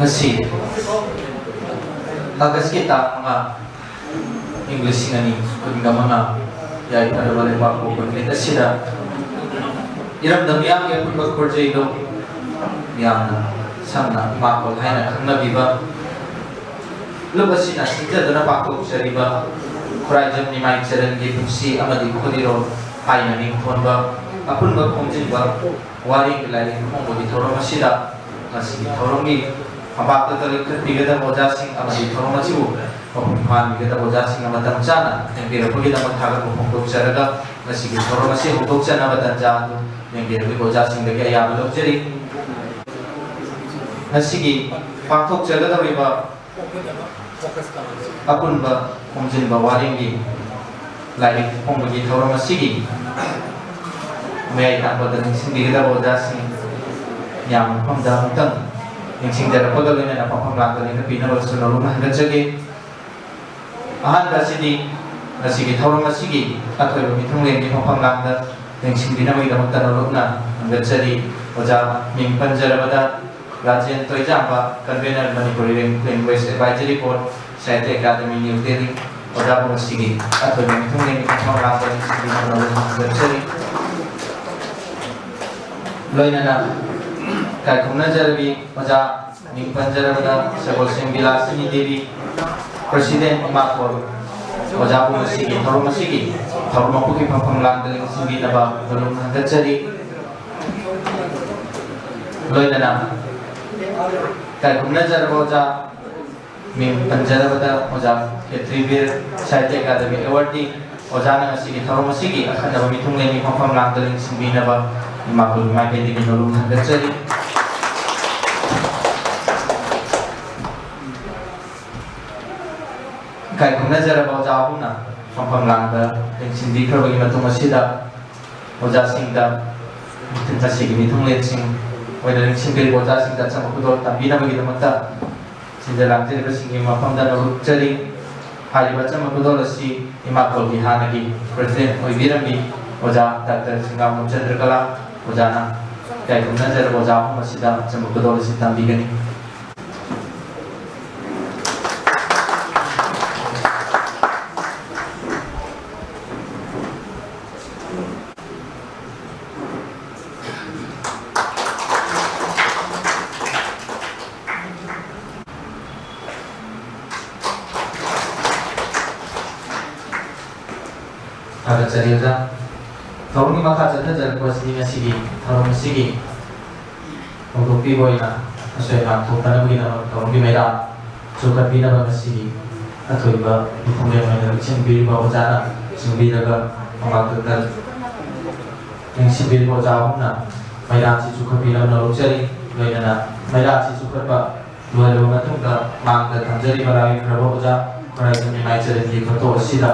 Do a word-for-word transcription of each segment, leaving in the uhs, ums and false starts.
ꯉꯁꯤ ꯑꯥꯒꯁꯀꯤ ꯇꯥꯡ ꯃꯉꯥ, ꯏꯪ ꯂꯤꯁꯤꯡ ꯑꯅꯤ ꯀꯨꯟꯒ ꯃꯉꯥ, ꯌꯥꯏꯐꯔꯕ ꯂꯩꯕꯥꯛꯄꯣꯛꯄ ꯅꯨꯃꯤꯠ ꯑꯁꯤꯗ ꯏꯔꯝꯗꯝ ꯃꯤꯌꯥꯝꯒꯤ ꯑꯄꯨꯟꯕ ꯈꯣꯔꯖꯩꯗꯣ ꯌꯥꯝꯅ ꯁꯝꯅ ꯏꯃꯥꯀꯣꯜ ꯍꯥꯏꯅ ꯈꯪꯅꯕꯤꯕ ꯂꯨꯞ ꯑꯁꯤꯅ ꯁꯤꯟꯖꯗꯨꯅ ꯄꯥꯡꯊꯣꯛꯆꯔꯤꯕ ꯈꯨꯔꯥꯏꯖꯝ ꯅꯤꯃꯥꯏ ꯆꯔꯟꯒꯤ ꯄꯨꯟꯁꯤ ꯑꯃꯗꯤ ꯈꯨꯗꯤꯔꯣꯜ ꯍꯥꯏꯅ ꯃꯤꯡꯊꯣꯟꯕ ꯑꯄꯨꯟꯕ ꯈꯣꯝꯖꯤꯟꯕ ꯋꯥꯔꯦꯡꯒꯤ ꯂꯥꯏꯔꯤꯛ ꯐꯣꯡꯕꯒꯤ ꯊꯧꯔꯝ ꯑꯁꯤꯗ ꯉꯁꯤꯒꯤ ꯊꯧꯔꯝꯒꯤ ꯐꯝꯄꯥꯛꯇ ꯂꯦꯞꯈꯠꯄꯤꯒꯗꯕ ꯑꯣꯖꯥꯁꯤꯡ ꯑꯃꯗꯤ ꯊꯧꯔꯝ ꯑꯁꯤꯕꯨ ꯃꯄꯨꯡ ꯐꯥꯍꯟꯕꯤꯒꯗꯕ ꯑꯣꯖꯥꯁꯤꯡꯅ ꯃꯇꯝ ꯆꯥꯅ ꯂꯦꯡꯕꯤꯔꯛꯄꯒꯤꯗꯃꯛ ꯊꯥꯒꯠꯄ ꯐꯣꯡꯗꯣꯛꯆꯔꯒ ꯉꯁꯤꯒꯤ ꯊꯧꯔꯝ ꯑꯁꯤ ꯍꯧꯗꯣꯛꯆꯅꯕ ꯇꯥꯟꯖꯥ ꯑꯗꯨ ꯂꯦꯡꯕꯤꯔꯛꯂꯤꯕ ꯑꯣꯖꯥꯁꯤꯡꯗꯒꯤ ꯑꯌꯥꯕ ꯂꯧꯖꯔꯤ꯫ ꯉꯁꯤꯒꯤ ꯄꯥꯡꯊꯣꯛꯆꯒꯗꯧꯔꯤꯕ ꯑꯄꯨꯟꯕ ꯈꯣꯝꯖꯤꯟꯕ ꯋꯥꯔꯦꯡꯒꯤ ꯂꯥꯏꯔꯤꯛ ꯐꯣꯡꯕꯒꯤ ꯊꯧꯔꯝ ꯑꯁꯤꯒꯤ ꯃꯌꯥꯏ ꯇꯥꯡꯕꯗ ꯅꯤꯡꯁꯤꯡꯕꯤꯒꯗꯕ ꯑꯣꯖꯥꯁꯤꯡ ꯃꯌꯥꯝ ꯃꯐꯝꯗ ꯑꯃꯨꯛꯇꯪ ꯅꯤꯡꯁꯤꯡꯖꯔꯛꯄꯒ ꯂꯣꯏꯅꯅ ꯐꯝꯐꯝ ꯂꯥꯡꯗ ꯂꯦꯡꯈꯠꯄꯤꯅꯕꯁꯨ ꯅꯧꯅ ꯍꯪꯒꯠꯆꯒꯦ꯫ ꯑꯍꯥꯟꯕ ꯑꯁꯤꯗꯤ ꯉꯁꯤꯒꯤ ꯊꯧꯔꯝ ꯑꯁꯤꯒꯤ ꯑꯊꯣꯏꯕ ꯃꯤꯊꯨꯡꯂꯦꯟꯒꯤ ꯐꯝꯐꯝ ꯂꯥꯡꯗ ꯂꯦꯡꯁꯤꯟꯕꯤꯅꯕꯒꯤꯗꯃꯛꯇ ꯅꯧꯅ ꯍꯪꯒꯠꯆꯔꯤ꯫ ꯑꯣꯖꯥ ꯃꯤꯡ ꯄꯟꯖꯔꯕꯗ Rajen Thoijamba, Convener Manipuri Language Advisory Board, Sahitya Academy, New Delhi, ꯑꯣꯖꯥꯕꯨ ꯉꯁꯤꯒꯤ ꯑꯊꯣꯏꯕ ꯃꯤꯊꯨꯡꯂꯦꯟꯒꯤ ꯐꯝꯐꯝ ꯂꯥꯡꯗ ꯅꯤꯡꯁꯤꯡꯕꯤꯅꯕ ꯅꯧꯅ ꯍꯪꯒꯠꯆꯔꯤ꯫ ꯂꯣꯏꯅꯅ ꯏꯀꯥꯏ ꯈꯨꯝꯅꯖꯔꯕꯤ ꯑꯣꯖꯥ ꯃꯤꯡ ꯄꯟꯖꯔꯕꯗ ꯁꯒꯣꯜꯁꯦꯝ ꯕꯤꯂꯥꯁꯤꯅꯤ ꯗꯦꯕꯤ, President ꯏꯃꯥꯈꯣꯜ, ꯑꯣꯖꯥꯕꯨ ꯉꯁꯤꯒꯤ ꯊꯧꯔꯝ ꯑꯁꯤꯒꯤ ꯊꯧꯔꯝ ꯃꯄꯨꯒꯤ ꯐꯝꯐꯝ ꯂꯥꯡꯗ ꯂꯦꯡꯁꯤꯟꯕꯤꯅꯕ ꯅꯧꯅ ꯍꯪꯒꯠꯆꯔꯤ꯫ ꯂꯣꯏꯅꯅ ꯏꯀꯥꯏ ꯈꯨꯝꯅꯖꯔꯕ ꯑꯣꯖꯥ ꯃꯤꯡ ꯄꯟꯖꯔꯕꯗ ꯑꯣꯖꯥ ꯈꯦꯇ꯭ꯔꯤꯕꯤꯔ, Sahitya Academy Awardee, ꯑꯣꯖꯥꯅ ꯉꯁꯤꯒꯤ ꯊꯧꯔꯝ ꯑꯁꯤꯒꯤ ꯑꯈꯟꯅꯕ ꯃꯤꯊꯨꯡꯂꯦꯟꯒꯤ ꯐꯝꯐꯝ ꯂꯥꯡꯗ ꯂꯦꯡꯁꯤꯟꯕꯤꯅꯕ ꯏꯃꯥꯈꯣꯜꯒꯤ ꯃꯥꯏꯀꯩꯗꯒꯤ ꯅꯧꯅ ꯍꯪꯒꯠꯆꯔꯤ꯫ ꯏꯀꯥꯏ ꯈꯨꯝꯅꯖꯔꯕ ꯑꯣꯖꯥ ꯑꯍꯨꯝꯅ ꯐꯝꯐꯝ ꯂꯥꯡꯗ ꯂꯦꯡꯁꯤꯟꯕꯤꯈ꯭ꯔꯕꯒꯤ ꯃꯇꯨꯡ ꯑꯁꯤꯗ ꯑꯣꯖꯥꯁꯤꯡꯗ ꯉꯁꯤꯒꯤ ꯃꯤꯊꯨꯡꯂꯦꯟꯁꯤꯡ ꯑꯣꯏꯅ ꯂꯦꯡꯁꯤꯟꯕꯤꯔꯤꯕ ꯑꯣꯖꯥꯁꯤꯡꯗ ꯑꯆꯝꯕ ꯈꯨꯗꯣꯜ ꯇꯝꯕꯤꯅꯕꯒꯤꯗꯃꯛꯇ ꯁꯤꯟꯖ ꯂꯥꯡꯖꯔꯤꯕꯁꯤꯡꯒꯤ ꯃꯐꯝꯗ ꯅꯧꯔꯨꯛꯆꯔꯤ꯫ ꯍꯥꯏꯔꯤꯕ ꯑꯆꯝꯕ ꯈꯨꯗꯣꯜ ꯑꯁꯤ ꯏꯃꯥꯈꯣꯜꯒꯤ ꯍꯥꯟꯅꯒꯤ President ꯑꯣꯏꯕꯤꯔꯝꯃꯤ ꯑꯣꯖꯥ ꯗꯥꯛꯇꯔ ꯁꯤꯡꯒꯥꯃꯣꯟ ꯆꯟꯗ꯭ꯔꯀꯂꯥ ꯑꯣꯖꯥꯅ ꯏꯀꯥꯏ ꯈꯨꯝꯅꯖꯔꯕ ꯑꯣꯖꯥ ꯑꯍꯨꯝ ꯑꯁꯤꯗ ꯑꯆꯝꯕ ꯈꯨꯗꯣꯜ ꯑꯁꯤ ꯇꯝꯕꯤꯒꯅꯤ꯫ ꯊꯥꯒꯠꯆꯔꯤ ꯑꯣꯖꯥ꯫ ꯊꯧꯔꯝꯒꯤ ꯃꯈꯥ ꯆꯠꯊꯖꯔꯛꯄ ꯑꯁꯤꯗꯤ ꯉꯁꯤꯒꯤ ꯊꯧꯔꯝ ꯑꯁꯤꯒꯤ ꯍꯧꯗꯣꯛꯄꯤꯕ ꯑꯣꯏꯅ ꯑꯁꯣꯏ ꯑꯉꯥꯝ ꯊꯣꯛꯇꯅꯕꯒꯤꯗꯃꯛ ꯊꯧꯔꯝꯒꯤ ꯃꯩꯔꯥ ꯆꯨꯈꯠꯄꯤꯅꯕ ꯉꯁꯤꯒꯤ ꯑꯊꯣꯏꯕ ꯃꯤꯐꯝꯂꯦꯟ ꯑꯣꯏꯅ ꯂꯦꯡꯁꯤꯟꯕꯤꯔꯤꯕ ꯑꯣꯖꯥꯅ ꯆꯤꯡꯕꯤꯔꯒ ꯃꯃꯥꯡꯗ ꯂꯦꯡꯁꯤꯟꯕꯤꯔꯤꯕ ꯑꯣꯖꯥ ꯑꯍꯨꯝꯅ ꯃꯩꯔꯥ ꯑꯁꯤ ꯆꯨꯈꯠꯄꯤꯅꯕ ꯂꯧꯖꯔꯤ꯫ ꯂꯣꯏꯅꯅ ꯃꯩꯔꯥ ꯑꯁꯤ ꯆꯨꯈꯠꯄ ꯂꯣꯏꯔꯕ ꯃꯇꯨꯡꯗ ꯃꯥꯡꯗ ꯊꯝꯖꯔꯤꯕ ꯂꯥꯏꯌꯦꯡꯈ꯭ꯔꯕ ꯑꯣꯖꯥ ꯈꯨꯔꯥꯏꯗꯝ ꯏꯃꯥꯏ ꯆꯔꯟꯒꯤ ꯐꯣꯇꯣ ꯑꯁꯤꯗ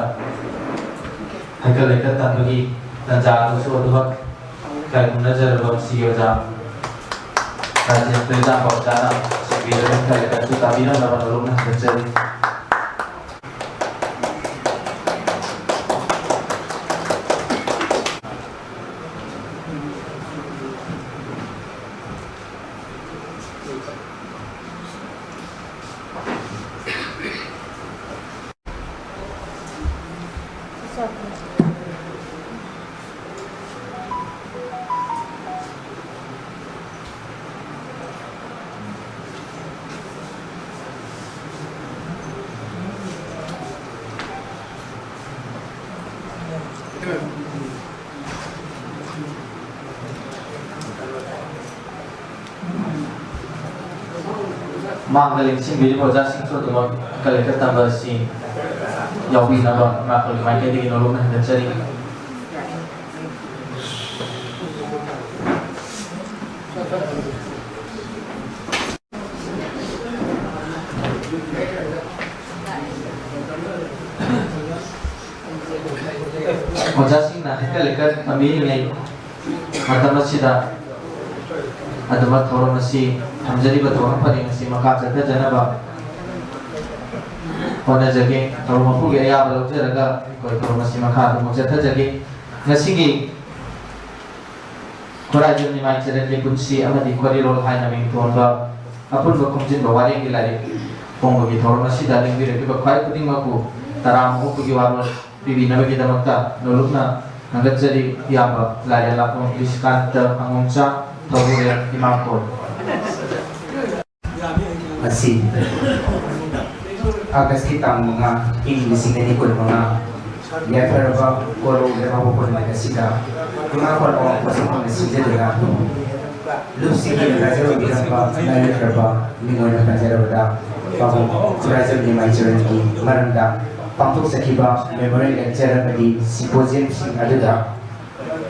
ꯍꯩꯀꯠ ꯂꯩꯀꯠ ꯇꯝꯕꯒꯤ ꯇꯟꯖꯥ ꯑꯗꯨꯁꯨ ꯑꯗꯨꯃꯛ ꯏꯀꯥꯏ ꯈꯨꯝꯅꯖꯔꯕ ꯁꯤꯒꯤ ꯑꯣꯖꯥ ꯔꯥꯖꯦꯟ ꯇꯣꯏꯖꯥꯝꯕ ꯑꯣꯖꯥꯅ ꯁꯤꯟꯕꯤꯔꯕ ꯍꯩꯀꯠ ꯂꯩꯀꯠꯁꯨ ꯇꯥꯕꯤꯔꯝꯅꯕ ꯅꯣꯂꯨꯛꯅ ꯍꯪꯒꯠꯆꯔꯤ꯫ ꯃꯥꯡꯗ ꯂꯦꯡꯁꯤꯟꯕꯤꯔꯤꯕ ꯑꯣꯖꯥꯁꯤꯡꯁꯨ ꯑꯗꯨꯃꯛ ꯍꯩꯀꯠ ꯂꯩꯀꯠ ꯇꯝꯕ ꯑꯁꯤ ꯌꯥꯎꯕꯤꯅꯕ ꯃꯈꯣꯏꯒꯤ ꯃꯥꯏꯀꯩꯗꯒꯤ ꯅꯣꯂꯨꯛꯅ ꯍꯪꯒꯠꯆꯔꯤ꯫ ꯑꯣꯖꯥꯁꯤꯡꯅ ꯍꯩꯀꯠ ꯂꯩꯀꯠ ꯇꯝꯕꯤꯔꯤꯉꯩ ꯃꯇꯝ ꯑꯁꯤꯗ ꯑꯗꯨꯃꯛ ꯊꯧꯔꯝ ꯑꯁꯤ ꯊꯝꯖꯔꯤꯕ ꯊꯧꯔꯝ ꯄꯔꯦꯡ ꯑꯁꯤ ꯃꯈꯥ ꯆꯠꯊꯖꯅꯕ ꯍꯣꯠꯅꯖꯒꯦ꯫ ꯊꯧꯔꯝ ꯃꯄꯨꯒꯤ ꯑꯌꯥꯕ ꯂꯧꯖꯔꯒ ꯑꯩꯈꯣꯏ ꯊꯧꯔꯝ ꯑꯁꯤ ꯃꯈꯥ ꯑꯗꯨꯃꯛ ꯆꯠꯊꯖꯒꯦ꯫ ꯉꯁꯤꯒꯤ ꯈꯨꯔꯥꯏꯖꯝ ꯏꯃꯥꯏ ꯆꯔꯟꯒꯤ ꯄꯨꯟꯁꯤ ꯑꯃꯗꯤ ꯈ꯭ꯋꯥꯔꯤꯔꯣꯜ ꯍꯥꯏꯅ ꯃꯤꯡꯊꯣꯟꯕ ꯑꯄꯨꯟꯕ ꯈꯣꯝꯖꯤꯟꯕ ꯋꯥꯔꯦꯡꯒꯤ ꯂꯥꯏꯔꯤꯛ ꯐꯣꯡꯕꯒꯤ ꯊꯧꯔꯝ ꯑꯁꯤꯗ ꯂꯦꯡꯕꯤꯔꯛꯂꯤꯕ ꯈ꯭ꯋꯥꯏ ꯈꯨꯗꯤꯡꯃꯛꯄꯨ ꯇꯔꯥꯝꯅ ꯑꯣꯛꯄꯒꯤ ꯋꯥꯔꯣꯜ ꯄꯤꯕꯤꯅꯕꯒꯤꯗꯃꯛꯇ ꯅꯣꯂꯨꯛꯅ ꯊꯥꯒꯠꯆꯔꯤ꯫ ꯏꯌꯥꯝꯕ ꯂꯥꯏꯔꯦꯜ ꯂꯥꯛꯄꯝ ꯅꯤꯁꯤꯀꯥꯟꯇ ꯉꯥꯉꯣꯝꯆꯥ, ꯊꯧꯕꯨꯔꯦꯜ ꯏꯃꯥꯀꯣꯟ꯫ ꯑꯁꯤ ꯑꯥꯒꯁꯀꯤ ꯇꯥꯡ ꯃꯉꯥ, ꯏꯪ ꯂꯤꯁꯤꯡ ꯑꯅꯤ ꯀꯨꯟ ꯃꯉꯥ, ꯌꯥꯏꯐꯔꯕ ꯀꯣꯔꯧ ꯂꯩꯕꯥꯛꯄꯣꯛꯄ ꯅꯨꯃꯤꯠ ꯑꯁꯤꯗ ꯏꯃꯥ ꯀꯣꯟ ꯑꯋꯥꯡ ꯄꯣꯠꯁꯪꯐꯝꯅ ꯁꯤꯟꯖꯗꯨꯅ ꯂꯨꯞꯁꯤꯡꯒꯤ ꯂꯥꯏꯖꯔꯨꯕꯤꯔꯝꯕ ꯂꯥꯏꯔꯤꯛꯈ꯭ꯔꯕ ꯃꯤꯡ ꯑꯣꯏꯅ ꯄꯟꯖꯔꯕꯗ ꯄꯥꯕꯨꯡ ꯈꯨꯔꯥꯏꯖꯝ ꯅꯤꯃꯥꯏ ꯆꯔꯟꯒꯤ ꯃꯔꯝꯗ ꯄꯥꯡꯊꯣꯛꯆꯈꯤꯕ memorial lecture ꯑꯃꯗꯤ symposiumꯁꯤꯡ ꯑꯗꯨꯗ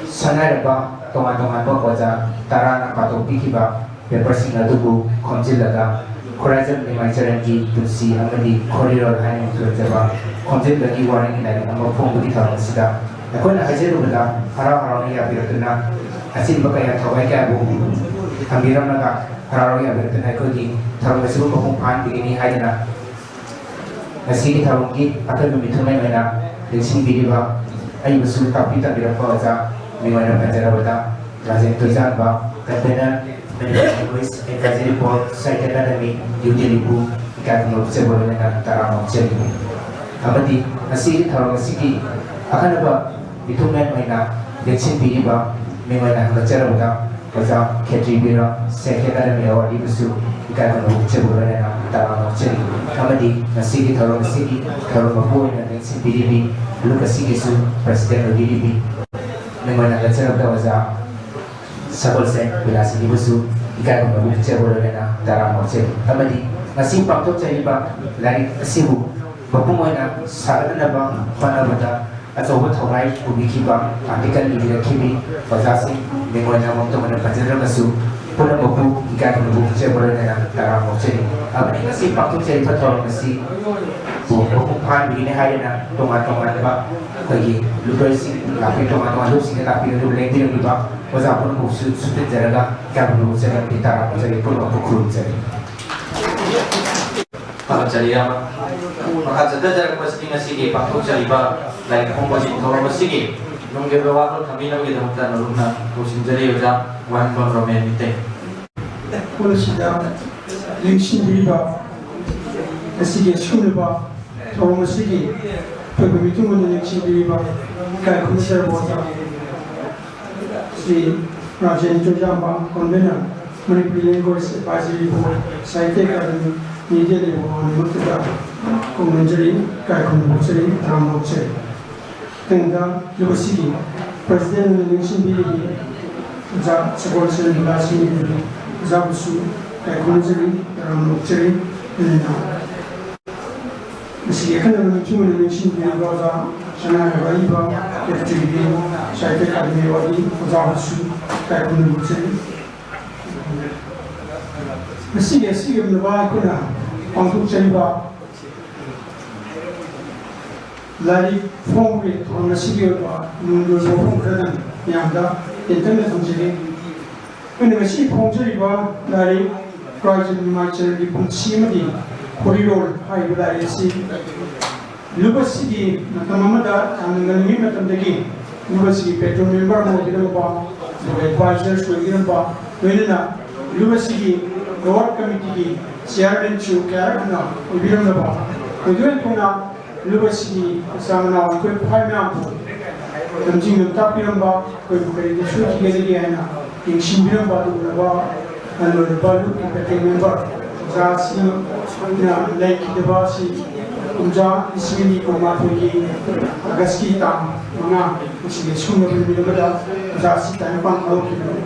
ꯁꯪꯉꯥꯏꯔꯕ ꯇꯣꯉꯥꯟ ꯇꯣꯉꯥꯟꯕ ꯑꯣꯖꯥ ꯇꯔꯥꯅ ꯄꯥꯊꯣꯛꯄꯤꯈꯤꯕ paperꯁꯤꯡ ꯑꯗꯨꯕꯨ ꯈꯣꯝꯖꯤꯜꯂꯒ ꯈꯨꯔꯥꯏꯖꯝ ꯅꯤꯃꯥꯏ ꯆꯔꯟꯒꯤ ꯄꯨꯟꯁꯤ ꯑꯃꯗꯤ ꯈꯣꯔꯤꯔꯣꯜ ꯍꯥꯏꯅ ꯃꯤꯡꯊꯣꯟꯖꯕ ꯈꯣꯝꯖꯤꯟꯕꯒꯤ ꯋꯥꯔꯦꯡꯒꯤ ꯂꯥꯏꯔꯤꯛ ꯑꯃ ꯐꯣꯡꯕꯒꯤ ꯊꯧꯔꯝ ꯑꯁꯤꯗ ꯑꯩꯈꯣꯏꯅ ꯍꯥꯏꯖꯔꯨꯕꯗ ꯍꯔꯥꯎ ꯍꯔꯥꯎꯅ ꯌꯥꯕꯤꯔꯛꯇꯨꯅ ꯑꯆꯤꯟꯕ ꯀꯌꯥ ꯊꯋꯥꯏ ꯀꯌꯥꯕꯨ ꯊꯝꯕꯤꯔꯝꯂꯒ ꯍꯔꯥꯎ ꯍꯔꯥꯎ ꯌꯥꯕꯤꯔꯛꯇꯨꯅ ꯑꯩꯈꯣꯏꯒꯤ ꯊꯧꯔꯝ ꯑꯁꯤꯕꯨ ꯃꯄꯨꯡ ꯐꯥꯍꯟꯕꯤꯒꯅꯤ ꯍꯥꯏꯗꯨꯅ ꯉꯁꯤꯒꯤ ꯊꯧꯔꯝꯒꯤ ꯑꯀꯟꯕ ꯃꯤꯊꯨꯡꯂꯦꯟ ꯑꯣꯏꯅ ꯂꯦꯡꯁꯤꯟꯕꯤꯔꯤꯕ ꯑꯩꯕꯨꯁꯨ ꯇꯥꯛꯄꯤ ꯇꯝꯕꯤꯔꯛꯄ ꯑꯣꯖꯥ ꯃꯤꯡ ꯑꯣꯏꯅ ꯄꯟꯖꯔꯕꯗ Rajen ꯇꯣꯏꯖꯥꯟꯕ, Convener, Manipur Language Advisory Board, Sahitya Academy, New Delhi ꯕꯨ ꯏꯀꯥꯏ ꯈꯨꯝꯅꯕ ꯄꯤꯖꯕ ꯂꯣꯏꯅꯅ ꯇꯔꯥꯝꯅ ꯑꯣꯛꯆꯔꯤ꯫ ꯑꯃꯗꯤ ꯉꯁꯤꯒꯤ ꯊꯧꯔꯝ ꯑꯁꯤꯒꯤ ꯑꯈꯟꯅꯕ ꯃꯤꯊꯨꯡꯂꯦꯟ ꯑꯣꯏꯅ ꯂꯦꯡꯁꯤꯟꯕꯤꯔꯤꯕ ꯃꯤꯡ ꯑꯣꯏꯅ ꯍꯪꯒꯠꯆꯔꯕꯗ ꯑꯣꯖꯥ ꯈꯦꯇ꯭ꯔꯤ ꯕꯤꯔ ꯁꯥꯍꯤꯇ꯭ꯌ ꯑꯦꯀꯥꯗꯃꯤ ꯑꯦꯋꯥꯔꯗ ꯄꯤꯕꯁꯨ ꯏꯀꯥꯏ ꯈꯨꯝꯅꯕ ꯎꯠꯆꯕ ꯂꯣꯏꯅꯅ ꯇꯔꯥꯝꯅ ꯑꯣꯛꯆꯔꯤ꯫ ꯑꯃꯗꯤ ꯉꯁꯤꯒꯤ ꯊꯧꯔꯝ ꯑꯁꯤꯒꯤ ꯊꯧꯔꯝ ꯃꯄꯨ ꯑꯣꯏꯅ ꯂꯦꯡꯁꯤꯟꯕꯤꯔꯤꯕꯤ, ꯂꯨꯞ ꯑꯁꯤꯒꯤꯁꯨ president ꯑꯣꯏꯕꯤꯔꯤꯕꯤ, ꯃꯤꯡ ꯑꯣꯏꯅ ꯍꯪꯒꯠꯆꯔꯕꯗ ꯑꯣꯖꯥ ꯁꯒꯣꯜꯁꯦ ꯕꯤꯂꯥꯁꯤꯅꯤꯕꯨꯁꯨ ꯏꯀꯥꯏ ꯈꯨꯝꯅꯕ ꯎꯠꯆꯕ ꯂꯣꯏꯅꯅ ꯇꯔꯥꯝꯅ ꯑꯣꯛꯆꯔꯤ꯫ ꯑꯃꯗꯤ ꯉꯁꯤ ꯄꯥꯡꯊꯣꯛꯆꯔꯤꯕ ꯂꯥꯏꯔꯤꯛ ꯑꯁꯤꯕꯨ ꯃꯄꯨꯡ ꯑꯣꯏꯅ ꯁꯥꯒꯠꯅꯅꯕ ꯍꯣꯠꯅꯕꯗ ꯑꯆꯧꯕ ꯊꯧꯅꯥꯏ ꯄꯨꯕꯤꯈꯤꯕ, article ꯏꯕꯤꯔꯛꯈꯤꯕꯤ ꯑꯣꯖꯥꯁꯤꯡ, ꯃꯤꯡ ꯑꯣꯏꯅ ꯃꯃꯤꯡ ꯇꯣꯉꯥꯟꯅ ꯄꯟꯖꯗ꯭ꯔꯒꯁꯨ, ꯄꯨꯝꯅꯃꯛꯄꯨ ꯏꯀꯥꯏ ꯈꯨꯝꯅꯕ ꯎꯠꯆꯕ ꯂꯣꯏꯅꯅ ꯇꯔꯥꯝꯅ ꯑꯣꯛꯆꯔꯤ꯫ ꯑꯃꯗꯤ ꯉꯁꯤ ꯄꯥꯡꯊꯣꯛꯆꯔꯤꯕ ꯊꯧꯔꯝ ꯑꯁꯤ ꯃꯄꯨꯡ ꯐꯥꯍꯟꯕꯤꯒꯅꯤ ꯍꯥꯏꯗꯨꯅ ꯇꯣꯉꯥꯟ ꯇꯣꯉꯥꯟꯕ ꯑꯩꯈꯣꯏꯒꯤ ꯂꯨꯞꯂꯣꯏꯁꯤꯡ ꯂꯥꯛꯄꯤ, ꯇꯣꯉꯥꯟ ꯇꯣꯉꯥꯟꯕ ꯂꯨꯞꯁꯤꯡꯗ ꯂꯥꯛꯄꯤꯔꯒ ꯂꯦꯡꯕꯤꯔꯝꯂꯤꯕ ꯑꯣꯖꯥ ꯄꯨꯝꯅꯃꯛꯁꯨ ꯁꯨꯞꯆꯤꯟꯖꯔꯒ ꯏꯀꯥꯏ ꯈꯨꯝꯅꯕ ꯎꯠꯆꯔꯤ, ꯄꯨꯝꯅꯃꯛꯄꯨ ꯈꯨꯔꯨꯝꯖꯔꯤ꯫ ꯊꯥꯒꯠꯆꯔꯤ, ꯏꯌꯥꯝꯕ꯫ ꯃꯈꯥ ꯆꯠꯊꯖꯔꯛꯄꯁꯤꯗꯤ ꯉꯁꯤꯒꯤ ꯄꯥꯡꯊꯣꯛꯆꯔꯤꯕ ꯂꯥꯏꯔꯤꯛ ꯐꯣꯡꯕꯒꯤ ꯊꯧꯔꯝ ꯑꯁꯤꯒꯤ ꯅꯨꯡꯒꯤ ꯑꯣꯏꯕ ꯋꯥꯐꯝ ꯊꯝꯕꯤꯅꯕꯒꯤꯗꯃꯛꯇ ꯅꯧꯅ ꯀꯧꯁꯤꯟꯖꯔꯤ ꯑꯣꯖꯥ ꯋꯥꯍꯦꯡꯕꯝ ꯔꯣꯃꯦꯟ ꯃꯤꯇꯩ꯫ ꯃꯐꯝ ꯑꯁꯤꯗ ꯂꯦꯡꯁꯤꯟꯕꯤꯔꯤꯕ, ꯉꯁꯤꯒꯤ ꯑꯁꯤꯒꯨꯝꯂꯕ ꯊꯧꯔꯝ ꯑꯁꯤꯒꯤ ꯑꯊꯣꯏꯕ ꯃꯤꯊꯨꯡ ꯑꯣꯏꯅ ꯂꯦꯡꯁꯤꯟꯕꯤꯔꯤꯕ ꯏꯀꯥꯏ ꯈꯨꯝꯅꯖꯔꯕ ꯑꯣꯖꯥ Shri Rajen ꯆꯣꯏꯖꯥꯝꯕ, Convener, Manipuri Language Advisory Board, Sahitya Academy, New Delhi ꯕꯨ ꯍꯥꯟꯅꯃꯛꯇꯗ ꯈꯨꯔꯨꯝꯖꯔꯤ, ꯏꯀꯥꯏ ꯈꯨꯝꯅꯕ ꯎꯠꯆꯔꯤ, ꯇꯔꯥꯝꯅ ꯑꯣꯛꯆꯔꯤ꯫ ꯃꯇꯨꯡꯗ ꯂꯨꯞ ꯑꯁꯤꯒꯤ ꯄ꯭ꯔꯁꯤꯗꯦꯟ ꯑꯣꯏꯅ ꯂꯦꯡꯁꯤꯟꯕꯤꯔꯤꯕ ꯑꯣꯖꯥ ꯁꯒꯣꯜꯁꯦꯝ ꯕꯂꯥꯁꯤꯡꯒꯤ ꯑꯣꯖꯥꯕꯨꯁꯨ ꯏꯀꯥꯏ ꯈꯨꯝꯅꯖꯔꯤ, ꯇꯔꯥꯝꯅ ꯑꯣꯛꯆꯔꯤ꯫ ꯑꯗꯨꯅ ꯃꯁꯤꯒꯤ ꯑꯈꯟꯅꯕ ꯅꯤꯡꯊꯤꯅ ꯂꯦꯡꯁꯤꯟꯕꯤꯔꯤꯕ ꯑꯣꯖꯥ ꯁꯅꯥ ꯍꯥꯏꯕ ꯑꯏꯕ ꯀꯦꯞꯇꯦꯟꯒꯤ ꯁꯥꯍꯤꯇ꯭ꯌ ꯑꯦꯀꯥꯗꯃꯤ ꯑꯦꯋꯥꯔꯗꯀꯤ ꯑꯣꯖꯥꯕꯨꯁꯨ ꯏꯀꯥꯏ ꯈꯨꯝꯅꯕ ꯎꯠꯆꯔꯤ꯫ ꯉꯁꯤꯒꯤ ꯑꯁꯤꯒꯨꯝꯂꯕ ꯑꯩꯈꯣꯏꯅ ꯄꯥꯡꯊꯣꯛꯆꯔꯤꯕ ꯂꯥꯏꯔꯤꯛ ꯐꯣꯡꯕꯒꯤ ꯊꯧꯔꯝ ꯑꯁꯤꯒꯤ ꯑꯣꯏꯕ ꯅꯨꯡꯒꯤ ꯑꯣꯏꯕ ꯋꯥꯐꯝ ꯈꯔꯗꯪ ꯃꯌꯥꯝꯗ ꯇꯦꯟꯇꯛꯅ ꯊꯝꯖꯒꯦ꯫ ꯑꯩꯈꯣꯏꯅ ꯉꯁꯤ ꯐꯣꯡꯖꯔꯤꯕ ꯂꯥꯏꯔꯤꯛ ꯄ꯭ꯔꯥꯏꯖ ꯅꯤꯃꯥꯏꯆꯔꯒꯤ ꯄꯨꯟꯁꯤ ꯑꯃꯗꯤ ꯈꯣꯔꯤꯔꯣꯜ ꯍꯥꯏꯔꯤꯕ ꯂꯥꯏꯔꯤꯛ ꯑꯁꯤ ꯂꯨꯞ ꯑꯁꯤꯒꯤ ꯃꯇꯝ ꯑꯃꯗ ꯌꯥꯝꯅ ꯉꯜꯂꯤꯉꯩ ꯃꯇꯝꯗꯒꯤ ꯂꯨꯞ ꯑꯁꯤꯒꯤ ꯄꯦꯇ꯭ꯔꯣꯟ ꯃꯦꯝꯕꯔ ꯑꯃ ꯑꯣꯏꯕꯤꯔꯝꯕ, ꯑꯗꯨꯒ ꯑꯦꯗꯚꯥꯏꯖꯔꯁ ꯑꯣꯏꯕꯤꯔꯝꯕ, ꯂꯣꯏꯅꯅ ꯂꯨꯞ ꯑꯁꯤꯒꯤ ꯒꯣꯚꯔ ꯀꯃꯤꯇꯤꯒꯤ ꯆꯤꯌꯥꯔꯃꯦꯟꯁꯨ ꯀꯌꯥꯔꯛ ꯍꯟꯅ ꯑꯣꯏꯕꯤꯔꯝꯂꯕ, ꯊꯣꯏꯗꯣꯛ ꯍꯦꯟꯗꯣꯛꯅ ꯂꯨꯞ ꯑꯁꯤꯒꯤ ꯃꯆꯥ ꯃꯅꯥꯎ ꯑꯩꯈꯣꯏ ꯈ꯭ꯋꯥꯏ ꯃꯌꯥꯝꯕꯨ ꯂꯝꯖꯤꯡ ꯂꯝꯇꯥꯛꯄꯤꯔꯝꯕ, ꯑꯩꯈꯣꯏꯕꯨ ꯀꯔꯤꯗ ꯁꯣꯏꯈꯤꯒꯗꯒꯦ ꯍꯥꯏꯅ ꯌꯦꯡꯁꯤꯟꯕꯤꯔꯝꯕ ꯑꯗꯨꯒꯨꯝꯂꯕ ꯂꯣꯏꯔꯕ ꯂꯨꯞꯀꯤ ꯄꯦꯇ꯭ꯔꯣꯟ ꯃꯦꯝꯕꯔ ꯑꯣꯖꯥ ꯑꯁꯤꯅ ꯂꯩꯈꯤꯗꯕ ꯑꯁꯤ ꯀꯨꯝꯖꯥ ꯂꯤꯁꯤꯡ ꯑꯅꯤ ꯀꯨꯟꯃꯥꯊꯣꯏꯒꯤ ꯑꯥꯒꯁꯀꯤ ꯇꯥꯡ ꯃꯉꯥ, ꯉꯁꯤꯒꯤ ꯁꯨꯡꯂꯕ ꯅꯨꯃꯤꯠ ꯑꯃꯗ ꯑꯣꯖꯥ ꯑꯁꯤ ꯇꯥꯏꯕꯪꯄꯥꯟ ꯊꯥꯗꯣꯛꯈꯤꯕꯅꯤ꯫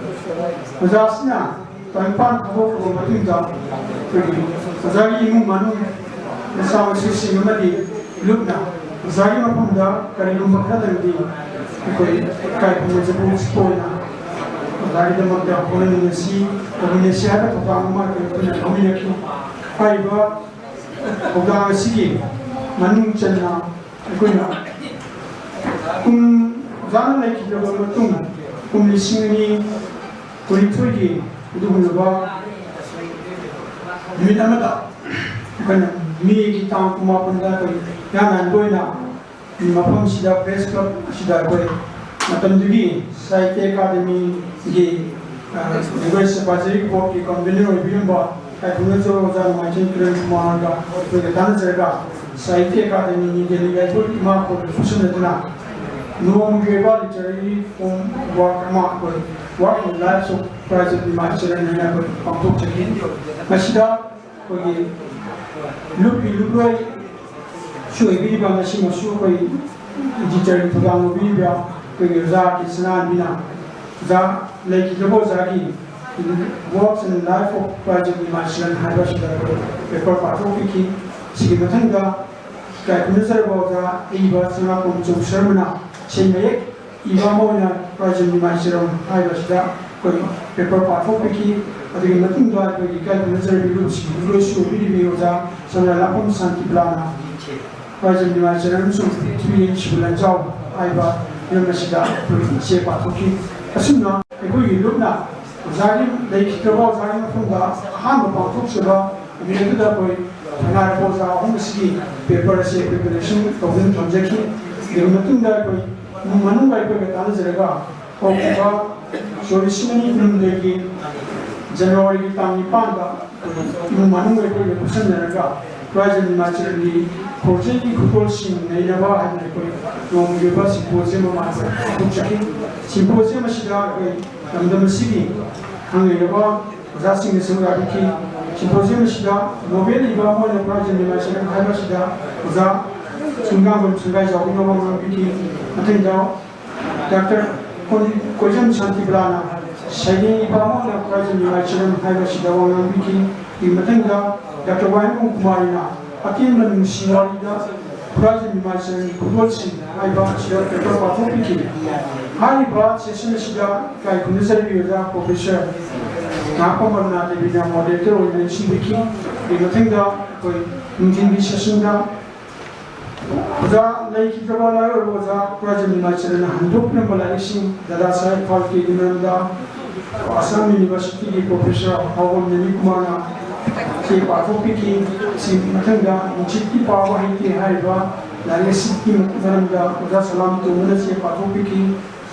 ꯑꯣꯖꯥ ꯑꯁꯤꯅ ꯇꯥꯏꯕꯪꯄꯥꯟ ꯊꯥꯗꯣꯛꯈ꯭ꯔꯕ ꯃꯇꯨꯡꯗ ꯑꯩꯈꯣꯏꯒꯤ ꯑꯣꯖꯥꯒꯤ ꯏꯃꯨꯡ ꯃꯅꯨꯡ, ꯃꯆꯥ ꯃꯁꯨꯁꯤꯡ ꯑꯃꯗꯤ ꯂꯨꯞꯅ ꯑꯣꯖꯥꯒꯤ ꯃꯐꯝꯗ ꯀꯔꯤꯒꯨꯝꯕ ꯈꯔꯗꯪꯗꯤ ꯑꯩꯈꯣꯏ ꯏꯀꯥꯏ ꯈꯨꯝꯅꯖꯕ ꯎꯠꯄ ꯑꯣꯏꯅ ꯑꯣꯖꯥꯒꯤꯗꯃꯛꯇ ꯍꯣꯠꯅꯃꯤꯟꯅꯁꯤ, ꯇꯧꯃꯤꯟꯅꯁꯤ ꯍꯥꯏꯕ ꯊꯧꯗꯥꯡ ꯑꯃ ꯑꯩꯈꯣꯏ ꯄꯨꯟꯅ ꯂꯧꯃꯤꯟꯅꯈꯤ꯫ ꯍꯥꯏꯔꯤꯕ ꯊꯧꯗꯥꯡ ꯑꯁꯤꯒꯤ ꯃꯅꯨꯡ ꯆꯟꯅ ꯑꯩꯈꯣꯏꯅ ꯀꯨꯝ ꯑꯣꯖꯥꯅ ꯂꯩꯈꯤꯗ꯭ꯔꯕ ꯃꯇꯨꯡ ꯀꯨꯝ ꯂꯤꯁꯤꯡ ꯑꯅꯤ ꯀꯨꯟꯅꯤꯊꯣꯏꯒꯤ ꯑꯗꯨꯒꯨꯝꯂꯕ ꯅꯨꯃꯤꯠ ꯑꯃꯗ ꯑꯩꯈꯣꯏꯅ ꯃꯦꯒꯤ ꯇꯥꯡ ꯀꯨꯟꯃꯥꯄꯟꯗ ꯑꯩꯈꯣꯏ ꯏꯍꯥꯟ ꯍꯥꯟꯕ ꯑꯣꯏꯅ ꯃꯐꯝꯁꯤꯗ ꯄ꯭ꯔꯦꯁ ꯀ꯭ꯂꯕ ꯑꯁꯤꯗ ꯑꯩꯈꯣꯏ ꯃꯇꯝꯗꯨꯒꯤ ꯁꯥꯍꯤꯇ꯭ꯌ ꯑꯦꯀꯥꯗꯃꯤꯒꯤ, ꯑ, ꯂꯦꯡꯒ꯭ꯋꯦꯖ ꯑꯦꯗꯚꯥꯏꯖꯔꯤ ꯕꯣꯔꯗꯀꯤ ꯀꯟꯚꯤꯅꯔ ꯑꯣꯏꯕꯤꯔꯝꯕ ꯀꯥꯏꯀꯨꯅꯖꯧ ꯑꯣꯖꯥ ꯅꯣꯡꯃꯥꯏꯊꯦꯝ ꯀꯤꯔꯟ ꯀꯨꯃꯥꯔꯒ ꯑꯩꯈꯣꯏꯒ ꯇꯥꯟꯅꯖꯔꯒ ꯁꯥꯍꯤꯇ꯭ꯌ ꯑꯦꯀꯥꯗꯃꯤꯒꯤ ꯗꯦꯜꯂꯤ ꯌꯥꯏꯐ ꯏꯃꯥ ꯈꯣꯏꯕꯨ ꯄꯨꯟꯁꯤꯟꯅꯗꯨꯅ ꯅꯣꯡꯃꯒꯤ ꯑꯣꯏꯕ ꯂꯤꯇꯔꯦꯔꯤ ꯐꯣꯔꯝ ꯋꯥꯔꯛ ꯑꯃ ꯑꯩꯈꯣꯏ work and life's of prize of Nimai Charan ꯍꯥꯏꯅ ꯑꯩꯈꯣꯏ ꯄꯥꯡꯊꯣꯛꯆꯈꯤ꯫ ꯃꯁꯤꯗ ꯑꯩꯈꯣꯏꯒꯤ ꯂꯨꯞꯀꯤ ꯂꯨꯞꯂꯣꯏ ꯁꯨ ꯑꯣꯏꯕꯤꯔꯤꯕ ꯉꯁꯤꯃꯛꯁꯨ ꯑꯩꯈꯣꯏ ꯏꯗꯤꯇꯔꯒꯤ ꯊꯧꯗꯥꯡ ꯂꯧꯕꯤꯔꯤꯕ ꯑꯩꯈꯣꯏꯒꯤ ꯑꯣꯖꯥ ꯀꯦ ꯁꯅꯥꯍꯟꯕꯤꯅ ꯑꯣꯖꯥ ꯂꯩꯈꯤꯗ꯭ꯔꯕ ꯑꯣꯖꯥꯒꯤ Works and Life of Praja Nirmal Sharan ꯍꯥꯏꯕ ꯑꯁꯤꯗ ꯑꯩꯈꯣꯏ ꯄꯦꯄꯔ ꯄꯥꯊꯣꯛꯄꯤꯈꯤ꯫ ꯁꯤꯒꯤ ꯃꯊꯪꯗ ꯏꯀꯥꯏ ꯈꯨꯝꯅꯖꯔꯕ ꯑꯣꯖꯥ ꯑꯏꯕ ꯁꯅꯥꯇꯣꯝ ꯆꯧ ꯁꯔꯃꯅ ꯁꯦꯟ ꯃꯌꯦꯛ ꯏꯕ ꯑꯃ ꯑꯣꯏꯅ ꯄ꯭ꯔꯥꯏꯖ ꯅꯤꯃꯥꯏ ꯆꯔꯝ ꯍꯥꯏꯕ ꯑꯁꯤꯗ ꯑꯩꯈꯣꯏ ꯄꯦꯄꯔ ꯄꯥꯊꯣꯛꯄꯤꯈꯤ꯫ ꯑꯗꯨꯒꯤ ꯃꯇꯨꯡꯗ ꯑꯩꯈꯣꯏꯒꯤ ꯏꯀꯥꯏ ꯈꯨꯝꯅꯖꯔꯕ ꯏꯔꯨꯞꯁꯤꯡ ꯂꯣꯏꯁꯨ ꯑꯣꯏꯕꯤꯔꯤꯕꯤ ꯑꯣꯖꯥ ꯁꯅꯥ ꯂꯥꯛꯐꯝ ꯁꯥꯟꯇꯤꯕꯂꯥꯅ ꯄ꯭ꯔꯥꯏꯖ ꯅꯤꯃꯥꯏ ꯆꯔꯝ ꯑꯃꯁꯨꯡ ꯄ꯭ꯔꯤꯊꯤꯕꯤ ꯁꯤꯕ ꯂꯟꯖꯥꯎ ꯍꯥꯏꯕ ꯍꯤꯔꯝ ꯑꯁꯤꯗ ꯑꯩꯈꯣꯏ ꯆꯦ ꯄꯥꯊꯣꯛꯈꯤ꯫ ꯑꯁꯨꯝꯅ ꯑꯩꯈꯣꯏꯒꯤ ꯂꯨꯞꯅ ꯑꯣꯖꯥꯒꯤ ꯂꯩꯈꯤꯗ꯭ꯔꯕ ꯑꯣꯖꯥꯒꯤ ꯃꯐꯝꯗ ꯑꯍꯥꯟꯕ ꯄꯥꯡꯊꯣꯛꯆꯕ ꯅꯨꯃꯤꯠ ꯑꯗꯨꯗ ꯑꯩꯈꯣꯏ ꯊꯧꯅꯥꯔꯕ ꯑꯣꯖꯥ ꯑꯍꯨꯝ ꯑꯁꯤꯒꯤ ꯄꯦꯄꯔ ꯑꯁꯤ ꯑꯩꯈꯣꯏ ꯀꯂꯦꯛꯁꯟ ꯇꯧꯗꯨꯅ ꯊꯝꯖꯈꯤ꯫ ꯑꯗꯨꯒꯤ ꯃꯇꯨꯡꯗ ꯑꯩꯈꯣꯏ ꯏꯃꯨꯡ ꯃꯅꯨꯡꯒ ꯑꯩꯈꯣꯏꯒ ꯇꯥꯟꯅꯖꯔꯒ ꯍꯧꯈꯤꯕ ꯁꯣꯔꯤ ꯂꯤꯁꯤꯡ ꯑꯅꯤ ꯀꯨꯟꯍꯨꯝꯗꯣꯏꯒꯤ ꯖꯅꯋꯥꯔꯤꯒꯤ ꯇꯥꯡ ꯅꯤꯄꯥꯟꯗ ꯏꯃꯨꯡ ꯃꯅꯨꯡ ꯑꯩꯈꯣꯏꯒ ꯈꯨꯠꯁꯝꯅꯔꯒ ꯄ꯭ꯔꯥꯏꯖ ꯅꯤꯃꯥꯏ ꯆꯔꯝꯒꯤ ꯈꯣꯔꯖꯩꯒꯤ ꯈꯨꯗꯣꯜꯁꯤꯡ ꯅꯩꯅꯕ ꯍꯥꯏꯅ ꯑꯩꯈꯣꯏ ꯅꯣꯡꯃꯒꯤ ꯑꯣꯏꯕ ꯁꯤꯝꯄꯣꯖꯤꯌꯝ ꯑꯃ ꯄꯥꯡꯊꯣꯛꯆꯈꯤ꯫ ꯁꯤꯝꯄꯣꯖꯤꯌꯝ ꯑꯁꯤꯗ ꯑꯩꯈꯣꯏ ꯂꯝꯗꯝ ꯑꯁꯤꯒꯤ ꯈꯪ ꯍꯩꯔꯕ ꯑꯣꯖꯥꯁꯤꯡꯅ ꯁꯔꯨꯛ ꯌꯥꯕꯤꯈꯤ꯫ ꯁꯤꯝꯄꯣꯖꯤꯌꯝ ꯑꯁꯤꯗ ꯅꯣꯕꯦꯜ ꯏꯕ ꯑꯃ ꯑꯣꯏꯅ ꯄ꯭ꯔꯥꯏꯖ ꯅꯤꯃꯥꯏ ꯆꯔꯝ ꯍꯥꯏꯕ ꯑꯁꯤꯗ ꯑꯣꯖꯥ ꯆꯤꯡꯒꯥꯡꯕꯝ ꯁꯪꯒꯥꯏ ꯆꯥꯎꯕꯤꯅ ꯋꯥ ꯉꯥꯡꯕꯤꯈꯤ꯫ ꯃꯊꯪꯗ ꯗꯥꯛꯇꯔ ꯀꯣꯟ-, ꯀꯣꯏꯖꯝ ꯁꯥꯟꯇꯤꯕꯂꯥꯅ ꯁꯩꯔꯦꯡ ꯏꯕ ꯑꯃ ꯑꯣꯏꯅ ꯄ꯭ꯔꯥꯏꯖ ꯅꯤꯃꯥꯏ ꯆꯔꯝ ꯍꯥꯏꯕ ꯑꯁꯤꯗ ꯋꯥ ꯉꯥꯡꯕꯤꯈꯤ꯫ ꯁꯤꯒꯤ ꯃꯊꯪꯗ ꯗꯥꯛꯇꯔ ꯋꯥꯍꯦꯡꯕꯝ ꯀꯨꯃꯥꯔꯤꯅ ꯑꯇꯦꯟꯕ ꯅꯨꯡꯁꯤ ꯋꯥꯔꯤꯗ ꯈꯨꯔꯥꯏ ꯅꯤꯃꯥꯏ ꯆꯔꯝꯒꯤ ꯈꯨꯗꯣꯜꯁꯤꯡ ꯍꯥꯏꯕ ꯑꯁꯤꯗ ꯄꯦꯄꯔ ꯄꯥꯊꯣꯛꯄꯤꯈꯤ꯫ ꯍꯥꯏꯔꯤꯕ ꯁꯦꯁꯟ ꯑꯁꯤꯗ ꯏꯀꯥꯏ ꯈꯨꯝꯅꯖꯔꯕꯤ ꯑꯣꯖꯥ ꯄ꯭ꯔꯣꯐꯦꯁꯔ ꯉꯥꯄꯝ ꯔꯃꯅꯥ ꯗꯦꯕꯤꯅ ꯃꯣꯗꯦꯔꯦꯇꯔ ꯑꯣꯏꯅ ꯂꯦꯡꯁꯤꯟꯕꯤꯈꯤ꯫ ꯑꯗꯨꯒꯤ ꯃꯊꯪꯗ ꯑꯩꯈꯣꯏ ꯅꯨꯡꯊꯤꯜꯒꯤ ꯁꯦꯁꯟꯗ ꯑꯣꯖꯥ ꯂꯩꯈꯤꯗ꯭ꯔꯕ ꯂꯥꯏꯔꯣꯏꯕ ꯑꯣꯖꯥ ꯈꯨꯔꯥꯏ ꯅꯤꯃꯥꯏ ꯆꯔꯝꯅ ꯍꯟꯗꯣꯛꯄꯤꯔꯝꯕ ꯂꯥꯏꯔꯤꯛꯁꯤꯡ ꯗꯥꯗꯥ ꯁꯥꯍꯦꯕ ꯐꯥꯜꯀꯦꯒꯤ ꯃꯔꯝꯗ, ꯑꯁꯥꯝ ꯌꯨꯅꯤꯚꯔꯁꯤꯇꯤꯒꯤ ꯄ꯭ꯔꯣꯐꯦꯁꯔ ꯍꯥꯎꯕꯝ ꯅꯤꯂꯤꯀꯨꯃꯥꯔꯅ ꯆꯦ ꯄꯥꯊꯣꯛꯄꯤꯈꯤ꯫ ꯁꯤꯒꯤ ꯃꯊꯪꯗ ꯅꯨꯡꯁꯤꯠꯀꯤ ꯄꯥꯕ ꯍꯩꯇꯦ ꯍꯥꯏꯔꯤꯕ ꯂꯥꯏꯔꯤꯛ ꯑꯁꯤꯒꯤ ꯃꯔꯝꯗ ꯑꯣꯖꯥ ꯁꯂꯥꯝ ꯇꯣꯝꯕꯅ ꯆꯦ ꯄꯥꯊꯣꯛꯄꯤꯈꯤ꯫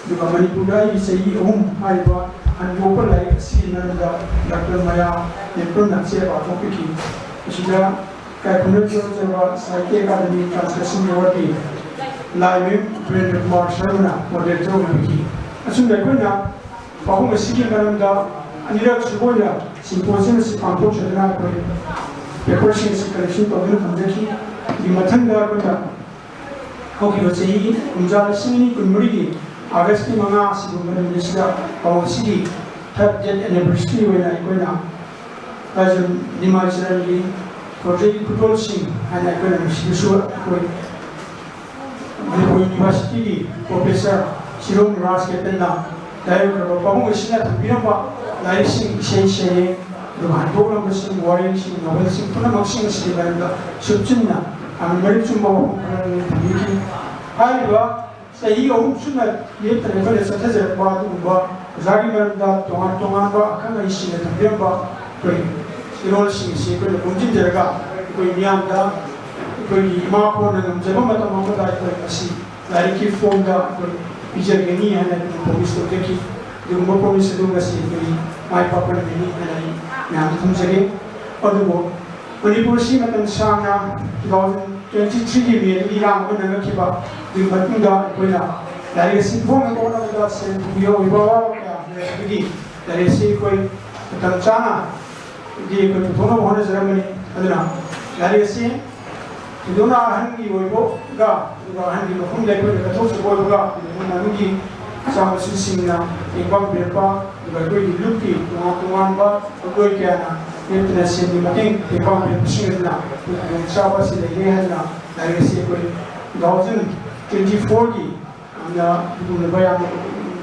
ꯑꯗꯨꯒ ꯃꯅꯤꯄꯨꯔꯗ ꯑꯩꯒꯤ ꯆꯍꯤ ꯑꯍꯨꯝ ꯍꯥꯏꯔꯤꯕ ꯍꯟꯗꯣꯛꯄ ꯂꯥꯏꯔꯤꯛ ꯑꯁꯤꯒꯤ ꯃꯔꯝꯗ ꯗꯥꯛꯇꯔ ꯃꯌꯥ ꯅꯦꯄ꯭ꯔꯝꯅ ꯆꯦ ꯄꯥꯊꯣꯛꯄꯤꯈꯤ꯫ ꯃꯁꯤꯗ ꯏꯀꯥꯏ ꯈꯨꯝꯅꯖꯔꯕ ꯁꯥꯍꯤꯇ꯭ꯌ ꯑꯦꯀꯥꯗꯃꯤ ꯇ꯭ꯔꯥꯟꯁꯂꯦꯁꯟ ꯑꯦꯋꯥꯔꯗꯀꯤ ꯂꯥꯏꯃꯌꯨꯝ ꯕꯤꯔꯦꯟꯗ꯭ꯔ ꯀꯨꯃꯥꯔ ꯁꯔꯃꯅ ꯃꯣꯗꯦꯔꯦꯇꯔ ꯑꯣꯏꯕꯤꯈꯤ꯫ ꯑꯁꯨꯝꯅ ꯑꯩꯈꯣꯏꯅ ꯄꯥꯎꯈꯨꯝ ꯑꯁꯤꯒꯤ ꯃꯔꯝꯗ ꯑꯅꯤꯔꯛ ꯁꯨꯕ ꯑꯣꯏꯅ ꯁꯤꯝꯄꯣꯖꯤꯌꯝ ꯑꯁꯤ ꯄꯥꯡꯊꯣꯛꯆꯗꯨꯅ ꯑꯩꯈꯣꯏ ꯄꯦꯄꯔꯁꯤꯡ ꯑꯁꯤ ꯀꯂꯦꯛꯁꯟ ꯇꯧꯗꯨꯅ ꯊꯝꯖꯈꯤ꯫ ꯑꯗꯨꯒꯤ ꯃꯊꯪꯗ ꯑꯩꯈꯣꯏꯅ ꯍꯧꯈꯤꯕ ꯆꯍꯤ ꯀꯨꯝꯖꯥ ꯂꯤꯁꯤꯡ ꯑꯅꯤ ꯀꯨꯟꯃꯔꯤꯒꯤ ꯑꯥꯒꯁꯀꯤ ꯃꯉꯥ ꯑꯁꯤꯒꯨꯝꯕ ꯅꯨꯃꯤꯠ ꯑꯁꯤꯗ ꯄꯥꯎ ꯑꯁꯤꯒꯤ ꯊꯥꯔꯇꯤꯌꯦꯠ ꯑꯦꯅꯤꯚꯔꯁꯔꯤ ꯑꯣꯏꯅ ꯑꯩꯈꯣꯏꯅ ꯔꯥꯖꯟ ꯅꯤꯃꯥꯏ ꯆꯔꯟꯒꯤ ꯄ꯭ꯔꯣꯖꯦꯛꯀꯤ ꯈꯨꯗꯣꯜꯁꯤꯡ ꯍꯥꯏꯅ ꯑꯩꯈꯣꯏꯅ ꯃꯁꯤꯗꯁꯨ ꯑꯩꯈꯣꯏ ꯃꯅꯤꯄꯨꯔ ꯌꯨꯅꯤꯚꯔꯁꯤꯇꯤꯒꯤ ꯄ꯭ꯔꯣꯐꯦꯁꯔ ꯁꯤꯔꯣꯝ ꯔꯥꯖ ꯀꯦꯇꯟꯅ ꯂꯥꯏꯔꯤꯛ ꯄꯥꯕ ꯄꯥꯕꯨꯡ ꯑꯁꯤꯅ ꯊꯝꯕꯤꯔꯝꯕ ꯂꯥꯏꯔꯤꯛꯁꯤꯡ, ꯏꯁꯩ ꯁꯩꯔꯦꯡ, ꯑꯗꯨꯒ ꯍꯟꯗꯣꯛꯂꯝꯕꯁꯤꯡ, ꯋꯥꯔꯦꯡꯁꯤꯡ, ꯅꯣꯕꯦꯜꯁꯤꯡ ꯄꯨꯝꯅꯃꯛꯁꯤꯡ ꯑꯁꯤꯒꯤ ꯃꯔꯝꯗ ꯁꯨꯞꯆꯤꯟꯅ ꯌꯥꯝꯅ ꯃꯔꯤꯛ ꯆꯨꯝꯕ ꯋꯥꯐꯝ ꯈꯔ ꯊꯝꯕꯤꯈꯤ꯫ ꯍꯥꯏꯔꯤꯕ ꯆꯍꯤ ꯑꯍꯨꯝ ꯁꯨꯞꯅ ꯂꯦꯞꯇꯅ ꯑꯩꯈꯣꯏꯅ ꯆꯠꯊꯖꯔꯛꯄ ꯑꯗꯨꯒꯨꯝꯕ ꯑꯣꯖꯥꯒꯤ ꯃꯔꯝꯗ ꯇꯣꯉꯥꯟ ꯇꯣꯉꯥꯟꯕ ꯑꯈꯪ ꯑꯍꯩꯁꯤꯡꯅ ꯊꯝꯕꯤꯔꯝꯕ ꯑꯩꯈꯣꯏ ꯆꯤꯔꯣꯜꯁꯤꯡ ꯑꯁꯤ ꯑꯩꯈꯣꯏꯅ ꯈꯣꯝꯖꯤꯟꯖꯔꯒ ꯑꯩꯈꯣꯏ ꯃꯤꯌꯥꯝꯗ ꯑꯩꯈꯣꯏꯒꯤ ꯏꯃꯥ ꯀꯣꯟꯅ ꯉꯝꯖꯕ ꯃꯇꯝ ꯑꯃꯗ ꯑꯩꯈꯣꯏ ꯃꯁꯤ ꯂꯥꯏꯔꯤꯛꯀꯤ ꯐꯣꯝꯗ ꯑꯩꯈꯣꯏ ꯄꯤꯖꯒꯅꯤ ꯍꯥꯏꯅ ꯑꯩꯈꯣꯏ ꯄ꯭ꯔꯣꯃꯤꯁ ꯇꯧꯖꯈꯤ꯫ ꯑꯗꯨꯒꯨꯝꯕ ꯄ꯭ꯔꯣꯃꯤꯁ ꯑꯗꯨ ꯉꯁꯤ ꯑꯩꯈꯣꯏ ꯃꯥꯏ ꯄꯥꯛꯄ ꯅꯨꯃꯤꯠꯅꯤ ꯍꯥꯏꯅ ꯑꯩ ꯃꯌꯥꯝꯗ ꯊꯝꯖꯒꯦ꯫ ꯑꯗꯨꯕꯨ ꯃꯅꯤꯄꯨꯔꯁꯤ ꯃꯇꯝ ꯁꯥꯡꯅ two thousand twenty three ꯒꯤ ꯃꯦꯗꯒꯤ ꯏꯔꯥꯡ ꯑꯃ ꯅꯪꯉꯛꯈꯤꯕ ꯑꯗꯨꯒꯤ ꯃꯇꯨꯡꯗ ꯑꯩꯈꯣꯏꯅ ꯂꯥꯏꯔꯤꯛ ꯑꯁꯤ ꯐꯣꯡꯅꯕ ꯍꯣꯠꯅꯕꯗ ꯁꯦꯜ ꯊꯨꯝꯒꯤ ꯑꯣꯏꯕ ꯑꯋꯥꯕ ꯀꯌꯥ ꯂꯩꯔꯛꯄꯗꯒꯤ ꯂꯥꯏꯔꯤꯛ ꯑꯁꯤ ꯑꯩꯈꯣꯏ ꯃꯇꯝ ꯆꯥꯅ ꯗꯤ ꯑꯩꯈꯣꯏ ꯄꯨꯊꯣꯛꯅꯕ ꯍꯣꯠꯅꯖꯔꯝꯕꯅꯤ꯫ ꯑꯗꯨꯅ ꯂꯥꯏꯔꯤꯛ ꯑꯁꯤ ꯊꯣꯏꯗꯣꯛꯅ ꯑꯍꯟꯒꯤ ꯑꯣꯏꯕꯒ ꯑꯗꯨꯒ ꯑꯍꯟꯒꯤ ꯃꯐꯝꯗ ꯑꯩꯈꯣꯏꯅ ꯀꯠꯊꯣꯛꯆꯕ ꯑꯣꯏꯕꯒ ꯑꯗꯨꯒ ꯃꯗꯨꯒꯤ ꯃꯆꯥ ꯃꯁꯨꯁꯤꯡꯅ ꯇꯦꯡꯕꯥꯡ ꯄꯤꯔꯛꯄ ꯑꯗꯨꯒ ꯑꯩꯈꯣꯏꯒꯤ ꯂꯨꯞꯀꯤ ꯇꯣꯉꯥꯟ ꯇꯣꯉꯥꯟꯕ ꯃꯤꯑꯣꯏ ꯀꯌꯥꯅ ꯂꯦꯞꯇꯅ ꯁꯦꯟꯒꯤ ꯃꯇꯦꯡ ꯇꯦꯡꯕꯥꯡ ꯄꯤꯔꯛꯄꯁꯤꯡ ꯑꯗꯨꯅ ꯑꯩꯈꯣꯏ ꯈꯨꯗꯣꯡꯆꯥꯕ ꯑꯁꯤ ꯂꯩꯔꯦ ꯍꯥꯏꯗꯨꯅ ꯂꯥꯏꯔꯤꯛ ꯑꯁꯤ ꯑꯩꯈꯣꯏ two thousand twenty four ꯒꯤ ꯌꯥꯝꯅ ꯑꯗꯨꯒꯨꯝꯂꯕ ꯌꯥꯝꯅ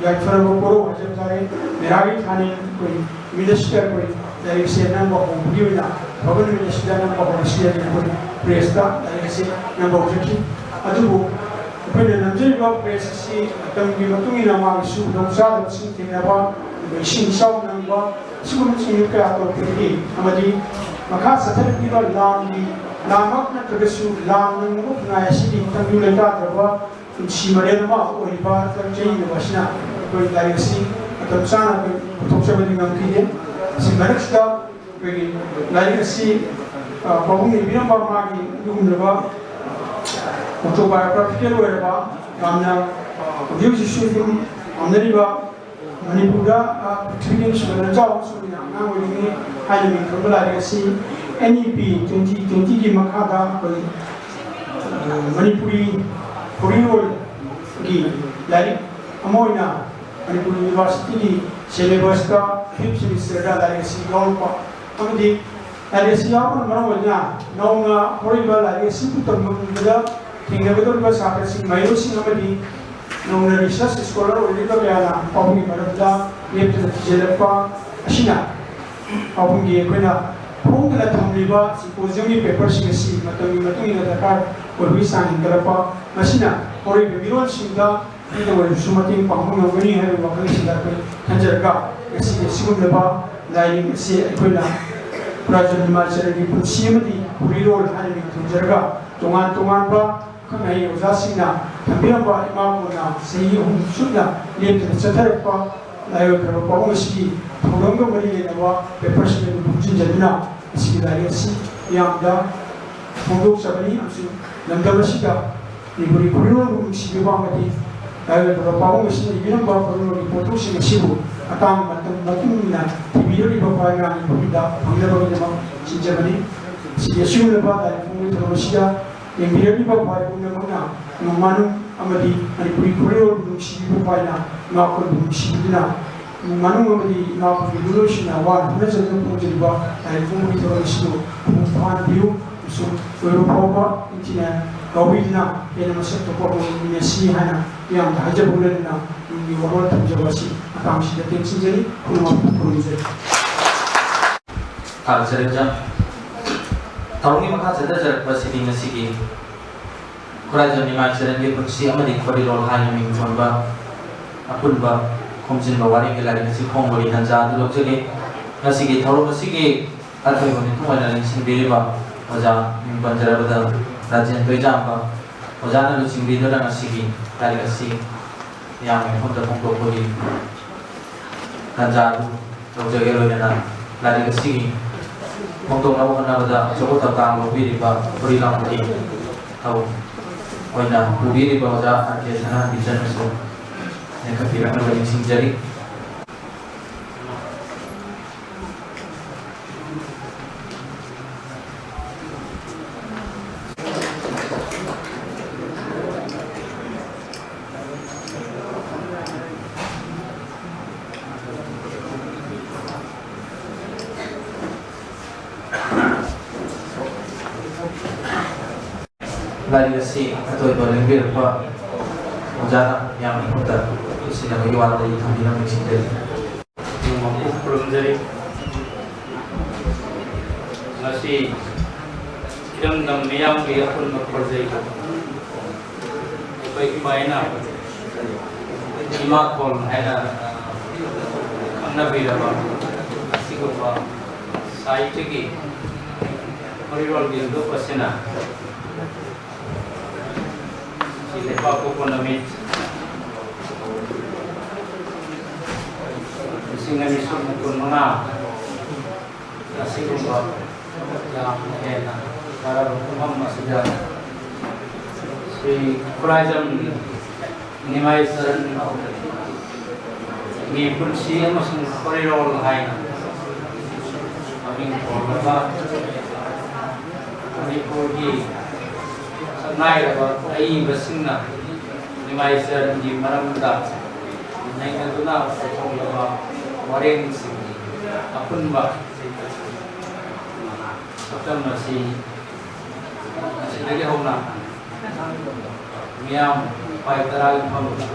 ꯌꯥꯏꯐꯔꯕ ꯄꯣꯔꯧ ꯍꯥꯏꯖꯕ ꯇꯥꯔꯦ꯫ ꯃꯦꯔꯥꯒꯤ ꯊꯥꯅꯤ ꯑꯩꯈꯣꯏ ꯃꯤꯅꯤꯁꯇꯔ ꯑꯩꯈꯣꯏ ꯂꯥꯏꯔꯤꯛꯁꯦ ꯅꯝꯕ ꯍꯧꯕꯒꯤ ꯑꯣꯏꯅ ꯑꯐꯕ ꯅꯨꯃꯤꯠ ꯑꯁꯤꯗ ꯅꯝꯕ ꯍꯧꯔꯁꯤ ꯍꯥꯏꯅ ꯑꯩꯈꯣꯏ ꯄ꯭ꯔꯦꯁꯇ ꯂꯥꯏꯔꯤꯛ ꯑꯁꯤ ꯅꯝꯕ ꯍꯧꯖꯈꯤ꯫ ꯑꯗꯨꯕꯨ ꯑꯩꯈꯣꯏꯅ ꯅꯝꯖꯔꯤꯕ ꯄ꯭ꯔꯦꯁ ꯑꯁꯤ ꯃꯇꯝꯒꯤ ꯃꯇꯨꯡ ꯏꯟꯅ ꯃꯥꯒꯤꯁꯨ ꯈꯨꯗꯣꯡꯆꯥꯗꯕꯁꯤꯡ ꯊꯦꯡꯅꯕ, ꯑꯗꯨꯒ ꯏꯁꯤꯡ ꯏꯆꯥꯎ ꯅꯪꯕ, ꯑꯁꯤꯒꯨꯝꯕꯁꯤꯡ ꯀꯌꯥ ꯇꯧꯔꯛꯄꯗꯒꯤ ꯑꯃꯗꯤ ꯃꯈꯥ ꯆꯠꯊꯔꯛꯂꯤꯕ ꯂꯥꯟꯒꯤ, ꯂꯥꯟꯃꯛ ꯅꯠꯇ꯭ꯔꯒꯁꯨ ꯂꯥꯟ ꯅꯪꯕ ꯈꯨꯟꯅꯥꯏ ꯑꯁꯤꯒꯤ ꯇꯪꯗꯨ ꯂꯩꯇꯥꯗ꯭ꯔꯕ ꯄꯨꯟꯁꯤ ꯃꯔꯦꯜ ꯑꯃ ꯑꯣꯏꯔꯤꯕ ꯆꯍꯤꯗꯕ ꯑꯁꯤꯅ ꯑꯩꯈꯣꯏ ꯂꯥꯏꯔꯤꯛ ꯑꯁꯤ ꯃꯇꯝ ꯆꯥꯅ ꯑꯩꯈꯣꯏ ꯄꯨꯊꯣꯛꯆꯕꯗꯤ ꯉꯝꯈꯤꯗꯦ꯫ ꯑꯁꯤ ꯃꯔꯛꯁꯤꯗ ꯑꯩꯈꯣꯏꯒꯤ ꯂꯥꯏꯔꯤꯛ ꯑꯁꯤ, ꯑ, ꯄꯥꯕꯨꯡꯅ ꯏꯕꯤꯔꯝꯕ ꯃꯥꯒꯤ ꯑꯗꯨꯒꯨꯝꯂꯕ autobiographical ꯑꯣꯏꯔꯕ ꯌꯥꯝꯅ, ꯑ, ꯍꯧꯖꯤꯛ ꯍꯧꯖꯤꯛꯁꯨ ꯑꯗꯨꯝ ꯄꯥꯝꯅꯔꯤꯕ ꯃꯅꯤꯄꯨꯔꯗ, ꯑ, ꯄ꯭ꯔꯤꯊꯤꯕꯤꯒꯤ ꯅꯨꯡꯁꯤꯕ ꯂꯟꯖꯥꯎ ꯑꯃꯁꯨꯡ ꯌꯥꯝ ꯑꯉꯥꯡ ꯑꯣꯏꯔꯤꯉꯩ ꯍꯥꯏꯅ ꯃꯤꯡꯊꯣꯟꯕ ꯂꯥꯏꯔꯤꯛ ꯑꯁꯤ N E P twenty twenty ꯒꯤ ꯃꯈꯥꯗ ꯑꯩꯈꯣꯏ, ꯑ, ꯃꯅꯤꯄꯨꯔꯤ ꯈꯣꯔꯤꯔꯣꯜꯒꯤ ꯂꯥꯏꯔꯤꯛ ꯑꯃ ꯑꯣꯏꯅ ꯃꯅꯤꯄꯨꯔ ꯌꯨꯅꯤꯚꯔꯁꯤꯇꯤꯒꯤ syllabusꯇ fifth semesterꯗ ꯂꯥꯏꯔꯤꯛ ꯑꯁꯤ ꯌꯥꯎꯔꯛꯄ ꯑꯃꯗꯤ ꯂꯥꯏꯔꯤꯛ ꯑꯁꯤ ꯌꯥꯎꯕꯅ ꯃꯔꯝ ꯑꯣꯏꯗꯨꯅ ꯅꯧꯅ ꯍꯧꯔꯛꯏꯕ ꯂꯥꯏꯔꯤꯛ ꯑꯁꯤꯕꯨ ꯇꯝꯕꯗ ꯊꯦꯡꯅꯒꯗꯧꯔꯤꯕ ꯁꯥꯇ꯭ꯔꯁꯤꯡ, ꯃꯍꯩꯔꯣꯏꯁꯤꯡ ꯑꯃꯗꯤ ꯅꯧꯅ research scholar ꯑꯣꯏꯔꯤꯕ ꯀꯌꯥꯅ ꯄꯥꯎꯒꯤ ꯃꯔꯛꯇ ꯂꯦꯞꯇꯅ ꯊꯤꯖꯤꯜꯂꯛꯄ ꯑꯁꯤꯅ ꯄꯥꯎꯈꯨꯝꯒꯤ ꯑꯩꯈꯣꯏꯅ ꯐꯣꯡꯗꯨꯅ ꯊꯝꯂꯤꯕ symposiumꯒꯤ paperꯁꯤꯡ ꯑꯁꯤ ꯃꯇꯝꯒꯤ ꯃꯇꯨꯡ ꯏꯟꯅ ꯗꯔꯀꯥꯔ ꯑꯣꯏꯕꯒꯤ ꯆꯥꯡ ꯍꯦꯟꯒꯠꯂꯛꯄ, ꯃꯁꯤꯅ ꯍꯧꯔꯛꯏꯕ ꯃꯤꯔꯣꯜꯁꯤꯡꯗ ꯈꯤꯇꯪ ꯑꯣꯏꯔꯕꯁꯨ ꯃꯇꯦꯡ ꯄꯥꯡꯕ ꯉꯝꯒꯅꯤ ꯍꯥꯏꯕ ꯋꯥꯈꯜꯁꯤꯗ ꯑꯩꯈꯣꯏ ꯈꯟꯖꯔꯒ, ꯉꯁꯤꯗꯤ ꯑꯁꯤꯒꯨꯝꯂꯕ ꯂꯥꯏꯔꯤꯛ ꯑꯁꯤ ꯑꯩꯈꯣꯏꯅ ꯈꯨꯔꯥꯏꯖꯝ ꯅꯤꯃꯥꯏꯆꯔꯟꯒꯤ ꯄꯨꯟꯁꯤ ꯑꯃꯗꯤ ꯈꯣꯔꯤꯔꯣꯜ ꯍꯥꯏꯅ ꯃꯤꯡ ꯊꯣꯟꯖꯔꯒ, ꯇꯣꯉꯥꯟ ꯇꯣꯉꯥꯟꯕ ꯑꯈꯪ ꯑꯍꯩ ꯑꯣꯖꯥꯁꯤꯡꯅ ꯊꯝꯕꯤꯔꯝꯕ ꯏꯃꯥ ꯀꯣꯟꯅ ꯆꯍꯤ ꯑꯍꯨꯝ ꯁꯨꯞꯅ ꯂꯦꯞꯇꯅ ꯆꯠꯊꯔꯛꯄ ꯂꯥꯏꯑꯣꯏꯈ꯭ꯔꯕ ꯄꯥꯕꯨꯡ ꯑꯁꯤꯒꯤ ꯊꯧꯔꯝꯒ ꯃꯔꯤ ꯂꯩꯅꯕ paperꯁꯤꯡ ꯑꯗꯨ ꯈꯣꯝꯖꯤꯟꯖꯗꯨꯅ ꯃꯁꯤꯒꯤ ꯂꯥꯏꯔꯤꯛ ꯑꯁꯤ ꯃꯤꯌꯥꯝꯗ ꯐꯣꯡꯗꯣꯛꯆꯕꯅꯤ꯫ ꯑꯃꯁꯨꯡ ꯂꯝꯗꯝ ꯑꯁꯤꯗ ꯃꯅꯤꯄꯨꯔꯤ ꯈꯨꯔꯤꯔꯣꯜꯕꯨ ꯅꯨꯡꯁꯤꯕꯤꯕ ꯑꯃꯗꯤ ꯂꯥꯏꯑꯣꯏꯈ꯭ꯔꯕ ꯄꯥꯕꯨꯡ ꯑꯁꯤꯅ ꯏꯕꯤꯔꯝꯕ ꯈꯨꯔꯤꯔꯣꯜꯒꯤ ꯄꯣꯠꯊꯣꯛꯁꯤꯡ ꯑꯁꯤꯕꯨ ꯃꯇꯥꯡ ꯃꯇꯝ ꯃꯇꯨꯡ ꯏꯟꯅ ꯊꯤꯕꯤꯔꯛꯂꯤꯕ ꯈ꯭ꯋꯥꯏ ꯉꯥꯡꯕ ꯃꯤꯑꯣꯏꯗ ꯐꯪꯅꯕꯒꯤꯗꯃꯛ ꯁꯤꯟꯖꯕꯅꯤ꯫ ꯃꯁꯤꯒꯤ ꯑꯁꯤꯒꯨꯝꯂꯕ ꯂꯥꯏꯔꯤꯛ ꯐꯣꯡꯕꯒꯤ ꯊꯧꯔꯝ ꯑꯁꯤꯗ ꯌꯦꯡꯕꯤꯔꯛꯂꯤꯕ ꯈ꯭ꯋꯥꯏ ꯄꯨꯝꯅꯃꯛꯅ ꯏꯃꯨꯡ ꯃꯅꯨꯡ ꯑꯃꯗꯤ ꯃꯅꯤꯄꯨꯔꯤ ꯈꯨꯔꯤꯔꯣꯜꯕꯨ ꯅꯨꯡꯁꯤꯕꯤꯕ ꯈ꯭ꯋꯥꯏꯅ ꯏꯃꯥ ꯈꯨꯔꯨꯝꯕꯨ ꯅꯨꯡꯁꯤꯕꯤꯗꯨꯅ ꯏꯃꯨꯡ ꯃꯅꯨꯡ ꯑꯃꯗꯤ ꯏꯃꯥ ꯈꯨꯔꯨꯝꯕꯨ ꯂꯣꯏꯁꯤꯟꯅ ꯋꯥꯅ ꯍꯣꯠꯅꯖꯗꯨꯅ ꯐꯣꯡꯖꯔꯤꯕ ꯂꯥꯏꯔꯤꯛ ꯐꯣꯡꯕꯒꯤ ꯊꯧꯔꯝ ꯑꯁꯤꯕꯨ ꯃꯄꯨꯡ ꯐꯥꯍꯟꯕꯤꯌꯨ ꯑꯃꯁꯨꯡ ꯂꯣꯏꯕ ꯐꯥꯎꯕ ꯅꯤꯡꯊꯤꯅ ꯌꯥꯎꯕꯤꯗꯨꯅ ꯍꯦꯟꯅ ꯃꯁꯛ ꯊꯣꯛꯄ ꯑꯣꯏꯃꯤꯟꯅꯁꯤ ꯍꯥꯏꯅ ꯃꯤꯌꯥꯝꯗ ꯍꯥꯏꯖꯕ ꯂꯣꯏꯅꯅ ꯇꯨꯡꯒꯤ ꯋꯥꯔꯣꯜ ꯊꯝꯖꯕ ꯑꯁꯤ ꯃꯇꯥꯡꯁꯤꯗ ꯇꯦꯟꯁꯤꯟꯖꯔꯤ꯫ ꯈꯨꯔꯨꯝꯖꯔꯤ꯫ ꯊꯥꯒꯠꯆꯔꯤ ꯑꯣꯖꯥ꯫ ꯊꯧꯔꯝꯒꯤ ꯃꯈꯥ ꯆꯠꯊꯖꯔꯛꯄ ꯑꯁꯤꯗꯤ ꯉꯁꯤꯒꯤ ꯈꯨꯔꯥꯏꯖꯝ ꯅꯤꯃꯥꯏ ꯆꯦꯔꯦꯟꯒꯤ ꯄꯨꯟꯁꯤ ꯑꯃꯗꯤ ꯈꯣꯔꯤꯔꯣꯜ ꯍꯥꯏꯅ ꯃꯤꯡ ꯊꯣꯟꯕ ꯑꯄꯨꯟꯕ ꯈꯣꯝꯖꯤꯟꯕ ꯋꯥꯔꯦꯡꯒꯤ ꯂꯥꯏꯔꯤꯛ ꯑꯁꯤ ꯐꯣꯡꯕꯒꯤ ꯇꯥꯟꯖꯥ ꯑꯗꯨ ꯂꯧꯖꯒꯦ꯫ ꯉꯁꯤꯒꯤ ꯊꯧꯔꯝ ꯑꯁꯤꯒꯤ ꯑꯊꯣꯏꯕ ꯃꯤꯊꯨꯡ ꯑꯣꯏꯅ ꯂꯦꯡꯁꯤꯟꯕꯤꯔꯤꯕ ꯑꯣꯖꯥ ꯃꯤꯡ ꯄꯟꯖꯔꯕꯗ ꯔꯥꯖꯦꯟ ꯇꯣꯏꯖꯥꯝꯕ ꯑꯣꯖꯥꯅ ꯂꯨꯆꯤꯡꯕꯤꯗꯨꯅ ꯉꯁꯤꯒꯤ ꯂꯥꯏꯔꯤꯛ ꯑꯁꯤ ꯃꯤꯌꯥꯝꯒꯤ ꯃꯐꯝꯗ ꯐꯣꯡꯗꯣꯛꯄꯒꯤ ꯇꯥꯟꯖꯥ ꯑꯗꯨ ꯂꯧꯖꯒꯦ꯫ ꯂꯣꯏꯅꯅ ꯂꯥꯏꯔꯤꯛ ꯑꯁꯤꯒꯤ ꯐꯣꯡꯗꯣꯛꯅꯕ ꯍꯣꯠꯅꯕꯗ ꯑꯆꯧꯕ ꯊꯧꯗꯥꯡ ꯂꯧꯕꯤꯔꯤꯕ ꯎꯔꯤ ꯂꯥꯡꯕꯒꯤ ꯊꯧ ꯑꯣꯏꯅ ꯄꯨꯕꯤꯔꯤꯕ ꯑꯣꯖꯥ ꯑꯥꯔ ꯀꯦ ꯁꯅꯥꯍꯟꯕꯤꯆꯟꯕꯁꯨ ꯂꯦꯡꯈꯠꯄꯤꯔꯛꯅꯕ ꯅꯤꯡꯁꯤꯡꯖꯔꯤ꯫ ꯂꯥꯏꯔꯤꯛ ꯑꯁꯤ ꯑꯊꯣꯏꯕ ꯂꯦꯡꯕꯤꯔꯛꯄ ꯑꯣꯖꯥꯅ ꯃꯤꯌꯥꯝꯒꯤ ꯃꯐꯝꯗ ꯁꯤꯟꯅꯕꯒꯤ ꯋꯥꯔꯣꯜ ꯑꯩ ꯊꯝꯕꯤꯅꯕ ꯅꯤꯡꯁꯤꯡꯖꯔꯤ꯫ ꯃꯄꯨ ꯈꯨꯔꯨꯝꯖꯔꯤ꯫ ꯉꯁꯤ ꯏꯔꯝꯗꯝ ꯃꯤꯌꯥꯝꯒꯤ ꯑꯄꯨꯟꯕ ꯈꯣꯜꯖꯩ ꯑꯩꯈꯣꯏ ꯏꯃꯥ ꯏꯅꯥꯎ ꯏꯃꯥ ꯈꯣꯜ ꯍꯥꯏꯅ ꯈꯪꯅꯕꯤꯔꯕ ꯑꯁꯤꯒꯨꯝꯕ ꯁꯥꯍꯤꯇ꯭ꯌꯒꯤ ꯈꯣꯔꯤꯔꯣꯜꯒꯤ ꯂꯨꯞ ꯑꯁꯤꯅ ꯁꯤ ꯂꯩꯕꯥꯛꯄꯣꯛꯄ ꯅꯨꯃꯤꯠ ꯂꯤꯁꯤꯡ ꯑꯅꯤ ꯁꯨꯞꯅ ꯀꯨꯟ ꯃꯉꯥ ꯑꯁꯤꯒꯨꯝꯕ ꯌꯥꯝꯅ ꯍꯦꯟꯅ ꯐꯔꯕ ꯄꯨꯡꯐꯝ ꯑꯁꯤꯗ ꯁ꯭ꯔꯤ ꯈꯨꯔꯥꯏꯖꯝ ꯅꯤꯃꯥꯏ ꯆꯔꯟ ꯒꯤ ꯄꯨꯟꯁꯤ ꯑꯃꯁꯨꯡ ꯈꯣꯔꯤꯔꯣꯜ ꯍꯥꯏꯅ ꯃꯃꯤꯡ ꯊꯣꯜꯂꯕ ꯃꯅꯤꯄꯨꯔꯒꯤ ꯁꯛꯅꯥꯏꯔꯕ ꯑꯏꯕꯁꯤꯡꯅ ꯅꯤꯃꯥꯏ ꯆꯔꯟꯒꯤ ꯃꯔꯝꯗ ꯅꯩꯅꯗꯨꯅ ꯄꯨꯊꯣꯛꯂꯕ ꯋꯥꯔꯦꯡꯁꯤꯡꯒꯤ ꯑꯄꯨꯟꯕ ꯁꯛꯇꯝ ꯑꯁꯤ ꯑꯁꯤꯗꯒꯤ ꯍꯧꯅ ꯃꯤꯌꯥꯝ ꯄꯥꯏ ꯇꯔꯥꯒꯤ ꯐꯝꯕꯗ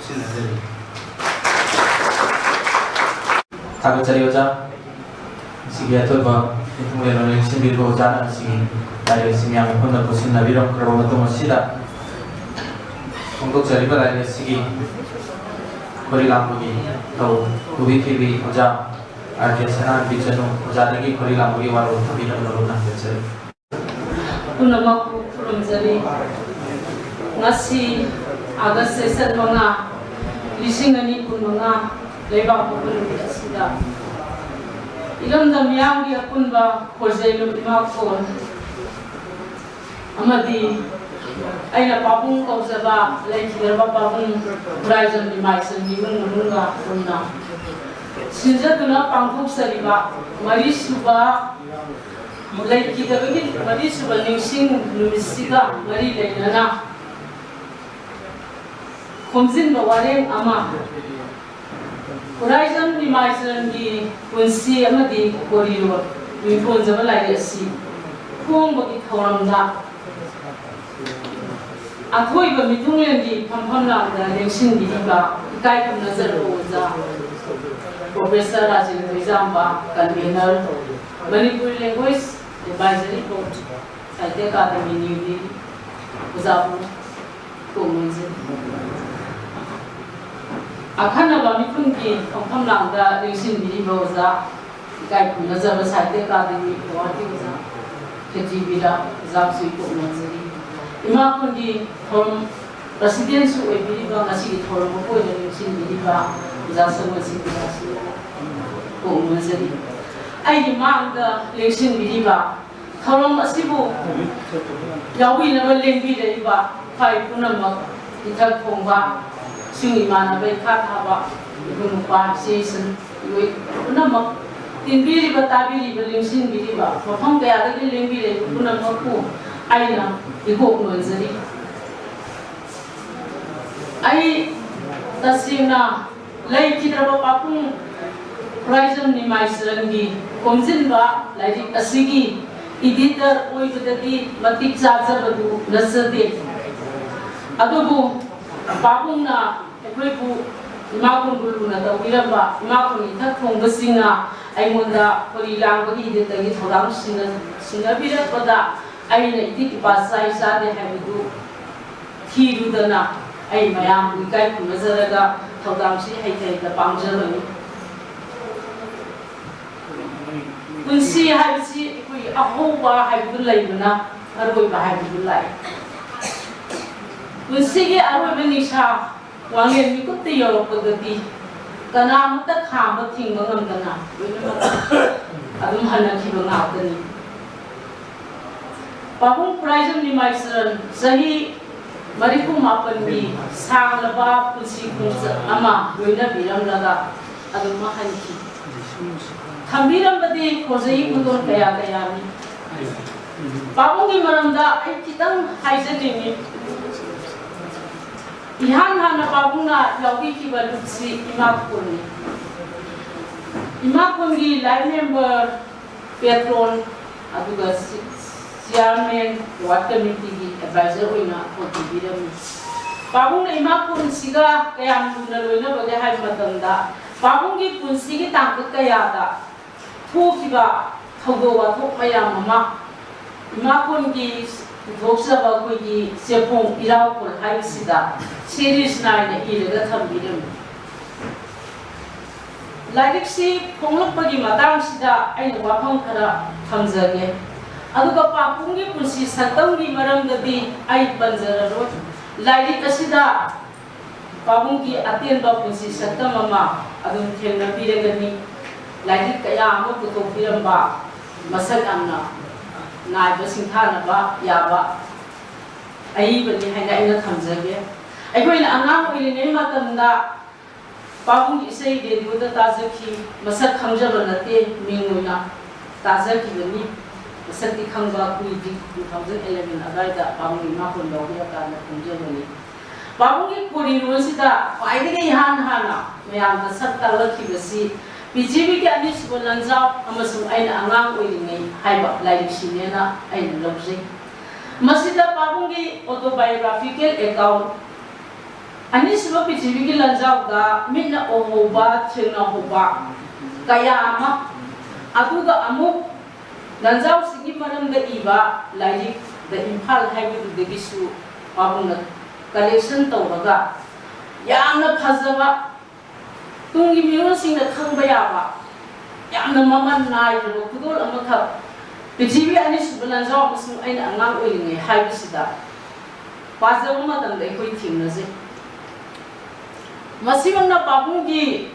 ꯁꯤꯟꯅꯖꯔꯤ꯫ ꯊꯥꯒꯠꯆꯔꯤ ꯑꯣꯖꯥ꯫ ꯉꯁꯤꯒꯤ ꯑꯊꯣꯏꯕ ꯃꯤꯊꯨꯡꯂꯦꯟ ꯑꯣꯏꯅ ꯁꯤꯟꯕꯤꯔꯤꯕ ꯑꯣꯖꯥꯅ ꯉꯁꯤꯒꯤ ꯂꯥꯏꯔꯤꯛ ꯑꯁꯤ ꯃꯤꯌꯥꯝꯒꯤ ꯃꯐꯝꯗ ꯄꯨꯁꯤꯟꯅꯕꯤꯔꯝꯈ꯭ꯔꯕ ꯃꯇꯨꯡ ꯑꯁꯤꯗ ꯐꯣꯡꯗꯣꯛꯆꯔꯤꯕ ꯂꯥꯏꯔꯤꯛ ꯑꯁꯤꯒꯤ ꯈꯣꯔꯤ ꯂꯥꯡꯕꯒꯤ ꯊꯧ ꯄꯨꯕꯤꯈꯤꯕꯤ ꯑꯣꯖꯥ ꯑꯥꯔ ꯀꯦ ꯁꯅꯥꯍꯟꯕꯤ ꯆꯅꯨ ꯑꯣꯖꯥꯗꯒꯤ ꯈꯣꯔꯤ ꯂꯥꯡꯕꯒꯤ ꯋꯥꯔꯣꯜ ꯊꯝꯕꯤꯅꯕ ꯅꯝꯖꯔꯤ꯫ ꯄꯨꯝꯅꯃꯛꯄꯨ ꯈꯨꯔꯨꯝꯖꯔꯤ꯫ ꯉꯁꯤ ꯑꯥꯒꯁ ꯁꯦꯁꯟ ꯃꯉꯥ, ꯂꯤꯁꯤꯡ ꯑꯅꯤ ꯀꯨꯟꯃꯉꯥ ꯂꯩꯕꯥꯛꯄꯣꯛꯄ ꯅꯨꯃꯤꯠ ꯑꯁꯤꯗ ꯏꯔꯝꯗꯝ ꯃꯤꯌꯥꯝꯒꯤ ꯑꯄꯨꯟꯕ ꯈꯣꯔꯖꯩꯂꯨꯞ ꯏꯃꯥ ꯈꯣꯜ ꯑꯃꯗꯤ ꯑꯩꯅ ꯄꯥꯕꯨꯡ ꯀꯧꯖꯕ ꯂꯩꯈꯤꯗ꯭ꯔꯕ ꯄꯥꯕꯨꯡ ꯈꯨꯔꯥꯏꯖꯝ ꯅꯤꯃꯥꯏ ꯆꯔꯟꯒꯤ ꯏꯃꯨꯡ ꯃꯅꯨꯡꯒ ꯄꯨꯟꯅ ꯁꯤꯟꯖꯗꯨꯅ ꯄꯥꯡꯊꯣꯛꯆꯔꯤꯕ ꯃꯔꯤꯁꯨꯕ ꯂꯩꯈꯤꯗꯕꯒꯤ ꯃꯔꯤꯁꯨꯕ ꯅꯤꯡꯁꯤꯡ ꯅꯨꯃꯤꯠꯁꯤꯒ ꯃꯔꯤ ꯂꯩꯅꯅ ꯈꯣꯝꯖꯤꯟꯕ ꯋꯥꯔꯦꯡ ꯑꯃ, ꯈꯨꯔꯥꯏꯖꯝ ꯅꯤꯃꯥꯏ ꯆꯔꯟꯒꯤ ꯄꯨꯟꯁꯤ ꯑꯃꯗꯤ ꯈꯣꯔꯤꯔꯣꯜ ꯃꯤꯡꯊꯣꯟꯖꯕ ꯂꯥꯏꯔꯤꯛ ꯑꯁꯤ ꯐꯣꯡꯕꯒꯤ ꯊꯧꯔꯝꯗ ꯑꯊꯣꯏꯕ ꯃꯤꯊꯨꯡꯂꯦꯟꯒꯤ ꯐꯝꯐꯝ ꯂꯥꯡꯗ ꯂꯦꯡꯁꯤꯟꯕꯤꯔꯤꯕ ꯏꯀꯥꯏ ꯈꯨꯝꯅꯖꯔꯕ ꯑꯣꯖꯥ ꯄ꯭ꯔꯣꯐꯦꯁꯔ ꯔꯥꯖꯦꯟꯗ꯭ꯔ ꯏꯖꯥꯝꯕ, convener, Manipuri language advisory board, Sahitya Akademi, new Delhi, ꯑꯣꯖꯥꯕꯨ ꯀꯣꯛ ꯅꯣꯟꯖꯔꯤ꯫ ꯑꯈꯟꯅꯕ ꯃꯤꯊꯨꯡꯒꯤ ꯐꯝꯐꯝ ꯂꯥꯡꯗ ꯂꯦꯡꯁꯤꯟꯕꯤꯔꯤꯕ ꯑꯣꯖꯥ, ꯏꯀꯥꯏ ꯈꯨꯝꯅꯖꯕ ꯁꯥꯍꯤꯇ꯭ꯌ ꯑꯦꯀꯥꯗꯃꯤ ꯑꯦꯋꯥꯔꯗꯀꯤ ꯑꯣꯖꯥ ꯈꯦꯇ꯭ꯔꯤꯕꯤꯔꯥ ꯑꯣꯖꯥꯕꯨꯁꯨ ꯀꯣꯛ ꯅꯣꯟꯖꯔꯤ꯫ ꯏꯃꯥ ꯈꯨꯟꯒꯤ ꯊꯧꯔꯝ ꯄ꯭ꯔꯁꯤꯗꯦꯟꯁꯨ ꯑꯣꯏꯕꯤꯔꯤꯕ, ꯉꯁꯤꯒꯤ ꯊꯧꯔꯝ ꯑꯃ ꯑꯣꯏꯅ ꯂꯦꯡꯁꯤꯟꯕꯤꯔꯤꯕ ꯑꯣꯖꯥ ꯁꯔꯃꯟ ꯁꯤꯡꯍꯁꯨ ꯀꯣꯛ ꯅꯣꯟꯖꯔꯤ꯫ ꯑꯩꯒꯤ ꯃꯥꯡꯗ ꯂꯦꯡꯁꯤꯟꯕꯤꯔꯤꯕ, ꯊꯧꯔꯝ ꯑꯁꯤꯕꯨ ꯌꯥꯎꯕꯤꯅꯕ ꯂꯦꯡꯕꯤꯔꯛꯏꯕ ꯈ꯭ꯋꯥꯏ ꯄꯨꯝꯅꯃꯛ, ꯏꯊꯛ ꯊꯣꯡꯕ, ꯏꯁꯨꯡ ꯏꯃꯥꯟꯅꯕ, ꯏꯈꯥ ꯊꯥꯕ, ꯏꯕꯨꯡ ꯅꯨꯄꯥ, ꯏꯆꯦ ꯏꯆꯟ, ꯏꯑꯣꯏ ꯄꯨꯝꯅꯃꯛ, ꯇꯤꯟꯕꯤꯔꯤꯕ, ꯇꯥꯕꯤꯔꯤꯕ, ꯂꯦꯡꯁꯤꯟꯕꯤꯔꯤꯕ, ꯃꯐꯝ ꯀꯌꯥꯗꯒꯤ ꯂꯦꯡꯕꯤꯔꯛꯏꯕ ꯄꯨꯝꯅꯃꯛꯄꯨ ꯑꯩꯅ ꯏꯀꯣꯛ ꯅꯣꯟꯖꯔꯤ꯫ ꯑꯩ ꯇꯁꯦꯡꯅ ꯂꯩꯈꯤꯗ꯭ꯔꯕ ꯄꯥꯕꯨꯡ ꯈꯨꯔꯥꯏꯖꯝ ꯅꯤꯃꯥꯏ ꯆꯔꯟꯒꯤ ꯈꯣꯝꯖꯤꯟꯕ ꯂꯥꯏꯔꯤꯛ ꯑꯁꯤꯒꯤ ꯏꯗꯤꯇꯔ ꯑꯣꯏꯕꯗꯗꯤ ꯃꯇꯤꯛ ꯆꯥꯖꯕꯗꯨ ꯅꯠꯆꯗꯦ꯫ ꯑꯗꯨꯕꯨ ꯄꯥꯕꯨꯡꯅ ꯑꯩꯈꯣꯏꯕꯨ ꯏꯃꯥ ꯈꯨꯟꯕꯨ ꯂꯨꯅ ꯇꯧꯕꯤꯔꯝꯕ ꯏꯃꯥ ꯈꯨꯟ ꯏꯊꯛ ꯊꯣꯡꯕꯁꯤꯡꯅ ꯑꯩꯉꯣꯟꯗ ꯈꯣꯔꯤ ꯂꯥꯡꯕꯒꯤ ꯏꯗꯤꯇꯔꯒꯤ ꯊꯧꯗꯥꯡ ꯁꯤꯟꯅ-, ꯁꯤꯟꯅꯕꯤꯔꯛꯄꯗ ꯑꯩꯅ ꯏꯇꯤꯛ ꯏꯄꯥ ꯆꯥꯏ ꯆꯥꯗꯦ ꯍꯥꯏꯕꯗꯨ ꯊꯤꯔꯨꯗꯅ ꯑꯩ ꯃꯌꯥꯝꯕꯨ ꯏꯀꯥꯏ ꯈꯨꯝꯅꯖꯔꯒ ꯊꯧꯗꯥꯡꯁꯤ ꯍꯩꯇ ꯍꯩꯇ ꯄꯥꯡꯖꯕꯅꯤ꯫ ꯄꯨꯟꯁꯤ ꯍꯥꯏꯕꯁꯤ ꯑꯩꯈꯣꯏꯒꯤ ꯑꯍꯧꯕ ꯍꯥꯏꯕꯗꯨ ꯂꯩꯕꯅ ꯑꯔꯣꯏꯕ ꯍꯥꯏꯕꯗꯨ ꯂꯥꯛꯏ꯫ ꯄꯨꯟꯁꯤꯒꯤ ꯑꯔꯣꯏꯕ ꯅꯤꯡꯁꯥ ꯋꯥꯡꯂꯦꯟ ꯃꯤꯀꯨꯞꯇ ꯌꯧꯔꯛꯄꯗꯗꯤ ꯀꯅꯥꯃꯠꯇ ꯈꯥꯝꯕ ꯊꯤꯡꯕ ꯉꯝꯗꯅ ꯂꯣꯏꯅꯃꯛ ꯑꯗꯨꯝ ꯍꯟꯅꯈꯤꯕ ꯉꯥꯛꯇꯅꯤ꯫ ꯄꯥꯕꯨꯡ ꯈꯨꯔꯥꯏꯖꯝ ꯅꯤꯃꯥꯏ ꯆꯔꯟ ꯆꯍꯤ ꯃꯔꯤꯐꯨ ꯃꯥꯄꯟꯒꯤ ꯁꯥꯡꯂꯕ ꯄꯨꯟꯁꯤ ꯈꯣꯡꯆꯠ ꯑꯃ ꯂꯣꯏꯅꯕꯤꯔꯝꯂꯒ ꯑꯗꯨꯝ ꯍꯟꯈꯤ꯫ ꯊꯝꯕꯤꯔꯝꯕꯗꯤ ꯈꯣꯟꯖꯩ ꯈꯨꯗꯣꯜ ꯀꯌꯥ ꯀꯌꯥꯅꯤ꯫ ꯄꯥꯕꯨꯡꯒꯤ ꯃꯔꯝꯗ ꯑꯩ ꯈꯤꯇꯪ ꯍꯥꯏꯖꯅꯤꯡꯉꯤ꯫ ꯏꯍꯥꯟ ꯍꯥꯟꯅ ꯄꯥꯕꯨꯡꯅ ꯌꯥꯎꯕꯤꯈꯤꯕ ꯂꯨꯞꯁꯤ ꯏꯃꯥ ꯈꯨꯟꯅꯤ꯫ ꯏꯃꯥ ꯈꯨꯟꯒꯤ ꯂꯥꯏꯐ ꯃꯦꯝꯕꯔ, ꯄꯦꯇ꯭ꯔꯣꯟ, ꯑꯗꯨꯒ ꯁꯤ-, Chairman, Ward Committeeꯒꯤ Advisor ꯑꯣꯏꯅ ꯊꯣꯟꯕꯤꯔꯝꯃꯤ꯫ ꯄꯥꯕꯨꯡꯅ ꯏꯃꯥ ꯈꯨꯟꯁꯤꯒ ꯀꯌꯥꯝ ꯂꯨꯅ ꯂꯣꯏꯅꯕꯒꯦ ꯍꯥꯏꯕ ꯃꯇꯝꯗ, ꯄꯥꯕꯨꯡꯒꯤ ꯄꯨꯟꯁꯤꯒꯤ ꯇꯥꯡꯀꯛ ꯀꯌꯥꯗ ꯊꯣꯛꯈꯤꯕ ꯊꯧꯗꯣꯛ ꯋꯥꯊꯣꯛ ꯃꯌꯥꯝ ꯑꯃ ꯏꯃꯥ ꯈꯨꯟꯒꯤ ꯄꯨꯊꯣꯛꯆꯕ ꯑꯩꯈꯣꯏꯒꯤ ꯆꯦꯐꯣꯡ ꯏꯔꯥꯎꯈꯣꯜ ꯍꯥꯏꯕꯁꯤꯗ series ꯅꯥꯏꯅ ꯏꯔꯒ ꯊꯝꯕꯤꯔꯝꯃꯤ꯫ ꯂꯥꯏꯔꯤꯛꯁꯤ ꯐꯣꯡꯂꯛꯄꯒꯤ ꯃꯇꯥꯡꯁꯤꯗ ꯑꯩꯅ ꯋꯥꯐꯝ ꯈꯔ ꯊꯝꯖꯒꯦ꯫ ꯑꯗꯨꯒ ꯄꯥꯕꯨꯡꯒꯤ ꯄꯨꯟꯁꯤ ꯁꯛꯇꯝꯒꯤ ꯃꯔꯝꯗꯗꯤ ꯑꯩ ꯄꯟꯖꯔꯔꯣꯏ꯫ ꯂꯥꯏꯔꯤꯛ ꯑꯁꯤꯗ ꯄꯥꯕꯨꯡꯒꯤ ꯑꯇꯦꯟꯕ ꯄꯨꯟꯁꯤ ꯁꯛꯇꯝ ꯑꯃ ꯑꯗꯨꯝ ꯊꯦꯡꯅꯕꯤꯔꯒꯅꯤ꯫ ꯂꯥꯏꯔꯤꯛ ꯀꯌꯥ ꯑꯃ ꯄꯨꯊꯣꯛꯄꯤꯔꯝꯕ, ꯃꯁꯛ ꯌꯥꯝꯅ ꯅꯥꯏꯕ ꯁꯤꯡꯊꯥꯅꯕ ꯌꯥꯕ ꯑꯏꯕꯅꯤ ꯍꯥꯏꯅ ꯑꯩꯅ ꯊꯝꯖꯒꯦ꯫ ꯑꯩꯈꯣꯏꯅ ꯑꯉꯥꯡ ꯑꯣꯏꯔꯤꯉꯩ ꯃꯇꯝꯗ ꯄꯥꯕꯨꯡꯒꯤ ꯏꯁꯩ ꯔꯦꯗꯤꯑꯣꯗ ꯇꯥꯖꯈꯤ, ꯃꯁꯛ ꯈꯪꯖꯕ ꯅꯠꯇꯦ, ꯃꯤꯡ ꯑꯣꯏꯅ ꯇꯥꯖꯈꯤꯕꯅꯤ꯫ ꯃꯁꯛꯇꯤ ꯈꯪꯕ ꯀꯨꯏꯗ꯭ꯔꯤ, two thousand eleven ꯑꯗꯨꯋꯥꯏꯗ ꯄꯥꯕꯨꯡꯒꯤ ꯏꯃꯥ ꯈꯨꯟ ꯂꯧꯕꯤꯔꯀꯥꯟꯗ ꯈꯪꯖꯕꯅꯤ꯫ ꯄꯥꯕꯨꯡꯒꯤ ꯈꯣꯔꯤꯔꯣꯜꯁꯤꯗ ꯈ꯭ꯋꯥꯏꯗꯒꯤ ꯏꯍꯥꯟ ꯍꯥꯟꯅ ꯃꯌꯥꯝꯗ ꯁꯛ ꯇꯥꯛꯂꯛꯈꯤꯕꯁꯤ ꯄ꯭ꯔꯤꯊꯤꯕꯤꯒꯤ ꯑꯅꯤꯁꯨꯕ ꯂꯥꯟꯖꯥꯎ ꯑꯃꯁꯨꯡ ꯑꯩꯅ ꯑꯉꯥꯡ ꯑꯣꯏꯔꯤꯉꯩ ꯍꯥꯏꯕ ꯂꯥꯏꯔꯤꯛꯁꯤꯅꯦꯅ ꯑꯩꯅ ꯂꯧꯖꯩ꯫ ꯃꯁꯤꯗ ꯄꯥꯕꯨꯡꯒꯤ autobiographical account, ꯑꯅꯤꯁꯨꯕ ꯄ꯭ꯔꯤꯊꯤꯕꯤꯒꯤ ꯂꯥꯟꯖꯥꯎꯗ ꯃꯤꯠꯅ ꯎꯍꯧꯕ, ꯊꯦꯡꯅꯍꯧꯕ ꯀꯌꯥ ꯑꯃ, ꯑꯗꯨꯒ ꯑꯃꯨꯛ ꯂꯥꯟꯖꯥꯎꯁꯤꯒꯤ ꯃꯔꯝꯗ ꯏꯕ ꯂꯥꯏꯔꯤꯛ The Imphal ꯍꯥꯏꯕꯗꯨꯗꯒꯤꯁꯨ ꯄꯥꯕꯨꯡꯅ collection ꯇꯧꯔꯒ ꯌꯥꯝꯅ ꯐꯖꯕ, ꯇꯨꯡꯒꯤ ꯃꯤꯔꯣꯜꯁꯤꯡꯅ ꯈꯪꯕ ꯌꯥꯕ ꯌꯥꯝꯅ ꯃꯃꯜ ꯅꯥꯏꯗ꯭ꯔꯕ ꯈꯨꯗꯣꯜ ꯑꯃꯈꯛ ꯄ꯭ꯔꯤꯊꯤꯕꯤ ꯑꯅꯤꯁꯨꯕ ꯂꯥꯟꯖꯥꯎ ꯑꯃꯁꯨꯡ ꯑꯩꯅ ꯑꯉꯥꯡ ꯑꯣꯏꯔꯤꯉꯩ ꯍꯥꯏꯕꯁꯤꯗ ꯄꯥꯖꯕ ꯃꯇꯝꯗ ꯑꯩꯈꯣꯏ ꯊꯦꯡꯅꯖꯩ꯫ ꯃꯁꯤꯃꯛꯅ ꯄꯥꯕꯨꯡꯒꯤ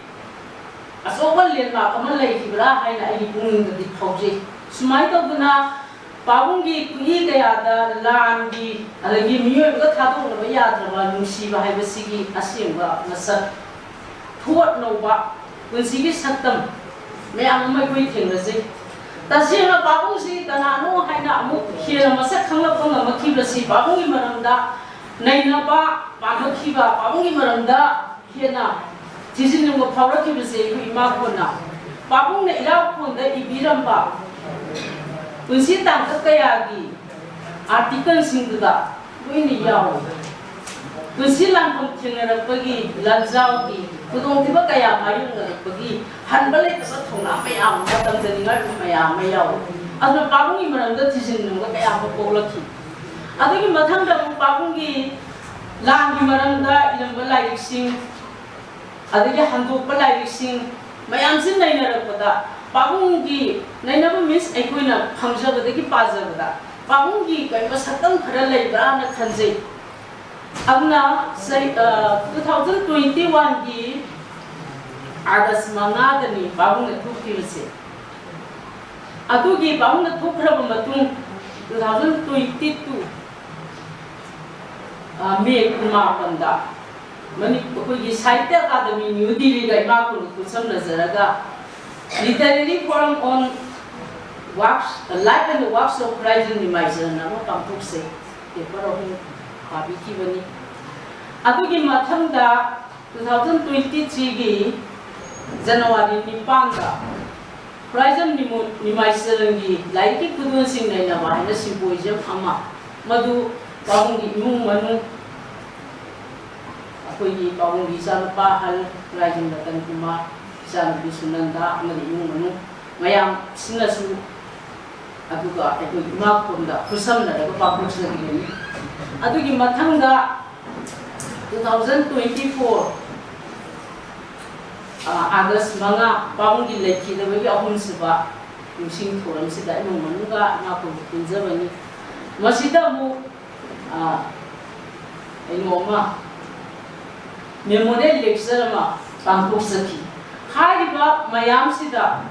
ꯑꯆꯧꯕ landmark ꯑꯃ ꯂꯩꯈꯤꯕ꯭ꯔꯥ ꯍꯥꯏꯅ ꯑꯩꯒꯤ ꯄꯨꯛꯅꯤꯡꯗꯗꯤ ꯐꯥꯎꯖꯩ꯫ ꯁꯨꯃꯥꯏꯅ ꯇꯧꯗꯅ ꯄꯥꯕꯨꯡꯒꯤ ꯈꯨꯠꯏ ꯀꯌꯥꯗ ꯂꯥꯟꯒꯤ ꯑꯗꯒꯤ ꯃꯤꯑꯣꯏꯕꯒ ꯊꯥꯗꯣꯛꯅꯕ ꯌꯥꯗ꯭ꯔꯕ ꯅꯨꯡꯁꯤꯕ ꯍꯥꯏꯕꯁꯤꯒꯤ ꯑꯁꯦꯡꯕ ꯃꯁꯛ, ꯊꯣꯠ ꯅꯧꯕ ꯄꯨꯟꯁꯤꯒꯤ ꯁꯛꯇꯝ ꯃꯌꯥꯝ ꯑꯃ ꯑꯩꯈꯣꯏ ꯊꯦꯡꯅꯖꯩ꯫ ꯇꯁꯦꯡꯅ ꯄꯥꯕꯨꯡꯁꯤ ꯀꯅꯥꯅꯣ ꯍꯥꯏꯅ ꯑꯃꯨꯛ ꯍꯦꯟꯅ ꯃꯁꯛ ꯈꯪꯂꯛꯄ ꯉꯝꯃꯛꯈꯤꯕꯁꯤ ꯄꯥꯕꯨꯡꯒꯤ ꯃꯔꯝꯗ ꯅꯩꯅꯕ ꯄꯥꯡꯂꯛꯈꯤꯕ, ꯄꯥꯕꯨꯡꯒꯤ ꯃꯔꯝꯗ ꯍꯦꯟꯅ ꯊꯤꯖꯤꯟꯅꯤꯡꯕ ꯐꯥꯎꯔꯛꯈꯤꯕꯁꯦ ꯑꯩꯈꯣꯏ ꯏꯃꯥ ꯈꯨꯟꯅ ꯄꯥꯕꯨꯡꯅ ꯏꯔꯥꯎ ꯈꯣꯟꯗ ꯏꯕꯤꯔꯝꯕ ꯄꯨꯟꯁꯤ ꯇꯥꯡꯀꯛ ꯀꯌꯥꯒꯤ ꯑꯥꯔꯇꯤꯀꯜꯁꯤꯡꯗꯨꯗ ꯂꯣꯏꯅ ꯌꯥꯎꯏ꯫ ꯄꯨꯟꯁꯤ ꯂꯥꯟꯐꯝ ꯊꯦꯡꯅꯔꯛꯄꯒꯤ ꯂꯥꯟꯖꯥꯎꯒꯤ ꯈꯨꯗꯣꯡꯊꯤꯕ ꯀꯌꯥ ꯃꯥꯌꯣꯛꯅꯔꯛꯄꯒꯤ ꯍꯟꯕ ꯂꯩꯇꯕ ꯊꯧꯅꯥ ꯃꯌꯥꯝ ꯑꯃ, ꯇꯝꯖꯅꯤꯡꯉꯥꯏ ꯃꯌꯥꯝ ꯑꯃ ꯌꯥꯎꯏ꯫ ꯑꯗꯨꯅ ꯄꯥꯕꯨꯡꯒꯤ ꯃꯔꯝꯗ ꯊꯤꯖꯤꯟꯅꯤꯡꯕ ꯀꯌꯥ ꯑꯃ ꯄꯣꯛꯂꯛꯈꯤ꯫ ꯑꯗꯨꯒꯤ ꯃꯊꯪꯗ ꯑꯃꯨꯛ ꯄꯥꯕꯨꯡꯒꯤ ꯂꯥꯟꯒꯤ ꯃꯔꯝꯗ ꯏꯔꯝꯕ ꯂꯥꯏꯔꯤꯛꯁꯤꯡ, ꯑꯗꯒꯤ ꯍꯟꯗꯣꯛꯄ ꯂꯥꯏꯔꯤꯛꯁꯤꯡ ꯃꯌꯥꯝꯁꯤ ꯅꯩꯅꯔꯛꯄꯗ, ꯄꯥꯕꯨꯡꯒꯤ, ꯅꯩꯅꯕ means ꯑꯩꯈꯣꯏꯅ ꯐꯪꯖꯕꯗꯒꯤ ꯄꯥꯖꯕꯗ, ꯄꯥꯕꯨꯡꯒꯤ ꯀꯩꯒꯨꯝꯕ ꯁꯛꯇꯝ ꯈꯔ ꯂꯩꯕ꯭ꯔꯥꯅ ꯈꯟꯖꯩ꯫ ꯑꯗꯨꯅ ꯆꯍꯤ, ꯑ, two thousand twenty one ꯒꯤ ꯑꯥꯒꯁ ꯃꯉꯥꯗꯅꯤ ꯄꯥꯕꯨꯡꯅ ꯊꯣꯛꯈꯤꯕꯁꯦ꯫ ꯑꯗꯨꯒꯤ ꯄꯥꯕꯨꯡꯅ ꯊꯣꯛꯈ꯭ꯔꯕ ꯃꯇꯨꯡ, two thousand twenty two, ꯑ, ꯃꯦ ꯀꯨꯟꯃꯥꯄꯟꯗ ꯃꯅꯤ-, ꯑꯩꯈꯣꯏꯒꯤ ꯁꯥꯍꯤꯇ꯭ꯌ ꯑꯀꯥꯗꯃꯤ ꯅ꯭ꯌꯨ ꯗꯤꯜꯂꯤꯒ ꯏꯃꯥ ꯈꯨꯟꯒ ꯈꯨꯠꯁꯝꯅꯖꯔꯒ Literary Forum on Works, Life and Works of Horizon ꯅꯤꯃꯥꯏꯖꯔꯟ ꯑꯃ ꯄꯥꯡꯊꯣꯛꯆꯩ꯫ Paper ꯑꯍꯨꯝ ꯄꯥꯕꯤꯈꯤꯕꯅꯤ꯫ ꯑꯗꯨꯒꯤ ꯃꯊꯪꯗ two thousand twenty three ꯒꯤ ꯖꯅꯋꯥꯔꯤ ꯅꯤꯄꯥꯟꯗ Horizon ꯅꯤꯃꯨ-, ꯅꯤꯃꯥꯏꯆꯔꯟꯒꯤ ꯂꯥꯏꯔꯤꯛꯀꯤ ꯈꯨꯗꯣꯜꯁꯤꯡ ꯅꯩꯅꯕ ꯍꯥꯏꯅ symposium ꯑꯃ, ꯃꯗꯨ ꯄꯥꯕꯨꯡꯒꯤ ꯏꯃꯨꯡ ꯃꯅꯨꯡ, ꯑꯩꯈꯣꯏꯒꯤ ꯄꯥꯕꯨꯡꯒꯤ ꯏꯆꯥꯅꯨꯄꯥ ꯑꯍꯜ ꯔꯥꯏꯖꯟ ꯔꯇꯟ ꯀꯨꯃꯥꯔ, ꯏꯆꯥꯅꯨꯄꯤ ꯁꯨꯅꯟꯗꯥ ꯑꯃꯗꯤ ꯏꯃꯨꯡ ꯃꯅꯨꯡ ꯃꯌꯥꯝꯁꯤꯅꯁꯨ, ꯑꯗꯨꯒ ꯑꯩꯈꯣꯏ ꯏꯃꯥ ꯈꯨꯟꯗ ꯈꯨꯠꯁꯝꯅꯔꯒ ꯄꯥꯡꯊꯣꯛꯆꯈꯤꯕꯅꯤ꯫ ꯑꯗꯨꯒꯤ ꯃꯊꯪꯗ two thousand twenty four, ꯑ, ꯑꯥꯒꯁ ꯃꯉꯥ, ꯄꯥꯕꯨꯡꯒꯤ ꯂꯩꯈꯤꯗꯕꯒꯤ ꯑꯍꯨꯝꯁꯨꯕ ꯅꯤꯡꯁꯤꯡ ꯊꯧꯔꯝꯁꯤꯗ ꯏꯃꯨꯡ ꯃꯅꯨꯡꯒ ꯏꯃꯥ ꯈꯨꯟꯒ ꯄꯨꯟꯖꯕꯅꯤ꯫ ꯃꯁꯤꯗ ꯑꯃꯨꯛ, ꯑ, ꯀꯩꯅꯣ ꯑꯃ, memorial lecture ꯑꯃ ꯄꯥꯡꯊꯣꯛꯆꯈꯤ꯫ ꯍꯥꯏꯔꯤꯕ ꯃꯌꯥꯝꯁꯤꯗ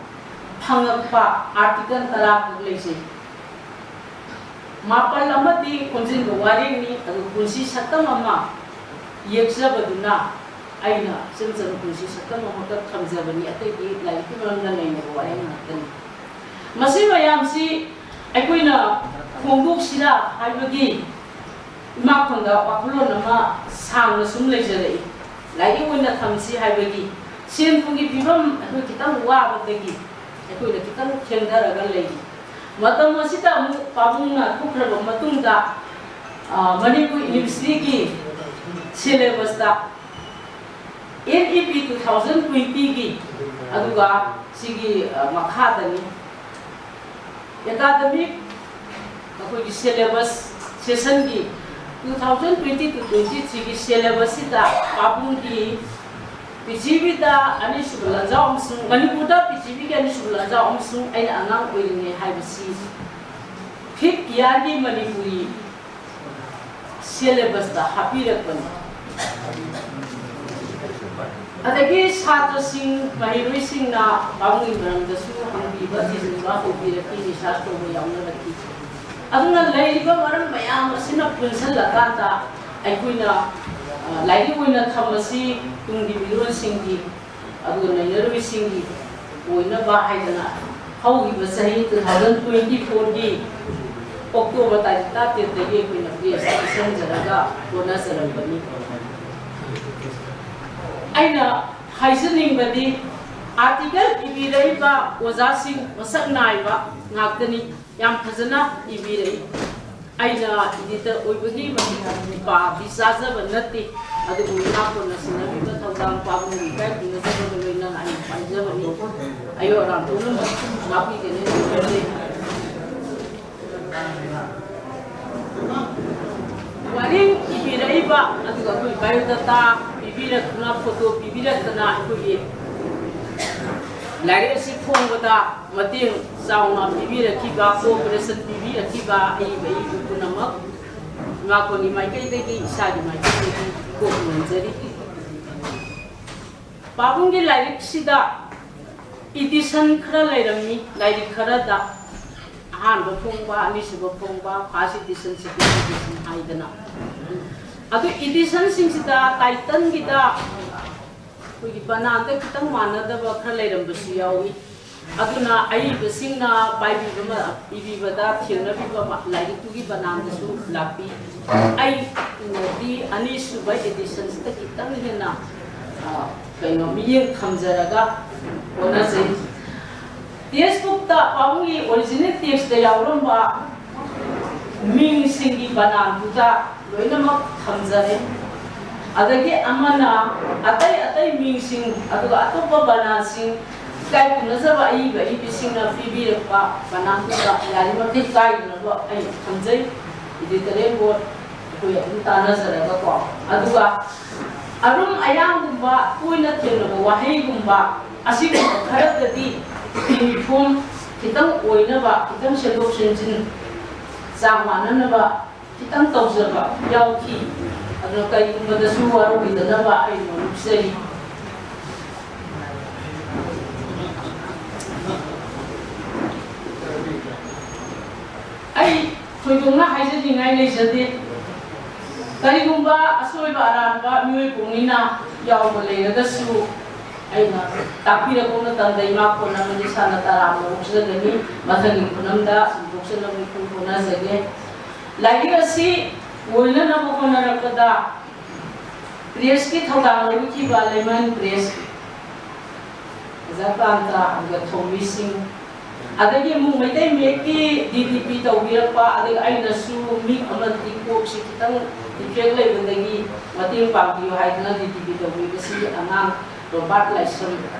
ꯐꯪꯉꯛꯄ article ꯇꯔꯥꯈꯛ ꯂꯩꯖꯩ꯫ ꯃꯥꯄꯜ ꯑꯃꯗꯤ ꯈꯣꯝꯖꯤꯟꯕ ꯋꯥꯔꯦꯡꯅꯤ, ꯑꯗꯨ ꯄꯨꯟꯁꯤ ꯁꯛꯇꯝ ꯑꯃ ꯌꯦꯛꯆꯕꯗꯨꯅ ꯑꯩꯅ ꯏꯆꯝ ꯆꯝꯕ ꯄꯨꯟꯁꯤ ꯁꯛꯇꯝ ꯑꯃꯈꯛ ꯊꯝꯖꯕꯅꯤ, ꯑꯇꯩꯗꯤ ꯂꯥꯏꯔꯤꯛꯀꯤ ꯃꯔꯝꯗ ꯅꯩꯅꯕ ꯋꯥꯔꯦꯡ ꯉꯥꯛꯇꯅꯤ꯫ ꯃꯁꯤ ꯃꯌꯥꯝꯁꯤ ꯑꯩꯈꯣꯏꯅ ꯐꯣꯡꯗꯣꯛꯁꯤꯔꯥ ꯍꯥꯏꯕꯒꯤ ꯏꯃꯥꯈꯣꯟꯗ ꯋꯥꯈꯜꯂꯣꯟ ꯑꯃ ꯁꯥꯡꯅ ꯁꯨꯝ ꯂꯩꯖꯔꯛꯏ꯫ ꯂꯥꯏꯔꯤꯛ ꯑꯣꯏꯅ ꯊꯝꯁꯤ ꯍꯥꯏꯕꯒꯤ ꯁꯦꯟ ꯊꯨꯝꯒꯤ ꯐꯤꯕꯝ ꯑꯩꯈꯣꯏ ꯈꯤꯇꯪ ꯋꯥꯕꯗꯒꯤ ꯑꯩꯈꯣꯏꯅ ꯈꯤꯇꯪ ꯊꯦꯡꯊꯔꯒ ꯂꯩꯔꯤ꯫ ꯃꯇꯝ ꯑꯁꯤꯗ ꯑꯃꯨꯛ ꯄꯥꯕꯨꯡꯅ ꯊꯣꯛꯈ꯭ꯔꯕ ꯃꯇꯨꯡꯗ, ꯑ, ꯃꯅꯤꯄꯨꯔ ꯌꯨꯅꯤꯚꯔꯁꯤꯇꯤꯒꯤ syllabus ꯇ N E P two thousand twenty ꯒꯤ, ꯑꯗꯨꯒ ꯁꯤꯒꯤ, ꯑ, ꯃꯈꯥꯗꯅꯤ꯫ Academic ꯑꯩꯈꯣꯏꯒꯤ syllabus session ꯒꯤ two thousand twenty to twenty three ꯒꯤ syllabus ꯁꯤꯗ ꯄꯥꯕꯨꯡꯒꯤ ꯄ꯭ꯔꯤꯊꯤꯕꯤꯗ ꯑꯅꯤꯁꯨꯕ ꯂꯥꯟꯖꯥꯎ ꯑꯃꯁꯨꯡ ꯃꯅꯤꯄꯨꯔꯗ ꯄ꯭ꯔꯤꯊꯤꯕꯤꯒꯤ ꯑꯅꯤꯁꯨꯕ ꯂꯥꯟꯖꯥꯎ ꯑꯃꯁꯨꯡ ꯑꯩꯅ ꯑꯉꯥꯡ ꯑꯣꯏꯔꯤꯉꯩ ꯍꯥꯏꯕꯁꯤ fifth year ꯒꯤ ꯃꯅꯤꯄꯨꯔꯤ syllabus ꯇ ꯍꯥꯞꯄꯤꯔꯛꯄꯅꯤ꯫ ꯑꯗꯒꯤ ꯁꯥꯇ꯭ꯔꯁꯤꯡ, ꯃꯍꯩꯔꯣꯏꯁꯤꯡꯅ ꯄꯥꯕꯨꯡꯒꯤ ꯃꯔꯝꯗꯁꯨ ꯍꯪꯕꯤꯕ, ꯊꯤꯖꯤꯟꯕ, ꯍꯧꯕꯤꯔꯛꯈꯤ, research ꯇꯧꯕ ꯌꯥꯎꯅꯔꯛꯈꯤ꯫ ꯑꯗꯨꯅ ꯂꯩꯔꯤꯕ ꯃꯔꯝ ꯃꯌꯥꯝ ꯑꯁꯤꯅ ꯄꯨꯟꯁꯤꯜꯂꯀꯥꯟꯗ ꯑꯩꯈꯣꯏꯅ, ꯑ, ꯂꯥꯏꯔꯤꯛ ꯑꯣꯏꯅ ꯊꯝꯕꯁꯤ ꯇꯨꯡꯒꯤ ꯃꯤꯔꯣꯜꯁꯤꯡꯒꯤ ꯑꯗꯨꯒ ꯅꯩꯅꯔꯣꯏꯁꯤꯡꯒꯤ ꯑꯣꯏꯅꯕ ꯍꯥꯏꯗꯅ ꯍꯧꯈꯤꯕ ꯆꯍꯤ two thousand twenty four ꯒꯤ October ꯇꯥꯔꯤꯛ ꯇꯔꯥꯇꯔꯦꯠꯇꯒꯤ ꯑꯩꯈꯣꯏꯅ press ꯇ ꯄꯤꯁꯤꯟꯖꯔꯒ ꯍꯣꯠꯅꯖꯔꯛꯄꯅꯤ꯫ ꯑꯩꯅ ꯍꯥꯏꯖꯅꯤꯡꯕꯗꯤ article ꯏꯕꯤꯔꯛꯏꯕ ꯑꯣꯖꯥꯁꯤꯡ ꯃꯁꯛ ꯅꯥꯏꯕ ꯉꯥꯛꯇꯅꯤ꯫ ꯌꯥꯝ ꯐꯖꯅ ꯏꯕꯤꯔꯛꯏ꯫ ꯑꯩꯅ editor ꯑꯣꯏꯕꯒꯤ ꯃꯇꯤꯛ ꯄꯥꯕꯤ ꯆꯥꯖꯕ ꯅꯠꯇꯦ, ꯑꯗꯨꯕꯨ ꯏꯅꯥꯛ ꯈꯨꯟꯅ ꯁꯤꯟꯅꯕꯤꯕ ꯊꯧꯗꯥꯡ ꯄꯥꯕꯨꯡꯒꯤ ꯏꯀꯥꯏ ꯈꯨꯝꯅꯖꯕꯒ ꯂꯣꯏꯅꯅ ꯑꯩꯅ ꯄꯥꯏꯖꯕꯅꯤ꯫ ꯑꯌꯣꯛ ꯑꯔꯥꯡ ꯄꯨꯝꯅꯃꯛ ꯉꯥꯛꯄꯤꯒꯅꯤ ꯍꯥꯏꯅ ꯈꯜꯂꯤ꯫ ꯋꯥꯔꯦꯡ ꯏꯕꯤꯔꯛꯏꯕ, ꯑꯗꯨꯒ ꯑꯩꯈꯣꯏ biodata ꯄꯤꯕꯤꯔꯛꯇꯨꯅ, photo ꯄꯤꯕꯤꯔꯛꯇꯅ ꯑꯩꯈꯣꯏꯒꯤ ꯂꯥꯏꯔꯤꯛ ꯑꯁꯤ ꯐꯣꯡꯕꯗ ꯃꯇꯦꯡ ꯆꯥꯎꯅ ꯄꯤꯕꯤꯔꯛꯈꯤꯕ, cooperation ꯄꯤꯕꯤꯔꯛꯈꯤꯕ ꯑꯏꯕ ꯏꯕꯤ ꯄꯨꯝꯅꯃꯛ ꯏꯃꯥ ꯀꯣꯟꯒꯤ ꯃꯥꯏꯀꯩꯗꯒꯤ, ꯏꯁꯥꯒꯤ ꯃꯥꯏꯀꯩꯗꯒꯤ ꯏꯀꯣꯛ ꯅꯣꯟꯖꯔꯤ꯫ ꯄꯥꯕꯨꯡꯒꯤ ꯂꯥꯏꯔꯤꯛꯁꯤꯗ edition ꯈꯔ ꯂꯩꯔꯝꯃꯤ, ꯂꯥꯏꯔꯤꯛ ꯈꯔꯗ ꯑꯍꯥꯟꯕ ꯐꯣꯡꯕ, ꯑꯅꯤꯁꯨꯕ ꯐꯣꯡꯕ, first edition, second edition ꯍꯥꯏꯗꯅ꯫ ꯑꯗꯨ edition ꯁꯤꯡꯁꯤꯗ title ꯒꯤꯗ ꯑꯩꯈꯣꯏꯒꯤ ꯕꯅꯥꯟꯗ ꯈꯤꯇꯪ ꯃꯥꯟꯅꯗꯕ ꯈꯔ ꯂꯩꯔꯝꯕꯁꯨ ꯌꯥꯎꯏ꯫ ꯑꯗꯨꯅ ꯑꯏꯕꯁꯤꯡꯅ ꯄꯥꯏꯕꯤꯕ ꯃ-, ꯏꯕꯤꯕꯗ ꯊꯦꯡꯅꯕꯤꯕ ꯃ-, ꯂꯥꯏꯔꯤꯛꯇꯨꯒꯤ ꯕꯅꯥꯟꯗꯁꯨ ꯂꯥꯛꯄꯤ꯫ ꯑꯩꯅꯗꯤ ꯑꯅꯤꯁꯨꯕ edition ꯁꯤꯗ ꯈꯤꯇꯪ ꯍꯦꯟꯅ, ꯑ, ꯀꯩꯅꯣ, ꯃꯤꯠꯌꯦꯡ ꯊꯝꯖꯔꯒ ꯍꯣꯠꯅꯖꯩ꯫ Textbookꯇ ꯄꯥꯕꯨꯡꯒꯤ original textꯇ ꯌꯥꯎꯔꯝꯕ ꯃꯤꯡꯁꯤꯡꯒꯤ ꯕꯅꯥꯟꯗꯨꯗ ꯂꯣꯏꯅꯃꯛ ꯊꯝꯖꯔꯦ꯫ ꯑꯗꯒꯤ ꯑꯃꯅ ꯑꯇꯩ ꯑꯇꯩ ꯃꯤꯡꯁꯤꯡ, ꯑꯗꯨꯒ ꯑꯇꯣꯞꯄ ꯕꯅꯥꯟꯁꯤꯡ, ꯏꯀꯥꯏ ꯈꯨꯝꯅꯖꯕ ꯑꯏꯕ ꯑꯏꯕꯤꯁꯤꯡꯅ ꯄꯤꯕꯤꯔꯛꯄ ꯕꯅꯥꯟꯗꯨꯗ ꯌꯥꯔꯤꯃꯈꯩ ꯀꯥꯏꯗꯅꯕ ꯑꯩ ꯊꯝꯖꯩ꯫ Editorial board ꯑꯩꯈꯣꯏ ꯑꯗꯨꯝ ꯇꯥꯟꯅꯖꯔꯒꯀꯣ꯫ ꯑꯗꯨꯒ ꯑꯔꯨꯝ ꯑꯌꯥꯡꯒꯨꯝꯕ, ꯇꯣꯏꯅ ꯊꯦꯡꯅꯕ ꯋꯥꯍꯩꯒꯨꯝꯕ ꯑꯁꯤꯒꯨꯝꯕ ꯈꯔꯗꯗꯤ uniform ꯈꯤꯇꯪ ꯑꯣꯏꯅꯕ, ꯈꯤꯇꯪ ꯁꯦꯝꯗꯣꯛ ꯁꯦꯝꯖꯤꯟ ꯆꯥꯡ ꯃꯥꯟꯅꯅꯕ ꯈꯤꯇꯪ ꯇꯧꯖꯕ ꯌꯥꯎꯈꯤ꯫ ꯑꯗꯨꯅ ꯀꯔꯤꯒꯨꯝꯕꯗꯁꯨ ꯋꯥꯔꯧꯕꯤꯗꯅꯕ ꯑꯩ ꯅꯣꯂꯨꯛꯆꯔꯤ꯫ ꯑꯩ ꯊꯣꯏꯗꯣꯛꯅ ꯍꯥꯏꯖꯅꯤꯡꯉꯥꯏ ꯂꯩꯖꯗꯦ꯫ ꯀꯔꯤꯒꯨꯝꯕ ꯑꯁꯣꯏꯕ ꯑꯔꯥꯟꯕ ꯃꯤꯑꯣꯏ ꯄꯨꯝꯅꯤꯅ ꯌꯥꯎꯕ ꯂꯩꯔꯒꯁꯨ ꯑꯩꯅ ꯇꯥꯛꯄꯤꯔꯛꯄ ꯃꯇꯝꯗ ꯏꯃꯥ ꯈꯣꯟ ꯑꯃꯗꯤ ꯁꯥꯟꯅ ꯇꯔꯥꯝꯅ ꯑꯣꯛꯆꯒꯅꯤ꯫ ꯃꯊꯪꯒꯤ ꯈꯨꯅꯝꯗ ꯁꯟꯗꯣꯛꯆꯅꯕ ꯏꯈꯨꯝ ꯈꯨꯝꯅꯖꯒꯦ꯫ ꯂꯥꯏꯔꯤꯛ ꯑꯁꯤ ꯑꯣꯏꯅꯅꯕ ꯍꯣꯠꯅꯔꯛꯄꯗ pressꯀꯤ ꯊꯧꯗꯥꯡ ꯂꯧꯕꯤꯈꯤꯕ ꯂꯩꯃꯟ press, ꯑꯣꯖꯥ ꯀꯥꯟꯇ, ꯑꯗꯨꯒ ꯊꯣꯝꯕꯤꯁꯤꯡ, ꯑꯗꯒꯤ ꯑꯃꯨꯛ ꯃꯩꯇꯩ ꯃꯌꯦꯛꯀꯤ DTP ꯇꯧꯕꯤꯔꯛꯄ, ꯑꯗꯒꯤ ꯑꯩꯅꯁꯨ ꯃꯤꯠ ꯑꯃꯗꯤ ꯀꯣꯛꯁꯤ ꯈꯤꯇꯪ defect ꯂꯩꯕꯗꯒꯤ ꯃꯇꯦꯡ ꯄꯥꯡꯕꯤꯌꯨ ꯍꯥꯏꯗꯨꯅ DTP ꯇꯧꯕꯤꯕꯁꯤ ꯑꯉꯥꯡ ꯔꯣꯕꯥꯔꯠ ꯂꯥꯏꯁ꯭ꯔꯝ,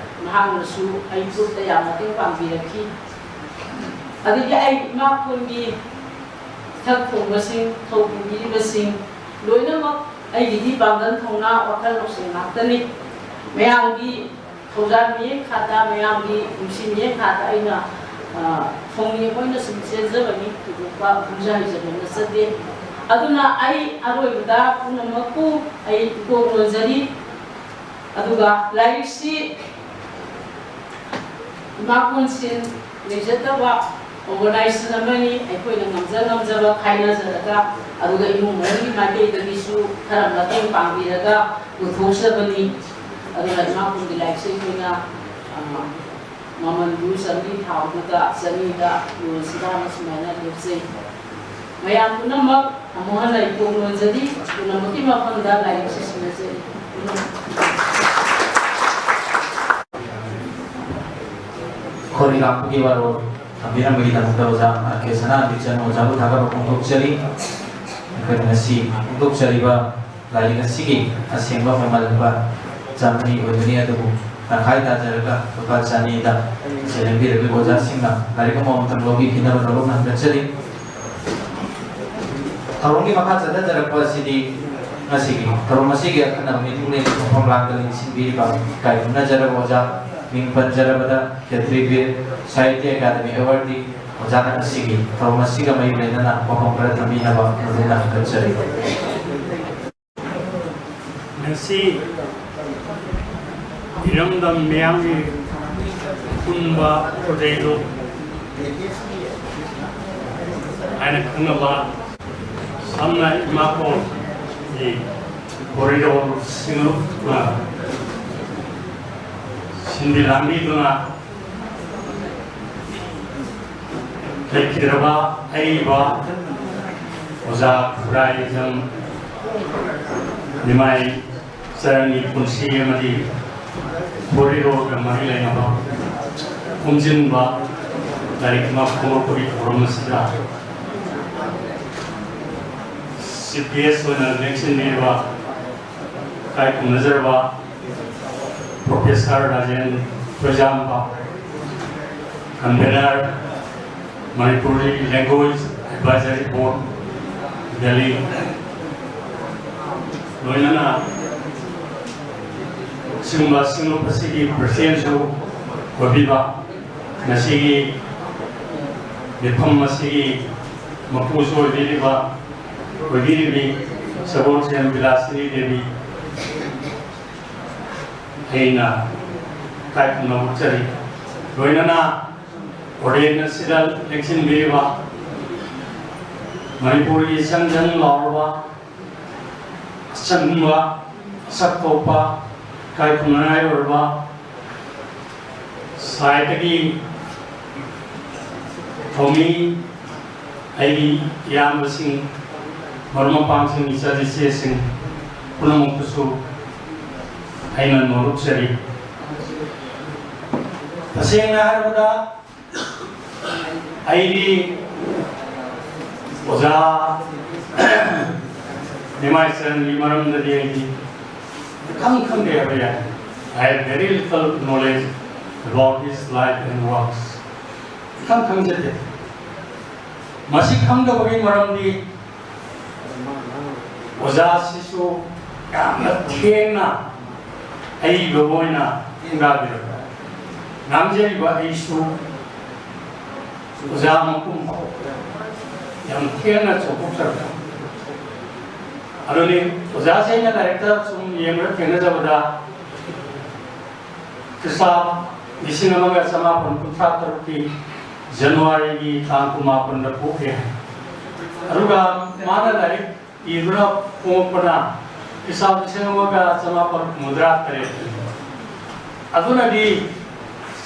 ꯃꯍꯥꯛꯅꯁꯨ ꯑꯩ groupꯇ ꯌꯥꯝ ꯃꯇꯦꯡ ꯄꯥꯡꯕꯤꯔꯛꯈꯤ꯫ ꯑꯗꯒꯤ ꯑꯩ ꯏꯃꯥ ꯈꯣꯟꯒꯤ ꯏꯊꯛ ꯊꯣꯡꯕꯁꯤꯡ, ꯊꯧꯄꯨꯕꯤꯔꯤꯕꯁꯤꯡ ꯂꯣꯏꯅꯃꯛ ꯑꯩꯒꯤꯗꯤ ꯄꯥꯡꯒꯜ, ꯊꯧꯅꯥ, ꯋꯥꯈꯜ ꯂꯧꯁꯤꯡ ꯉꯥꯛꯇꯅꯤ꯫ ꯃꯌꯥꯝꯒꯤ ꯊꯧꯖꯥꯜ ꯃꯤꯠꯌꯦꯡ ꯈꯥꯗ, ꯃꯌꯥꯝꯒꯤ ꯅꯨꯡꯁꯤ ꯃꯤꯠꯌꯦꯡ ꯈꯥꯗ ꯑꯩꯅ, ꯑ, ꯊꯧꯃꯤ ꯑꯣꯏꯅ ꯁꯨꯝ ꯆꯦꯟꯖꯕꯅꯤ, ꯊꯣꯏꯗꯣꯛꯄ ꯈꯪꯖ ꯍꯩꯖꯕ ꯅꯠꯆꯗꯦ꯫ ꯑꯗꯨꯅ ꯑꯩ ꯑꯔꯣꯏꯕꯗ ꯄꯨꯝꯅꯃꯛꯄꯨ ꯑꯩ ꯏꯀꯣꯛ ꯅꯣꯟꯖꯔꯤ꯫ ꯑꯗꯨꯒ ꯂꯥꯏꯔꯤꯛꯁꯤ ꯏꯃꯥ ꯈꯣꯟꯁꯦꯜ ꯂꯩꯖꯗꯕ organization ꯑꯃꯅꯤ꯫ ꯑꯩꯈꯣꯏꯅ ꯉꯝꯖ ꯉꯝꯖꯕ ꯈꯥꯏꯅꯖꯔꯒ, ꯑꯗꯨꯒ ꯏꯃꯨꯡ ꯃꯅꯨꯡꯒꯤ ꯃꯥꯏꯀꯩꯗꯒꯤꯁꯨ ꯈꯔ ꯃꯇꯦꯡ ꯄꯥꯡꯕꯤꯔꯒ ꯄꯨꯊꯣꯛꯆꯕꯅꯤ꯫ ꯑꯗꯨꯅ ꯏꯃꯥ ꯈꯣꯟꯒꯤ ꯂꯥꯏꯔꯤꯛꯁꯦ ꯑꯩꯈꯣꯏꯅ, ꯑ, ꯃꯃꯜꯗꯨ ꯆꯥꯃꯔꯤ ꯊꯥꯕꯗꯨꯗ ꯆꯅꯤꯗ ꯌꯣꯟꯁꯤꯔꯥꯅ ꯁꯨꯃꯥꯏꯅ ꯂꯦꯞꯆꯩ꯫ ꯃꯌꯥꯝ ꯄꯨꯝꯅꯃꯛ ꯑꯃꯨꯛ ꯍꯟꯅ ꯏꯀꯣꯛ ꯅꯣꯟꯖꯔꯤ꯫ ꯄꯨꯝꯅꯃꯛꯀꯤ ꯃꯐꯝꯗ ꯂꯥꯏꯔꯤꯛꯁꯤ ꯁꯤꯟꯅꯖꯔꯤ꯫ ꯋꯥꯔꯤ ꯂꯥꯛꯄꯒꯤ ꯋꯥꯔꯣꯜ ꯊꯝꯕꯤꯔꯝꯕꯒꯤꯗꯃꯛꯇ ꯑꯣꯖꯥ ꯑꯥꯔ ꯀꯦ ꯁꯅꯥꯇꯣꯏꯆꯅꯨ ꯑꯣꯖꯥꯕꯨ ꯊꯥꯒꯠꯄ ꯐꯣꯡꯗꯣꯛꯆꯔꯤ꯫ ꯑꯩꯈꯣꯏꯅ ꯉꯁꯤ ꯐꯣꯡꯗꯣꯛꯆꯔꯤꯕ ꯂꯥꯏꯔꯤꯛ ꯑꯁꯤꯒꯤ ꯑꯁꯦꯡꯕ ꯃꯃꯜ ꯂꯨꯄꯥ ꯆꯥꯃꯔꯤ ꯑꯣꯏꯕꯅꯤ, ꯑꯗꯨꯕꯨ ꯇꯪꯈꯥꯏ ꯇꯥꯖꯔꯒ ꯂꯨꯄꯥ ꯆꯅꯤꯗ ꯁꯦꯜ ꯂꯦꯡꯕꯤꯔꯕ ꯑꯣꯖꯥꯁꯤꯡꯅ ꯂꯥꯏꯔꯤꯛ ꯑꯃꯃꯝꯇꯪ ꯂꯧꯕꯤꯈꯤꯅꯕ ꯅꯧꯅ ꯍꯪꯒꯠꯆꯔꯤ꯫ ꯊꯧꯔꯝꯒꯤ ꯃꯈꯥ ꯆꯠꯊꯖꯔꯛꯄ ꯑꯁꯤꯗꯤ ꯉꯁꯤꯒꯤ ꯊꯧꯔꯝ ꯑꯁꯤꯒꯤ ꯑꯈꯟꯅꯕ ꯃꯤꯊꯨꯡꯂꯦꯟ ꯃꯐꯝ ꯂꯥꯡꯗ ꯂꯦꯡꯁꯤꯟꯕꯤꯔꯤꯕ ꯏꯀꯥꯏ ꯈꯨꯝꯅꯖꯔꯕ ꯑꯣꯖꯥ ꯃꯤꯡ ꯄꯟꯖꯔꯕꯗ ꯈꯦꯇ꯭ꯔꯤꯕꯤꯔ ꯁꯥꯍꯤꯇ꯭ꯌ ꯑꯦꯀꯥꯗꯃꯤ ꯑꯦꯋꯥꯔꯗꯤ ꯑꯣꯖꯥꯅ ꯉꯁꯤꯒꯤ ꯊꯧꯔꯝ ꯑꯁꯤꯒ ꯃꯔꯤ ꯂꯩꯅꯅ ꯋꯥꯐꯝ ꯈꯔ ꯊꯝꯕꯤꯅꯕ ꯅꯧꯅ ꯍꯪꯒꯠꯆꯔꯤ꯫ ꯉꯁꯤ ꯏꯔꯝꯗꯝ ꯃꯤꯌꯥꯝꯒꯤ ꯑꯄꯨꯟꯕ ꯈꯣꯟꯖꯦꯜꯗꯨ ꯍꯥꯏꯅ ꯈꯪꯅꯕ ꯁꯝꯅ ꯏꯃꯥ ꯀꯣꯟꯒꯤ ꯀꯣꯔꯤꯗꯣꯔꯁꯤꯡ ꯁꯤꯟꯕꯤ ꯂꯥꯡꯕꯤꯗꯨꯅ ꯂꯩꯈꯤꯗ꯭ꯔꯕ ꯑꯏꯕ ꯑꯣꯖꯥ ꯈꯨꯔꯥꯏꯖꯝ ꯅꯤꯃꯥꯏ ꯆꯔꯟꯒꯤ ꯄꯨꯟꯁꯤ ꯑꯃꯗꯤ ꯈꯣꯔꯤꯔꯣꯜꯒ ꯃꯔꯤ ꯂꯩꯅꯕ ꯈꯣꯝꯖꯤꯟꯕ ꯂꯥꯏꯔꯤꯛ ꯑꯃ ꯐꯣꯡꯗꯣꯛꯄꯒꯤ ꯊꯧꯔꯝ ꯑꯁꯤꯗ ꯆꯤꯐ ꯒꯦꯁ ꯑꯣꯏꯅ ꯂꯦꯡꯁꯤꯟꯕꯤꯔꯤꯕ ꯏꯀꯥꯏ ꯈꯨꯝꯅꯖꯔꯕ professor Rajen Thoijamba, convener, Manipuri language advisory board, Delhi, ꯂꯣꯏꯅꯅ ꯁꯤꯒꯨꯝꯕ ꯁꯤꯡꯂꯨꯞ ꯑꯁꯤꯒꯤ ꯄ꯭ꯔꯁꯤꯗꯦꯟꯁꯨ ꯑꯣꯏꯕꯤꯕ, ꯉꯁꯤꯒꯤ ꯃꯤꯐꯝ ꯑꯁꯤꯒꯤ ꯃꯄꯨꯁꯨ ꯑꯣꯏꯕꯤꯔꯤꯕ, ꯑꯣꯏꯕꯤꯔꯤꯕꯤ ꯁꯒꯣꯜꯁꯦꯝ ꯕꯤꯂꯥꯁꯤꯅꯤ ꯗꯦꯕꯤ, ꯑꯩꯅ ꯏꯀꯥꯏ ꯈꯨꯝꯅꯕ ꯎꯠꯆꯔꯤ꯫ ꯂꯣꯏꯅꯅ ꯑꯣꯔꯗꯦꯟ ꯑꯁꯤꯗ ꯂꯦꯡꯁꯤꯟꯕꯤꯔꯤꯕ ꯃꯅꯤꯄꯨꯔꯒꯤ ꯏꯁꯪ ꯁꯪ ꯂꯥꯎꯔꯕ ꯑꯆꯝꯕ ꯁꯛ ꯊꯣꯛꯄ ꯏꯀꯥꯏ ꯈꯨꯝꯅꯉꯥꯏ ꯑꯣꯏꯔꯕ ꯁꯥꯏꯠꯇꯒꯤ ꯊꯧꯃꯤ ꯑꯩꯒꯤ ꯏꯌꯥꯝꯕꯁꯤꯡ, ꯃꯔꯨꯞ ꯃꯄꯥꯡꯁꯤꯡ, ꯏꯆꯟ ꯏꯆꯦꯁꯤꯡ ꯄꯨꯝꯅꯃꯛꯄꯨꯁꯨ ꯑꯩꯅ ꯅꯣꯂꯨꯛꯆꯔꯤ꯫ ꯇꯁꯦꯡꯅ ꯍꯥꯏꯔꯕꯗ, ꯑꯩꯗꯤ ꯑꯣꯖꯥ ꯅꯤꯃꯥꯏꯆꯔꯟꯒꯤ ꯃꯔꯝꯗꯗꯤ ꯑꯩꯗꯤ ꯈꯪ ꯈꯪꯗꯦ ꯍꯥꯏꯕ ꯌꯥꯏ꯫ I have very little knowledge about his life and works. ꯈꯪ ꯈꯪꯖꯗꯦ꯫ ꯃꯁꯤ ꯈꯪꯗꯕꯒꯤ ꯃꯔꯝꯗꯤ ꯑꯣꯖꯥꯁꯤꯁꯨ ꯌꯥꯝꯅ ꯊꯦꯡꯅ ꯑꯏꯕ ꯑꯣꯏꯅ ꯈꯣꯡꯗꯥꯕꯤꯔꯛꯄ꯫ ꯉꯥꯡꯖꯔꯤꯕ ꯑꯩꯁꯨ ꯑꯣꯖꯥ ꯃꯄꯨꯝ ꯌꯥꯝ ꯊꯦꯡꯅ ꯆꯥꯎꯊꯣꯛꯆꯔꯛꯄ꯫ ꯑꯗꯨꯅꯤ ꯑꯣꯖꯥꯁꯦ ꯑꯩꯅ ꯂꯥꯏꯔꯤꯛꯇ ꯁꯨꯝ ꯌꯦꯡꯕꯗ ꯊꯦꯡꯅꯖꯕꯗ, ꯈ꯭ꯔꯤꯁꯇ ꯂꯤꯁꯤꯡ ꯑꯃꯒ ꯆꯃꯥꯄꯟ ꯀꯨꯟꯊ꯭ꯔꯥ ꯇꯔꯨꯛꯀꯤ ꯖꯅꯋꯥꯔꯤꯒꯤ ꯇꯥꯡ ꯀꯨꯟꯃꯥꯄꯟꯗ ꯄꯣꯛꯑꯦ꯫ ꯑꯗꯨꯒ ꯃꯥꯅ ꯂꯥꯏꯔꯤꯛ ꯏꯗꯨꯅ ꯐꯣꯡꯉꯛꯄꯅ ꯈ꯭ꯔꯤꯁꯇ ꯂꯤꯁꯤꯡ ꯑꯃꯒ ꯆꯃꯥꯄꯟ ꯍꯨꯝꯐꯨꯇꯔꯥ ꯇꯔꯦꯠꯇꯅꯤ꯫ ꯑꯗꯨꯅꯗꯤ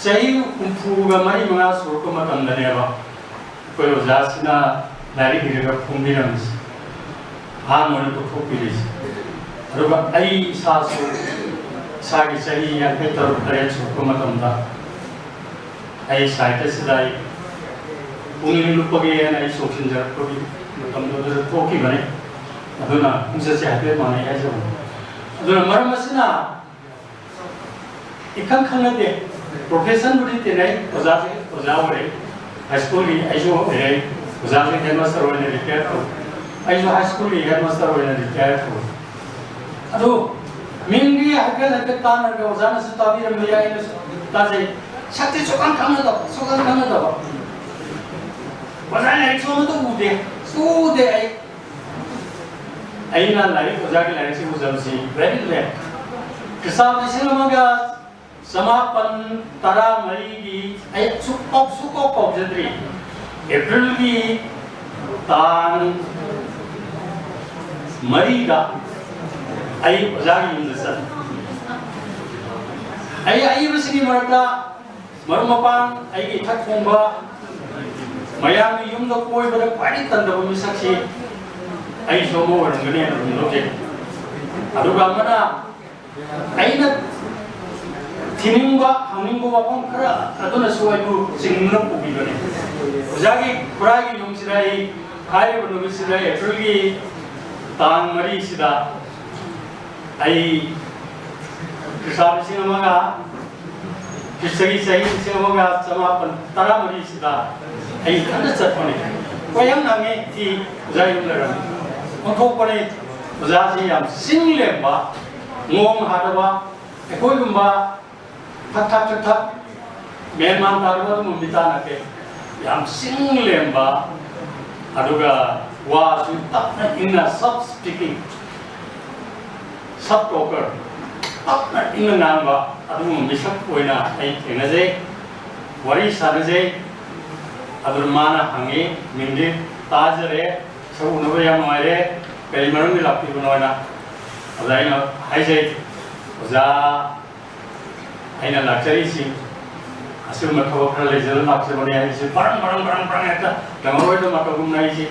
ꯆꯍꯤ ꯍꯨꯝꯐꯨꯒ ꯃꯔꯤ ꯃꯉꯥ ꯁꯨꯔꯛꯄ ꯃꯇꯝꯗꯅꯦꯕ ꯑꯩꯈꯣꯏ ꯑꯣꯖꯥꯁꯤꯅ ꯂꯥꯏꯔꯤꯛ ꯏꯔꯒ ꯐꯣꯡꯕꯤꯔꯝꯃꯤꯁꯦ, ꯑꯍꯥꯟꯕ ꯑꯣꯏꯅ ꯄꯨꯊꯣꯛꯄꯤꯔꯤꯁꯦ꯫ ꯑꯗꯨꯒ ꯑꯩ ꯏꯁꯥꯁꯨ ꯏꯁꯥꯒꯤ ꯆꯍꯤ ꯌꯥꯡꯈꯩ ꯇꯔꯨꯛ ꯇꯔꯦꯠ ꯁꯨꯔꯛꯄ ꯃꯇꯝꯗ ꯑꯩ ꯁꯥꯍꯤꯇ꯭ꯌꯁꯤꯗ ꯑꯩ ꯄꯨꯛꯅꯤꯡ ꯂꯨꯞꯄꯒꯦꯅ ꯑꯩ ꯆꯣꯡꯁꯤꯟꯖꯔꯛꯄꯒꯤ ꯃꯇꯝꯗꯨꯗ ꯊꯣꯛꯈꯤꯕꯅꯤ꯫ ꯑꯗꯨꯅ ꯈꯣꯡꯆꯠꯁꯦ ꯍꯥꯏꯐꯦꯠ ꯃꯥꯟꯅꯩ ꯍꯥꯏꯖꯕꯅꯤ꯫ ꯑꯗꯨꯅ ꯃꯔꯝ ꯑꯁꯤꯅ ꯏꯈꯪ ꯈꯪꯅꯗꯦ꯫ ꯄ꯭ꯔꯣꯐꯦꯁꯟꯕꯨꯗꯤ ꯇꯤꯟꯅꯩ, ꯑꯣꯖꯥꯁꯦ ꯑꯣꯖꯥ ꯑꯣꯏꯔꯛꯏ, ꯍꯥꯏ ꯁ꯭ꯀꯨꯜꯒꯤ ꯑꯩꯁꯨ ꯑꯣꯏꯔꯛꯏ, ꯑꯣꯖꯥꯁꯦ ꯍꯦꯗ ꯃꯥꯁꯇꯔ ꯑꯣꯏꯅ ꯔꯤꯇꯥꯌꯔ ꯇꯧꯏ, ꯑꯩꯁꯨ ꯍꯥꯏ ꯁ꯭ꯀꯨꯜꯒꯤ ꯍꯦꯗ ꯃꯥꯁꯇꯔ ꯑꯣꯏꯅ ꯔꯤꯇꯥꯌꯔ ꯇꯧꯏ꯫ ꯑꯗꯨ ꯃꯤꯡꯗꯤ ꯍꯥꯏꯐꯦꯠ ꯍꯥꯏꯐꯦꯠ ꯇꯥꯟꯅꯔꯒ ꯑꯣꯖꯥꯅꯁꯨ ꯇꯥꯕꯤꯔꯝꯕ ꯌꯥꯏ, ꯑꯩꯅꯁꯨ ꯇꯥꯖꯩ꯫ ꯁꯛꯇꯤ ꯁꯨꯛꯈꯪ ꯈꯪꯅꯗꯕ, ꯁꯨꯛꯈꯪ ꯈꯪꯅꯗꯕ꯫ ꯑꯣꯖꯥ ꯂꯥꯏꯔꯤꯛꯁꯨ ꯑꯃꯠꯇ ꯎꯗꯦ, ꯎꯗꯦ ꯑꯩ꯫ ꯑꯩꯅ ꯂꯥꯏꯔꯤꯛ, ꯑꯣꯖꯥꯒꯤ ꯂꯥꯏꯔꯤꯛꯁꯤ ꯎꯖꯕꯁꯤ very late꯫ ꯈ꯭ꯔꯤꯁꯇ ꯂꯤꯁꯤꯡ ꯑꯃꯒ ꯆꯃꯥꯄꯟ ꯇꯔꯥ ꯃꯔꯤꯒꯤ ꯑꯩ ꯁꯨꯛꯀꯥꯎ, ꯁꯨꯛꯀꯥꯎ ꯀꯥꯎꯖꯗ꯭ꯔꯤ꯫ ꯑꯦꯄ꯭ꯔꯤꯜꯒꯤ ꯇꯥꯡ ꯃꯔꯤꯗ ꯑꯩ ꯑꯣꯖꯥꯒꯤ ꯌꯨꯝꯗ ꯆꯠꯂꯤ꯫ ꯑꯩ ꯑꯏꯕꯁꯤꯡꯒꯤ ꯃꯔꯛꯇ ꯃꯔꯨꯞ ꯃꯄꯥꯡ, ꯑꯩꯒꯤ ꯏꯊꯛ ꯊꯣꯡꯕ, ꯃꯌꯥꯝꯒꯤ ꯌꯨꯝꯗ ꯀꯣꯏꯕꯗ ꯈ꯭ꯋꯥꯏꯗꯒꯤ ꯇꯟꯗꯕ ꯃꯤꯁꯛꯁꯤ ꯑꯩꯁꯨ ꯑꯃ ꯑꯣꯏꯔꯝꯒꯅꯤ ꯍꯥꯏꯅ ꯑꯗꯨꯝ ꯂꯧꯖꯩ꯫ ꯑꯗꯨꯒ ꯑꯃꯅ, ꯑꯩꯅ ꯊꯤꯅꯤꯡꯕ, ꯍꯪꯅꯤꯡꯕ ꯋꯥꯐꯝ ꯈꯔ ꯑꯗꯨꯅꯁꯨ ꯑꯩꯕꯨ ꯆꯤꯡꯗꯨꯅ ꯄꯨꯕꯤꯕꯅꯤ꯫ ꯑꯣꯖꯥꯒꯤ ꯈꯨꯔꯥꯏꯒꯤ ꯌꯨꯝꯁꯤꯗ ꯑꯩ ꯍꯥꯏꯔꯤꯕ ꯅꯨꯃꯤꯠꯁꯤꯗ, ꯑꯦꯄ꯭ꯔꯤꯜꯒꯤ ꯇꯥꯡ ꯃꯔꯤꯁꯤꯗ, ꯑꯩ ꯈ꯭ꯔꯤꯁꯇ ꯂꯤꯁꯤꯡ ꯑꯃꯒ, ꯈ꯭ꯔꯤꯁꯇꯒꯤ ꯆꯍꯤ ꯂꯤꯁꯤꯡ ꯑꯃꯒ ꯆꯃꯥꯄꯟ ꯇꯔꯥꯃꯔꯤꯁꯤꯗ ꯑꯩ ꯏꯊꯟꯇ ꯆꯠꯄꯅꯤ꯫ ꯀꯣꯏꯍꯪ ꯍꯪꯉꯤ, ꯊꯤ, ꯑꯣꯖꯥ ꯌꯨꯝ ꯂꯩꯔꯝꯃꯤ꯫ ꯑꯣꯟꯊꯣꯛꯄꯅꯤ, ꯑꯣꯖꯥꯁꯤ ꯌꯥꯝ ꯆꯤꯡ ꯂꯦꯝꯕ, ꯉꯣꯡ ꯍꯥꯗꯕ, ꯑꯩꯈꯣꯏꯒꯨꯝꯕ ꯊꯛ ꯊꯛ ꯊꯛ ꯊꯛ ꯃꯦꯟ ꯃꯥꯟ ꯇꯥꯗꯕ ꯑꯗꯨꯒꯨꯝꯕ ꯃꯤꯇꯥ ꯅꯠꯇꯦ꯫ ꯌꯥꯝ ꯆꯤꯡ ꯂꯦꯝꯕ, ꯑꯗꯨꯒ ꯋꯥꯁꯨ ꯇꯞꯅ ꯏꯪꯅ, soft speaking, soft talker, ꯇꯞꯅ ꯏꯪꯅ ꯉꯥꯡꯕ ꯑꯗꯨꯒꯨꯝꯕ ꯃꯤꯁꯛ ꯑꯣꯏꯅ ꯑꯩ ꯊꯦꯡꯅꯖꯩ, ꯋꯥꯔꯤ ꯁꯥꯟꯅꯖꯩ꯫ ꯑꯗꯨꯅ ꯃꯥꯅ ꯍꯪꯉꯤ, "ꯃꯤꯡꯗꯤ ꯇꯥꯖꯔꯦ, ꯁꯛ ꯎꯅꯕ ꯌꯥꯝ ꯅꯨꯡꯉꯥꯏꯔꯦ, ꯀꯔꯤ ꯃꯔꯝꯒꯤ ꯂꯥꯛꯄꯤꯕꯅꯣ?" ꯍꯥꯏꯅ꯫ ꯑꯗ ꯑꯩꯅ ꯍꯥꯏꯖꯩ, "ꯑꯣꯖꯥ, ꯑꯩꯅ ꯂꯥꯛꯆꯔꯤꯁꯤ ꯑꯁꯤꯒꯨꯝꯕ ꯊꯕꯛ ꯈꯔ ꯂꯩꯖꯗꯨꯅ ꯂꯥꯛꯆꯕꯅꯦ" ꯍꯥꯏꯁꯦ ꯕ꯭ꯔꯪ ꯕ꯭ꯔꯪ ꯕ꯭ꯔꯪ ꯕ꯭ꯔꯪ ꯍꯦꯛꯇ ꯂꯪꯍꯧꯔꯣꯏꯗ ꯃꯇꯧꯒꯨꯝꯅ ꯑꯩꯁꯦ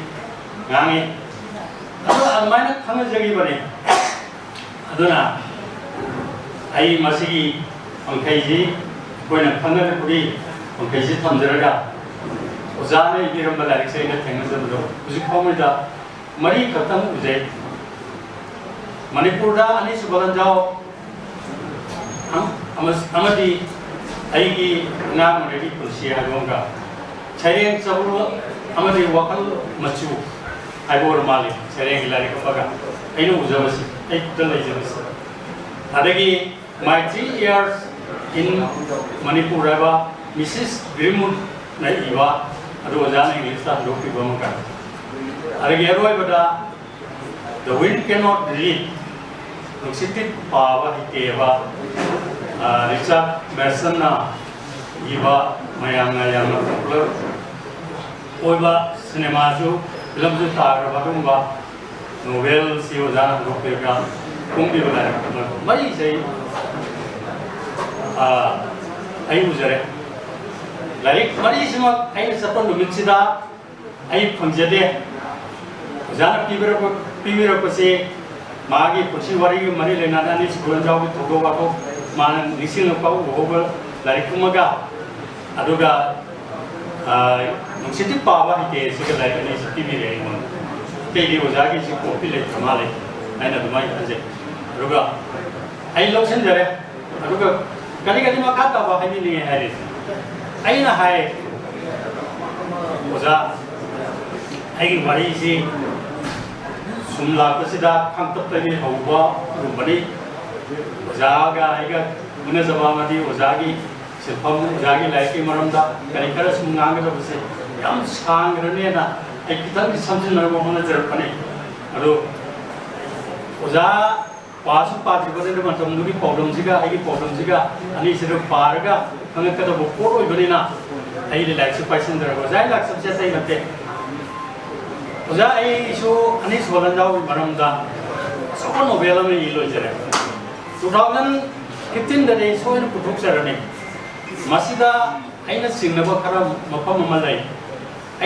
ꯉꯥꯡꯉꯤ꯫ ꯑꯗꯣ ꯑꯗꯨꯃꯥꯏꯅ ꯈꯪꯅꯖꯈꯤꯕꯅꯦ꯫ ꯑꯗꯨꯅ ꯑꯩ ꯃꯁꯤꯒꯤ ꯄꯪꯈꯩꯁꯤ, ꯑꯩꯈꯣꯏꯅ ꯈꯪꯅꯔꯛꯄꯒꯤ ꯄꯪꯈꯩꯁꯤ ꯊꯝꯖꯔꯒ, ꯑꯣꯖꯥꯅ ꯏꯕꯤꯔꯝꯕ ꯂꯥꯏꯔꯤꯛꯁꯦ ꯑꯩꯅ ꯊꯦꯡꯅꯖꯕꯗꯣ ꯍꯧꯖꯤꯛ ꯐꯥꯎꯕꯗ ꯃꯔꯤ ꯈꯛꯇꯪ ꯎꯖꯩ꯫ ꯃꯅꯤꯄꯨꯔꯗ ꯑꯅꯤꯁꯨꯕ ꯂꯥꯟꯖꯥꯎ ꯑꯃ-, ꯑꯃ-, ꯑꯃꯗꯤ ꯑꯩꯒꯤ ꯑꯉꯥꯡ ꯑꯣꯏꯔꯤꯉꯩꯒꯤ ꯄꯨꯟꯁꯤ ꯍꯥꯏꯕ ꯑꯃꯒ, ꯁꯩꯔꯦꯡ ꯆꯕꯨꯜ ꯑꯃꯗꯤ ꯋꯥꯈꯜ ꯃꯆꯨ ꯍꯥꯏꯕ ꯑꯣꯏꯔ ꯃꯥꯜꯂꯤ, ꯁꯩꯔꯦꯡꯒꯤ ꯂꯥꯏꯔꯤꯛ ꯑꯃꯒ ꯑꯩꯅ ꯎꯖꯕꯁꯤ, ꯑꯩ ꯈꯨꯠꯇ ꯂꯩꯖꯕꯁꯤ꯫ ꯑꯗꯒꯤ My Three Years in Manipur ꯍꯥꯏꯕ ꯃꯤꯁꯤꯁ ꯒ꯭ꯔꯤꯟꯋꯨꯗꯅ ꯏꯕ, ꯑꯗꯨ ꯑꯣꯖꯥꯅ ꯏꯪꯂꯤꯁꯇ ꯍꯟꯗꯣꯛꯈꯤꯕ ꯑꯃꯒ, ꯑꯗꯒꯤ ꯑꯔꯣꯏꯕꯗ The Wind Cannot Read, ꯅꯨꯡꯁꯤꯠꯇꯤ ꯄꯥꯕ ꯍꯩꯇꯦꯕ, ꯑ, ꯔꯤꯆꯥꯔꯗ ꯃꯦꯁꯟꯅ ꯏꯕ, ꯃꯌꯥꯝꯅ ꯌꯥꯝꯅ popular ꯑꯣꯏꯕ ꯁꯤꯅꯦꯃꯥꯁꯨ, ꯐꯤꯂꯝꯁꯨ ꯇꯥꯈ꯭ꯔꯕ ꯑꯗꯨꯒꯨꯝꯕ ꯅꯣꯚꯦꯜꯁꯤ ꯑꯣꯖꯥꯅ ꯍꯟꯗꯣꯛꯄꯤꯔꯒ ꯐꯣꯡꯕꯤꯕ ꯂꯥꯏꯔꯤꯛ ꯑꯃ ꯃꯔꯤꯁꯦ ꯑꯩ, ꯑ, ꯑꯩ ꯎꯖꯔꯦ꯫ ꯂꯥꯏꯔꯤꯛ ꯃꯔꯤꯁꯤꯃꯛ ꯑꯩꯅ ꯆꯠꯄ ꯅꯨꯃꯤꯠꯁꯤꯗ ꯑꯩ ꯐꯪꯖꯗꯦ꯫ ꯑꯣꯖꯥꯅ ꯄꯤꯕꯤꯔꯛꯄ, ꯄꯤꯕꯤꯔꯛꯄꯁꯤ ꯃꯥꯒꯤ ꯄꯨꯟꯁꯤ ꯋꯥꯔꯤꯒ ꯃꯔꯤ ꯂꯩꯅꯅ ꯑꯅꯤꯁꯨꯕ ꯂꯥꯟꯖꯥꯎꯒꯤ ꯊꯧꯗꯣꯛ ꯋꯥꯊꯣꯛ ꯃꯥꯅ ꯅꯤꯡꯁꯤꯡꯂꯛꯄ ꯎꯍꯧꯕ ꯂꯥꯏꯔꯤꯛ ꯑꯃꯒ, ꯑꯗꯨꯒ, ꯑ, ꯅꯨꯡꯁꯤꯠꯇꯤ ꯄꯥꯕ ꯍꯩꯇꯦ ꯁꯤꯒ ꯂꯥꯏꯔꯤꯛ ꯑꯅꯤꯁꯤ ꯄꯤꯕꯤꯔꯦ ꯑꯩꯉꯣꯟꯗ꯫ ꯑꯇꯩꯗꯤ ꯑꯣꯖꯥꯒꯤꯁꯤ ꯀꯣꯄꯤ ꯂꯩꯇ꯭ꯔ ꯃꯥꯜꯂꯦ ꯍꯥꯏꯅ ꯑꯗꯨꯃꯥꯏꯅ ꯈꯟꯖꯩ꯫ ꯑꯗꯨꯒ ꯑꯩ ꯂꯧꯁꯤꯟꯖꯔꯦ꯫ ꯑꯗꯨꯒ ꯀꯔꯤ ꯀꯔꯤ ꯃꯈꯥ ꯇꯥꯕ ꯍꯥꯏꯕꯤꯅꯤꯡꯉꯦ ꯍꯥꯏꯔꯤ? ꯑꯩꯅ ꯍꯥꯏ, ꯑꯣꯖꯥ, ꯑꯩꯒꯤ ꯋꯥꯔꯤꯁꯤ ꯁꯨꯝ ꯂꯥꯛꯄꯁꯤꯗ ꯈꯥꯡꯇꯞꯇꯒꯤ ꯍꯧꯕ ꯑꯗꯨꯒꯨꯝꯕꯅꯤ꯫ ꯑꯣꯖꯥꯒ ꯑꯩꯒ ꯎꯅꯖꯕ ꯑꯃꯗꯤ ꯑꯣꯖꯥꯒꯤ ꯁꯤꯟꯐꯝ, ꯑꯣꯖꯥꯒꯤ ꯂꯥꯏꯔꯤꯛꯀꯤ ꯃꯔꯝꯗ ꯀꯔꯤ ꯈꯔ ꯁꯨꯝ ꯉꯥꯡꯒꯗꯕꯁꯦ ꯌꯥꯝ ꯁꯥꯡꯈ꯭ꯔꯅꯦꯅ ꯑꯩ ꯈꯤꯇꯪꯗꯤ ꯁꯝꯖꯤꯟꯅꯕ ꯍꯣꯠꯅꯖꯔꯛꯄꯅꯤ꯫ ꯑꯗꯨ ꯑꯣꯖꯥ ꯄꯥꯁꯨ ꯄꯥꯗ꯭ꯔꯤꯕꯅꯤꯅ ꯃꯇꯝꯗꯨꯒꯤ ꯄꯥꯎꯗꯝꯁꯤꯒ ꯑꯩꯒꯤ ꯄꯥꯎꯗꯝꯁꯤꯒ ꯑꯅꯤꯁꯤꯗ ꯄꯥꯔꯒ ꯈꯪꯉꯛꯀꯗꯕ ꯄꯣꯠ ꯑꯣꯏꯕꯅꯤꯅ ꯑꯩꯗꯤ ꯂꯥꯏꯔꯤꯛꯁꯨ ꯄꯥꯏꯁꯤꯟꯗ꯭ꯔꯒ ꯑꯣꯖꯥꯒꯤ ꯂꯥꯛꯆꯕꯁꯦ ꯑꯇꯩ ꯅꯠꯇꯦ꯫ ꯑꯣꯖꯥ, ꯑꯩꯁꯨ ꯑꯅꯤꯁꯨꯕ ꯂꯟꯖꯥꯎꯒꯤ ꯃꯔꯝꯗ ꯑꯆꯧꯕ ꯅꯣꯕꯦꯜ ꯑꯃ ꯏ ꯂꯣꯏꯖꯔꯦ꯫ ꯇꯨ ꯊꯥꯎꯖꯟ ꯐꯤꯐꯇꯤꯟꯗꯗꯤ ꯑꯩ ꯁꯣꯏꯅ ꯄꯨꯊꯣꯛꯆꯔꯅꯤ꯫ ꯃꯁꯤꯗ ꯑꯩꯅ ꯆꯤꯡꯅꯕ ꯈꯔ ꯃꯐꯝ ꯑꯃ ꯂꯩ꯫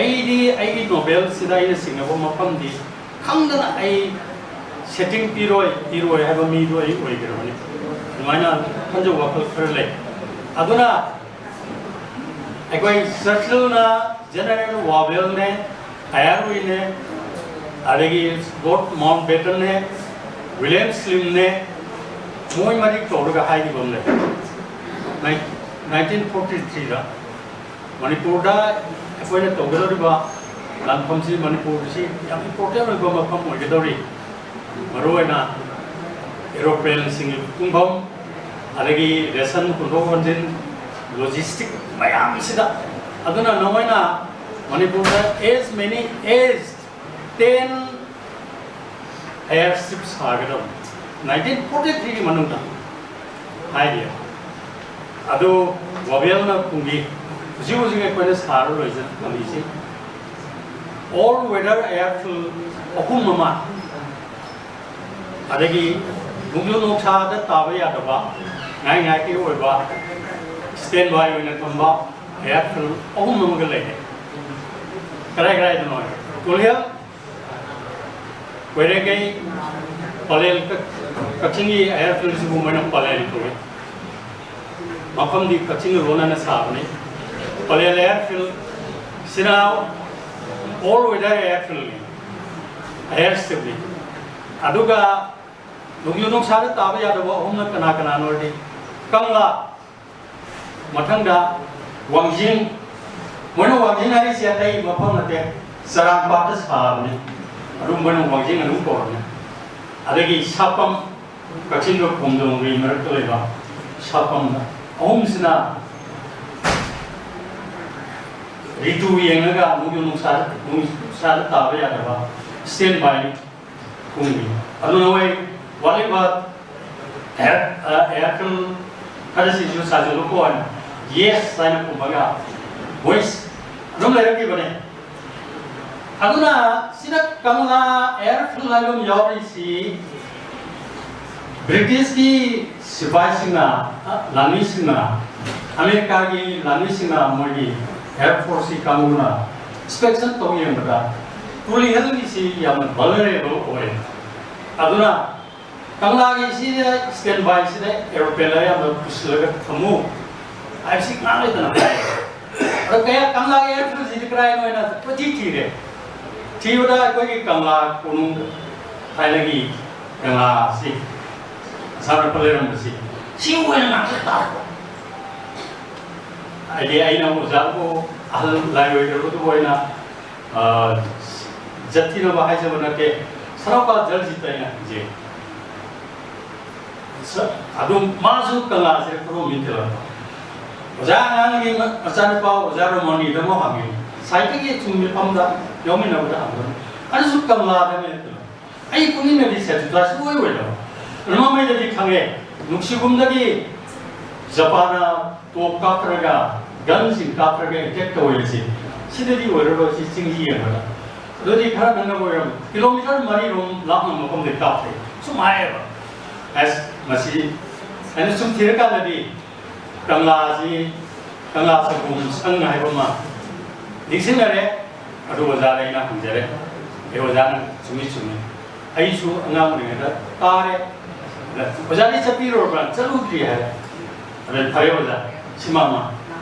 ꯑꯩꯗꯤ ꯑꯩꯒꯤ ꯅꯣꯕꯦꯜꯁꯤꯗ ꯑꯩꯅ ꯆꯤꯡꯅꯕ ꯃꯐꯝꯗꯤ ꯈꯪꯗꯅ ꯑꯩ ꯁꯦꯠꯇꯤꯡ ꯄꯤꯔꯣꯏ, ꯄꯤꯔꯣꯏ ꯍꯥꯏꯕ ꯃꯤꯗꯣ ꯑꯩ ꯑꯣꯏꯈ꯭ꯔꯕꯅꯤ꯫ ꯑꯗꯨꯃꯥꯏꯅ ꯈꯟꯖꯕ ꯋꯥꯈꯜ ꯈꯔ ꯂꯩ꯫ ꯑꯗꯨꯅ ꯑꯩꯈꯣꯏ ꯆꯔꯆꯤꯜꯅ ꯖꯦꯅꯔꯦꯜ ꯋꯥꯕꯦꯜꯅꯦ, ꯑꯌꯥꯔꯋꯤꯅꯦ, ꯑꯗꯒꯤ ꯂꯣꯔꯗ ꯃꯥꯎꯟꯕꯦꯇꯟꯅꯦ, ꯋꯤꯂꯤꯌꯝ ꯁ꯭ꯂꯤꯝꯅꯦ, ꯃꯣꯏ ꯃꯔꯤ ꯀꯧꯔꯒ ꯍꯥꯏꯈꯤꯕ ꯑꯃ ꯂꯩ꯫ ꯅꯥꯏꯟꯇꯤꯟ ꯐꯣꯔꯇꯤ ꯊ꯭ꯔꯤꯗ ꯃꯅꯤꯄꯨꯔꯗ ꯑꯩꯈꯣꯏꯅ ꯇꯧꯒꯗꯧꯔꯤꯕ ꯂꯥꯟꯐꯝꯁꯤ ꯃꯅꯤꯄꯨꯔꯁꯤ ꯌꯥꯝ ꯏꯝꯄꯣꯔꯇꯦꯟ ꯑꯣꯏꯕ ꯃꯐꯝ ꯑꯣꯏꯒꯗꯧꯔꯤ꯫ ꯃꯔꯨꯑꯣꯏꯅ ꯑꯦꯔꯣꯄ꯭ꯂꯦꯟꯁꯤꯡꯒꯤ ꯄꯨꯡꯐꯝ, ꯑꯗꯒꯤ ꯔꯦꯁꯟ ꯍꯣꯟꯗꯣꯛ ꯍꯣꯟꯖꯤꯟ, ꯂꯣꯖꯤꯁꯇꯤꯛ ꯃꯌꯥꯝꯁꯤꯗ꯫ ꯑꯗꯨꯅ ꯅꯈꯣꯏꯅ ꯃꯅꯤꯄꯨꯔꯗ as many as ten airstrip ꯁꯥꯒꯗꯕꯅꯤ ꯅꯥꯏꯟꯇꯤꯟ ꯐꯣꯔꯇꯤ ꯊ꯭ꯔꯤꯒꯤ ꯃꯅꯨꯡꯗ ꯍꯥꯏꯔꯤ꯫ ꯑꯗꯨ ꯋꯥꯕꯦꯜꯅ ꯀꯨꯝꯕꯤ ꯍꯧꯖꯤꯛ ꯍꯧꯖꯤꯛ ꯑꯩꯈꯣꯏꯅ ꯁꯥꯔ ꯂꯣꯏꯖ-, ꯂꯝꯕꯤꯁꯤ all weather airfield ꯑꯍꯨꯝ ꯑꯃ, ꯑꯗꯒꯤ ꯅꯣꯡꯖꯨ ꯅꯨꯡꯁꯥꯗ ꯇꯥꯕ ꯌꯥꯗꯕ ꯉꯥꯏ ꯉꯥꯏꯒꯤ ꯑꯣꯏꯕ ꯁ꯭ꯇꯦꯟ ꯕꯥꯏ ꯑꯣꯏꯅ ꯊꯝꯕ airfield ꯑꯍꯨꯝ ꯑꯃꯒ ꯂꯩꯔꯦ꯫ ꯀꯗꯥꯏ ꯀꯗꯥꯏꯗꯅꯣ ꯍꯥꯏ, ꯇꯨꯂꯤꯍꯜ, ꯀꯣꯏꯔꯦꯡꯒꯩ, ꯄꯂꯦꯜ, ꯀꯛ-, ꯀꯛꯆꯤꯡꯒꯤ airfield ꯁꯤꯕꯨ ꯃꯣꯏꯅ ꯄꯂꯦꯜ ꯀꯧꯏ꯫ ꯃꯐꯝꯗꯤ ꯀꯛꯆꯤꯡꯒ ꯂꯣꯟꯅꯅ ꯁꯥꯕꯅꯤ꯫ ꯄꯂꯦꯜ airfield ꯁꯤꯅ all weather airfield ꯅꯤ, airstrip ꯅꯤ꯫ ꯑꯗꯨꯒ ꯅꯣꯡꯖꯨ ꯅꯨꯡꯁꯥꯗ ꯇꯥꯕ ꯌꯥꯗꯕ ꯑꯍꯨꯝꯅ ꯀꯅꯥ ꯀꯅꯥꯅꯣ ꯍꯥꯏꯗꯤ, ꯀꯪꯂꯥ, ꯃꯊꯪꯗ ꯋꯥꯡꯖꯤꯡ꯫ ꯃꯣꯏꯅ ꯋꯥꯡꯖꯤꯡ ꯍꯥꯏꯔꯤꯁꯦ ꯑꯇꯩ ꯃꯐꯝ ꯅꯠꯇꯦ, ꯆꯔꯥꯡꯄꯥꯠꯇ ꯁꯥꯕꯅꯤ꯫ ꯑꯗꯨꯝ ꯃꯣꯏꯅ ꯋꯥꯡꯖꯤꯡ ꯑꯗꯨꯝ ꯀꯧꯔꯅꯤ꯫ ꯑꯗꯒꯤ ꯁꯥꯄꯝ, ꯀꯛꯆꯤꯡꯒ ꯈꯣꯡꯖꯣꯝꯒꯤ ꯃꯔꯛꯇ ꯂꯩꯕ ꯁꯥꯄꯝꯗ꯫ ꯑꯍꯨꯝꯁꯤꯅ ꯔꯤꯇꯨ ꯌꯦꯡꯉꯒ ꯅꯣꯡꯖꯨ ꯅꯨꯡꯁꯥꯗ, ꯅꯨꯡꯁꯥꯗ ꯇꯥꯕ ꯌꯥꯗꯕ standby ꯀꯨꯝꯃꯤ꯫ ꯑꯗꯨꯅ ꯃꯣꯏ ꯋꯥꯠꯂꯤꯕ air, ꯑ, airfield ꯈꯔꯁꯤꯁꯨ ꯁꯥꯖꯤꯜꯂꯨꯀꯣ ꯍꯥꯏꯅ yes ꯍꯥꯏꯅ ꯈꯨꯝꯃꯒ voice ꯑꯗꯨꯝ ꯂꯩꯔꯛꯈꯤꯕꯅꯦ꯫ ꯑꯗꯨꯅ ꯁꯤꯗ ꯀꯪꯂꯥ airfield ꯍꯥꯏꯕ ꯑꯃ ꯌꯥꯎꯔꯤꯁꯤ ꯕ꯭ꯔꯤꯇꯤꯁꯀꯤ ꯁꯤꯐꯥꯏꯁꯤꯡꯅ, ꯑ, ꯂꯥꯟꯃꯤꯁꯤꯡꯅ, ꯑꯃꯦꯔꯤꯀꯥꯒꯤ ꯂꯥꯟꯃꯤꯁꯤꯡꯅ ꯃꯣꯏꯒꯤ air forceꯀꯤ ꯀꯥꯡꯕꯨꯅ inspection ꯇꯧ ꯌꯦꯡꯕꯗ ꯇꯨꯂꯤꯍꯜꯒꯤꯁꯤ ꯌꯥꯝꯅ vulnerable ꯑꯣꯏ꯫ ꯑꯗꯨꯅ ꯀꯪꯂꯥꯒꯤ ꯁꯤꯗ standbyꯁꯤꯗ aeroplane ꯑꯌꯥꯝꯕ ꯄꯨꯁꯤꯜꯂꯒ ꯊꯝꯃꯨ ꯍꯥꯏꯕꯁꯤ ꯉꯥꯡ ꯂꯩꯇꯅ ꯍꯥꯏ꯫ ꯑꯗꯣ ꯀꯌꯥ ꯀꯪꯂꯥꯒꯤ airfieldꯁꯤꯗꯤ ꯀꯗꯥꯏꯅꯣ ꯍꯥꯏꯅ ꯀꯣꯏꯊꯤ ꯊꯤꯔꯦ꯫ ꯊꯤꯕꯗ ꯑꯩꯈꯣꯏꯒꯤ ꯀꯪꯂꯥ ꯀꯣꯅꯨꯡ, ꯊꯥꯏꯅꯒꯤ ꯀꯪꯂꯥꯁꯤ ꯑꯁꯥꯝ ꯔꯥꯏꯐꯜ ꯂꯩꯔꯝꯕꯁꯤ ꯁꯤ ꯑꯣꯏꯅ ꯉꯥꯛꯇ ꯇꯥꯔꯛꯄ꯫ ꯍꯥꯏꯗꯤ ꯑꯩꯅ ꯑꯣꯖꯥꯕꯨ ꯑꯍꯜ ꯂꯥꯏ ꯑꯣꯏꯈ꯭ꯔꯕꯗꯨꯕꯨ ꯑꯣꯏꯅ, ꯑ, ꯖꯠ ꯊꯤꯅꯕ ꯍꯥꯏꯖꯕ ꯅꯠꯇꯦ, ꯁꯅꯥꯄꯥ ꯖꯜꯖꯤꯠ ꯍꯥꯏꯅ ꯍꯪꯖꯩ꯫ ꯁ-, ꯑꯗꯨꯝ ꯃꯥꯁꯨ ꯀꯪꯂꯥꯁꯦ ꯈꯨꯔꯨꯝꯃꯤ ꯇꯤꯂꯛꯄ꯫ ꯑꯣꯖꯥ ꯑꯉꯥꯡꯒꯤ ꯃ-, ꯃꯆꯥꯅꯨꯄꯥ ꯑꯣꯖꯥ ꯔꯣꯃꯣꯅꯤꯗ ꯑꯃꯨꯛ ꯍꯪꯉꯤ, ꯁꯥꯏꯠꯇꯒꯤ ꯊꯨꯝ ꯃꯤꯐꯝꯗ ꯌꯥꯎꯃꯤꯟꯅꯕꯗ ꯍꯪꯕꯅꯤ꯫ ꯑꯗꯨꯁꯨ ꯀꯪꯂꯥꯗꯅꯦ ꯇꯤꯂꯛꯄ꯫ ꯑꯩ ꯄꯨꯛꯅꯤꯡꯗꯗꯤ ꯁꯦꯟꯁꯤꯇꯥꯏꯁ ꯁꯨꯡꯑꯣꯏ ꯑꯣꯏꯗꯕ꯫ ꯃꯃꯩꯗꯗꯤ ꯈꯪꯉꯦ, ꯅꯨꯡꯁꯤꯒꯨꯝꯗꯒꯤ ꯖꯄꯥꯟꯅ ꯇꯣꯞ ꯀꯥꯞꯊꯔꯒ, ꯒꯟꯁꯤꯡ ꯀꯥꯞꯊꯔꯒ ꯑꯦꯇꯦꯛ ꯇꯧꯔꯤꯁꯦ ꯁꯤꯗꯗꯤ ꯑꯣꯏꯔꯔꯣꯏ, ꯁꯤ ꯆꯤꯡꯁꯤ ꯌꯦꯡꯕꯗ꯫ ꯑꯗꯨꯗꯤ ꯈꯔ ꯅꯛꯅꯕ ꯑꯣꯏꯔꯝꯃꯤ, ꯀꯤꯂꯣꯃꯤꯇꯔ ꯃꯔꯤꯔꯣꯝ ꯂꯥꯞꯅ ꯃꯐꯝꯗꯒꯤ ꯀꯥꯞꯊꯩ ꯁꯨꯝ ꯍꯥꯏꯌꯦꯕ꯫ ꯑꯁ, ꯃꯁꯤ ꯑꯩꯅ ꯁꯨꯝ ꯊꯤꯔꯀꯥꯟꯗꯗꯤ ꯀꯪꯂꯥꯁꯤ, ꯀꯪꯂꯥ ꯁꯪꯒꯣꯝ ꯁꯪ ꯍꯥꯏꯕ ꯑꯃ ꯅꯤꯡꯁꯤꯡꯅꯔꯦ꯫ ꯑꯗꯨ ꯑꯣꯖꯥꯗ ꯑꯩꯅ ꯍꯪꯖꯔꯦ꯫ ꯑꯦ, ꯑꯣꯖꯥꯅ ꯆꯨꯝꯃꯤ ꯆꯨꯝꯃꯤ, ꯑꯩꯁꯨ ꯑꯉꯥꯡ ꯑꯣꯏꯔꯤꯉꯩꯗ ꯇꯥꯔꯦ꯫ ꯑꯗ ꯑꯣꯖꯥꯗꯤ ꯆꯠꯄꯤꯔꯨꯔꯕ꯭ꯔꯥ? ꯆꯠꯂꯨꯗ꯭ꯔꯤ ꯍꯥꯏꯔꯦ꯫ ꯑꯗꯩ ꯐꯔꯦ ꯑꯣꯖꯥ, ꯁꯤꯃ ꯑꯃ꯫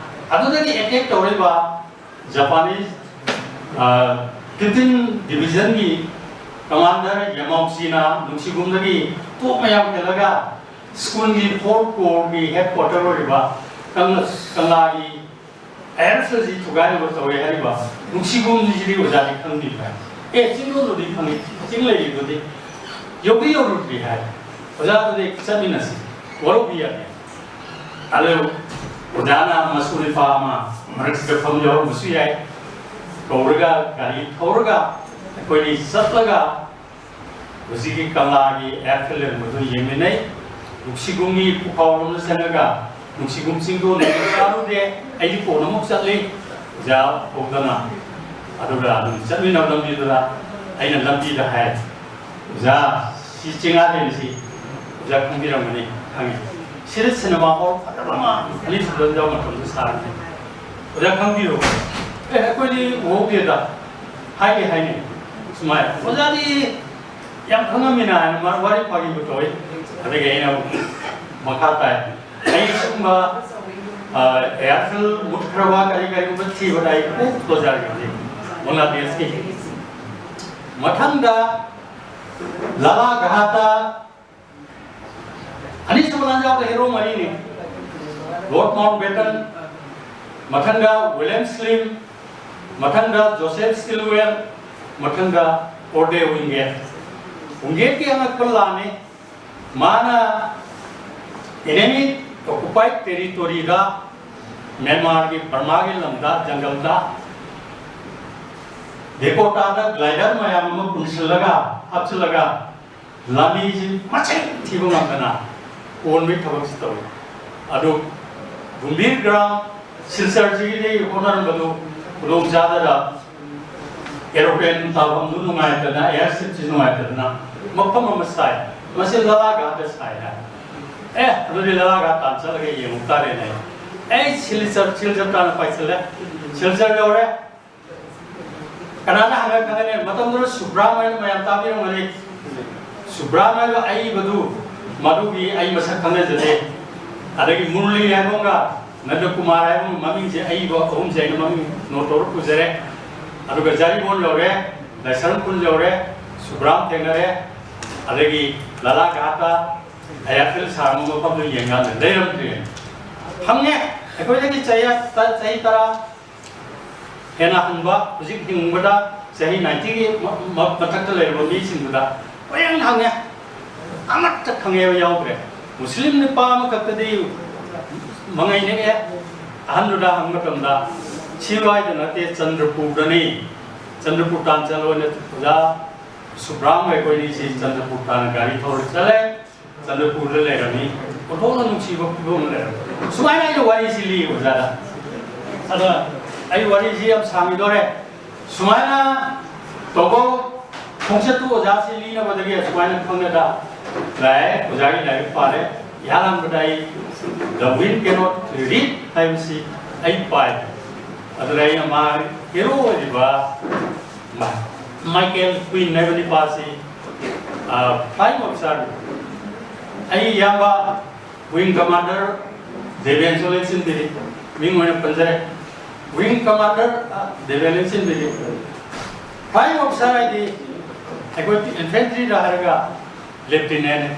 ꯑꯗꯨꯗꯒꯤ ꯑꯦꯇꯦꯛ ꯇꯧꯔꯤꯕ ꯖꯄꯥꯅꯤꯁ ꯐꯤꯐꯇꯤꯟ ꯗꯤꯕꯤꯖꯟꯒꯤ ꯀꯃꯥꯟꯗꯔ ꯌꯥꯃꯥꯎꯆꯤꯅ ꯅꯨꯡꯁꯤꯒꯨꯝꯗꯒꯤ ꯇꯣꯞ ꯃꯌꯥꯝ ꯀꯦꯜꯂꯒ ꯁ꯭ꯀꯨꯜꯒꯤ ꯐꯣꯔ ꯀꯣꯔꯒꯤ ꯍꯦꯗ ꯀ꯭ꯋꯥꯇꯔ ꯑꯣꯏꯔꯤꯕ ꯀꯪꯂꯥ, ꯀꯪꯂꯥꯒꯤ ꯑꯦꯌꯔꯐꯤꯜꯁꯤ ꯊꯨꯒꯥꯏꯅꯕ ꯇꯧꯔꯦ ꯍꯥꯏꯔꯤꯕ ꯅꯨꯡꯁꯤꯒꯨꯝꯁꯤꯗꯤ ꯑꯣꯖꯥꯗꯤ ꯈꯪꯕꯤꯕ꯭ꯔꯥ? ꯑꯦ, ꯆꯤꯡꯗꯣꯟꯗꯨꯗꯤ ꯈꯪꯉꯤ, ꯆꯤꯡ ꯂꯩꯔꯤꯗꯨꯗꯤ ꯌꯧꯗꯤ ꯌꯧꯔꯨꯗ꯭ꯔꯤ ꯍꯥꯏ꯫ ꯑꯣꯖꯥꯗꯨꯗꯤ ꯆꯠꯃꯤꯟꯅꯁꯤ, ꯋꯥꯔꯧꯕꯤ ꯌꯥꯗꯦ꯫ ꯑꯗꯨ ꯑꯣꯖꯥꯅ ꯃꯁꯨ ꯅꯨꯄꯥ ꯑꯃ ꯃꯔꯛꯁꯤꯗ ꯐꯝ ꯌꯥꯎꯔꯝꯕꯁꯨ ꯌꯥꯏ, ꯀꯧꯔꯒ ꯒꯥꯔꯤ ꯊꯧꯔꯒ ꯑꯩꯈꯣꯏꯅꯤ ꯆꯠꯂꯒ ꯍꯧꯖꯤꯛꯀꯤ ꯀꯪꯂꯥꯒꯤ ꯑꯦꯌꯔꯐꯤꯜ ꯂꯩꯔꯝꯕꯗꯨ ꯌꯦꯡꯃꯤꯟꯅꯩ꯫ ꯅꯨꯡꯁꯤꯒꯨꯝꯒꯤ ꯄꯨꯈꯥꯎꯔꯣꯝꯗ ꯆꯪꯉꯒ ꯅꯨꯡꯁꯤꯒꯨꯝ ꯆꯤꯡꯗꯣꯟꯗꯨ ꯀꯥꯔꯨꯗꯦ꯫ ꯑꯩꯗꯤ ꯀꯣꯟꯅ ꯑꯃꯨꯛ ꯆꯠꯂꯤ꯫ ꯑꯣꯖꯥ ꯍꯧꯗꯅ ꯑꯗꯨꯒ ꯑꯗꯨꯝ ꯆꯠꯃꯤꯟꯅꯕ ꯂꯝꯕꯤꯗꯨꯗ ꯑꯩꯅ ꯂꯝꯕꯤꯗ ꯍꯥꯏ, "ꯑꯣꯖꯥ, ꯁꯤ ꯆꯤꯡꯉꯥꯔꯦꯟꯁꯤ ꯑꯣꯖꯥ ꯈꯪꯕꯤꯔꯝꯒꯅꯤ, ꯈꯪꯉꯤ꯫ ꯁꯤꯗ ꯁꯤꯅꯦꯃꯥ ꯍꯣꯜ ꯐꯖꯕ ꯑꯃ ꯑꯅꯤꯁꯨꯕꯗ ꯌꯥꯎ ꯃꯇꯝꯗ ꯁꯥꯔꯝꯃꯤ꯫ ꯑꯣꯖꯥ ꯈꯪꯕꯤꯔꯣ?" "ꯑꯦ, ꯑꯩꯈꯣꯏꯗꯤ ꯎꯍꯧꯗꯦꯗ" ꯍꯥꯏꯒꯦ ꯍꯥꯏꯅꯤ꯫ ꯁꯨꯃꯥꯏꯅ ꯑꯣꯖꯥꯗꯤ ꯌꯥꯝ ꯈꯪꯉꯝꯃꯤꯅ ꯍꯥꯏꯅ ꯃꯥ ꯋꯥꯔꯤ ꯐꯥꯒꯤꯕꯨ ꯇꯧꯋꯤ꯫ ꯑꯗꯒꯤ ꯑꯩꯅ ꯃꯈꯥ ꯇꯥꯏ꯫ ꯑꯩ ꯁꯤꯒꯨꯝꯕ, ꯑ, ꯑꯦꯌꯔꯐꯤꯜ ꯃꯨꯠꯈ꯭ꯔꯕ ꯀꯔꯤ ꯀꯔꯤꯒꯨꯝꯕ ꯊꯤꯕꯗ ꯑꯩ ꯀꯣꯛ ꯇꯣꯖꯔꯒꯅꯤ ꯕꯪꯒ꯭ꯂꯥꯗꯦꯁꯀꯤ꯫ ꯃꯊꯪꯗ ꯂꯥꯂꯥ ꯘꯥꯠꯇ ꯑꯅꯤꯁꯨꯕ ꯂꯥꯟꯖꯥꯎꯗ ꯍꯦꯔꯣ ꯃꯔꯤꯅꯤ꯫ ꯂꯣꯔꯗ ꯃꯥꯎꯟꯕꯦꯇꯟ, ꯃꯊꯪꯗ ꯋꯤꯂꯤꯌꯝ ꯁ꯭ꯂꯤꯝ, ꯃꯊꯪꯗ ꯖꯣꯁꯦꯐ ꯁ꯭ꯇꯤꯜꯋꯦꯜ, ꯃꯊꯪꯗ ꯑꯣꯔꯗꯦ ꯋꯤꯡꯒꯦꯠ꯫ ꯋꯤꯡꯒꯦꯠꯀꯤ ꯑꯉꯛꯄ ꯂꯥꯟꯅꯤ꯫ ꯃꯥꯅ ꯑꯦꯅꯦꯃꯤ ꯑꯣꯀꯨꯄꯥꯏꯗ ꯇꯦꯔꯤꯇꯣꯔꯤꯗ, ꯃ꯭ꯌꯥꯟꯃꯥꯔꯒꯤ ꯕꯔꯃꯥꯒꯤ ꯂꯝꯗ, ꯖꯪꯒꯜꯗ ꯗꯦꯀꯣꯇꯥꯗ ꯒ꯭ꯂꯥꯏꯗꯔ ꯃꯌꯥꯝ ꯑꯃ ꯄꯨꯟꯁꯤꯜꯂꯒ, ꯍꯥꯞꯆꯤꯜꯂꯒ, ꯂꯥꯟꯃꯤꯁꯤ ꯃꯁꯤꯡ ꯊꯤꯕ ꯉꯝꯗꯅ ꯀꯣꯟꯕꯒꯤ ꯊꯕꯛꯁꯤ ꯇꯧꯏ꯫ ꯑꯗꯨ ꯒꯨꯝꯚꯤꯔ ꯒ꯭ꯔꯥꯝ ꯁꯤꯜꯆꯔꯁꯤꯒꯤꯗꯤ ꯍꯣꯠꯅꯔꯝꯕꯗꯨ ꯈꯨꯗꯣꯡ ꯆꯥꯗꯅ, ꯑꯦꯔꯣꯄ꯭ꯂꯦꯟ ꯇꯥꯐꯝꯗꯨ ꯅꯨꯡꯉꯥꯏꯇꯗꯅ, ꯑꯦꯌꯔꯁꯤꯞꯁꯤ ꯅꯨꯡꯉꯥꯏꯇꯗꯅ ꯃꯐꯝ ꯑꯃ ꯁꯥꯏ, ꯃꯁꯤ ꯂꯥꯂꯥ ꯘꯥꯠꯇ ꯁꯥꯏ ꯍꯥꯏ꯫ ꯑꯦ, ꯑꯗꯨꯗꯤ ꯂꯥꯂꯥ ꯘꯥꯠ ꯇꯥꯟꯅ ꯆꯠꯂꯒ ꯌꯦꯡꯉꯨ ꯇꯥꯔꯦꯅꯦ꯫ ꯑꯩ ꯁꯤꯜꯆꯔ, ꯁꯤꯜꯆꯔ ꯇꯥꯟꯅ ꯄꯥꯏꯁꯤꯜꯂꯦ꯫ ꯁꯤꯜꯆꯔ ꯌꯧꯔꯦ꯫ ꯀꯅꯥꯅ ꯍꯪꯉ ꯈꯪꯒꯅꯤ? ꯃꯇꯝꯗꯨꯗ ꯁꯨꯕ꯭ꯔꯥ ꯍꯥꯏꯅ ꯃꯌꯥꯝ ꯇꯥꯕꯤꯔꯝꯒꯅꯤ꯫ ꯁꯨꯕ꯭ꯔꯥ ꯍꯥꯏꯕ ꯑꯏꯕꯗꯨ, ꯃꯗꯨꯒꯤ ꯑꯩ ꯃꯁꯛ ꯈꯪꯅꯖꯗꯦ꯫ ꯑꯗꯒꯤ ꯃꯨꯔꯂꯤ ꯍꯥꯏꯕ ꯑꯃꯒ ꯅꯟꯗ ꯀꯨꯃꯥꯔ ꯍꯥꯏꯕ ꯑꯃꯒ, ꯃꯃꯤꯡꯁꯦ ꯑꯏꯕ ꯑꯍꯨꯝꯁꯦ ꯑꯩꯅ ꯃꯃꯤꯡ ꯅꯣꯠ ꯇꯧꯔ ꯄꯨꯖꯔꯦ꯫ ꯑꯗꯨꯒ ꯖꯥꯔꯤꯕꯣꯟ ꯌꯧꯔꯦ, ꯂꯥꯏꯁ꯭ꯔꯝ ꯈꯨꯜ ꯌꯧꯔꯦ, ꯁꯨꯕ꯭ꯔꯥꯝ ꯊꯦꯡꯅꯔꯦ, ꯑꯗꯒꯤ ꯂꯥꯂꯥ ꯘꯥꯠꯇ ꯑꯌꯥꯐꯤꯜ ꯁꯥꯔꯝꯕ ꯃꯐꯝꯗꯨ ꯌꯦꯡꯀꯥꯟꯗ ꯂꯩꯔꯝꯗ꯭ꯔꯦ꯫ ꯐꯪꯉꯦ꯫ ꯑꯩꯈꯣꯏꯗꯒꯤ ꯆꯍꯤ ꯆꯍꯤ ꯇꯔꯥ ꯍꯦꯟꯅ ꯍꯟꯕ, ꯍꯧꯖꯤꯛ ꯍꯤꯡꯕꯗ ꯆꯍꯤ ꯅꯥꯏꯟꯇꯤꯒꯤ ꯃꯊꯛꯇ ꯂꯩꯔꯕ ꯃꯤꯁꯤꯡꯗꯨꯗ ꯂꯣꯏꯅ ꯍꯪꯉꯦ꯫ ꯑꯃꯠꯇ ꯈꯪꯉꯦꯕ ꯌꯥꯎꯗ꯭ꯔꯦ꯫ ꯃꯨꯁꯂꯤꯝ ꯅꯨꯄꯥ ꯑꯃꯈꯛꯇꯗꯤ ꯃꯉꯩ ꯅꯦꯛꯑꯦ꯫ ꯑꯍꯟꯗꯨꯗ ꯍꯪꯕ ꯃꯇꯝꯗ, "ꯁꯤ ꯋꯥꯏꯗ ꯅꯠꯇꯦ, ꯆꯟꯗ꯭ꯔꯄꯨꯔꯗꯅꯤ꯫ ꯆꯟꯗ꯭ꯔꯄꯨꯔ ꯇꯥꯟ ꯆꯠꯂꯣꯅ ꯑꯣꯖꯥ ꯁꯨꯕ꯭ꯔꯥꯝꯒ ꯑꯩꯈꯣꯏꯅꯤꯁꯤ ꯆꯟꯗ꯭ꯔꯄꯨꯔ ꯇꯥꯟꯅ ꯒꯥꯔꯤ ꯊꯧꯔ ꯆꯠꯂꯦ꯫ ꯆꯟꯗ꯭ꯔꯄꯨꯔꯗ ꯂꯩꯔꯝꯃꯤ꯫ ꯑꯣꯟꯊꯣꯛꯅ ꯅꯨꯡꯁꯤꯕ ꯐꯤꯕꯝ ꯑꯃ ꯂꯩꯔꯝꯃꯤ꯫ ꯁꯨꯃꯥꯏꯅ ꯑꯩꯅ ꯋꯥꯔꯤꯁꯤ ꯂꯤꯌꯦ ꯑꯣꯖꯥꯗ꯫ ꯑꯗ ꯑꯩ ꯋꯥꯔꯤꯁꯤ ꯌꯥꯝ ꯁꯥꯡꯉꯤꯗꯣꯔꯦ꯫ ꯁꯨꯃꯥꯏꯅ ꯇꯧꯕ ꯈꯣꯡꯆꯠꯇꯨ ꯑꯣꯖꯥꯁꯤ ꯂꯤꯅꯕꯗꯒꯤ ꯑꯁꯨꯃꯥꯏꯅ ꯈꯪꯅꯗ ꯂꯥꯛꯑꯦ꯫ ꯑꯣꯖꯥꯒꯤ ꯂꯥꯏꯔꯤꯛ ꯄꯥꯔꯦ꯫ ꯏꯍꯥꯟ ꯍꯥꯟꯕꯗ ꯑꯩ "The Wind Cannot Read" ꯍꯥꯏꯕꯁꯤ ꯑꯩ ꯄꯥꯏ꯫ ꯑꯗꯨꯗ ꯑꯩꯅ ꯃꯥ ꯍꯦꯔꯣ ꯑꯣꯏꯔꯤꯕ ꯃꯥꯏꯀꯦꯜ ꯀ꯭ꯋꯤꯟ ꯍꯥꯏꯕ ꯅꯨꯄꯥꯁꯤ ꯐ꯭ꯂꯥꯏꯡ ꯑꯣꯐꯤꯁꯥꯔꯅꯤ꯫ ꯑꯩ ꯏꯌꯥꯝꯕ ꯋꯤꯡ ꯀꯃꯥꯟꯗꯔ ꯗꯦꯕꯦꯟꯁꯨ ꯂꯦꯡꯁꯤꯟꯕꯤꯔꯤ꯫ ꯃꯤꯡ ꯑꯣꯏꯅ ꯄꯟꯖꯔꯦ, wing commander Deben ꯂꯦꯡꯁꯤꯟꯕꯤꯔꯤ꯫ Flying officer ꯍꯥꯏꯗꯤ ꯑꯩꯈꯣꯏ ꯏꯟꯐꯦꯟꯇ꯭ꯔꯤꯗ ꯍꯥꯏꯔꯒ ꯂꯦꯐꯇꯤꯅꯦꯟꯅꯤ꯫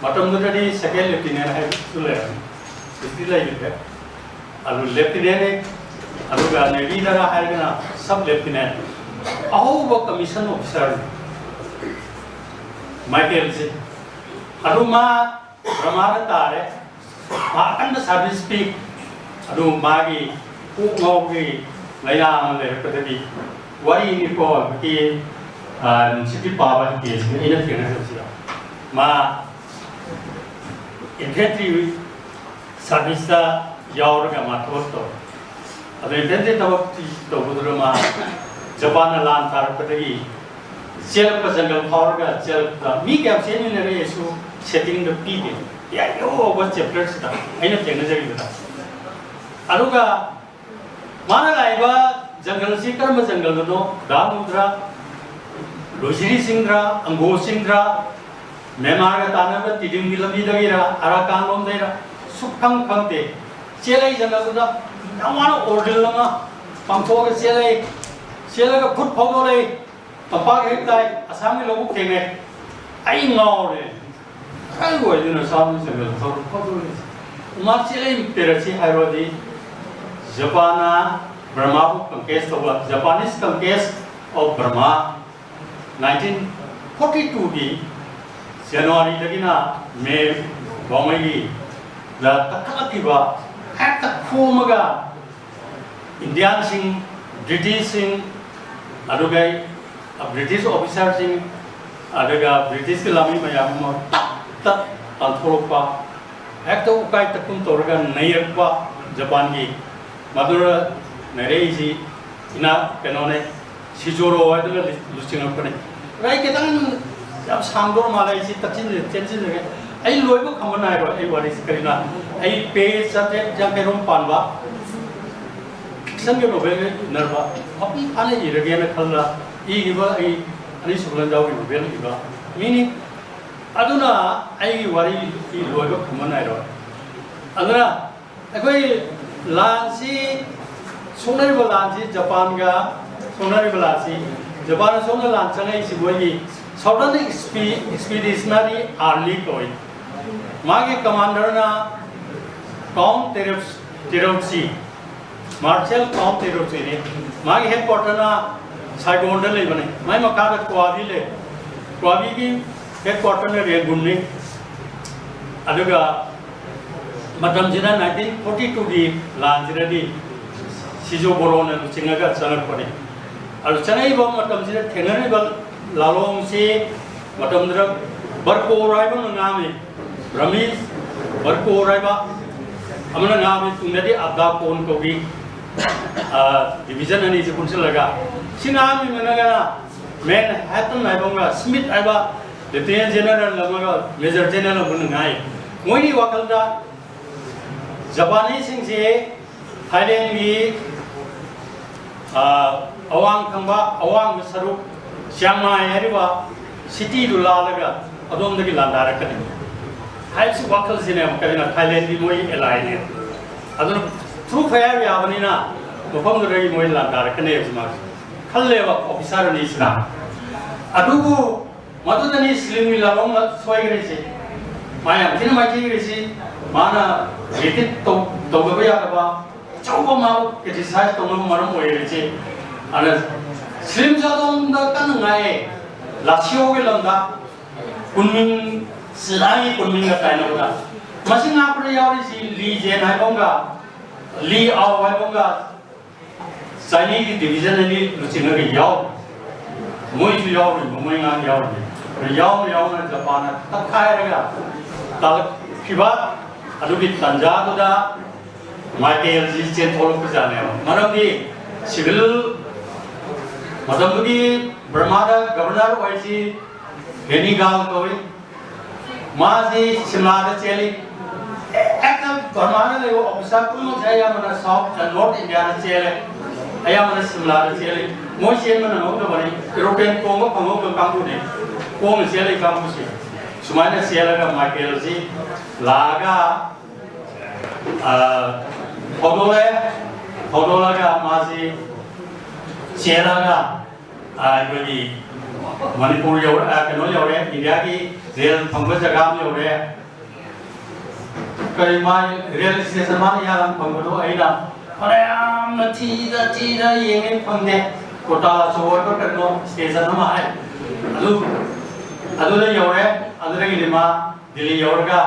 ꯃꯇꯝꯗꯨꯗꯗꯤ ꯁꯦꯀꯦꯟ ꯂꯦꯐꯇꯤꯅꯦꯟ ꯍꯥꯏꯕꯁꯨ ꯂꯩꯔꯝꯃꯤ, ꯍꯧꯖꯤꯛꯇꯤ ꯂꯩꯈꯤꯗ꯭ꯔꯦ꯫ ꯑꯗꯨ ꯂꯦꯐꯇꯤꯅꯦꯟꯅꯤ꯫ ꯑꯗꯨꯒ ꯅꯦꯚꯤꯗꯔ ꯍꯥꯏꯔꯒꯅ ꯁꯕ ꯂꯦꯐꯇꯤꯅꯦꯟ, ꯑꯍꯧꯕ ꯀꯃꯤꯁꯟ ꯑꯣꯐꯤꯁꯥꯔꯅꯤ ꯃꯥꯏꯀꯦꯜꯁꯦ꯫ ꯑꯗꯨ ꯃꯥ ꯕ꯭ꯔꯃꯥꯗ ꯇꯥꯔꯦ꯫ ꯃꯥ ꯑꯀꯟꯕ ꯁꯥꯔꯚꯤꯁ ꯄꯤ꯫ ꯑꯗꯨ ꯃꯥꯒꯤ ꯀꯣꯛ ꯉꯥꯎꯕꯒꯤ ꯂꯥꯏꯅꯥ ꯑꯃ ꯂꯩꯔꯛꯄꯗꯒꯤ, ꯋꯥꯔꯤꯅꯤꯀꯣ, ꯍꯧꯖꯤꯛꯀꯤ ꯅꯨꯡꯁꯤꯠꯀꯤ ꯄꯥꯕ ꯀꯦꯁꯁꯤꯗ ꯑꯩꯅ ꯊꯦꯡꯅꯖꯕꯁꯤꯗ, ꯃꯥ ꯏꯟꯐꯦꯟꯇ꯭ꯔꯤ ꯁꯥꯔꯚꯤꯁꯇ ꯌꯥꯎꯔꯒ ꯃꯥ ꯊꯕꯛ ꯇꯧꯔꯦ꯫ ꯑꯗꯣ ꯏꯟꯐꯦꯟꯇ꯭ꯔꯤ ꯊꯕꯛ ꯇꯧꯕꯗꯨꯗ ꯃꯥ ꯖꯄꯥꯟꯅ ꯂꯥꯟ ꯊꯥꯔꯛꯄꯗꯒꯤ ꯆꯦꯜꯂꯛꯄ, ꯖꯪꯒꯜ ꯐꯥꯎꯔꯒ ꯆꯦꯜꯂꯛꯄꯗ ꯃꯤ ꯀꯌꯥꯝ ꯆꯦꯟꯃꯤꯟꯅꯔꯦꯁꯨ ꯁꯦꯠꯇꯤꯡꯗ ꯄꯤꯗꯦ꯫ ꯌꯥꯏ, ꯑꯍꯧꯕ ꯆꯦꯞꯇꯔꯁꯤꯗ ꯑꯩꯅ ꯊꯦꯡꯅꯖꯔꯤꯕꯗ꯫ ꯑꯗꯨꯒ ꯃꯥꯅ ꯂꯥꯛꯏꯕ ꯖꯪꯒꯜꯁꯤ ꯀꯔꯝꯕ ꯖꯪꯒꯜꯗꯅꯣ? ꯗꯥꯃꯨꯗ꯭ꯔ, ꯂꯣꯖꯤꯔꯤ ꯆꯤꯡꯗ꯭ꯔ, ꯑꯪꯒꯣ ꯆꯤꯡꯗ꯭ꯔ, ꯃꯦꯟꯃꯥꯔꯒ ꯇꯥꯟꯅꯕ ꯇꯤꯗꯤꯝꯒꯤ ꯂꯝꯕꯤꯗꯒꯤꯔ, ꯑꯔꯥꯀꯥꯟ ꯂꯣꯝꯗꯩꯔ? ꯁꯨꯛꯈꯪ ꯈꯪꯗꯦ꯫ ꯆꯦꯜꯂꯛꯏ ꯖꯒꯥꯗꯨꯗ ꯌꯥꯝ ꯋꯥꯅ ꯑꯣꯔꯗꯤꯜ ꯑꯃ ꯄꯥꯡꯊꯣꯛꯑꯒ ꯆꯦꯜꯂꯛꯏ꯫ ꯆꯦꯜꯂꯒ ꯈꯨꯠ ꯐꯥꯎꯗꯣꯔꯛꯏ꯫ ꯇꯝꯄꯥꯛ ꯍꯦꯛ ꯇꯥꯏ, ꯑꯁꯥꯝꯒꯤ ꯂꯧꯕꯨꯛ ꯊꯦꯡꯅꯩ꯫ ꯑꯩ ꯉꯥꯎꯔꯦ꯫ ꯀꯔꯤ ꯑꯣꯏꯗꯣꯏꯅꯣ ꯑꯁꯥꯝꯒꯤ ꯖꯪꯒꯜ ꯊꯧꯔ ꯐꯥꯎꯗꯣꯔꯛꯏꯁꯦ? ꯃꯥ ꯆꯦꯜꯂꯛꯏ ꯄꯦꯔꯠꯁꯤ ꯍꯥꯏꯔꯨꯔꯗꯤ ꯖꯄꯥꯟꯅ ꯕꯔꯃꯥꯕꯨ conquest ꯇꯧꯕ, Japanese conquest of Burma, nineteen forty two ꯒꯤ ꯖꯅꯋꯥꯔꯤꯗꯒꯤꯅ ꯃꯦ ꯐꯥꯎꯉꯩꯒꯤ ꯗ ꯀꯟꯈꯠꯂꯛꯈꯤꯕ, ꯍꯦꯛꯇ ꯈꯣꯝꯃꯒ ꯏꯟꯗꯤꯌꯥꯟꯁꯤꯡ, ꯕ꯭ꯔꯤꯇꯤꯁꯁꯤꯡ, ꯑꯗꯨꯒ ꯕ꯭ꯔꯤꯇꯤꯁ ꯑꯣꯐꯤꯁꯥꯔꯁꯤꯡ, ꯑꯗꯨꯒ ꯕ꯭ꯔꯤꯇꯤꯁꯀꯤ ꯂꯥꯟꯃꯤ ꯃꯌꯥꯝ ꯑꯃ ꯇꯞ ꯇꯞ ꯇꯥꯟꯊꯣꯔꯛꯄ, ꯍꯦꯛꯇ ꯎꯀꯥꯏ ꯇꯛꯀꯨꯝ ꯇꯧꯔꯒ ꯅꯩꯔꯛꯄ ꯖꯄꯥꯟꯒꯤ꯫ ꯃꯗꯨꯗ ꯅꯩꯔꯛꯏꯁꯤ ꯏꯅꯥ ꯀꯩꯅꯣꯅꯦ, ꯁꯤꯖꯣꯔꯣ ꯍꯥꯏꯗꯨꯅ ꯂꯨꯆꯤꯡꯉꯛꯄꯅꯦ꯫ ꯑꯗ ꯑꯩ ꯈꯤꯇꯪ ꯌꯥꯝ ꯁꯥꯡꯗꯧ ꯃꯥꯜꯂꯦ, ꯑꯩꯁꯤ ꯇꯛꯁꯤꯟ ꯇꯦꯟꯁꯤꯟꯖꯒꯦ꯫ ꯑꯩ ꯂꯣꯏꯕ ꯈꯝꯕ ꯅꯥꯏꯔꯣꯏ꯫ ꯑꯩ ꯋꯥꯔꯤꯁꯤ ꯀꯔꯤꯅ, ꯑꯩ ꯄꯦꯖ ꯆꯥꯇ꯭ꯔꯦꯠ ꯌꯥꯡꯈꯩꯔꯣꯝ ꯄꯥꯟꯕ ꯐꯤꯛꯁꯟꯒꯤ ꯅꯣꯕꯦꯜꯒ ꯏꯟꯅꯔꯕ ꯃꯄꯨꯡ ꯐꯥꯅ ꯏꯔꯒꯦꯅ ꯈꯜꯂ ꯏꯈꯤꯕ ꯑꯩ ꯑꯅꯤꯁꯨꯕ ꯂꯟꯖꯥꯎꯒꯤ ꯅꯣꯕꯦꯜ ꯏꯕ ꯃꯤꯅꯤ꯫ ꯑꯗꯨꯅ ꯑꯩꯒꯤ ꯋꯥꯔꯤ ꯂꯣꯏꯕ ꯈꯝꯕ ꯅꯥꯏꯔꯣꯏ꯫ ꯑꯗꯨꯅ ꯑꯩꯈꯣꯏ ꯂꯥꯟꯁꯤ, ꯁꯣꯛꯅꯔꯤꯕ ꯂꯥꯟꯁꯤ ꯖꯄꯥꯟꯒ ꯁꯣꯛꯅꯔꯤꯕ ꯂꯥꯟꯁꯤ, ꯖꯄꯥꯟꯅ ꯁꯣꯝꯗ ꯂꯥꯟ ꯆꯪꯉꯛꯏꯁꯤ ꯃꯣꯏꯒꯤ Southern Expeditionary Army ꯀꯧꯏ꯫ ꯃꯥꯒꯤ ꯀꯃꯥꯟꯗꯔꯅ ꯀꯥꯎꯟ ꯇꯦꯔꯞꯁꯤ, ꯃꯥꯔꯁꯦꯜ ꯀꯥꯎꯟ ꯇꯦꯔꯞꯁꯤꯅꯤ꯫ ꯃꯥꯒꯤ ꯍꯦꯗ ꯀ꯭ꯋꯥꯇꯔꯅ ꯁꯥꯏꯒꯣꯟꯗ ꯂꯩꯕꯅꯤ꯫ ꯃꯥꯒꯤ ꯃꯈꯥꯗ ꯀ꯭ꯋꯥꯕꯤ ꯂꯩ꯫ ꯀ꯭ꯋꯥꯕꯤꯒꯤ ꯍꯦꯗ ꯀ꯭ꯋꯥꯇꯔꯅ ꯔꯦꯡꯒꯨꯟꯅꯤ꯫ ꯑꯗꯨꯒ ꯃꯇꯝꯁꯤꯗ nineteen forty two ꯒꯤ ꯂꯥꯟꯁꯤꯗꯗꯤ ꯁꯤꯖꯣ ꯕꯣꯔꯣꯅ ꯂꯨꯆꯤꯡꯉꯒ ꯆꯪꯉꯛꯄꯅꯤ꯫ ꯑꯗꯨ ꯆꯪꯉꯛꯏꯕ ꯃꯇꯝꯁꯤꯗ ꯊꯦꯡꯅꯔꯤꯕ ꯂꯥꯂꯣꯡꯁꯤ ꯃꯇꯝꯗꯨꯗ ꯕꯔꯀꯣꯔ ꯍꯥꯏꯕ ꯑꯃ ꯉꯥꯡꯉꯤ, ꯕ꯭ꯔꯍꯃꯤꯁ ꯕꯔꯀꯣꯔ ꯍꯥꯏꯕ ꯑꯃꯅ ꯉꯥꯡꯉꯤ, ꯇꯨꯡꯗꯗꯤ ꯑꯕꯗꯥ ꯀꯣꯟ ꯀꯧꯈꯤ꯫ ꯗꯤꯕꯤꯖꯟ ꯑꯅꯤꯁꯤ ꯄꯨꯟꯁꯤꯜꯂꯒ ꯁꯤ ꯉꯥꯡꯉꯤꯕꯅꯒ ꯃꯦꯟ ꯍꯦꯇꯟ ꯍꯥꯏꯕ ꯑꯃꯒ ꯁ꯭ꯃꯤꯠ ꯍꯥꯏꯕ ꯂꯦꯐꯇꯤꯅꯦꯟ ꯖꯦꯅꯔꯦꯜ ꯑꯃꯒ ꯃꯦꯖꯔ ꯖꯦꯅꯔꯦꯜ ꯑꯃꯅ ꯉꯥꯡꯉꯤ꯫ ꯃꯣꯏꯒꯤ ꯋꯥꯈꯜꯗ ꯖꯄꯥꯅꯤꯁꯁꯤꯡꯁꯦ ꯊꯥꯏꯂꯦꯟꯒꯤ ꯑꯋꯥꯡ ꯊꯪꯕ ꯑꯋꯥꯡꯕ ꯁꯔꯨꯛ ꯆꯤꯌꯥꯡ ꯃꯥꯏ ꯍꯥꯏꯔꯤꯕ ꯁꯤꯇꯤꯗꯨ ꯂꯥꯜꯂꯒ ꯑꯗꯣꯝꯗꯒꯤ ꯂꯥꯟꯗꯥꯔꯛꯀꯅꯤ꯫ ꯍꯥꯏꯕꯁꯤ ꯋꯥꯈꯜꯁꯤꯅꯦꯕ ꯀꯔꯤꯅ ꯊꯥꯏꯂꯦꯟꯒꯤ ꯃꯣꯏ ꯑꯦꯂꯥꯏꯅꯦ꯫ ꯑꯗꯨꯅ ꯊ꯭ꯔꯨ ꯐꯌꯥꯔ ꯌꯥꯕꯅꯤꯅ ꯃꯐꯝꯗꯨꯗꯒꯤ ꯃꯣꯏ ꯂꯥꯟꯗꯥꯔꯛꯀꯅꯦꯕ ꯃꯥꯁꯦ ꯈꯜꯂꯦꯕ ꯑꯣꯐꯤꯁꯥꯔ ꯑꯅꯤꯁꯤꯅ꯫ ꯑꯗꯨꯕꯨ ꯃꯗꯨꯗꯅꯤ ꯁ꯭ꯂꯤꯝꯒꯤ ꯂꯥꯂꯣꯡꯅ ꯁꯣꯏꯈ꯭ꯔꯤꯁꯤ꯫ ꯃꯥ ꯌꯥꯝ ꯊꯤꯅ ꯃꯥꯏꯊꯤꯈ꯭ꯔꯤꯁꯤ꯫ ꯃꯥꯅ ꯔꯤꯇꯤꯠ ꯇꯧ-, ꯇꯧꯗꯕ ꯌꯥꯗꯕ ꯑꯆꯧꯕ ꯃꯥ ꯀ꯭ꯔꯤꯇꯤꯁꯥꯏꯖ ꯇꯧꯅꯕ ꯃꯔꯝ ꯑꯣꯏꯔꯤꯁꯤ꯫ ꯑꯗꯨꯅ ꯁ꯭ꯂꯤꯝꯁꯨ ꯑꯗꯣꯝꯗ ꯀꯟꯅ ꯉꯥꯏꯌꯦ꯫ ꯂꯥꯁꯤꯌꯣꯒꯤ ꯂꯝꯗ ꯀꯨꯟꯃꯤꯡ, ꯁꯤꯂꯥꯏꯒꯤ ꯀꯨꯟꯃꯤꯡꯒ ꯇꯥꯏꯅꯕꯗ ꯃꯁꯤ ꯉꯥꯛꯄꯗ ꯌꯥꯎꯔꯤꯁꯤ ꯂꯤ ꯖꯦꯟ ꯍꯥꯏꯕ ꯑꯃꯒ ꯂꯤ ꯑꯥꯎ ꯍꯥꯏꯕ ꯑꯃꯒ ꯆꯥꯏꯅꯤꯒꯤ ꯗꯤꯕꯤꯖꯟ ꯑꯅꯤ ꯂꯨꯆꯤꯡꯉꯒ ꯌꯥꯎꯔꯤ꯫ ꯃꯣꯏꯁꯨ ꯌꯥꯎꯔꯤꯕ, ꯃꯣꯏ ꯉꯥꯛ ꯌꯥꯎꯔꯤꯕ꯫ ꯑꯗꯨ ꯌꯥꯎꯅ ꯌꯥꯎꯅ ꯖꯄꯥꯟꯅ ꯇꯛꯈꯥꯏꯔꯒ ꯇꯥꯂꯛꯈꯤꯕ ꯑꯗꯨꯒꯤ ꯇꯥꯟꯖꯥꯗꯨꯗ ꯃꯥꯏꯀꯦꯜꯁꯤ ꯆꯦꯟꯊꯣꯛꯂꯛꯄꯖꯥꯠꯅꯦꯕ꯫ ꯃꯔꯝꯗꯤ ꯁꯤꯚꯤꯜ ꯃꯇꯝꯗꯨꯒꯤ ꯕꯔꯃꯥꯗ ꯒꯕꯔꯅꯔ ꯑꯣꯏꯔꯤꯁꯤ ꯍꯦꯅꯤꯒꯥꯜ ꯀꯧꯏ꯫ ꯃꯥꯁꯤ ꯁꯤꯝꯂꯥꯗ ꯆꯦꯜꯂꯤ꯫ ꯍꯦꯛꯇ ꯕꯔꯃꯥꯗ ꯂꯩꯕ ꯑꯣꯐꯤꯁꯥꯔ ꯄꯨꯝꯅꯃꯛꯁꯦ ꯑꯌꯥꯝꯕꯅ ꯁꯥꯎꯠ ꯅꯣꯔꯠ ꯏꯟꯗꯤꯌꯥꯗ ꯆꯦꯜꯂꯦ꯫ ꯑꯌꯥꯝꯕꯅ ꯁꯤꯝꯂꯥꯗ ꯆꯦꯜꯂꯤ꯫ ꯃꯣꯏ ꯆꯦꯟꯕ ꯅꯪꯍꯧꯗꯕꯅꯤ꯫ ꯑꯦꯔꯣꯄ꯭ꯂꯦꯟ ꯇꯣꯡꯕ ꯐꯪꯍꯧꯗꯕ ꯀꯥꯡꯕꯨꯅꯤ꯫ ꯈꯣꯡꯅ ꯆꯦꯜꯂꯤ ꯀꯥꯡꯕꯨꯁꯦ꯫ ꯁꯨꯃꯥꯏꯅ ꯆꯦꯜꯂꯒ ꯃꯥꯏꯀꯦꯜꯁꯤ ꯂꯥꯛꯑꯒ, ꯑ, ꯍꯧꯗꯣꯛꯂꯛꯑꯦ꯫ ꯍꯧꯗꯣꯛꯂꯒ ꯃꯥꯁꯤ ꯆꯦꯜꯂꯒ, ꯑ, ꯑꯩꯈꯣꯏꯒꯤ ꯃꯅꯤꯄꯨꯔ ꯌꯧꯔ-, ꯑ, ꯀꯩꯅꯣ ꯌꯧꯔꯦ, ꯏꯟꯗꯤꯌꯥꯒꯤ ꯔꯦꯜ ꯐꯪꯕ ꯖꯒꯥ ꯑꯃ ꯌꯧꯔꯦ꯫ ꯀꯔꯤ ꯃꯥ ꯔꯦꯜ ꯁ꯭ꯇꯦꯁꯟ ꯃꯥꯅ ꯏꯍꯥꯟ ꯍꯥꯟꯅ ꯐꯪꯕꯗꯣ ꯑꯩꯅ ꯐꯅꯌꯥꯝꯅ ꯊꯤꯗ ꯊꯤꯗ ꯌꯦꯡꯉꯦ, ꯐꯪꯗꯦ꯫ ꯀꯣꯇꯥ ꯑꯆꯧꯕ ꯑꯣꯏꯕ ꯀꯩꯅꯣ ꯁ꯭ꯇꯦꯁꯟ ꯑꯃ ꯍꯥꯏ꯫ ꯑꯗꯨ, ꯑꯗꯨꯗ ꯌꯧꯔꯦ꯫ ꯑꯗꯨꯗꯒꯤꯗꯤ ꯃꯥ ꯗꯤꯜꯂꯤ ꯌꯧꯔꯒ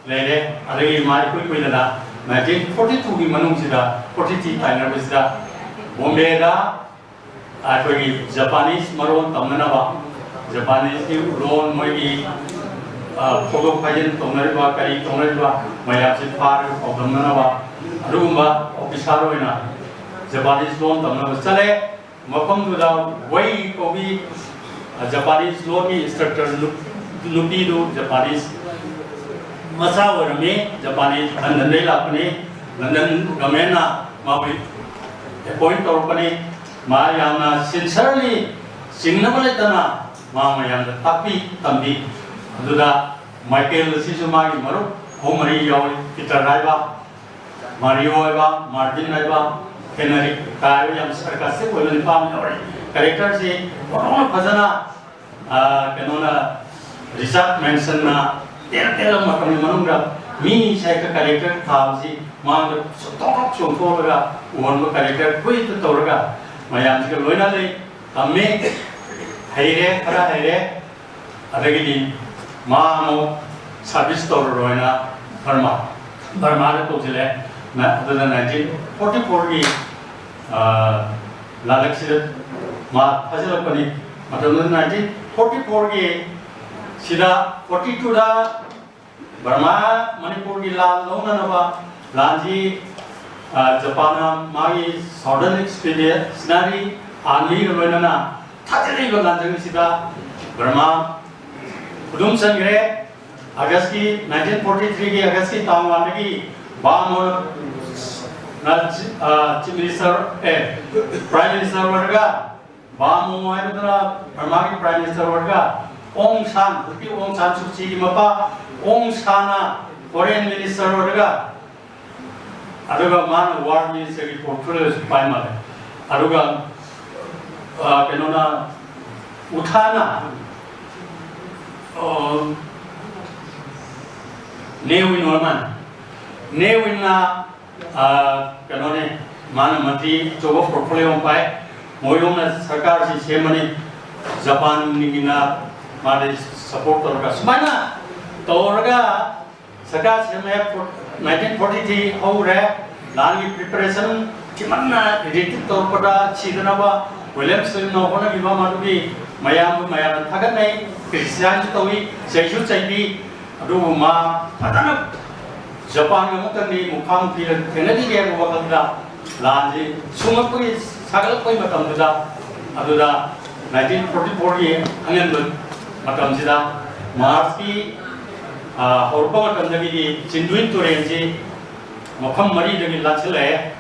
ꯂꯩꯔꯦ꯫ ꯑꯗꯒꯤ ꯃꯥ ꯏꯀꯨꯏ ꯀꯨꯏꯗꯅ nineteen forty two ꯒꯤ ꯃꯅꯨꯡꯁꯤꯗ, forty three ꯇꯥꯏꯅꯕꯁꯤꯗ ꯕꯣꯝꯕꯦꯗ ꯑꯩꯈꯣꯏꯒꯤ ꯖꯄꯥꯅꯤꯁ ꯃꯔꯣꯟ ꯇꯝꯅꯅꯕ, ꯖꯄꯥꯅꯤꯁꯀꯤ ꯂꯣꯟ ꯃꯣꯏꯒꯤ, ꯑ, ꯐꯥꯎꯗꯣꯛ ꯐꯥꯏꯖꯤꯟ ꯇꯧꯅꯔꯤꯕ, ꯀꯔꯤ ꯇꯧꯅꯔꯤꯕ ꯃꯌꯥꯝꯁꯤ ꯐꯥꯔꯒ ꯄꯥꯎꯗꯝꯅꯅꯕ ꯑꯗꯨꯒꯨꯝꯕ ꯑꯣꯐꯤꯁꯥꯔ ꯑꯣꯏꯅ ꯖꯄꯥꯅꯤꯁ ꯂꯣꯟ ꯇꯝꯅꯕ ꯆꯠꯂꯦ꯫ ꯃꯐꯝꯗꯨꯗ ꯋꯩ ꯀꯧꯕꯤ, ꯑ, ꯖꯄꯥꯅꯤꯁ ꯂꯣꯟꯒꯤ ꯏꯟꯁꯇ꯭ꯔꯛꯇꯔ ꯅꯨ-, ꯅꯨꯄꯤꯗꯨ ꯖꯄꯥꯅꯤꯁ ꯃꯆꯥ ꯑꯣꯏꯔꯝꯃꯤ꯫ ꯖꯄꯥꯅꯤꯁ ꯂꯟꯗꯟꯗꯒꯤ ꯂꯥꯛꯄꯅꯤ꯫ ꯂꯟꯗꯟ ꯒꯃꯦꯟꯅ ꯃꯥꯕꯨ ꯑꯦꯄꯣꯏꯟ ꯇꯧꯔꯛꯄꯅꯤ꯫ ꯃꯥ ꯌꯥꯝꯅ ꯁꯤꯟꯁꯔꯂꯤ ꯆꯤꯡꯅꯕ ꯂꯩꯇꯅ ꯃꯥ ꯃꯌꯥꯝꯗ ꯇꯥꯛꯄꯤ ꯇꯝꯕꯤ꯫ ꯑꯗꯨꯗ ꯃꯥꯏꯀꯦꯜ ꯑꯁꯤꯁꯨ ꯃꯥꯒꯤ ꯃꯔꯨꯞ ꯑꯍꯨꯝ ꯃꯔꯤ ꯌꯥꯎꯔꯤ꯫ ꯄꯤꯇꯔ ꯍꯥꯏꯕ, ꯃꯥꯔꯤꯑꯣ ꯍꯥꯏꯕ, ꯃꯥꯔꯇꯤꯟ ꯍꯥꯏꯕ, ꯍꯦꯅꯔꯤꯛ ꯀꯥꯏꯕ ꯌꯥꯝ ꯁꯥꯔꯀꯥꯁꯇꯤꯛ ꯑꯣꯏꯕ ꯅꯨꯄꯥ ꯑꯃ ꯌꯥꯎꯔꯤ꯫ ꯀꯦꯔꯦꯛꯇꯔꯁꯤ ꯑꯣꯟꯊꯣꯛꯅ ꯐꯖꯅ, ꯑ, ꯀꯩꯅꯣꯅ, ꯔꯤꯆꯥꯔꯗ ꯃꯦꯟꯁꯟꯅ ꯇꯦꯟ ꯇꯦꯟ ꯃꯇꯝꯒꯤ ꯃꯅꯨꯡꯗ ꯃꯤꯁꯦ ꯍꯦꯛꯇ ꯀꯦꯔꯦꯛꯇꯔ ꯊꯥꯕꯁꯤ ꯃꯥꯡꯗ ꯆꯣꯡꯊꯣꯛ ꯆꯣꯡꯊꯣꯛꯑꯒ ꯎꯍꯟꯕ ꯀꯦꯔꯦꯛꯇꯔ ꯀꯨꯏꯅ ꯇꯧꯔꯒ ꯃꯌꯥꯝꯁꯤꯒ ꯂꯣꯏꯅ ꯂꯩ, ꯇꯝꯃꯤ, ꯍꯩꯔꯦ, ꯈꯔ ꯍꯩꯔꯦ꯫ ꯑꯗꯒꯤꯗꯤ ꯃꯥ ꯑꯃꯨꯛ ꯁꯥꯔꯚꯤꯁ ꯇꯧꯔꯔꯣꯏꯅ ꯕꯔꯃꯥ, ꯕꯔꯃꯥꯗ ꯀꯧꯁꯤꯜꯂꯦ꯫ ꯅ-, ꯑꯗꯨꯅ ꯅꯥꯏꯟꯇꯤꯟ ꯐꯣꯔꯇꯤ ꯐꯣꯔꯒꯤ, ꯑ, ꯂꯥꯂꯛꯁꯤꯗ ꯃꯥ ꯊꯥꯖꯤꯜꯂꯛꯄꯅꯤ꯫ ꯃꯇꯝꯗꯨꯗ ꯅꯥꯏꯟꯇꯤꯟ ꯐꯣꯔꯇꯤ ꯐꯣꯔꯒꯤ ꯁꯤꯗ, ꯐꯣꯔꯇꯤ ꯇꯨꯗ ꯕꯔꯃꯥ ꯃꯅꯤꯄꯨꯔꯒꯤ ꯂꯥꯟ ꯂꯧꯅꯅꯕ ꯂꯥꯟꯁꯤ, ꯑ, ꯖꯄꯥꯟꯅ ꯃꯥꯒꯤ Southern Expeditionary Armyꯒ ꯂꯣꯏꯅꯅ ꯊꯥꯖꯤꯜꯂꯤꯕ ꯂꯥꯟꯖꯪ ꯑꯁꯤꯗ ꯕꯔꯃꯥ ꯈꯨꯗꯨꯝ ꯆꯟꯈ꯭ꯔꯦ꯫ ꯑꯥꯒꯁꯀꯤ, ꯅꯥꯏꯟꯇꯤꯟ ꯐꯣꯔꯇꯤ ꯊ꯭ꯔꯤꯒꯤ ꯑꯥꯒꯁꯀꯤ ꯇꯥꯡ ꯋꯥꯟꯗꯒꯤ ꯕꯥꯃꯣꯅ, ꯑ, ꯆꯤ-, ꯑ, ꯆꯤꯐ ꯃꯤꯅꯤꯁꯇꯔ, ꯑꯦ, ꯄ꯭ꯔꯥꯏꯝ ꯃꯤꯅꯤꯁꯇꯔ ꯑꯣꯏꯔꯒ ꯕꯥꯃꯣ ꯍꯥꯏꯕꯗꯨꯅ ꯕꯔꯃꯥꯒꯤ ꯄ꯭ꯔꯥꯏꯝ ꯃꯤꯅꯤꯁꯇꯔ ꯑꯣꯏꯔꯒ, ꯑꯣꯡ ꯁꯥꯟ, ꯍꯧꯖꯤꯛꯀꯤ ꯑꯣꯡ ꯁꯥꯟ ꯁꯨ ꯆꯤꯒꯤ ꯃꯄꯥ ꯑꯣꯡ ꯁꯥꯟꯅ ꯐꯣꯔꯦꯟ ꯃꯤꯅꯤꯁꯇꯔ ꯑꯣꯏꯔꯒ, ꯑꯗꯨꯒ ꯃꯥꯅ ꯋꯥꯔ ꯃꯤꯅꯤꯁꯇꯔꯒꯤ ꯄꯣꯔꯠꯐꯣꯂꯤꯑꯣꯁꯨ ꯄꯥꯏ ꯃꯥꯜꯂꯦ꯫ ꯑꯗꯨꯒ, ꯑ, ꯀꯩꯅꯣꯅ, ꯎ ꯊꯥꯅ, ꯑ, ꯅꯦ ꯋꯤꯟ ꯅꯣꯔꯃꯟ, ꯅꯦ ꯋꯤꯟꯅ, ꯑ, ꯀꯩꯅꯣꯅꯦ, ꯃꯥꯅ ꯃꯟꯇ꯭ꯔꯤ ꯑꯆꯧꯕ ꯄꯣꯔꯠꯐꯣꯂꯤꯑꯣ ꯑꯃ ꯄꯥꯏ꯫ ꯃꯣꯏꯔꯣꯝꯅ ꯁꯔꯀꯥꯔꯁꯤ ꯁꯦꯝꯃꯅꯤ, ꯖꯄꯥꯟꯒꯤꯅ ꯃꯥꯗꯤ ꯁꯄꯣꯔꯠ ꯇꯧꯔꯒ, ꯁꯨꯃꯥꯏꯅ ꯇꯧꯔꯒ ꯁꯔꯀꯥꯔ ꯁꯦꯝꯃꯦ꯫ ꯅꯥꯏꯟꯇꯤꯟ ꯐꯣꯔꯇꯤ ꯊ꯭ꯔꯤ ꯍꯧꯔꯦ꯫ ꯂꯥꯟꯒꯤ ꯄ꯭ꯔꯤꯄꯦꯔꯦꯁꯟ ꯊꯤꯃꯟꯅ ꯏꯔꯤꯇꯦꯠ ꯇꯧꯔꯛꯄꯗ ꯁꯤꯗꯅꯕ ꯋꯤꯂꯤꯌꯝ ꯁ꯭ꯂꯤꯝꯅ ꯍꯣꯠꯅꯈꯤꯕ ꯃꯗꯨꯒꯤ ꯃꯌꯥꯝꯕꯨ ꯃꯌꯥꯝꯅ ꯊꯥꯒꯠꯅꯩ, ꯀ꯭ꯔꯤꯇꯤꯁꯥꯏꯖꯁꯨ ꯇꯧꯏ, ꯆꯩꯁꯨ ꯆꯩꯕꯤ꯫ ꯑꯗꯨꯕꯨ ꯃꯥ ꯐꯖꯅ ꯖꯄꯥꯟꯒ ꯑꯃꯨꯛꯇꯪꯗꯤ ꯃꯨꯈꯥꯃꯨꯈꯤꯗ ꯊꯦꯡꯅꯈꯤꯒꯦ ꯍꯥꯏꯕ ꯋꯥꯈꯜꯗ ꯂꯥꯟꯁꯤ ꯁꯨꯡꯂꯛꯄꯒꯤ, ꯁꯥꯒꯠꯂꯛꯄꯒꯤ ꯃꯇꯝꯗꯨꯗ, ꯑꯗꯨꯗ ꯅꯥꯏꯟꯇꯤꯟ ꯐꯣꯔꯇꯤ ꯐꯣꯔꯒꯤ ꯑꯉꯟꯕ ꯃꯇꯝꯁꯤꯗ, ꯃꯥꯔꯆꯀꯤ, ꯑ, ꯍꯧꯔꯛꯄ ꯃꯇꯝꯗꯒꯤꯗꯤ ꯆꯤꯟꯗꯨꯏꯟ ꯇꯨꯔꯦꯟꯁꯤ ꯃꯐꯝ ꯃꯔꯤꯗꯒꯤ ꯂꯥꯟꯁꯤꯜꯂꯛꯑꯦ꯫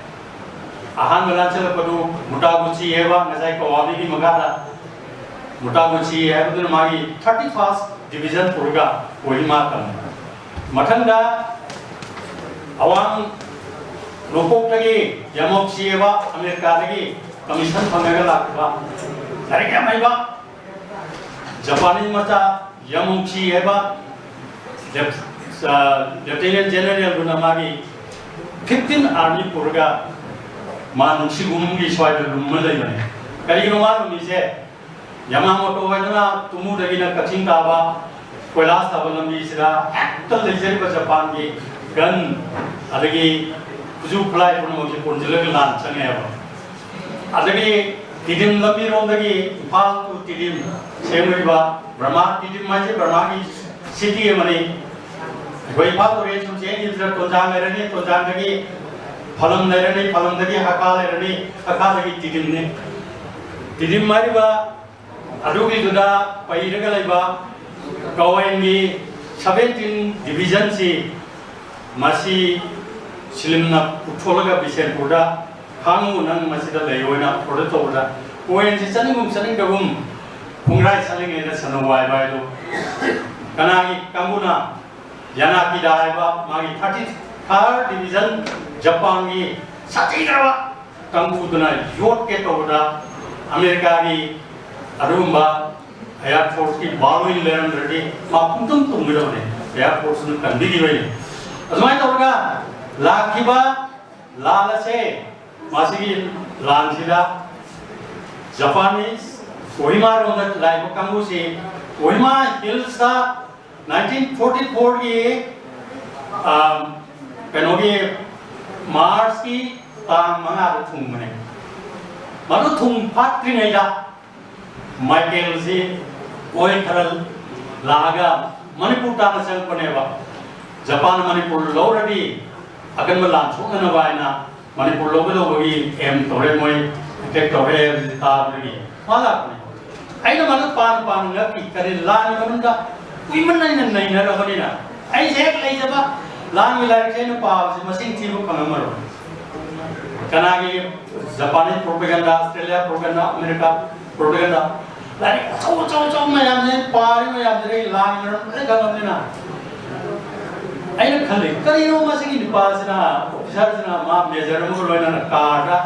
ꯑꯍꯥꯟꯕ ꯂꯥꯟꯁꯤꯜꯂꯛꯄꯗꯨ ꯃꯨꯇꯥꯒꯨꯆꯤ ꯍꯥꯏꯕ ꯉꯁꯥꯏ ꯀꯋꯥꯕꯤꯒꯤ ꯃꯈꯥꯗ ꯃꯨꯇꯥꯒꯨꯆꯤ ꯍꯥꯏꯕꯗꯨꯅ ꯃꯥꯒꯤ thirty first division ꯄꯨꯔꯒ ꯀꯣꯍꯤꯃꯥ ꯇꯝꯃꯤ꯫ ꯃꯊꯪꯗ ꯑꯋꯥꯡ ꯅꯣꯡꯄꯣꯛꯇꯒꯤ ꯌꯥꯃꯣꯛꯁꯤ ꯍꯥꯏꯕ ꯑꯃꯦꯔꯤꯀꯥꯗꯒꯤ commission ꯐꯪꯉꯒ ꯂꯥꯛꯈꯤꯕ ꯂꯥꯏꯔꯤꯛ ꯌꯥꯝ ꯍꯩꯕ ꯖꯄꯥꯅꯤ ꯃꯆꯥ ꯌꯥꯃꯣꯛꯁꯤ ꯍꯥꯏꯕ ꯂꯦꯞ-, ꯑ, Lieutenant Generalꯗꯨꯅ ꯃꯥꯒꯤ fifteen army ꯄꯨꯔꯒ ꯃꯥ ꯅꯨꯡꯁꯤꯒꯨꯝꯒꯤ ꯁ꯭ꯋꯥꯏꯗ ꯂꯨꯝꯃ ꯂꯩꯕꯅꯦ꯫ ꯀꯔꯤꯒꯤꯅꯣ ꯃꯥ ꯂꯨꯝꯃꯤꯁꯦ? ꯌꯥꯃꯥꯃꯣꯇꯣ ꯍꯥꯏꯗꯅ ꯇꯨꯃꯨꯗꯒꯤꯅ ꯀꯛꯆꯤꯡ ꯇꯥꯕ ꯀꯣꯏꯂꯥꯁ ꯊꯥꯕ ꯂꯝꯕꯤꯁꯤꯗ ꯍꯦꯛꯇ ꯂꯩꯖꯔꯤꯕ ꯖꯄꯥꯟꯒꯤ gun ꯑꯗꯒꯤ ꯈꯨꯠꯁꯨ ꯈꯨꯠꯂꯥꯏ ꯄꯨꯝꯅꯃꯛꯁꯦ ꯄꯨꯟꯁꯤꯜꯂꯒ ꯂꯥꯟ ꯆꯪꯉꯦꯕ꯫ ꯑꯗꯒꯤ ꯇꯤꯗꯤꯝ ꯂꯝꯕꯤꯔꯣꯝꯗꯒꯤ ꯏꯝꯐꯥꯜ to ꯇꯤꯗꯤꯝ ꯁꯦꯝꯂꯤꯕ ꯕꯔꯃꯥ, ꯇꯤꯗꯤꯝ ꯍꯥꯏꯁꯦ ꯕꯔꯃꯥꯒꯤ city ꯑꯃꯅꯤ꯫ ꯑꯩꯈꯣꯏ ꯏꯝꯐꯥꯜ ꯇꯨꯔꯦꯜ ꯁꯨꯝ ꯆꯦꯟꯈꯤꯕꯁꯤꯗ ꯇꯣꯟꯖꯥꯡ ꯂꯩꯔꯅꯤ, ꯇꯣꯟꯖꯥꯡꯗꯒꯤ ꯐꯂꯝ ꯂꯩꯔꯅꯤ, ꯐꯂꯝꯗꯒꯤ ꯍꯀꯥ ꯂꯩꯔꯅꯤ, ꯍꯀꯥꯗꯒꯤ ꯇꯤꯗꯤꯝꯅꯤ꯫ ꯇꯤꯗꯤꯝ ꯍꯥꯏꯔꯤꯕ ꯑꯗꯨꯒꯤꯗꯨꯗ ꯄꯩꯔꯒ ꯂꯩꯕ ꯀꯋꯦꯟꯒꯤ seventeen divisionꯁꯤ ꯃꯁꯤ ꯁꯤꯂꯤꯝꯅ ꯄꯨꯊꯣꯛꯂꯒ ꯕꯤꯁꯦꯟꯄꯨꯔꯗ ꯈꯥꯡꯉꯨ, ꯅꯪ ꯃꯁꯤꯗ ꯂꯩꯌꯣꯅ order ꯇꯧꯕꯗ ꯀꯋꯦꯟꯁꯤ ꯆꯠꯅꯤꯡꯒꯨꯝ ꯆꯠꯅꯤꯡꯗꯒꯨꯝ ꯈꯣꯡꯒ꯭ꯔꯥꯏ ꯆꯠꯂꯤꯉꯩꯗ ꯁꯅꯨ ꯋꯥꯏꯕ ꯍꯥꯏꯗꯣ ꯀꯅꯥꯒꯤ ꯀꯥꯡꯕꯨꯅ? ꯌꯥꯅꯥꯀꯤꯗ ꯍꯥꯏꯕ ꯃꯥꯒꯤ thirty third division ꯖꯄꯥꯟꯒꯤ ꯁꯥꯊꯤꯈ꯭ꯔꯕ ꯀꯥꯡꯕꯨꯗꯨꯅ ꯌꯣꯠꯀꯦ ꯇꯧꯕꯗ ꯑꯃꯦꯔꯤꯀꯥꯒꯤ ꯑꯗꯨꯒꯨꯝꯕ air forceꯀꯤ ꯕꯥꯜ ꯑꯣꯏꯅ ꯂꯩꯔꯝꯗ꯭ꯔꯗꯤ ꯃꯥ ꯄꯨꯡꯇꯨꯝ ꯇꯨꯝꯒꯗꯕꯅꯤ꯫ Air forceꯅ ꯀꯟꯕꯤꯈꯤꯕꯅꯤ꯫ ꯑꯗꯨꯃꯥꯏꯅ ꯇꯧꯔꯒ ꯂꯥꯛꯈꯤꯕ ꯂꯥꯟ ꯑꯁꯦ ꯃꯁꯤꯒꯤ ꯂꯥꯟꯁꯤꯗ Japanese ꯀꯣꯍꯤꯃꯥꯔꯣꯝꯗ ꯂꯥꯛꯏꯕ ꯀꯥꯡꯕꯨꯁꯤ ꯀꯣꯍꯤꯃꯥ hillsꯇ nineteen forty fourꯒꯤ, ꯑꯥ, ꯀꯩꯅꯣꯒꯤ Marchꯀꯤ ꯇꯥꯡ ꯃꯉꯥꯗ ꯊꯨꯡꯕꯅꯦ꯫ ꯃꯗꯨ ꯊꯨꯡ ꯐꯥꯠꯇ꯭ꯔꯤꯉꯩꯗ ꯃꯥꯏꯀꯦꯜꯁꯤ ꯃꯣꯏ ꯈꯔ ꯂꯥꯛꯑꯒ ꯃꯅꯤꯄꯨꯔ ꯇꯥꯟꯅ ꯆꯪꯉꯛꯄꯅꯦꯕ꯫ ꯖꯄꯥꯟꯅ ꯃꯅꯤꯄꯨꯔ ꯂꯧꯔꯗꯤ ꯑꯀꯟꯕ ꯂꯥꯟ ꯁꯣꯛꯅꯅꯕ ꯍꯥꯏꯅ ꯃꯅꯤꯄꯨꯔ ꯂꯧꯒꯗꯧꯕꯒꯤ aim ꯇꯧꯔꯦ, ꯃꯣꯏ attack ꯇꯧꯔꯦ ꯍꯥꯏꯕꯁꯤ ꯇꯥꯕꯗꯒꯤ ꯃꯥ ꯂꯥꯛꯄꯅꯦ꯫ ꯑꯩꯅ ꯃꯗꯨ ꯄꯥꯅ ꯄꯥꯅ ꯉꯛꯈꯤ, ꯀꯔꯤ ꯂꯥꯟꯒꯤ ꯃꯅꯨꯡꯗ ꯀꯨꯏꯃꯟꯅ ꯑꯩꯅ ꯅꯩꯅꯔꯕꯅꯤꯅ ꯑꯩꯁꯦ ꯍꯦꯛ ꯂꯩꯖꯕ ꯂꯥꯟꯒꯤ ꯂꯥꯏꯔꯤꯛꯁꯦ ꯑꯩꯅ ꯄꯥꯕꯁꯦ ꯃꯁꯤꯡ ꯊꯤꯕ ꯐꯪꯉꯝꯃꯔꯣꯏ꯫ ꯀꯅꯥꯒꯤ Japanese propaganda, Australia propaganda, America propaganda, ꯂꯥꯏꯔꯤꯛ ꯑꯆꯧ ꯑꯆꯧ ꯑꯆꯧ ꯃꯌꯥꯝꯁꯦ ꯄꯥꯔꯤ ꯃꯌꯥꯝꯁꯤꯗꯒꯤ ꯂꯥꯟꯒꯤ ꯃꯔꯝ ꯂꯣꯏ ꯈꯪꯉꯕꯅꯤꯅ ꯑꯩꯅ ꯈꯜꯂꯤ, ꯀꯔꯤꯅꯣ ꯃꯁꯤꯒꯤ ꯅꯨꯄꯥꯁꯤꯅ, ꯑꯣꯐꯤꯁꯥꯔꯁꯤꯅ ꯃꯥ ꯃꯦꯖꯔ ꯑꯃꯒ ꯂꯣꯏꯅꯅ ꯀꯥꯔꯗ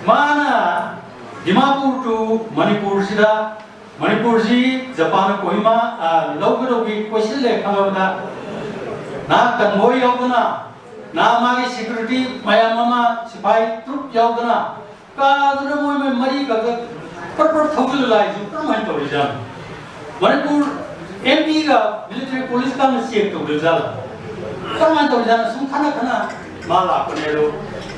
ꯃꯥꯅ ꯗꯤꯃꯥꯄꯨꯔ ꯇꯨ ꯃꯅꯤꯄꯨꯔꯁꯤꯗ, ꯃꯅꯤꯄꯨꯔꯁꯤ ꯖꯄꯥꯟꯅ ꯀꯣꯍꯤꯃꯥ, ꯑ, ꯂꯧꯒꯗꯧꯒꯤ ꯀꯣꯏꯁꯤꯜꯂꯦ ꯈꯪꯉꯕꯗ ꯅꯍꯥꯛ ꯀꯟꯚꯣꯏ ꯌꯥꯎꯗꯅ, ꯅꯍꯥꯛ ꯃꯥꯒꯤ ꯁꯦꯀ꯭ꯌꯨꯔꯤꯇꯤ ꯃꯌꯥꯝ ꯑꯃ, ꯁꯤꯐꯥꯏ ꯇ꯭ꯔꯨꯞ ꯌꯥꯎꯗꯅ ꯀꯥꯗꯨꯅ ꯃꯣꯏ ꯃꯣꯏ ꯃꯔꯤ ꯈꯛꯇ ꯄ꯭ꯔꯞ ꯄ꯭ꯔꯞ ꯊꯧꯖꯤꯜꯂ ꯂꯥꯛꯏꯁꯤ ꯀꯔꯝꯍꯥꯏꯅ ꯇꯧꯔꯤꯖꯥꯠꯅꯣ? ꯃꯅꯤꯄꯨꯔ ꯑꯦꯝ ꯄꯤꯒ ꯃꯤꯂꯤꯇꯔꯤ ꯄꯨꯂꯤꯁꯀ ꯆꯦꯛ ꯇꯧꯗꯣꯏꯖꯥꯠꯂꯣ? ꯀꯔꯝꯍꯥꯏꯅ ꯇꯧꯔꯤꯖꯥꯠꯅꯣ? ꯁꯨꯝ ꯈꯟꯅ ꯈꯟꯅ ꯃꯥ ꯂꯥꯛꯄꯅꯦ꯫ ꯑꯗꯣ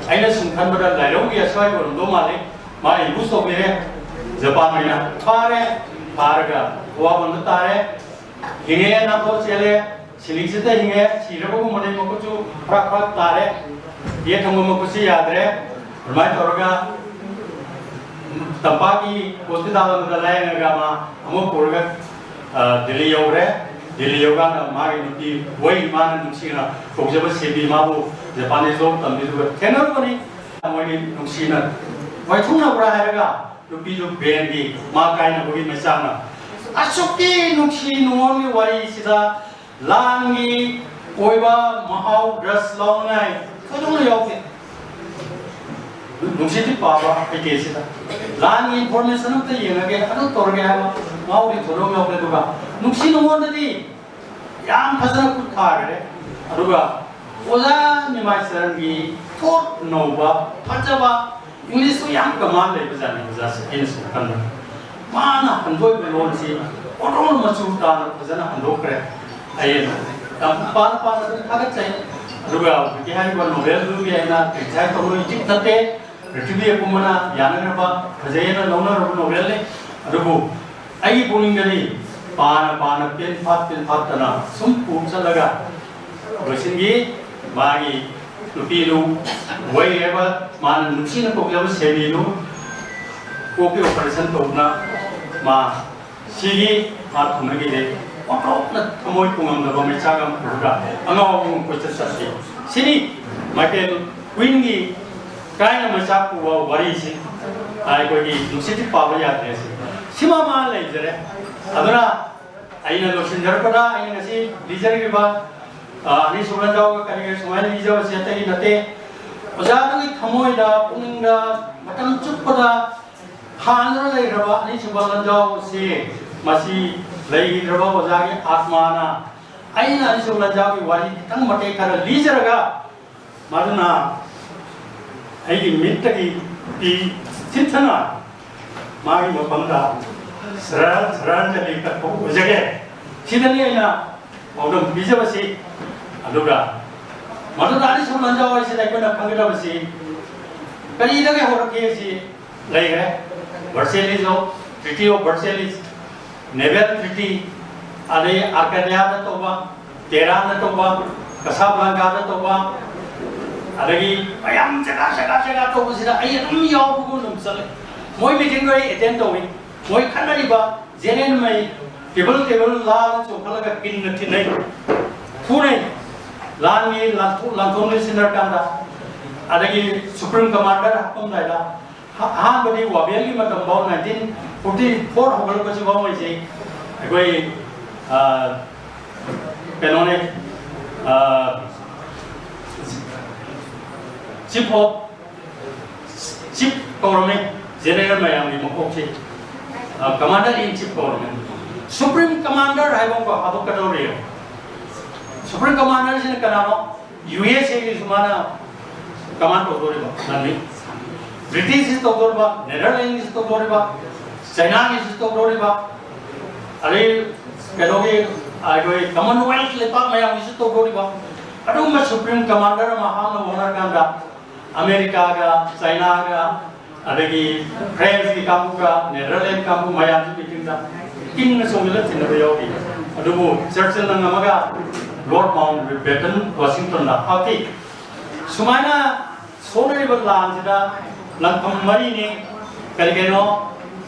ꯑꯩꯅ ꯁꯨꯝ ꯈꯟꯕꯗ ꯂꯥꯏꯔꯧꯒꯤ ꯑꯁ꯭ꯋꯥꯏ ꯑꯣꯏꯔꯝꯗꯧ ꯃꯥꯜꯂꯤ꯫ ꯃꯥ ꯏꯝꯕꯨꯁ ꯇꯧꯕꯤꯔꯦ, ꯖꯄꯥꯟ ꯑꯣꯏꯅ ꯐꯥꯔꯦ, ꯐꯥꯔꯒ ꯋꯥꯕꯟꯗ ꯇꯥꯔꯦ꯫ ꯍꯤꯡꯉꯦ, ꯅꯥꯟꯊꯣꯛ ꯆꯦꯜꯂꯦ꯫ ꯁꯤꯂꯤꯡꯁꯤꯗ ꯍꯤꯡꯉꯦ, ꯁꯤꯔꯕꯒꯨꯝꯕꯅꯦ, ꯃꯈꯨꯠꯁꯨ ꯐꯔꯛ ꯐꯔꯛ ꯇꯥꯔꯦ, ꯌꯦꯠ ꯊꯪꯕ ꯃꯈꯨꯠꯁꯤ ꯌꯥꯗ꯭ꯔꯦ꯫ ꯑꯗꯨꯃꯥꯏꯅ ꯇꯧꯔꯒ ꯇꯝꯄꯥꯛꯀꯤ ꯍꯣꯁꯄꯤꯇꯥꯜ ꯑꯃꯗ ꯂꯥꯌꯦꯡꯉꯒ ꯃꯥ ꯑꯃꯨꯛ ꯄꯨꯔꯒ, ꯑ, ꯗꯤꯜꯂꯤ ꯌꯧꯈ꯭ꯔꯦ꯫ ꯗꯤꯜꯂꯤ ꯌꯧꯀꯥꯟꯗ ꯃꯥꯒꯤ ꯅꯨꯄꯤ ꯋꯩ, ꯃꯥꯅ ꯅꯨꯡꯁꯤꯅ ꯀꯧꯖꯕ ꯁꯦꯕꯤ, ꯃꯥꯕꯨ ꯖꯄꯥꯅꯤꯁ ꯂꯣꯟ ꯇꯝꯕꯤꯗꯨꯒ ꯊꯦꯡꯅꯔꯨꯕꯅꯤ꯫ ꯃꯣꯏꯅꯤ ꯅꯨꯡꯁꯤꯅ ꯋꯥꯏꯊꯨꯡꯅꯕ꯭ꯔꯥ ꯍꯥꯏꯔꯒ ꯅꯨꯄꯤꯗꯨ ꯕꯦꯟꯒꯤ ꯃꯥ ꯀꯥꯏꯅꯕꯒꯤ ꯃꯩꯆꯥꯛꯅ꯫ ꯑꯁꯨꯛꯀꯤ ꯅꯨꯡꯁꯤ ꯅꯨꯡꯉꯣꯟꯒꯤ ꯋꯥꯔꯤꯁꯤꯗ ꯂꯥꯟꯒꯤ ꯑꯣꯏꯕ ꯃꯍꯥꯎ ꯔꯁ ꯂꯧꯅꯤꯡꯉꯥꯏ ꯊꯣꯏꯗꯣꯛꯅ ꯌꯥꯎꯗꯦ꯫ ꯅꯨꯡꯁꯤꯠꯇꯤ ꯄꯥꯕ ꯀꯩꯀꯩꯁꯤꯗ ꯂꯥꯟꯒꯤ ꯏꯟꯐꯣꯔꯃꯦꯁꯟ ꯑꯝꯇ ꯌꯦꯡꯉꯒꯦ, ꯑꯗꯨ ꯇꯧꯔꯒꯦ ꯍꯥꯏꯕ ꯃꯍꯥꯎꯗꯤ ꯊꯣꯏꯗꯣꯛꯅ ꯌꯥꯎꯗꯦ꯫ ꯑꯗꯨꯒ ꯅꯨꯡꯁꯤ ꯅꯨꯡꯉꯣꯟꯗꯗꯤ ꯌꯥꯝ ꯐꯖꯅ ꯈꯨꯠ ꯊꯥꯈ꯭ꯔꯦ꯫ ꯑꯗꯨꯒ ꯑꯣꯖꯥ ꯅꯤꯃꯥꯏ ꯆꯔꯟꯒꯤ ꯊꯣꯠ ꯅꯧꯕ ꯐꯖꯕ ꯏꯪꯂꯤꯁꯁꯨ ꯌꯥꯝ ꯀꯃꯥꯟ ꯂꯩꯕꯖꯥꯠꯅꯤ ꯑꯣꯖꯥꯁꯦ, ꯑꯩꯅ ꯁꯨꯝ ꯈꯟꯕꯗ꯫ ꯃꯥꯅ ꯍꯟꯗꯣꯛꯏꯕ ꯂꯣꯟꯁꯤ ꯑꯣꯟꯊꯣꯛꯅ ꯃꯆꯨ ꯇꯥꯅ ꯐꯖꯅ ꯍꯟꯗꯣꯛꯈ꯭ꯔꯦ꯫ ꯑꯩꯅ ꯌꯥꯝ ꯄꯥꯅ ꯄꯥꯅ ꯑꯗꯨꯝ ꯊꯥꯒꯠꯆꯩ꯫ ꯑꯗꯨꯒ ꯍꯧꯖꯤꯛꯀꯤ ꯍꯥꯏꯔꯤꯕ ꯅꯣꯕꯦꯜꯗꯨꯒꯤ ꯑꯩꯅ ꯀ꯭ꯔꯤꯇꯤꯁꯥꯏꯖ ꯇꯧꯕ ꯏꯖꯤꯞ ꯅꯠꯇꯦ꯫ ꯄ꯭ꯔꯤꯊꯤꯕꯤ ꯑꯄꯨꯝꯕꯅ ꯌꯥꯅꯈ꯭ꯔꯕ, ꯐꯖꯩ ꯍꯥꯏꯅ ꯂꯧꯅꯔꯕ ꯅꯣꯕꯦꯜꯅꯤ꯫ ꯑꯗꯨꯕꯨ ꯑꯩꯒꯤ ꯄꯨꯛꯅꯤꯡꯗꯗꯤ ꯄꯥꯅ ꯄꯥꯅ ꯄꯦꯟ ꯐꯥꯠ ꯄꯦꯟ ꯐꯥꯠꯇꯅ ꯁꯨꯝ ꯄꯨ ꯆꯠꯂꯒ ꯂꯣꯏꯁꯤꯟꯈꯤ꯫ ꯃꯥꯒꯤ ꯅꯨꯄꯤꯗꯨ ꯋꯩ ꯍꯥꯏꯕ ꯃꯥꯅ ꯅꯨꯡꯁꯤꯅ ꯀꯧꯖꯕ ꯁꯦꯕꯤꯗꯨ ꯀꯣꯛꯀꯤ ꯑꯣꯄꯔꯦꯁꯟ ꯇꯧꯗꯨꯅ ꯃꯥ ꯁꯤꯒꯤ ꯃꯥ ꯊꯨꯡꯅꯈꯤꯗꯦ꯫ ꯑꯣꯟꯊꯣꯛꯅ ꯊꯃꯣꯏ ꯄꯨꯡꯉꯝꯗꯕ ꯃꯩꯆꯥꯛ ꯑꯃ ꯄꯨꯔꯒ ꯑꯉꯥꯎꯕ ꯑꯃ ꯀꯣꯏꯆꯠ ꯆꯠꯈꯤ꯫ ꯁꯤꯅꯤ ꯃꯥꯏꯀꯦꯜ ꯀ꯭ꯋꯤꯟꯒꯤ ꯀꯥꯏꯅ ꯃꯩꯆꯥꯛ ꯄꯨꯕ ꯋꯥꯔꯤꯁꯤ꯫ ꯑꯩꯈꯣꯏꯒꯤ ꯅꯨꯡꯁꯤꯠꯇꯤ ꯄꯥꯕ ꯌꯥꯗ꯭ꯔꯦ ꯁꯤ꯫ ꯁꯤꯃ ꯃꯥ ꯂꯩꯖꯔꯦ꯫ ꯑꯗꯨꯅ ꯑꯩꯅ ꯂꯣꯏꯁꯤꯟꯖꯔꯛꯄꯗ ꯑꯩꯅ ꯉꯁꯤ ꯂꯤꯖꯔꯤꯕ, ꯑ, ꯑꯅꯤꯁꯨꯕ ꯂꯟꯖꯥꯎꯒ ꯀꯔꯤꯒ ꯁꯨꯃꯥꯏꯅ ꯂꯤꯖꯕꯁꯦ ꯑꯇꯩꯒꯤ ꯅꯠꯇꯦ꯫ ꯑꯣꯖꯥꯗꯨꯒꯤ ꯊꯃꯣꯏꯗ, ꯄꯨꯛꯅꯤꯡꯗ ꯃꯇꯝ ꯆꯨꯞꯄꯗ ꯍꯥꯟꯗꯨꯅ ꯂꯩꯈ꯭ꯔꯕ ꯑꯅꯤꯁꯨꯕ ꯂꯟꯖꯥꯎꯁꯦ, ꯃꯁꯤ ꯂꯩꯈꯤꯗ꯭ꯔꯕ ꯑꯣꯖꯥꯒꯤ ꯑꯥꯠꯃꯥꯅ ꯑꯩꯅ ꯑꯅꯤꯁꯨꯕ ꯂꯟꯖꯥꯎꯒꯤ ꯋꯥꯔꯤ ꯈꯤꯇꯪ ꯃꯇꯦꯛ ꯈꯔ ꯂꯤꯖꯔꯒ, ꯃꯗꯨꯅ ꯑꯩꯒꯤ ꯃꯤꯠꯇꯒꯤ ꯄꯤ ꯊꯤꯠꯊꯅ ꯃꯥꯒꯤ ꯃꯐꯝꯗ ꯁꯔꯥꯟ ꯁꯔꯥꯟꯖꯂꯤ ꯀꯠꯄ ꯑꯣꯏꯖꯒꯦ꯫ ꯁꯤꯗꯅꯤ ꯑꯩꯅ ꯄꯥꯎꯗꯝ ꯄꯤꯖꯕꯁꯤ꯫ ꯑꯗꯨꯒ ꯃꯗꯨꯗ ꯑꯅꯤꯁꯨꯕ ꯂꯟꯖꯥꯎ ꯍꯥꯏꯁꯤꯗ ꯑꯩꯈꯣꯏꯅ ꯈꯪꯒꯗꯕꯁꯤ ꯀꯔꯤꯗꯒꯤ ꯍꯧꯔꯛꯈꯤ ꯍꯥꯏꯁꯤ ꯂꯩꯈ꯭ꯔꯦ꯫ Versailles of, treaty of Versailles, naval treaty, ꯑꯗꯩ ꯑꯥꯔꯀꯥꯗꯤꯌꯥꯗ ꯇꯧꯕ, ꯇꯦꯍꯔꯥꯟꯗ ꯇꯧꯕ, ꯀꯁꯥꯕ꯭ꯂꯥꯟꯀꯥꯗ ꯇꯧꯕ, ꯑꯗꯒꯤ ꯃꯌꯥꯝ ꯖꯒꯥ ꯖꯒꯥ ꯖꯒꯥ ꯇꯧꯕꯁꯤꯗ ꯑꯩ ꯑꯗꯨꯝ ꯌꯥꯎꯕꯒꯨꯝ ꯑꯗꯨꯝ ꯆꯠꯂꯦ꯫ ꯃꯣꯏ ꯃꯤꯇꯤꯡꯗꯣ ꯑꯩ ꯑꯦꯇꯦꯟ ꯇꯧꯏ꯫ ꯃꯣꯏ ꯈꯠꯅꯔꯤꯕ ꯖꯦꯅꯦꯔꯦꯜꯉꯩ ꯇꯦꯕꯜ ꯇꯦꯕꯜ ꯂꯥꯜꯂ ꯆꯣꯡꯈꯠꯂꯒ ꯀꯤꯟꯅ ꯊꯤꯟꯅꯩ, ꯐꯨꯅꯩ꯫ ꯂꯥꯟꯒꯤ ꯂꯥꯟꯊꯣꯛ ꯂꯥꯟꯊꯣꯛꯅ ꯁꯤꯟꯅꯔꯀꯥꯟꯗ, ꯑꯗꯒꯤ ꯁꯨꯄ꯭ꯔꯤꯝ ꯀꯃꯥꯟꯗꯔ ꯍꯥꯞꯄꯝꯗꯥꯏꯗ, ꯑꯍꯥꯟꯕꯗꯤ ꯋꯥꯕꯦꯜꯒꯤ ꯃꯇꯝꯐꯥꯎ, ꯅꯥꯏꯟꯇꯤꯟ ꯐꯣꯔꯇꯤ ꯐꯣꯔ ꯍꯧꯒꯠꯂꯛꯄꯁꯤꯐꯥꯎ ꯃꯣꯏꯁꯤ ꯑꯩꯈꯣꯏ, ꯑ, ꯀꯩꯅꯣꯅꯦ, ꯑ, ꯆꯤꯐ ꯑꯣꯐ ꯆꯤꯐ ꯀꯧꯔꯝꯃꯤ꯫ ꯖꯦꯅꯦꯔꯦꯜ ꯃꯌꯥꯝꯒꯤ ꯃꯀꯣꯛꯁꯤ, ꯑ, ꯀꯃꯥꯟꯗꯔ ꯏꯟ ꯆꯤꯐ ꯀꯧꯔꯝꯃꯤ꯫ ꯁꯨꯄ꯭ꯔꯤꯝ ꯀꯃꯥꯟꯗꯔ ꯍꯥꯏꯕ ꯑꯃ ꯍꯥꯞꯄꯛꯀꯗꯧꯔꯤ꯫ ꯁꯨꯄ꯭ꯔꯤꯝ ꯀꯃꯥꯟꯗꯔꯁꯤꯅ ꯀꯅꯥꯅꯣ? ꯌꯨ ꯑꯦꯁ ꯑꯦꯒꯤꯁꯨ ꯃꯥꯅ ꯀꯃꯥꯟ ꯇꯧꯗꯣꯔꯤꯕ ꯂꯝꯅꯤ꯫ ꯕ꯭ꯔꯤꯇꯤꯁꯁꯤ ꯇꯧꯗꯣꯔꯤꯕ, ꯅꯦꯗꯔꯂꯦꯟꯒꯤꯁꯨ ꯇꯧꯗꯣꯔꯤꯕ, ꯆꯩꯅꯥꯒꯤꯁꯨ ꯇꯧꯗꯣꯔꯤꯕ, ꯑꯗꯩ ꯀꯩꯅꯣꯒꯤ ꯑꯩꯈꯣꯏ ꯀꯃꯟꯋꯦꯜꯊ ꯂꯩꯄꯥꯛ ꯃꯌꯥꯝꯒꯤꯁꯨ ꯇꯧꯗꯣꯔꯤꯕ꯫ ꯑꯗꯨꯒꯨꯝꯕ ꯁꯨꯄ꯭ꯔꯤꯝ ꯀꯃꯥꯟꯗꯔ ꯑꯃ ꯍꯥꯞꯅꯕ ꯍꯣꯠꯅꯔꯀꯥꯟꯗ ꯑꯃꯦꯔꯤꯀꯥꯒ, ꯆꯩꯅꯥꯒ, ꯑꯗꯒꯤ ꯐ꯭ꯔꯦꯟꯁꯀꯤ ꯀꯥꯡꯕꯨꯒ, ꯅꯦꯗꯔꯂꯦꯟ ꯀꯥꯡꯕꯨ ꯃꯌꯥꯝꯁꯤ ꯃꯤꯇꯤꯡꯗ ꯀꯤꯟꯅ ꯆꯣꯡꯁꯤꯜꯂ ꯊꯤꯟꯅꯕ ꯌꯥꯎꯈꯤ꯫ ꯑꯗꯨꯕꯨ ꯆꯔꯆꯤꯜꯅ ꯉꯝꯃꯒ ꯂꯣꯔꯗ ꯃꯥꯎꯟꯠꯕꯦꯇꯟ ꯋꯥꯁꯤꯡꯇꯟꯗ ꯍꯥꯞꯈꯤ꯫ ꯁꯨꯃꯥꯏꯅ ꯁꯣꯛꯅꯔꯤꯕ ꯂꯥꯟꯁꯤꯗ ꯂꯥꯟꯐꯝ ꯃꯔꯤꯅꯤ꯫ ꯀꯔꯤ ꯀꯔꯤꯅꯣ?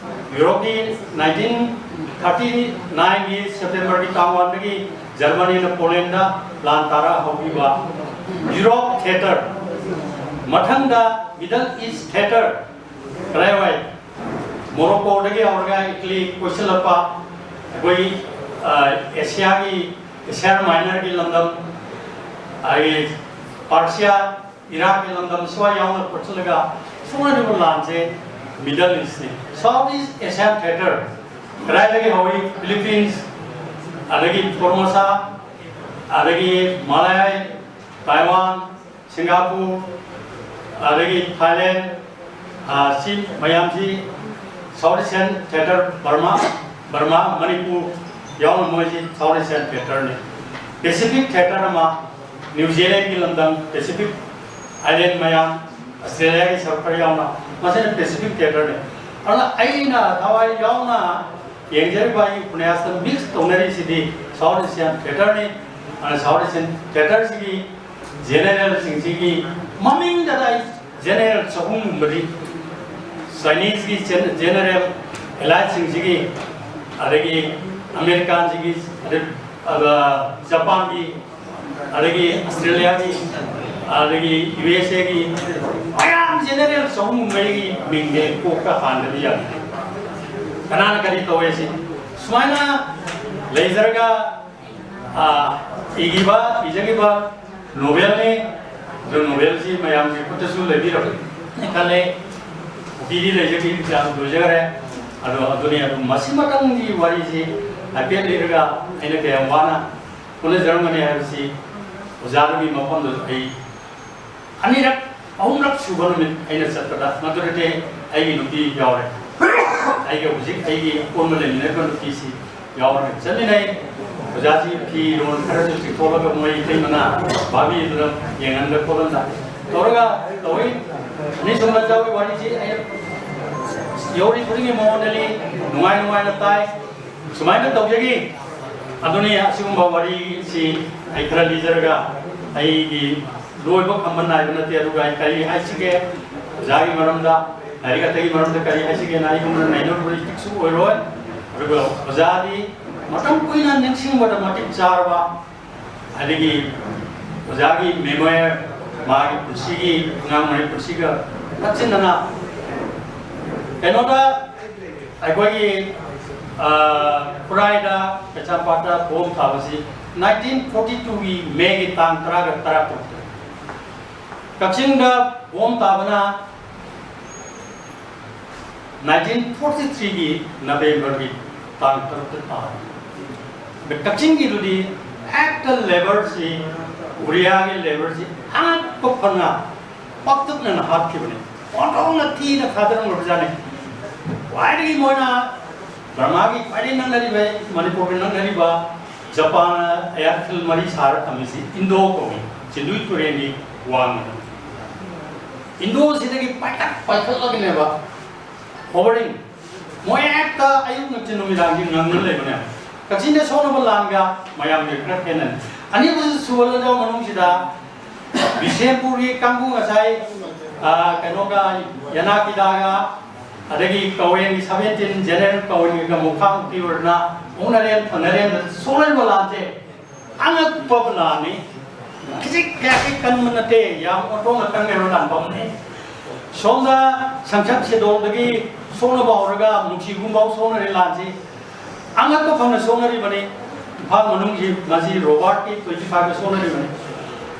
ꯌꯨꯔꯣꯞꯀꯤ ꯅꯥꯏꯟꯇꯤꯟ ꯊꯥꯔꯇꯤ ꯅꯥꯏꯟꯒꯤ ꯁꯦꯞꯇꯦꯝꯕꯔꯒꯤ ꯇꯥꯡ ꯋꯥꯟꯗꯒꯤ ꯖꯔꯃꯅꯤꯅ ꯄꯣꯂꯦꯟꯗ ꯂꯥꯟ ꯇꯥꯔ ꯍꯧꯈꯤꯕ ꯌꯨꯔꯣꯞ ꯊꯤꯌꯦꯇꯔ, ꯃꯊꯪꯗ ꯃꯤꯗꯜ ꯏꯁ ꯊꯤꯌꯦꯇꯔ, ꯀꯗꯥꯏꯋꯥꯏ? ꯃꯣꯔꯣꯀꯣꯗꯒꯤ ꯍꯧꯔꯒ ꯏꯇꯂꯤ ꯀꯣꯏꯁꯤꯜꯂꯛꯄ, ꯑꯩꯈꯣꯏ ꯑꯦꯁꯤꯌꯥꯒꯤ, ꯑꯦꯁꯤꯌꯥ ꯃꯥꯏꯅꯔꯒꯤ ꯂꯝꯗꯝ, ꯑꯩ ꯄꯥꯔꯁꯤꯌꯥ, ꯏꯔꯥꯛꯀꯤ ꯂꯝꯗꯝ ꯁ꯭ꯋꯥꯏ ꯌꯥꯎꯅ ꯀꯣꯏꯁꯤꯜꯂꯒ ꯁꯨꯃꯥꯏꯅ ꯂꯥꯟꯁꯦ Middle Eastꯅꯤ꯫ South East Asian Theater ꯀꯗꯥꯏꯗꯒꯤ ꯍꯧꯏ? ꯐꯤꯂꯤꯄꯤꯟꯁ, ꯑꯗꯒꯤ ꯐꯣꯔꯃꯣꯁꯥ, ꯑꯗꯒꯤ ꯃꯂꯥꯏ, ꯇꯥꯏꯋꯥꯟ, ꯁꯤꯡꯒꯥꯄꯨꯔ, ꯑꯗꯒꯤ ꯊꯥꯏꯂꯦꯟ, ꯁꯤ ꯃꯌꯥꯝꯁꯤ South Asian Theater꯫ ꯕꯔꯃꯥ, ꯕꯔꯃꯥ, ꯃꯅꯤꯄꯨꯔ ꯌꯥꯎꯅ ꯃꯣꯏꯁꯤ South Asian Theatreꯅꯤ꯫ Pacific Theater ꯑꯃ, ꯅ꯭ꯌꯨ ꯖꯤꯂꯦꯟꯒꯤ ꯂꯝꯗꯝ, Pacific Island ꯃꯌꯥꯝ, ꯑꯁꯇ꯭ꯔꯦꯂꯤꯌꯥꯒꯤ ꯁꯔꯨꯛ ꯈꯔ ꯌꯥꯎꯅ, ꯃꯁꯤꯅ Pacific Theatreꯅꯤ꯫ ꯑꯗꯨꯅ ꯑꯩꯅ ꯊꯋꯥꯏ ꯌꯥꯎꯅ ꯌꯦꯡꯖꯔꯤꯕ ꯑꯩꯒꯤ ꯎꯄꯟꯌꯥꯁꯇ mix ꯇꯧꯅꯔꯤꯁꯤꯗꯤ South Asian Theatreꯅꯤ꯫ ꯑꯗꯨꯅ South Asian Theatreꯁꯤꯒꯤ generalꯁꯤꯡꯁꯤꯒꯤ ꯃꯃꯤꯡꯗꯗ ꯑꯩ general ꯆꯍꯨꯝꯒꯨꯝꯕꯗꯤ, Chineseꯀꯤ gen-, general eliteꯁꯤꯡꯁꯤꯒꯤ, ꯑꯗꯒꯤ Americanꯁꯤꯒꯤ, ꯑꯗꯩ, ꯑꯗ, ꯖꯄꯥꯟꯒꯤ, ꯑꯗꯒꯤ ꯑꯁꯇ꯭ꯔꯦꯂꯤꯌꯥꯒꯤ, ꯑꯗꯒꯤ USAꯒꯤ ꯃꯌꯥꯝ general ꯆꯍꯨꯝꯒꯨꯝꯕꯒꯤ ꯃꯤꯡꯁꯦ ꯀꯣꯛꯇ ꯍꯥꯟꯗꯕ ꯌꯥꯗꯦ꯫ ꯀꯅꯥꯅ ꯀꯔꯤ ꯇꯧꯋꯦ ꯁꯤ ꯁꯨꯃꯥꯏꯅ ꯂꯩꯖꯔꯒ, ꯑꯥ, ꯏꯈꯤꯕ, ꯏꯖꯈꯤꯕ novelꯅꯤ꯫ ꯑꯗꯨ novelꯁꯤ ꯃꯌꯥꯝꯒꯤ ꯈꯨꯠꯇꯁꯨ ꯂꯩꯕꯤꯔꯕꯅꯤ ꯈꯜꯂꯦ꯫ Copyꯗꯤ ꯂꯩꯖꯈꯤ, ꯌꯥꯝ ꯂꯣꯏꯖꯈꯔꯦ꯫ ꯑꯗꯣ ꯑꯗꯨꯅꯤ, ꯑꯗꯨ ꯃꯁꯤꯃꯇꯪꯒꯤ ꯋꯥꯔꯤꯁꯤ ꯍꯥꯏꯐꯦꯠ ꯂꯤꯔꯒ ꯑꯩꯅ ꯀꯌꯥꯝ ꯋꯥꯅ ꯍꯣꯠꯅꯖꯔꯝꯒꯅꯤ ꯍꯥꯏꯕꯁꯤ ꯑꯣꯖꯥꯗꯨꯒꯤ ꯃꯐꯝꯗꯁꯨ ꯑꯩ ꯑꯅꯤꯔꯛ, ꯑꯍꯨꯝꯂꯛ ꯁꯨꯕ ꯅꯨꯃꯤꯠ ꯑꯩꯅ ꯆꯠꯄꯗ ꯃꯗꯨꯗꯗꯤ ꯑꯩꯒꯤ ꯅꯨꯄꯤ ꯌꯥꯎꯔꯦ꯫ ꯑꯩꯒ ꯍꯧꯖꯤꯛ ꯑꯩꯒꯤ ꯑꯀꯣꯟꯕ ꯂꯩꯃꯤꯟꯅꯔꯤꯕ ꯅꯨꯄꯤꯁꯤ ꯌꯥꯎꯔꯒ ꯆꯠꯃꯤꯟꯅꯩ꯫ ꯑꯣꯖꯥꯁꯤ ꯐꯤꯔꯣꯜ ꯈꯔꯁꯨ ꯆꯤꯡꯊꯣꯛꯂꯒ ꯃꯣꯏ ꯏꯇꯩꯃꯅ ꯚꯥꯕꯤꯗꯨꯅ ꯌꯦꯡꯍꯟꯗ ꯈꯣꯠꯍꯟꯗ ꯇꯧꯔꯒ ꯇꯧꯏ꯫ ꯑꯅꯤꯁꯨꯕ ꯌꯥꯎꯏ ꯋꯥꯔꯤꯁꯤ ꯑꯩ ꯌꯧꯔꯤ ꯈꯨꯗꯤꯡꯒꯤ ꯃꯉꯣꯟꯗꯗꯤ ꯅꯨꯡꯉꯥꯏ ꯅꯨꯡꯉꯥꯏꯅ ꯇꯥꯏ꯫ ꯁꯨꯃꯥꯏꯅ ꯇꯧꯖꯈꯤ꯫ ꯑꯗꯨꯅꯤ ꯑꯁꯤꯒꯨꯝꯕ ꯋꯥꯔꯤꯁꯤ ꯑꯩ ꯈꯔ ꯂꯤꯖꯔꯒ ꯑꯩꯒꯤ ꯂꯣꯏꯕ ꯈꯝꯕ ꯅꯥꯏꯕ ꯅꯠꯇꯦ꯫ ꯑꯗꯨꯒ ꯑꯩ ꯀꯔꯤ ꯍꯥꯏꯁꯤꯒꯦ, ꯑꯣꯖꯥꯒꯤ ꯃꯔꯝꯗ, ꯂꯥꯏꯔꯤꯛ ꯑꯇꯩꯒꯤ ꯃꯔꯝꯗ ꯀꯔꯤ ꯍꯥꯏꯁꯤꯒꯦꯅ ꯑꯩꯒꯨꯝꯅ ꯅꯩꯅꯔꯨꯕ ꯏꯇꯤꯛꯁꯨ ꯑꯣꯏꯔꯣꯏ꯫ ꯑꯗꯨꯒ ꯑꯣꯖꯥꯗꯤ ꯃꯇꯝ ꯀꯨꯏꯅ ꯅꯤꯡꯁꯤꯡꯕꯗ ꯃꯇꯤꯛ ꯆꯥꯔꯕ, ꯑꯗꯒꯤ ꯑꯣꯖꯥꯒꯤ memoir, ꯃꯥꯒꯤ ꯄꯨꯟꯁꯤꯒꯤ, ꯑꯉꯥꯡ ꯑꯣꯏꯔꯤꯉꯩ ꯄꯨꯟꯁꯤꯒ ꯅꯛꯁꯤꯟꯅꯅ ꯀꯩꯅꯣꯗ ꯑꯩꯈꯣꯏꯒꯤ ꯈꯨꯔꯥꯏꯗ ꯀꯩꯁꯥꯝꯄꯥꯠꯇ ꯕꯣꯝ ꯊꯥꯕꯁꯤ ꯅꯥꯏꯟꯇꯤꯟ ꯐꯣꯔꯇꯤ ꯇꯨꯒꯤ ꯃꯦꯒꯤ ꯇꯥꯡ ꯇꯔꯥꯒ ꯇꯔꯥꯇꯔꯨꯛꯇ꯫ ꯀꯛꯆꯤꯡꯗ ꯕꯣꯝ ꯇꯥꯕꯅ ꯅꯥꯏꯟꯇꯤꯟ ꯐꯣꯔꯇꯤ ꯊ꯭ꯔꯤꯒꯤ ꯅꯕꯦꯝꯕꯔꯒꯤ ꯇꯥꯡ ꯇꯔꯨꯛꯇ ꯇꯥꯕꯅꯤ꯫ ꯑꯗ ꯀꯛꯆꯤꯡꯒꯤꯗꯨꯗꯤ ꯍꯦꯛꯇ ꯂꯦꯕꯔꯁꯤ, ꯎꯔꯤꯌꯥꯒꯤ ꯂꯦꯕꯔꯁꯤ ꯑꯉꯛꯄ ꯐꯪꯅ ꯄꯥꯛꯇꯛꯅꯅ ꯍꯥꯠꯈꯤꯕꯅꯤ꯫ ꯑꯣꯟꯊꯣꯛꯅ ꯊꯤꯅ ꯈꯥꯗꯔꯝꯂꯕꯖꯥꯠꯅꯤ꯫ ꯈ꯭ꯋꯥꯏꯗꯒꯤ ꯃꯣꯏꯅ ꯕꯔꯃꯥꯒꯤ ꯈ꯭ꯋꯥꯏꯗꯒꯤ ꯅꯛꯅꯔꯤꯕ, ꯃꯅꯤꯄꯨꯔꯒ ꯅꯛꯅꯔꯤꯕ ꯖꯄꯥꯟꯅ ꯑꯦꯌꯥꯔꯐꯤꯜ ꯃꯔꯤ ꯁꯥꯔ ꯊꯝꯃꯤꯁꯤ ꯏꯟꯗꯣ ꯀꯧꯏ, ꯆꯤꯟꯗꯨꯏ ꯇꯨꯔꯦꯟꯒꯤ ꯋꯥꯡꯃꯗ꯫ ꯏꯟꯗꯣꯁꯤꯗꯒꯤ ꯄꯥꯏꯈꯠ ꯄꯥꯏꯈꯠꯂꯒꯅꯦꯕ ꯍꯣꯕꯔꯤꯡ꯫ ꯃꯣꯏ ꯍꯦꯛꯇ ꯑꯌꯨꯛ ꯅꯨꯡꯊꯤꯜ ꯅꯨꯃꯤꯗꯥꯡꯒꯤ ꯉꯪꯅ ꯂꯩꯕꯅꯦꯕ꯫ ꯀꯛꯆꯤꯡꯗ ꯁꯣꯛꯅꯕ ꯂꯥꯟꯒ ꯃꯌꯥꯝꯒꯤ ꯈꯔ ꯈꯦꯠꯅꯩ꯫ ꯑꯅꯤꯁꯨꯕ ꯂꯥꯟꯖꯥꯎ ꯃꯅꯨꯡꯁꯤꯗ ꯕꯤꯁꯦꯝꯄꯨꯔꯒꯤ ꯀꯥꯡꯕꯨ ꯉꯁꯥꯏ, ꯑ, ꯀꯩꯅꯣꯒ, ꯌꯦꯅꯥꯀꯤꯗꯥꯒ, ꯑꯗꯒꯤ ꯀꯋꯦꯟꯒꯤ ꯁꯕꯦꯟꯇꯤꯟ ꯖꯦꯅꯔꯦꯜ ꯀꯋꯦꯟꯒ ꯃꯨꯈꯥꯃꯨꯈꯤ ꯑꯣꯏꯔꯅ ꯎꯅꯔꯦꯟ ꯐꯅꯔꯦꯟꯗ ꯁꯣꯛꯂꯛꯏꯕ ꯂꯥꯟꯁꯦ ꯑꯉꯛꯄ ꯂꯥꯟꯅꯤ꯫ ꯈꯖꯤꯛ ꯈꯌꯥꯛꯀꯤ ꯀꯟꯕ ꯅꯠꯇꯦ, ꯌꯥꯝ ꯑꯣꯟꯊꯣꯛꯅ ꯀꯟꯈ꯭ꯔꯕ ꯂꯥꯟꯐꯝꯅꯤ꯫ ꯁꯣꯝꯗ ꯁꯪꯁꯠ ꯁꯦꯗꯣꯜꯗꯒꯤ ꯁꯣꯛꯅꯕ ꯍꯧꯔꯒ ꯃꯨꯊꯤꯒꯨꯝꯐꯥꯎ ꯁꯣꯛꯅꯔꯦ ꯂꯥꯟꯁꯤ꯫ ꯑꯉꯛꯄ ꯐꯪꯅ ꯁꯣꯛꯅꯔꯤꯕꯅꯤ꯫ ꯏꯝꯐꯥꯜ ꯃꯅꯨꯡꯒꯤ ꯃꯁꯤ ꯔꯣꯕꯥꯔꯠꯀꯤ ꯇ꯭ꯋꯦꯟꯇꯤ ꯐꯥꯏꯚꯇ ꯁꯣꯛꯅꯔꯤꯕꯅꯤ꯫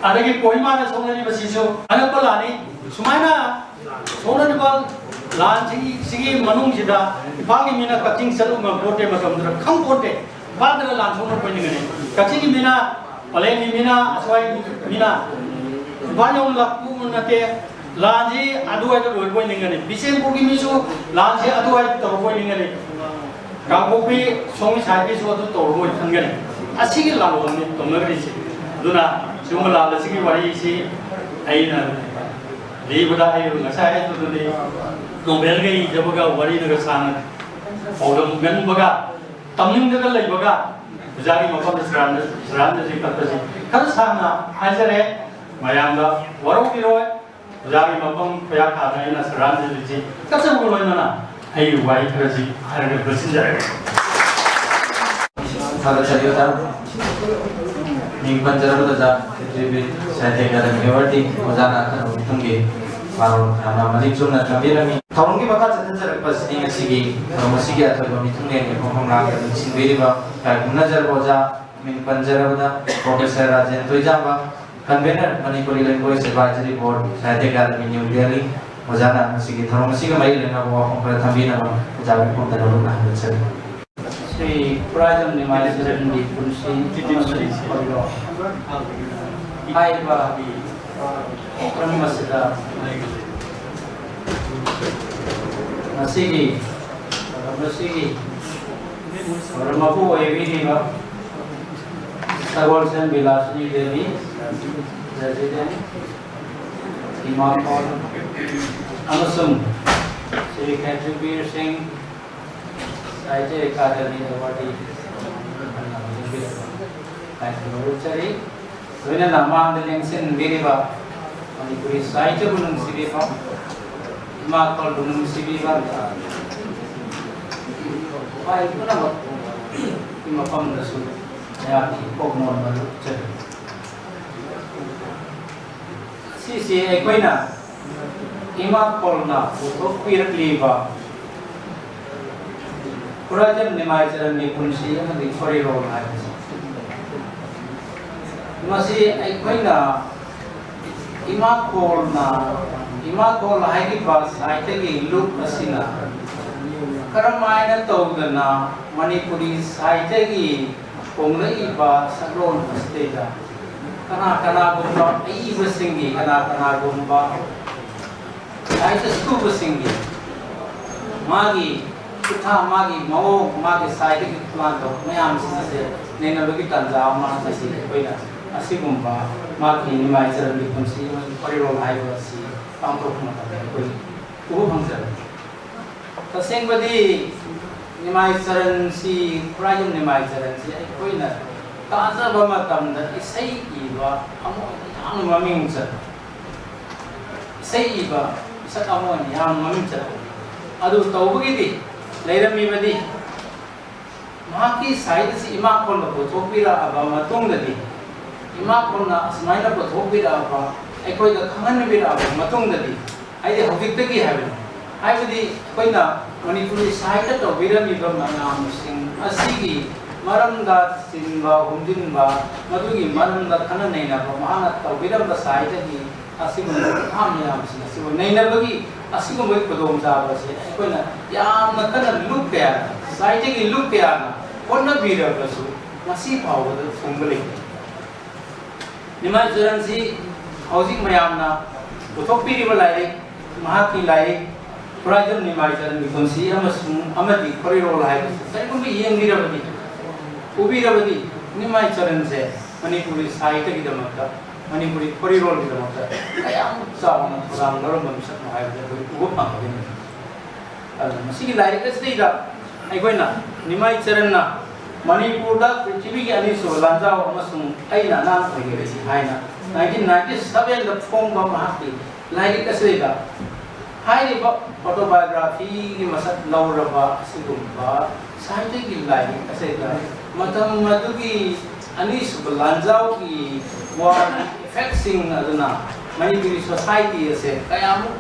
ꯑꯗꯒꯤ ꯀꯣꯍꯤꯃꯥꯗ ꯁꯣꯛꯅꯔꯤꯕꯁꯤꯁꯨ ꯑꯉꯛꯄ ꯂꯥꯟꯅꯤ꯫ ꯁꯨꯃꯥꯏꯅ ꯁꯣꯛꯅꯔꯤꯕ ꯂꯥꯟꯁꯤꯒꯤ, ꯁꯤꯒꯤ ꯃꯅꯨꯡꯁꯤꯗ ꯏꯝꯐꯥꯜꯒꯤ ꯃꯤꯅ ꯀꯛꯆꯤꯡ ꯆꯠꯂꯨ ꯉꯝꯄꯣꯠꯇꯦ, ꯃꯇꯝꯗꯨꯗ ꯈꯪꯄꯣꯠꯇꯦ꯫ ꯏꯝꯐꯥꯜꯗꯅ ꯂꯥꯟ ꯁꯣꯛꯅꯔꯛꯄ ꯅꯤꯡꯒꯅꯤ꯫ ꯀꯛꯆꯤꯡꯒꯤ ꯃꯤꯅ, ꯄꯂꯦꯟꯒꯤ ꯃꯤꯅ, ꯑꯁ꯭ꯋꯥꯏꯒꯤ ꯃꯤꯅ ꯏꯝꯐꯥꯜ ꯌꯧꯅ ꯂꯥꯛꯄ ꯅꯠꯇꯦ꯫ ꯂꯥꯟꯁꯤ ꯑꯗꯨꯋꯥꯏꯗ ꯂꯣꯏꯕꯣꯏ ꯅꯤꯡꯒꯅꯤ꯫ ꯕꯤꯁꯦꯝꯄꯨꯔꯒꯤ ꯃꯤꯁꯨ ꯂꯥꯟꯁꯤ ꯑꯗꯨꯋꯥꯏꯗ ꯇꯧꯔꯕꯣꯏ ꯅꯤꯡꯒꯅꯤ꯫ ꯀꯥꯡꯄꯣꯛꯄꯤ ꯁꯣꯝꯒꯤ ꯁꯥꯏꯠꯀꯤꯁꯨ ꯑꯗꯨ ꯇꯧꯔꯕꯣꯏ ꯈꯟꯒꯅꯤ꯫ ꯑꯁꯤꯒꯤ ꯂꯥꯂꯣꯡꯅꯤ ꯇꯧꯅꯈ꯭ꯔꯤꯁꯦ꯫ ꯑꯗꯨꯅ ꯁꯤꯒꯨꯝꯕ ꯂꯥꯟ ꯑꯁꯤꯒꯤ ꯋꯥꯔꯤꯁꯤ ꯑꯩꯅ ꯂꯤꯕꯗ ꯑꯩ ꯉꯁꯥꯏ ꯍꯥꯏꯗꯨꯗꯨꯅꯤ, ꯅꯣꯕꯦꯜꯒ ꯏꯖꯕꯒ ꯋꯥꯔꯤꯅꯒ ꯁꯥꯟꯅ ꯄꯥꯎꯗꯝꯒꯟꯕꯒ ꯇꯝꯅꯤꯡꯗꯅ ꯂꯩꯕꯒ ꯑꯣꯖꯥꯒꯤ ꯃꯐꯝꯗ ꯁꯔꯥꯟꯗ-, ꯁꯔꯥꯟꯗꯁꯤ ꯀꯠꯄꯁꯤ ꯈꯔ ꯁꯥꯡꯅ ꯍꯥꯏꯖꯔꯦ꯫ ꯃꯌꯥꯝꯗ ꯋꯥꯔꯧꯕꯤꯔꯣꯏ꯫ ꯑꯣꯖꯥꯒꯤ ꯃꯐꯝ ꯈꯨꯌꯥ ꯊꯥꯗ ꯑꯩꯅ ꯁꯔꯥꯟꯗꯁꯤ ꯀꯠꯆꯕꯒ ꯂꯣꯏꯅꯅ ꯑꯩꯒꯤ ꯋꯥꯍꯩ ꯈꯔꯁꯤ ꯍꯥꯏꯔꯒ ꯂꯣꯏꯁꯤꯟꯖꯔꯒꯦ꯫ ꯊꯥꯒꯠꯆꯔꯤ ꯑꯣꯖꯥ꯫ ꯃꯤꯡ ꯄꯟꯖꯔꯕꯗ ꯑꯣꯖꯥ ꯈꯦꯇ꯭ꯔꯤꯕꯤꯠ ꯁꯥꯍꯤꯇ꯭ꯌ ꯑꯦꯀꯥꯗꯃꯤ ꯑꯦꯋꯥꯔꯗꯀꯤ ꯑꯣꯖꯥꯅ ꯑꯈꯟꯅꯕ ꯃꯤꯐꯝꯒꯤ ꯄꯥꯔꯣꯜ ꯌꯥꯝꯅ ꯃꯔꯤꯛ ꯆꯨꯝꯅ ꯊꯝꯕꯤꯔꯝꯃꯤ꯫ ꯊꯧꯔꯝꯒꯤ ꯃꯈꯥ ꯆꯠꯊꯖꯔꯛꯄꯁꯤꯗꯤ ꯉꯁꯤꯒꯤ ꯊꯧꯔꯝ ꯑꯁꯤꯒꯤ ꯑꯊꯣꯏꯕ ꯃꯤꯊꯨꯡꯂꯦꯟꯒꯤ ꯐꯝꯐꯝ ꯂꯥꯡꯗ ꯂꯦꯡꯁꯤꯟꯕꯤꯔꯤꯕ ꯏꯀꯥꯏ ꯈꯨꯝꯅꯖꯔꯕ ꯑꯣꯖꯥ ꯃꯤꯡ ꯄꯟꯖꯔꯕꯗ professor Rajen Thoijamba, convener, Manipuri Language Advisory Board, Sahitya Academy, New Delhi, ꯑꯣꯖꯥꯅ ꯉꯁꯤꯒꯤ ꯊꯧꯔꯝ ꯑꯁꯤꯒ ꯃꯔꯤ ꯂꯩꯅꯕ ꯋꯥꯐꯝ ꯈꯔ ꯊꯝꯕꯤꯅꯕ ꯑꯣꯖꯥꯒꯤ ꯐꯝꯗ ꯂꯧꯅ ꯍꯪꯖꯔꯤ꯫ ꯁ꯭ꯔꯤ ꯈꯨꯔꯥꯏꯖꯝ ꯅꯤꯃꯥꯏ ꯆꯔꯟꯒꯤ ꯄꯨꯟꯁꯤ ꯑꯃꯁꯨꯡ ꯈꯣꯏꯔꯣ ꯍꯥꯏꯕ ꯊꯧꯔꯝ ꯑꯁꯤꯗ ꯉꯁꯤꯒꯤ ꯊꯧꯔꯝ ꯑꯁꯤꯒꯤ ꯊꯧꯔꯝ ꯃꯄꯨ ꯑꯣꯏꯕꯤꯔꯤꯕ ꯁꯒꯣꯜꯁꯦꯝ ꯕꯤꯂꯥꯁꯤꯅꯤ ꯗꯦꯕꯤ, President, ꯏꯃꯥ ꯄꯥꯎ ꯑꯃꯁꯨꯡ ꯁ꯭ꯔꯤ ꯈꯦꯇ꯭ꯔꯤꯕꯤꯔ ꯁꯤꯡ, ꯁꯥꯍꯤꯇ꯭ꯌ ꯑꯦꯀꯥꯗꯃꯤ ꯑꯦꯋꯥꯔꯗꯤ ꯍꯥꯏꯅ ꯂꯧꯖꯔꯤ꯫ ꯂꯣꯏꯅꯅ ꯃꯥꯡꯗ ꯂꯦꯡꯁꯤꯟꯕꯤꯔꯤꯕ ꯃꯅꯤꯄꯨꯔꯤ ꯁꯥꯍꯤꯇ꯭ꯌꯕꯨ ꯅꯨꯡꯁꯤꯕꯤꯕ, ꯏꯃꯥ ꯀꯣꯜꯕꯨ ꯅꯨꯡꯁꯤꯕꯤꯕ ꯎꯄꯥꯏ ꯄꯨꯝꯅꯃꯛꯀꯤ ꯃꯐꯝꯗꯁꯨ ꯑꯩꯍꯥꯛꯀꯤ ꯄꯨꯛꯅꯣꯟꯕ ꯎꯠꯆꯔꯤ꯫ ꯁꯤꯁꯤ ꯑꯩꯈꯣꯏꯅ ꯏꯃꯥ ꯀꯣꯜꯅ ꯄꯨꯊꯣꯛꯄꯤꯔꯛꯂꯤꯕ ꯈꯨꯔꯥꯏꯖꯝ ꯅꯤꯃꯥꯏ ꯆꯔꯟꯒꯤ ꯄꯨꯟꯁꯤ ꯑꯃꯗꯤ ꯈꯣꯔꯤꯔꯣꯜ ꯍꯥꯏꯕꯁꯤ꯫ ꯃꯁꯤ ꯑꯩꯈꯣꯏꯅ ꯏꯃꯥ ꯀꯣꯜꯅ, ꯏꯃꯥ ꯀꯣꯜ ꯍꯥꯏꯔꯤꯕ ꯁꯥꯍꯤꯇ꯭ꯌꯒꯤ ꯂꯨꯞ ꯑꯁꯤꯅ ꯀꯔꯝꯍꯥꯏꯅ ꯇꯧꯗꯅ ꯃꯅꯤꯄꯨꯔꯤ ꯁꯥꯍꯤꯇ꯭ꯌꯒꯤ ꯍꯣꯡꯂꯛꯏꯕ ꯁꯛꯂꯣꯟ ꯑꯁꯤꯗꯩꯗ ꯀꯅꯥ ꯀꯅꯥꯒꯨꯝꯕ ꯑꯏꯕꯁꯤꯡꯒꯤ, ꯀꯅꯥ ꯀꯅꯥꯒꯨꯝꯕ ꯁꯥꯍꯤꯇ꯭ꯌ ꯁꯨꯕꯁꯤꯡꯒꯤ ꯃꯥꯒꯤ ꯈꯨꯠꯊꯥ, ꯃꯥꯒꯤ ꯃꯑꯣꯡ, ꯃꯥꯒꯤ ꯁꯥꯍꯤꯇ꯭ꯌꯒꯤ ꯈꯨꯠꯂꯥꯟꯗꯣ ꯃꯌꯥꯝꯁꯤꯡ ꯑꯁꯦ ꯅꯩꯅꯕꯒꯤ ꯇꯥꯟꯖꯥ ꯑꯃ ꯉꯁꯤ ꯑꯩꯈꯣꯏꯅ ꯑꯁꯤꯒꯨꯝꯕ ꯃꯍꯥꯛꯀꯤ ꯅꯤꯃꯥꯏ ꯆꯔꯟꯒꯤ ꯄꯨꯟꯁꯤ ꯑꯃꯁꯨꯡ ꯋꯥꯔꯤꯔꯣꯜ ꯍꯥꯏꯕ ꯑꯁꯤ ꯄꯥꯡꯊꯣꯛꯄ ꯃꯇꯝꯗ ꯑꯩꯈꯣꯏ ꯎꯕ ꯐꯪꯖꯔꯦ꯫ ꯇꯁꯦꯡꯕꯗꯤ ꯅꯤꯃꯥꯏ ꯆꯔꯟꯁꯤ, ꯈꯨꯔꯥꯏꯌꯨꯝ ꯅꯤꯃꯥꯏ ꯆꯔꯟꯁꯤ ꯑꯩꯈꯣꯏꯅ ꯇꯥꯖꯕ ꯃꯇꯝꯗ ꯏꯁꯩ ꯏꯕ ꯑꯃ ꯑꯣꯏꯅ ꯌꯥꯝꯅ ꯃꯃꯤꯡ ꯆꯠꯄ, ꯏꯁꯩ ꯏꯕ ꯃꯤꯁꯛ ꯑꯃ ꯑꯣꯏꯅ ꯌꯥꯝꯅ ꯃꯃꯤꯡ ꯆꯠꯄ꯫ ꯑꯗꯨ ꯇꯧꯕꯒꯤꯗꯤ ꯂꯩꯔꯝꯃꯤꯕꯗꯤ ꯃꯍꯥꯛꯀꯤ ꯁꯥꯍꯤꯇ꯭ꯌꯁꯤ ꯏꯃꯥꯈꯣꯜꯅ ꯄꯨꯊꯣꯛꯄꯤꯔꯛꯑꯕ ꯃꯇꯨꯡꯗꯗꯤ, ꯏꯃꯥꯈꯣꯜꯅ ꯑꯁꯨꯃꯥꯏꯅ ꯄꯨꯊꯣꯛꯄꯤꯔꯛꯑꯕ, ꯑꯩꯈꯣꯏꯗ ꯈꯪꯍꯟꯕꯤꯔꯛꯑꯕ ꯃꯇꯨꯡꯗꯗꯤ, ꯍꯥꯏꯗꯤ ꯍꯧꯖꯤꯛꯇꯒꯤ ꯍꯥꯏꯕꯅꯤ, ꯍꯥꯏꯕꯗꯤ ꯑꯩꯈꯣꯏꯅ ꯃꯅꯤꯄꯨꯔꯤ ꯁꯥꯍꯤꯇ꯭ꯌ ꯇꯧꯕꯤꯔꯝꯃꯤꯕ ꯃꯌꯥꯝꯁꯤꯡ ꯑꯁꯤꯒꯤ ꯃꯔꯝꯗ ꯆꯤꯟꯕ ꯍꯨꯝꯖꯤꯟꯕ, ꯃꯗꯨꯒꯤ ꯃꯔꯝꯗ ꯈꯟꯅ ꯅꯩꯅꯕ ꯃꯍꯥꯛꯅ ꯇꯧꯕꯤꯔꯝꯕ ꯁꯥꯍꯤꯇ꯭ꯌꯒꯤ ꯑꯁꯤꯒꯨꯝꯕ ꯈꯣꯡꯊꯥꯡ ꯃꯌꯥꯝꯁꯤꯡ ꯑꯁꯤꯕꯨ ꯅꯩꯅꯕꯒꯤ ꯑꯁꯤꯒꯨꯝꯕꯒꯤ ꯈꯨꯗꯣꯡꯆꯥꯕ ꯑꯁꯤ ꯑꯩꯈꯣꯏꯅ ꯌꯥꯝꯅ ꯀꯟꯅ ꯂꯨꯞ ꯀꯌꯥꯅ, ꯁꯣꯁꯥꯏꯇꯤꯒꯤ ꯂꯨꯞ ꯀꯌꯥꯅ ꯍꯣꯠꯅꯕꯤꯔꯕꯁꯨ ꯉꯁꯤ ꯐꯥꯎꯕꯗ ꯐꯪꯕ ꯂꯩꯇꯦ꯫ ꯅꯤꯃꯥꯏ ꯆꯔꯟꯁꯤ ꯍꯧꯖꯤꯛ ꯃꯌꯥꯝꯅ ꯄꯨꯊꯣꯛꯄꯤꯔꯤꯕ ꯂꯥꯏꯔꯤꯛ, ꯃꯍꯥꯛꯀꯤ ꯂꯥꯏꯔꯤꯛ ꯈꯨꯔꯥꯏꯖꯝ ꯅꯤꯃꯥꯏ ꯆꯔꯟꯒꯤ ꯄꯨꯟꯁꯤ ꯑꯃꯁꯨꯡ ꯑꯃꯗꯤ ꯈꯣꯔꯤꯔꯣꯜ ꯍꯥꯏꯕꯁꯤ ꯀꯔꯤꯒꯨꯝꯕ ꯌꯦꯡꯕꯤꯔꯕꯗꯤ, ꯎꯕꯤꯔꯕꯗꯤ, ꯅꯤꯃꯥꯏ ꯆꯔꯟꯁꯦ ꯃꯅꯤꯄꯨꯔꯤ ꯁꯥꯍꯤꯇ꯭ꯌꯒꯤꯗꯃꯛꯇ, ꯃꯅꯤꯄꯨꯔꯤ ꯈꯣꯔꯤꯔꯣꯜꯒꯤꯗꯃꯛꯇ ꯀꯌꯥꯃꯨꯛ ꯆꯥꯎꯅ ꯊꯧꯗꯥꯡ ꯂꯧꯔꯝꯕ ꯃꯤꯁꯛꯅꯣ ꯍꯥꯏꯕꯗꯨ ꯑꯩꯈꯣꯏ ꯎꯕ ꯐꯪꯒꯗꯣꯏꯅꯤ꯫ ꯑꯗꯨꯅ ꯃꯁꯤꯒꯤ ꯂꯥꯏꯔꯤꯛ ꯑꯁꯤꯗꯩꯗ ꯑꯩꯈꯣꯏꯅ ꯅꯤꯃꯥꯏ ꯆꯔꯟꯅ ꯃꯅꯤꯄꯨꯔꯗ ꯄ꯭ꯔꯤꯊꯤꯕꯤꯒꯤ ꯑꯅꯤꯁꯨꯕ ꯂꯥꯟꯖꯥꯎ ꯑꯃꯁꯨꯡ ꯑꯩꯅ ꯑꯉꯥꯡ ꯑꯣꯏꯔꯤꯉꯩ ꯍꯥꯏꯅ nineteen ninety sevenꯗ ꯐꯣꯡꯕ ꯃꯍꯥꯛꯀꯤ ꯂꯥꯏꯔꯤꯛ ꯑꯁꯤꯗ ꯍꯥꯏꯔꯤꯕ autobiographyꯒꯤ ꯃꯁꯛ ꯂꯧꯔꯕ ꯑꯁꯤꯒꯨꯝꯕ ꯁꯥꯍꯤꯇ꯭ꯌꯒꯤ ꯂꯥꯏꯔꯤꯛ ꯑꯁꯤꯗ ꯃꯇꯝ ꯑꯗꯨꯒꯤ ꯑꯅꯤꯁꯨꯕ ꯂꯥꯟꯖꯥꯎꯒꯤ war effectꯁꯤꯡ ꯑꯗꯨꯅ ꯃꯅꯤꯄꯨꯔꯤ society ꯑꯁꯦ ꯀꯌꯥꯃꯨꯛ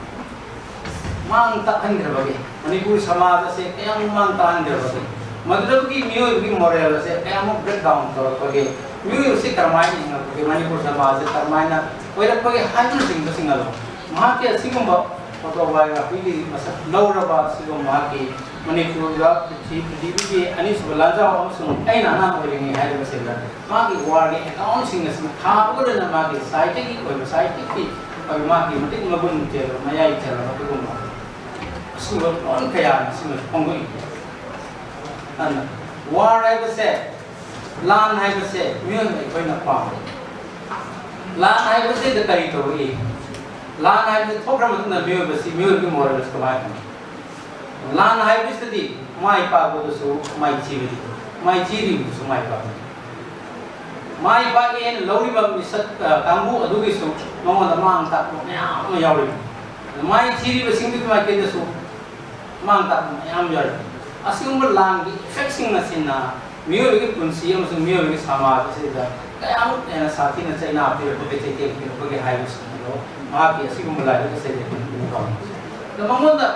ꯃꯥꯡ ꯇꯥꯛꯍꯟꯈ꯭ꯔꯕꯒꯦ, ꯃꯅꯤꯄꯨꯔ ꯁꯃꯥꯖ ꯑꯁꯦ ꯀꯌꯥꯝ ꯃꯥꯡ ꯇꯥꯛꯍꯟꯈ꯭ꯔꯕꯒꯦ, ꯃꯗꯨꯗꯒꯤ ꯃꯤꯑꯣꯏꯕꯒꯤ moral ꯑꯁꯦ ꯀꯌꯥꯃꯨꯛ breakdown ꯇꯧꯔꯛꯄꯒꯦ, ꯃꯤꯑꯣꯏꯕꯁꯤ ꯀꯔꯝꯍꯥꯏꯅ ꯍꯤꯡꯉꯛꯄꯒꯦ, ꯃꯅꯤꯄꯨꯔ ꯁꯃꯥꯖꯁꯦ ꯀꯔꯝꯍꯥꯏꯅ ꯑꯣꯏꯔꯛꯄꯒꯦ ꯍꯥꯏꯕꯅꯆꯤꯡꯕꯁꯤꯡ ꯑꯗꯣ ꯃꯍꯥꯛꯀꯤ ꯑꯁꯤꯒꯨꯝꯕ autobiographyꯒꯤ ꯃꯁꯛ ꯂꯧꯔꯕ ꯑꯁꯤꯒꯨꯝꯕ ꯃꯍꯥꯛꯀꯤ ꯃꯅꯤꯄꯨꯔꯗ ꯄ꯭ꯔꯤꯊꯤ-, ꯄ꯭ꯔꯤꯊꯤꯕꯤꯒꯤ ꯑꯅꯤꯁꯨꯕ ꯂꯥꯟꯖꯥꯎ ꯑꯃꯁꯨꯡ ꯑꯩꯅ ꯑꯉꯥꯡ ꯑꯣꯏꯔꯤꯉꯩ ꯍꯥꯏꯔꯤꯕꯁꯤꯡꯗ ꯃꯥꯒꯤ warꯒꯤ accountꯁꯤꯡ ꯑꯁꯤꯅ ꯊꯥꯕꯒ ꯂꯣꯏꯅꯅ ꯃꯥꯒꯤ ꯁꯥꯍꯤꯇ꯭ꯌꯒꯤ ꯑꯣꯏꯕ, ꯁꯥꯍꯤꯇ꯭ꯌꯒꯤ ꯑꯣꯏꯕ ꯃꯥꯒꯤ ꯃꯇꯤꯛ ꯃꯒꯨꯟ ꯆꯦꯜꯂꯕ, ꯃꯌꯥꯏ ꯆꯦꯜꯂꯕ ꯑꯗꯨꯒꯨꯝꯕ ꯑꯁꯤꯒꯨꯝꯕ ꯂꯣꯟ ꯀꯌꯥ ꯑꯁꯤꯃꯁꯨ ꯐꯣꯡꯗꯣꯛꯏ꯫ ꯑꯗꯨꯅ war ꯍꯥꯏꯕꯁꯦ, ꯂꯥꯟ ꯍꯥꯏꯕꯁꯦ ꯃꯤꯑꯣꯏꯕ ꯑꯩꯈꯣꯏꯅ ꯄꯥꯝꯃꯤ꯫ ꯂꯥꯟ ꯍꯥꯏꯕꯁꯤꯗ ꯀꯔꯤ ꯇꯧꯔꯛꯏ? ꯂꯥꯟ ꯍꯥꯏꯕꯁꯤ ꯊꯣꯛꯈ꯭ꯔ ꯃꯇꯨꯡꯗ ꯃꯤꯑꯣꯏꯕꯁꯤ, ꯃꯤꯑꯣꯏꯕꯒꯤ moral ꯑꯁꯤ ꯀꯃꯥꯏꯅ ꯇꯧꯅꯤ? ꯂꯥꯟ ꯍꯥꯏꯕꯁꯤꯗꯤ ꯃꯥꯏ ꯄꯥꯛꯄꯗꯁꯨ ꯃꯥꯏꯊꯤꯕꯗꯤ, ꯃꯥꯏꯊꯤꯔꯤꯕꯗꯁꯨ ꯃꯥꯏ ꯄꯥꯛꯄꯅꯤ꯫ ꯃꯥꯏ ꯄꯥꯛꯑꯦꯅ ꯂꯧꯔꯤꯕ ꯃꯤꯁꯛ, ꯑ, ꯀꯥꯡꯕꯨ ꯑꯗꯨꯒꯤꯁꯨ ꯃꯉꯣꯟꯗ ꯃꯥꯡ ꯇꯥꯛꯄ ꯃꯌꯥꯝ ꯑꯃ ꯌꯥꯎꯔꯤꯕꯅꯤ꯫ ꯃꯥꯏꯊꯤꯔꯤꯕꯁꯤꯡꯗꯨꯒꯤ ꯃꯥꯏꯀꯩꯗꯁꯨ ꯃꯥꯡ ꯇꯥꯛꯄ ꯃꯌꯥꯝ ꯌꯥꯎꯔꯤ꯫ ꯑꯁꯤꯒꯨꯝꯕ ꯂꯥꯟꯒꯤ effectꯁꯤꯡ ꯑꯁꯤꯅ ꯃꯤꯑꯣꯏꯕꯒꯤ ꯄꯨꯟꯁꯤ ꯑꯃꯁꯨꯡ ꯃꯤꯑꯣꯏꯕꯒꯤ ꯁꯃꯥꯖ ꯑꯁꯤꯗ ꯀꯌꯥꯃꯨꯛ ꯍꯦꯟꯅ ꯁꯥꯊꯤꯅ ꯆꯩꯅꯥ ꯄꯤꯔꯛꯄꯒꯦ, ꯆꯩꯊꯦꯡ ꯄꯤꯔꯛꯄꯒꯦ ꯍꯥꯏꯕꯁꯤꯡ ꯑꯗꯣ ꯃꯍꯥꯛꯀꯤ ꯑꯁꯤꯒꯨꯝꯕ ꯂꯥꯏꯔꯤꯛ ꯑꯁꯤꯗꯒꯤ ꯑꯩꯈꯣꯏꯅ ꯎꯕ ꯐꯪꯉꯤ꯫ ꯑꯗꯣ ꯃꯉꯣꯟꯗ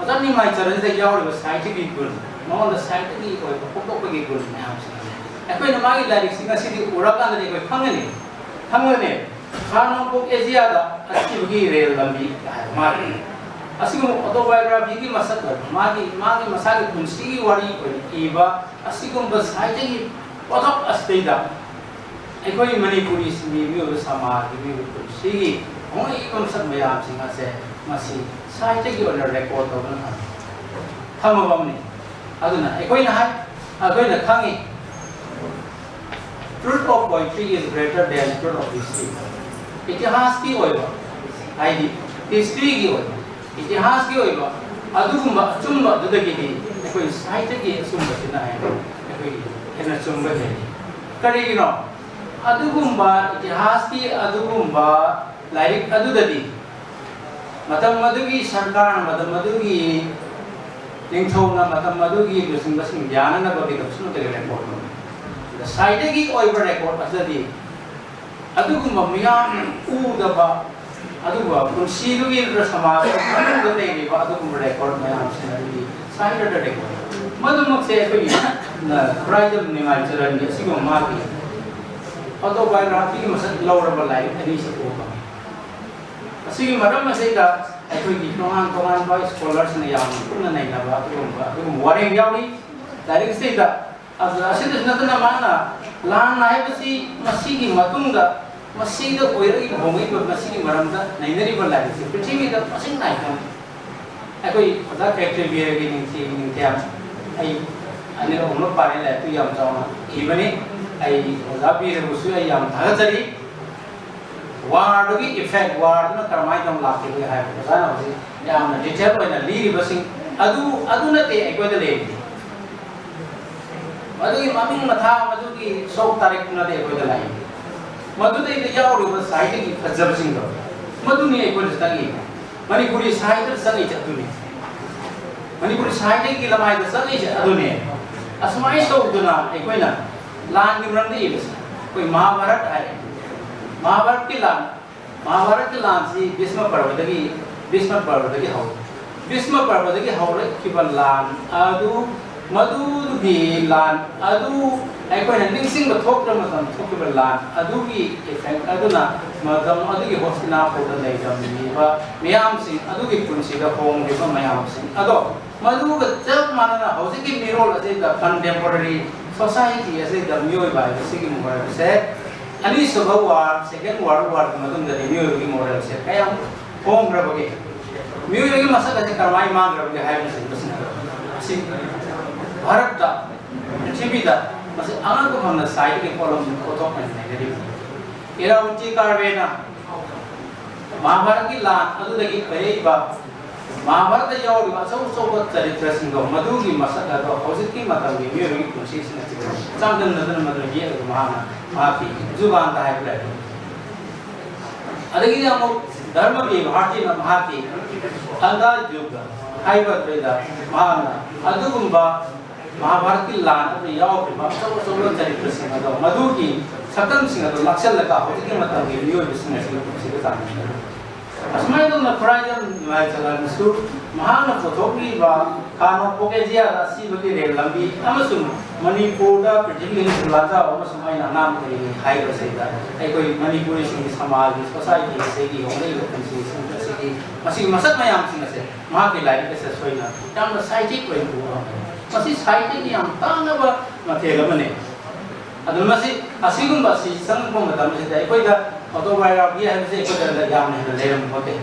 ꯑꯣꯖꯥ ꯅꯤꯡꯃꯥꯏ ꯆꯔꯟꯁꯤꯗ ꯌꯥꯎꯔꯤꯕ ꯁꯥꯍꯤꯇ꯭ꯌꯒꯤ ꯒꯨꯟ, ꯃꯉꯣꯟꯗ ꯁꯥꯍꯤꯇ꯭ꯌꯒꯤ ꯑꯣꯏꯕ ꯐꯣꯡꯗꯣꯛꯄꯒꯤ ꯒꯨꯟ ꯃꯌꯥꯝꯁꯤꯡ ꯑꯁꯦ ꯑꯩꯈꯣꯏꯅ ꯃꯥꯒꯤ ꯂꯥꯏꯔꯤꯛꯁꯤꯡ ꯑꯁꯤꯗꯤ ꯎꯔꯀꯥꯟꯗꯗꯤ ꯑꯩꯈꯣꯏ ꯈꯪꯒꯅꯤ, ꯈꯪꯒꯅꯤ꯫ ꯈꯥ ꯅꯣꯡꯄꯣꯛ ꯑꯦꯁꯤꯌꯥꯗ ꯑꯁꯤꯕꯒꯤ ꯔꯦꯜ ꯂꯝꯕꯤ ꯍꯥꯏꯕ ꯃꯥꯒꯤ ꯑꯁꯤꯒꯨꯝꯕ autobiographyꯒꯤ ꯃꯁꯛ ꯑꯣꯏꯕ, ꯃꯥꯒꯤ, ꯃꯥꯒꯤ ꯃꯁꯥꯒꯤ ꯄꯨꯟꯁꯤꯒꯤ ꯋꯥꯔꯤ ꯑꯣꯏꯅ ꯏꯕ ꯑꯁꯤꯒꯨꯝꯕ ꯁꯥꯍꯤꯇ꯭ꯌꯒꯤ ꯄꯣꯠꯊꯣꯛ ꯑꯁꯤꯗꯩꯗ ꯑꯩꯈꯣꯏ ꯃꯅꯤꯄꯨꯔꯤ ꯃꯤꯑꯣꯏꯕ ꯁꯃꯥꯖꯒꯤ ꯃꯤꯑꯣꯏꯕ ꯄꯨꯟꯁꯤꯒꯤ ꯍꯣꯡꯂꯛꯏꯕ ꯃꯁꯛ ꯃꯌꯥꯝꯁꯤꯡ ꯑꯁꯦ ꯃꯁꯤ ꯁꯥꯍꯤꯇ꯭ꯌꯒꯤ ꯑꯣꯏꯅ record ꯇꯧꯗꯨꯅ ꯊꯝꯃꯤ, ꯊꯝꯃꯕ ꯑꯃꯅꯤ꯫ ꯑꯗꯨꯅ ꯑꯩꯈꯣꯏꯅ ꯍꯥꯏ, ꯑꯩꯈꯣꯏꯅ ꯈꯪꯉꯤ, truth of poetry is greater than truth of history꯫ ꯏꯇꯤꯍꯥꯁꯀꯤ ꯑꯣꯏꯕ, ꯍꯥꯏꯗꯤ historyꯒꯤ ꯑꯣꯏꯕ, ꯏꯇꯤꯍꯥꯁꯀꯤ ꯑꯣꯏꯕ ꯑꯗꯨꯒꯨꯝꯕ ꯑꯆꯨꯝꯕ ꯑꯗꯨꯗꯒꯤꯗꯤ ꯑꯩꯈꯣꯏ ꯁꯥꯍꯤꯇ꯭ꯌꯒꯤ ꯑꯆꯨꯝꯕꯁꯤꯅ ꯍꯦꯟꯅ ꯑꯩꯈꯣꯏꯒꯤ ꯍꯦꯟꯅ ꯆꯨꯝꯕ ꯍꯦꯜꯂꯤ꯫ ꯀꯔꯤꯒꯤꯅꯣ? ꯑꯗꯨꯒꯨꯝꯕ ꯏꯇꯤꯍꯥꯁꯀꯤ ꯑꯗꯨꯒꯨꯝꯕ ꯂꯥꯏꯔꯤꯛ ꯑꯗꯨꯗꯗꯤ ꯃꯇꯝ ꯑꯗꯨꯒꯤ ꯁꯔꯀꯥꯔ, ꯃꯇꯝ ꯑꯗꯨꯒꯤ ꯅꯤꯡꯊꯧꯅ ꯃꯇꯝ ꯑꯗꯨꯒꯤ ꯂꯨꯆꯤꯡꯕꯁꯤꯡ ꯌꯥꯅꯅꯕꯒꯤꯗꯃꯛ ꯁꯨꯝ ꯅꯠꯇꯦ record ꯇꯧꯔꯤ꯫ ꯉꯁꯥꯏꯗꯒꯤ ꯑꯣꯏꯕ record ꯑꯁꯤꯗꯗꯤ ꯑꯗꯨꯒꯨꯝꯕ ꯃꯤꯌꯥꯝꯅ ꯎꯗꯕ, ꯑꯗꯨꯒ ꯄꯨꯟꯁꯤꯗꯨꯒꯤ ꯅꯠꯇ꯭ꯔ ꯁꯃꯥꯖ ꯃꯅꯨꯡꯗ ꯂꯩꯔꯤꯕ ꯑꯗꯨꯒꯨꯝꯕ record ꯃꯌꯥꯝꯁꯤꯡ ꯑꯗꯨꯗꯤ ꯁꯥꯍꯤꯇ꯭ꯌꯗ record꯫ ꯃꯗꯨꯃꯛꯁꯦ ꯑꯩꯈꯣꯏꯒꯤ, ꯑ, ꯈꯨꯔꯥꯏꯗꯝ ꯅꯤꯡꯉꯥꯏ ꯆꯔꯟꯒꯤ ꯑꯁꯤꯒꯨꯝꯕ ꯃꯥꯒꯤ autobiographyꯒꯤ ꯃꯁꯛ ꯂꯧꯔꯕ ꯂꯥꯏꯔꯤꯛ ꯑꯅꯤꯁꯤ ꯎꯕ ꯐꯪꯉꯤ꯫ ꯑꯁꯤꯒꯤ ꯃꯔꯝ ꯑꯁꯤꯗ ꯑꯩꯈꯣꯏꯒꯤ ꯇꯣꯉꯥꯟ ꯇꯣꯉꯥꯟꯕ scholarꯁꯤꯡꯅ ꯌꯥꯝꯅ ꯀꯨꯞꯅ ꯅꯩꯅꯕ ꯑꯗꯨꯒꯨꯝꯕ, ꯑꯗꯨꯒꯨꯝꯕ ꯋꯥꯔꯦꯡ ꯌꯥꯎꯔꯤ ꯂꯥꯏꯔꯤꯛ ꯑꯁꯤꯗ꯫ ꯑꯗꯨ ꯑꯁꯤꯗꯁꯨ ꯅꯠꯇꯅ ꯃꯥꯅ ꯂꯥꯟ ꯍꯥꯏꯕꯁꯤ ꯃꯁꯤꯒꯤ ꯃꯇꯨꯡꯗ, ꯃꯁꯤꯗ ꯑꯣꯏꯔꯛꯏꯕ, ꯍꯣꯡꯉꯛꯏꯕ ꯃꯁꯤꯒꯤ ꯃꯔꯝꯗ ꯅꯩꯅꯔꯤꯕ ꯂꯥꯏꯔꯤꯛꯁꯦ ꯄ꯭ꯔꯤꯊꯤꯕꯤꯗ ꯃꯁꯤꯡ ꯅꯥꯏꯗꯅ ꯑꯩꯈꯣꯏ ꯑꯣꯖꯥ ꯈꯦꯇ꯭ꯔꯤꯕꯤꯔꯒꯤ ꯅꯤꯡꯊꯤ ꯅꯤꯡꯊꯤꯌꯥꯝ ꯑꯩ ꯑꯅꯤꯔꯛ ꯑꯍꯨꯝꯂꯛ ꯄꯥꯔꯦ, ꯂꯥꯏꯔꯤꯛꯇꯨ ꯌꯥꯝ ꯆꯥꯎꯅ ꯏꯕꯅꯤ꯫ ꯑꯩ ꯑꯣꯖꯥ ꯕꯤꯔꯕꯨꯁꯨ ꯑꯩ ꯌꯥꯝ ꯊꯥꯒꯠꯆꯔꯤ꯫ Warꯗꯨꯒꯤ effect, warꯗꯨꯅ ꯀꯔꯝꯍꯥꯏꯅ ꯇꯧꯅ ꯂꯥꯛꯈꯤꯕꯒꯦ ꯍꯥꯏꯕ ꯑꯣꯖꯥꯅ ꯍꯧꯖꯤꯛ ꯌꯥꯝꯅ detail ꯑꯣꯏꯅ ꯂꯤꯔꯤꯕꯁꯤꯡ ꯑꯗꯨ, ꯑꯗꯨ ꯅꯠꯇꯦ ꯑꯩꯈꯣꯏꯗ ꯂꯩꯔꯤꯁꯦ꯫ ꯃꯗꯨꯒꯤ ꯃꯃꯤꯡ ꯃꯊꯥ, ꯃꯗꯨꯒꯤ ꯁꯣꯛ ꯇꯥꯔꯤꯛꯇꯨ ꯅꯠꯇꯦ ꯑꯩꯈꯣꯏꯗ ꯂꯥꯛꯏ꯫ ꯃꯗꯨꯗꯩꯗ ꯌꯥꯎꯔꯤꯕ ꯁꯥꯍꯤꯇ꯭ꯌꯒꯤ ꯐꯖꯕꯁꯤꯡꯗꯣ, ꯃꯗꯨꯅꯤ ꯑꯩꯈꯣꯏꯅ ꯆꯪꯉꯤ꯫ ꯃꯅꯤꯄꯨꯔꯤ ꯁꯥꯍꯤꯇ꯭ꯌꯗ ꯆꯪꯉꯤꯁꯦ ꯑꯗꯨꯅꯤ꯫ ꯃꯅꯤꯄꯨꯔꯤ ꯁꯥꯍꯤꯇ꯭ꯌꯒꯤ ꯂꯃꯥꯏꯗ ꯆꯪꯉꯤꯁꯦ ꯑꯗꯨꯅꯤ꯫ ꯑꯁꯨꯃꯥꯏꯅ ꯇꯧꯗꯅ ꯑꯩꯈꯣꯏꯅ ꯂꯥꯟꯒꯤ ꯃꯔꯝꯗ ꯏꯕꯁꯦ ꯑꯩꯈꯣꯏ ꯃꯍꯥꯚꯥꯔꯠ ꯍꯥꯏꯔꯦ꯫ ꯃꯍꯥꯚꯥꯔꯠꯀꯤ ꯂꯥꯟ, ꯃꯍꯥꯚꯥꯔꯠꯀꯤ ꯂꯥꯟꯁꯤ ꯚꯤꯁꯃ ꯄꯔꯕꯗꯒꯤ, ꯚꯤꯁꯃ ꯄꯔꯕꯗꯒꯤ ꯍꯧꯏ꯫ ꯚꯤꯁꯃ ꯄꯔꯕꯗꯒꯤ ꯍꯧꯔꯛꯈꯤꯕ ꯂꯥꯟ ꯑꯗꯨ, ꯃꯗꯨꯒꯤ ꯂꯥꯟ ꯑꯗꯨ ꯑꯩꯈꯣꯏꯅ ꯅꯤꯡꯁꯤꯡꯕ ꯊꯣꯛꯇ꯭ꯔ ꯃꯇꯝ ꯊꯣꯛꯈꯤꯕ ꯂꯥꯟ ꯑꯗꯨꯒꯤ effect ꯑꯗꯨꯅ ꯃꯇꯝ ꯑꯗꯨꯒꯤ ꯍꯣꯁꯇꯤꯅꯥꯄꯨꯔꯗ ꯂꯩꯔꯝꯂꯤꯕ ꯃꯤꯌꯥꯝꯁꯤꯡ ꯑꯗꯨꯒꯤ ꯄꯨꯟꯁꯤꯗ ꯍꯣꯡꯂꯤꯕ ꯃꯌꯥꯝꯁꯤꯡ ꯑꯗꯣ, ꯃꯗꯨꯒ ꯆꯞ ꯃꯥꯟꯅꯅ ꯍꯧꯖꯤꯛꯀꯤ ꯃꯤꯔꯣꯜ ꯑꯁꯤꯗ, contemporary society ꯑꯁꯤꯗ ꯃꯤꯑꯣꯏꯕ ꯍꯥꯏꯕꯁꯤꯒꯤ moralꯁꯦ ꯑꯅꯤꯁꯨꯕ war, second world warꯒꯤ ꯃꯇꯨꯡꯗꯗꯤ ꯃꯤꯑꯣꯏꯕꯒꯤ moralꯁꯦ ꯀꯌꯥꯝ ꯍꯣꯡꯈ꯭ꯔꯕꯒꯦ? ꯃꯤꯑꯣꯏꯕꯒꯤ ꯃꯁꯛ ꯑꯁꯤ ꯀꯔꯝꯍꯥꯏꯅ ꯃꯥꯡꯈ꯭ꯔꯕꯒꯦ ꯍꯥꯏꯕꯁꯤꯡ ꯑꯁꯤ ꯚꯥꯔꯠꯇ, ꯄ꯭ꯔꯤꯊꯤꯕꯤꯗ ꯃꯁꯤ ꯑꯉꯛꯄ ꯐꯪꯅ ꯁꯥꯏꯠꯀꯤ ꯄꯣꯠꯂꯝ ꯄꯣꯠꯊꯣꯛ ꯑꯣꯏꯅ ꯂꯩꯅꯔꯤꯕꯅꯤ꯫ ꯏꯔꯥꯕꯣꯇꯤ ꯀꯥꯔꯕꯦꯅ ꯃꯍꯥꯚꯥꯔꯠꯀꯤ ꯂꯥꯟ ꯑꯗꯨꯗꯒꯤ ꯄꯩꯔꯛꯏꯕ ꯃꯍꯥꯚꯥꯔꯠꯇ ꯌꯥꯎꯔꯤꯕ ꯑꯆꯧ ꯑꯆꯧꯕ ꯆꯔꯤꯇ꯭ꯔꯁꯤꯡꯗꯣ, ꯃꯗꯨꯒꯤ ꯃꯁꯛ ꯑꯗꯣ ꯍꯧꯖꯤꯛꯀꯤ ꯃꯇꯝꯒꯤ ꯃꯤꯑꯣꯏꯕꯒꯤ ꯄꯨꯟꯁꯤꯁꯤꯡ ꯑꯁꯤ ꯆꯥꯡꯗꯝꯅꯗꯨꯅ ꯃꯗꯨ ꯌꯦꯛꯂꯒ ꯃꯍꯥꯛꯅ ꯃꯍꯥꯛꯀꯤ ꯖꯨꯕꯥꯟꯗ ꯍꯥꯏꯕ ꯂꯥꯏꯔꯤꯛ꯫ ꯑꯗꯒꯤꯗꯤ ꯑꯃꯨꯛ ꯙꯔꯃ ꯕꯤꯚꯥꯔꯇꯤꯅ ꯃꯍꯥꯛꯀꯤ ꯑꯟꯙ ꯌꯨꯒ ꯍꯥꯏꯕ ꯑꯗꯨꯗ ꯃꯍꯥꯛꯅ ꯑꯗꯨꯒꯨꯝꯕ ꯃꯍꯥꯚꯥꯔꯠꯀꯤ ꯂꯥꯟ ꯑꯗꯨꯗ ꯌꯥꯎꯈ꯭ꯔꯤꯕ ꯑꯆꯧ ꯑꯆꯧꯕ ꯆꯔꯤꯇ꯭ꯔꯁꯤꯡ ꯑꯗꯣ, ꯃꯗꯨꯒꯤ ꯁꯛꯇꯝꯁꯤꯡ ꯑꯗꯣ ꯂꯥꯛꯁꯜꯂꯒ ꯍꯧꯖꯤꯛꯀꯤ ꯃꯇꯝꯒꯤ ꯃꯤꯑꯣꯏꯕꯁꯤꯡ ꯑꯁꯤꯒ ꯄꯨꯟꯁꯤꯒ ꯆꯥꯡꯗꯝꯅꯔꯤ꯫ ꯑꯁꯨꯃꯥꯏꯅ ꯇꯧꯅ ꯈꯨꯔꯥꯏꯖꯝ ꯅꯤꯃꯥꯏ ꯆꯅꯨꯅꯁꯨ ꯃꯍꯥꯛꯅ ꯄꯨꯊꯣꯛꯂꯤꯕ ꯀꯥꯅꯣ ꯄꯣꯛ ꯑꯦꯖꯤꯌꯥꯗ ꯑꯁꯤꯕꯒꯤ ꯔꯦꯜ ꯂꯝꯕꯤ ꯑꯃꯁꯨꯡ ꯃꯅꯤꯄꯨꯔꯗ ꯄ꯭ꯔꯤꯊꯤꯕꯤꯒꯤ ꯅꯤꯡꯊꯧ ꯂꯥꯟꯖꯥꯎ ꯑꯃꯁꯨꯡ ꯑꯩꯅ ꯑꯉꯥꯡ ꯑꯣꯏꯔꯤꯉꯩ ꯍꯥꯏꯔꯤꯕꯁꯤꯗ ꯑꯩꯈꯣꯏ ꯃꯅꯤꯄꯨꯔꯤꯁꯤꯡꯒꯤ ꯁꯃꯥꯖꯒꯤ, ꯁꯣꯁꯥꯏꯇꯤ ꯑꯁꯤꯒꯤ ꯍꯣꯡꯂꯛꯂꯤꯕ ꯄꯨꯟꯁꯤꯁꯤꯡ ꯑꯁꯤꯒꯤ ꯃꯁꯤꯒꯤ ꯃꯁꯛ ꯃꯌꯥꯝꯁꯤꯡ ꯑꯁꯦ ꯃꯍꯥꯛꯀꯤ ꯂꯥꯏꯔꯤꯛ ꯑꯁꯤꯗ ꯁꯣꯏꯅ ꯌꯥꯝꯅ ꯁꯥꯏꯟꯇꯤꯐꯤꯛ ꯑꯣꯏꯅ ꯎꯕ ꯉꯝꯃꯤ꯫ ꯃꯁꯤ ꯁꯥꯏꯟꯇꯤꯐꯤꯛ ꯌꯥꯝ ꯇꯥꯡꯂꯕ ꯃꯊꯦꯜ ꯑꯃꯅꯤ꯫ ꯑꯗꯨꯅ ꯃꯁꯤ, ꯑꯁꯤꯒꯨꯝꯕ ꯑꯁꯤ ꯆꯪꯂꯛꯄ ꯃꯇꯝꯁꯤꯗ ꯑꯩꯈꯣꯏꯗ autobiography ꯍꯥꯏꯕꯁꯤ ꯑꯩꯈꯣꯏꯗ ꯌꯥꯝꯅ ꯍꯦꯟꯅ ꯂꯩꯔꯝꯕ ꯄꯣꯠꯇꯦ꯫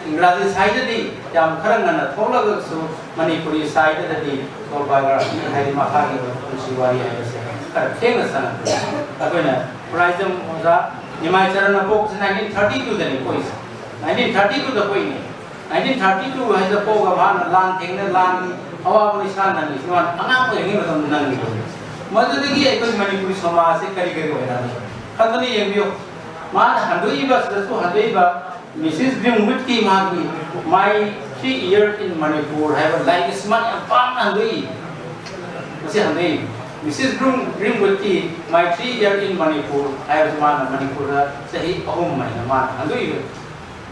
ꯏꯪꯒ꯭ꯔꯥꯖꯤ ꯁꯥꯍꯤꯇ꯭ꯌꯗꯤ ꯌꯥꯝ ꯈꯔ ꯉꯟꯅ ꯊꯣꯛꯂꯒꯁꯨ ꯃꯅꯤꯄꯨꯔꯤ ꯁꯥꯍꯤꯇ꯭ꯌꯗꯗꯤ autobiography ꯍꯥꯏꯗꯤ ꯃꯁꯥꯒꯤ ꯑꯣꯏꯕ ꯄꯨꯟꯁꯤ ꯋꯥꯔꯤ ꯍꯥꯏꯕꯁꯦ ꯈꯔ ꯊꯦꯡꯅ ꯆꯪꯉꯛꯄꯅꯤ꯫ ꯑꯩꯈꯣꯏꯅ ꯈꯨꯔꯥꯏꯖꯝ ꯑꯣꯖꯥ ꯅꯤꯃꯥꯏ ꯆꯔꯟꯅ ꯄꯣꯛꯄꯁꯤ nineteen thirty twoꯗꯅꯤ ꯄꯣꯛꯏꯁꯦ꯫ Nineteen thirty twoꯗ ꯄꯣꯛꯏꯅꯦ꯫ Nineteen thirty two ꯍꯥꯏꯁꯤꯗ ꯄꯣꯛꯑꯒ ꯃꯥꯅ ꯂꯥꯟ ꯊꯦꯡꯅ ꯂꯥꯟꯒꯤ ꯑꯋꯥꯕ ꯃꯩꯁꯥ ꯅꯪꯉꯤꯁꯤ ꯃꯥꯅ ꯑꯉꯥꯡ ꯑꯣꯏꯔꯤꯉꯩ ꯃꯇꯝꯗ ꯅꯪꯉꯤꯕꯅꯤ꯫ ꯃꯗꯨꯗꯒꯤ ꯑꯩꯈꯣꯏ ꯃꯅꯤꯄꯨꯔꯤ ꯁꯃꯥꯖꯁꯦ ꯀꯔꯤ ꯀꯔꯤ ꯑꯣꯏꯔꯛꯑꯒꯦ ꯈꯟꯕꯅ ꯌꯦꯡꯕꯤꯌꯨ꯫ ꯃꯥꯅ ꯍꯟꯗꯣꯛꯏꯕ, ꯁꯤꯗꯁꯨ ꯍꯟꯗꯣꯛꯏꯕ ꯃꯤꯁꯤꯁ ꯒ꯭ꯔꯤꯟꯋꯨꯗꯀꯤ ꯃꯥꯒꯤ My Three Year in Manipur ꯍꯥꯏꯕ ꯂꯥꯏꯔꯤꯛ ꯑꯁꯤ ꯃꯥꯅ ꯌꯥꯝ ꯄꯥꯝꯅ ꯍꯟꯗꯣꯛꯏ꯫ ꯃꯁꯤ ꯍꯟꯗꯣꯛꯏ꯫ ꯃꯤꯁꯤꯁ ꯒ꯭ꯔꯤꯟ, ꯒ꯭ꯔꯤꯟꯋꯨꯗꯀꯤ My Three Year in Manipur ꯍꯥꯏꯕꯁꯤ ꯃꯥꯅ ꯃꯅꯤꯄꯨꯔꯗ ꯆꯍꯤ ꯑꯍꯨꯝ ꯍꯥꯏꯅ ꯃꯥꯅ ꯍꯟꯗꯣꯛꯏꯕ꯫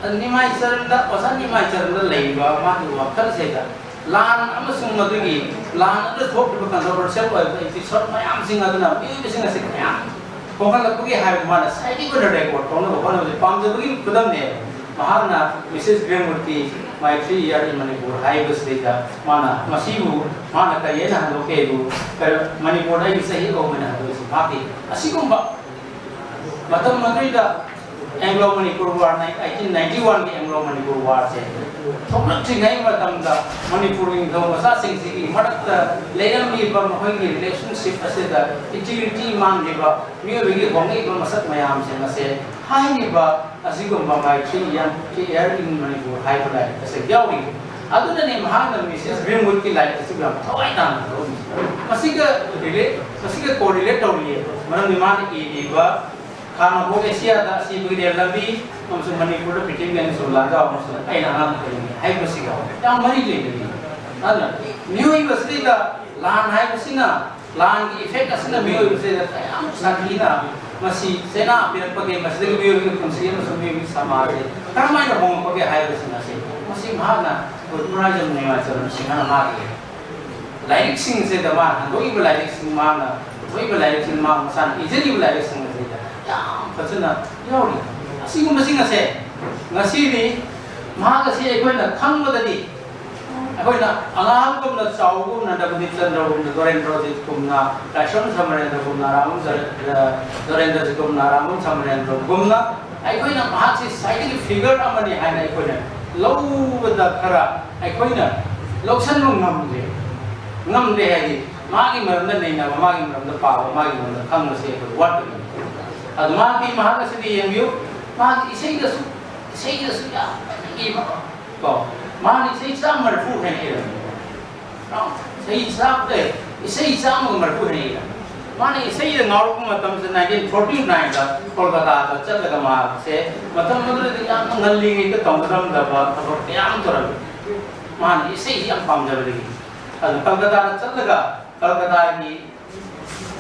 ꯅꯤꯃꯥꯏ ꯆꯔꯟꯗ, ꯑꯣꯖꯥ ꯅꯤꯃꯥꯏ ꯆꯔꯟꯗ ꯂꯩꯔꯤꯕ ꯃꯥꯒꯤ ꯋꯥꯈꯜꯁꯤꯗ ꯂꯥꯟ ꯑꯃꯁꯨꯡ ꯃꯗꯨꯒꯤ ꯂꯥꯟ ꯑꯗꯨꯗ ꯊꯣꯛꯂꯤꯕ controversial ꯑꯣꯏꯕ episode ꯃꯌꯥꯝꯁꯤꯡ ꯑꯗꯨꯅ ꯃꯤꯑꯣꯏꯕꯁꯤꯡ ꯑꯁꯤ ꯀꯌꯥꯝ ꯈꯣꯡꯍꯜꯂꯛꯄꯒꯦ ꯍꯥꯏꯕꯗꯨ ꯃꯥꯅ scientific ꯑꯣꯏꯅ record ꯇꯧꯅꯕ ꯍꯣꯠꯅꯕꯁꯦ ꯄꯥꯝꯖꯕꯒꯤ ꯈꯨꯗꯝꯅꯦ꯫ ꯃꯍꯥꯛꯅ Missus Greenwoodꯀꯤ My Three Year in Manipur ꯍꯥꯏꯕꯁꯤꯗꯩꯗ ꯃꯥꯅ ꯃꯁꯤꯕꯨ ꯃꯥꯅ ꯀꯔꯤ ꯍꯥꯏꯅ ꯍꯟꯗꯣꯛꯀꯦ ꯍꯥꯏꯕꯨ, ꯃꯅꯤꯄꯨꯔꯗ ꯑꯩꯒꯤ ꯆꯍꯤ ꯑꯍꯨꯝ ꯑꯣꯏꯅ ꯍꯟꯗꯣꯛꯏꯁꯤ ꯃꯍꯥꯛꯀꯤ ꯑꯁꯤꯒꯨꯝꯕ ꯃꯇꯝ ꯑꯗꯨꯗ Anglo Manipur War eighteen ninety-oneꯒꯤ Anglo Manipur Warꯁꯦ ꯊꯣꯛꯂꯛꯇ꯭ꯔꯤꯉꯩ ꯃꯇꯝꯗ ꯃꯅꯤꯄꯨꯔꯒꯤ ꯅꯤꯡꯊꯧ ꯃꯆꯥꯁꯤꯡꯁꯤꯒꯤ ꯃꯔꯛꯇ ꯂꯩꯔꯝꯂꯤꯕ ꯃꯈꯣꯏꯒꯤ relationship ꯑꯁꯤꯗ integrity ꯃꯥꯡꯂꯤꯕ ꯃꯤꯑꯣꯏꯕꯒꯤ ꯍꯣꯡꯂꯛꯏꯕ ꯃꯁꯛ ꯃꯌꯥꯝꯁꯤꯡ ꯑꯁꯦ ꯍꯥꯏꯔꯤꯕ ꯑꯁꯤꯒꯨꯝꯕ My Three Year in Manipur ꯍꯥꯏꯕ ꯂꯥꯏꯔꯤꯛ ꯑꯁꯤ ꯌꯥꯎꯔꯤ꯫ ꯑꯗꯨꯅꯅꯤ ꯃꯍꯥꯛꯅ Missus Greenwoodꯀꯤ ꯂꯥꯏꯔꯤꯛ ꯑꯁꯤꯕꯨ ꯌꯥꯝ ꯊꯋꯥꯏ ꯇꯥꯅ ꯂꯧꯔꯝꯃꯤ꯫ ꯃꯁꯤꯒ relate, ꯃꯁꯤꯒ correlate ꯇꯧꯔꯤꯌꯦ, ꯃꯔꯝꯗꯤ ꯃꯥꯅ ꯏꯔꯤꯕ ꯈꯥ ꯅꯣꯡꯄꯣꯛ ꯑꯦꯁꯤꯌꯥꯗ ꯑꯁꯤꯕꯒꯤ ꯔꯦꯜ ꯂꯝꯕꯤ ꯑꯃꯁꯨꯡ ꯃꯅꯤꯄꯨꯔꯗ ꯄ꯭ꯔꯤꯊꯤꯕꯤꯒꯤ ꯑꯅꯤꯁꯨꯕ ꯂꯥꯟꯖꯥꯎ ꯑꯃꯁꯨꯡ ꯑꯩꯅ ꯑꯉꯥꯡ ꯑꯣꯏꯔꯤꯉꯩ ꯍꯥꯏꯕꯁꯤꯒ ꯌꯥꯝ ꯃꯔꯤ ꯂꯩꯅꯔꯤ꯫ ꯑꯗꯨꯅ ꯃꯤꯑꯣꯏꯕꯁꯤꯗ ꯂꯥꯟ ꯍꯥꯏꯕꯁꯤꯅ, ꯂꯥꯟꯒꯤ effect ꯑꯁꯤꯅ ꯃꯤꯑꯣꯏꯕꯁꯤꯗ ꯀꯌꯥꯝ ꯁꯥꯊꯤꯅ ꯃꯁꯤ ꯆꯩꯅꯥ ꯄꯤꯔꯛꯄꯒꯦ, ꯃꯁꯤꯗꯒꯤ ꯃꯤꯑꯣꯏꯕꯒꯤ ꯄꯨꯟꯁꯤ ꯑꯃꯁꯨꯡ ꯃꯤꯑꯣꯏꯕꯒꯤ ꯁꯃꯥꯖꯁꯦ ꯀꯔꯝꯍꯥꯏꯅ ꯍꯣꯡꯉꯛꯄꯒꯦ ꯍꯥꯏꯕꯁꯤꯡ ꯑꯁꯤ ꯃꯁꯤ ꯃꯍꯥꯛꯅ ꯄꯨꯔꯥꯏꯖꯝ ꯅꯤꯃꯥꯏ ꯆꯔꯟ ꯁꯤꯡꯍꯅ ꯃꯥꯒꯤ ꯂꯥꯏꯔꯤꯛꯁꯤꯡꯁꯤꯗ, ꯃꯥꯅ ꯍꯟꯗꯣꯛꯏꯕ ꯂꯥꯏꯔꯤꯛꯁꯤꯡ, ꯃꯥꯅ ꯄꯨꯊꯣꯛꯏꯕ ꯂꯥꯏꯔꯤꯛꯁꯤꯡ, ꯃꯥ ꯃꯁꯥꯅ ꯏꯖꯔꯤꯕ ꯂꯥꯏꯔꯤꯛꯁꯤꯡ ꯑꯁꯤꯗ ꯌꯥꯝ ꯐꯖꯅ ꯌꯥꯎꯔꯤ꯫ ꯑꯁꯤꯒꯨꯝꯕꯁꯤꯡ ꯑꯁꯦ ꯉꯁꯤꯗꯤ ꯃꯍꯥꯛ ꯑꯁꯤ ꯑꯩꯈꯣꯏꯅ ꯈꯪꯕꯗꯗꯤ, ꯑꯩꯈꯣꯏꯅ ꯑꯉꯥꯡꯒꯨꯝꯅ, ꯆꯥꯎꯕꯒꯨꯝꯅ, ꯅꯕꯗꯤꯞ ꯆꯟꯗ꯭ꯔꯒꯨꯝꯅ, ꯗꯣꯔꯦꯟꯗ꯭ꯔꯣꯖꯤꯠꯀꯨꯝꯅ, ꯂꯥꯏꯁ꯭ꯔꯝ ꯁꯃꯔꯦꯟꯗ꯭ꯔꯒꯨꯝꯅ, ꯔꯥꯃꯨ ꯆ-, ꯗꯣꯔꯦꯟꯗ꯭ꯔꯖꯤꯠꯀꯨꯝꯅ, ꯔꯥꯃꯨ ꯁꯃꯔꯦꯟꯗ꯭ꯔꯒꯨꯝꯅ ꯑꯩꯈꯣꯏꯅ ꯃꯍꯥꯛꯁꯤ scientific figure ꯑꯃꯅꯤ ꯍꯥꯏꯅ ꯑꯩꯈꯣꯏꯅ ꯂꯧꯕꯗ ꯈꯔ ꯑꯩꯈꯣꯏꯅ ꯂꯧꯁꯟꯕ ꯉꯝꯗꯦ꯫ ꯉꯝꯗꯦ ꯍꯥꯏꯗꯤ ꯃꯥꯒꯤ ꯃꯔꯝꯗ ꯅꯩꯅꯕ, ꯃꯥꯒꯤ ꯃꯔꯝꯗ ꯄꯥꯕ, ꯃꯥꯒꯤ ꯃꯔꯝꯗ ꯈꯪꯕꯁꯦ ꯑꯩꯈꯣꯏ ꯋꯥꯠꯄꯒꯤꯅꯤ꯫ ꯑꯗꯨ ꯃꯍꯥꯛꯀꯤ, ꯃꯍꯥꯛ ꯑꯁꯤꯗꯤ ꯌꯦꯡꯕꯤꯌꯨ, ꯃꯥꯒꯤ ꯏꯁꯩꯗꯁꯨ, ꯏꯁꯩꯗꯁꯨ ꯌꯥꯝꯅ ꯏꯕ ꯀꯣ, ꯃꯥꯅ ꯏꯁꯩ ꯆꯥꯝꯃ ꯃꯔꯤꯐꯨ ꯍꯦꯟꯅ ꯏꯔꯝꯃꯤ꯫ ꯏꯁꯩ ꯆꯥꯝꯃ, ꯏꯁꯩ ꯆꯥꯝꯃꯒ ꯃꯔꯤꯐꯨ ꯍꯦꯟꯅ ꯏꯔꯝꯃꯤ꯫ ꯃꯥꯅ ꯏꯁꯩꯗ ꯉꯥꯎꯔꯛꯄ ꯃꯇꯝꯁꯤꯗ nineteen forty nineꯗ ꯀꯣꯜꯀꯇꯥꯗ ꯆꯠꯂꯒ ꯃꯍꯥꯛꯁꯦ ꯃꯇꯝ ꯑꯗꯨꯗꯗꯤ ꯌꯥꯝꯅ ꯉꯜꯂꯤꯉꯩꯗ ꯇꯧꯅꯔꯝꯗꯕ ꯊꯕꯛ ꯀꯌꯥ ꯑꯃ ꯇꯧꯔꯝꯃꯤ꯫ ꯃꯥꯅ ꯏꯁꯩꯁꯤ ꯌꯥꯝ ꯄꯥꯝꯖꯕꯗꯒꯤ꯫ ꯑꯗꯨ ꯀꯜꯀꯇꯥꯗ ꯆꯠꯂꯒ ꯀꯜꯀꯇꯥꯒꯤ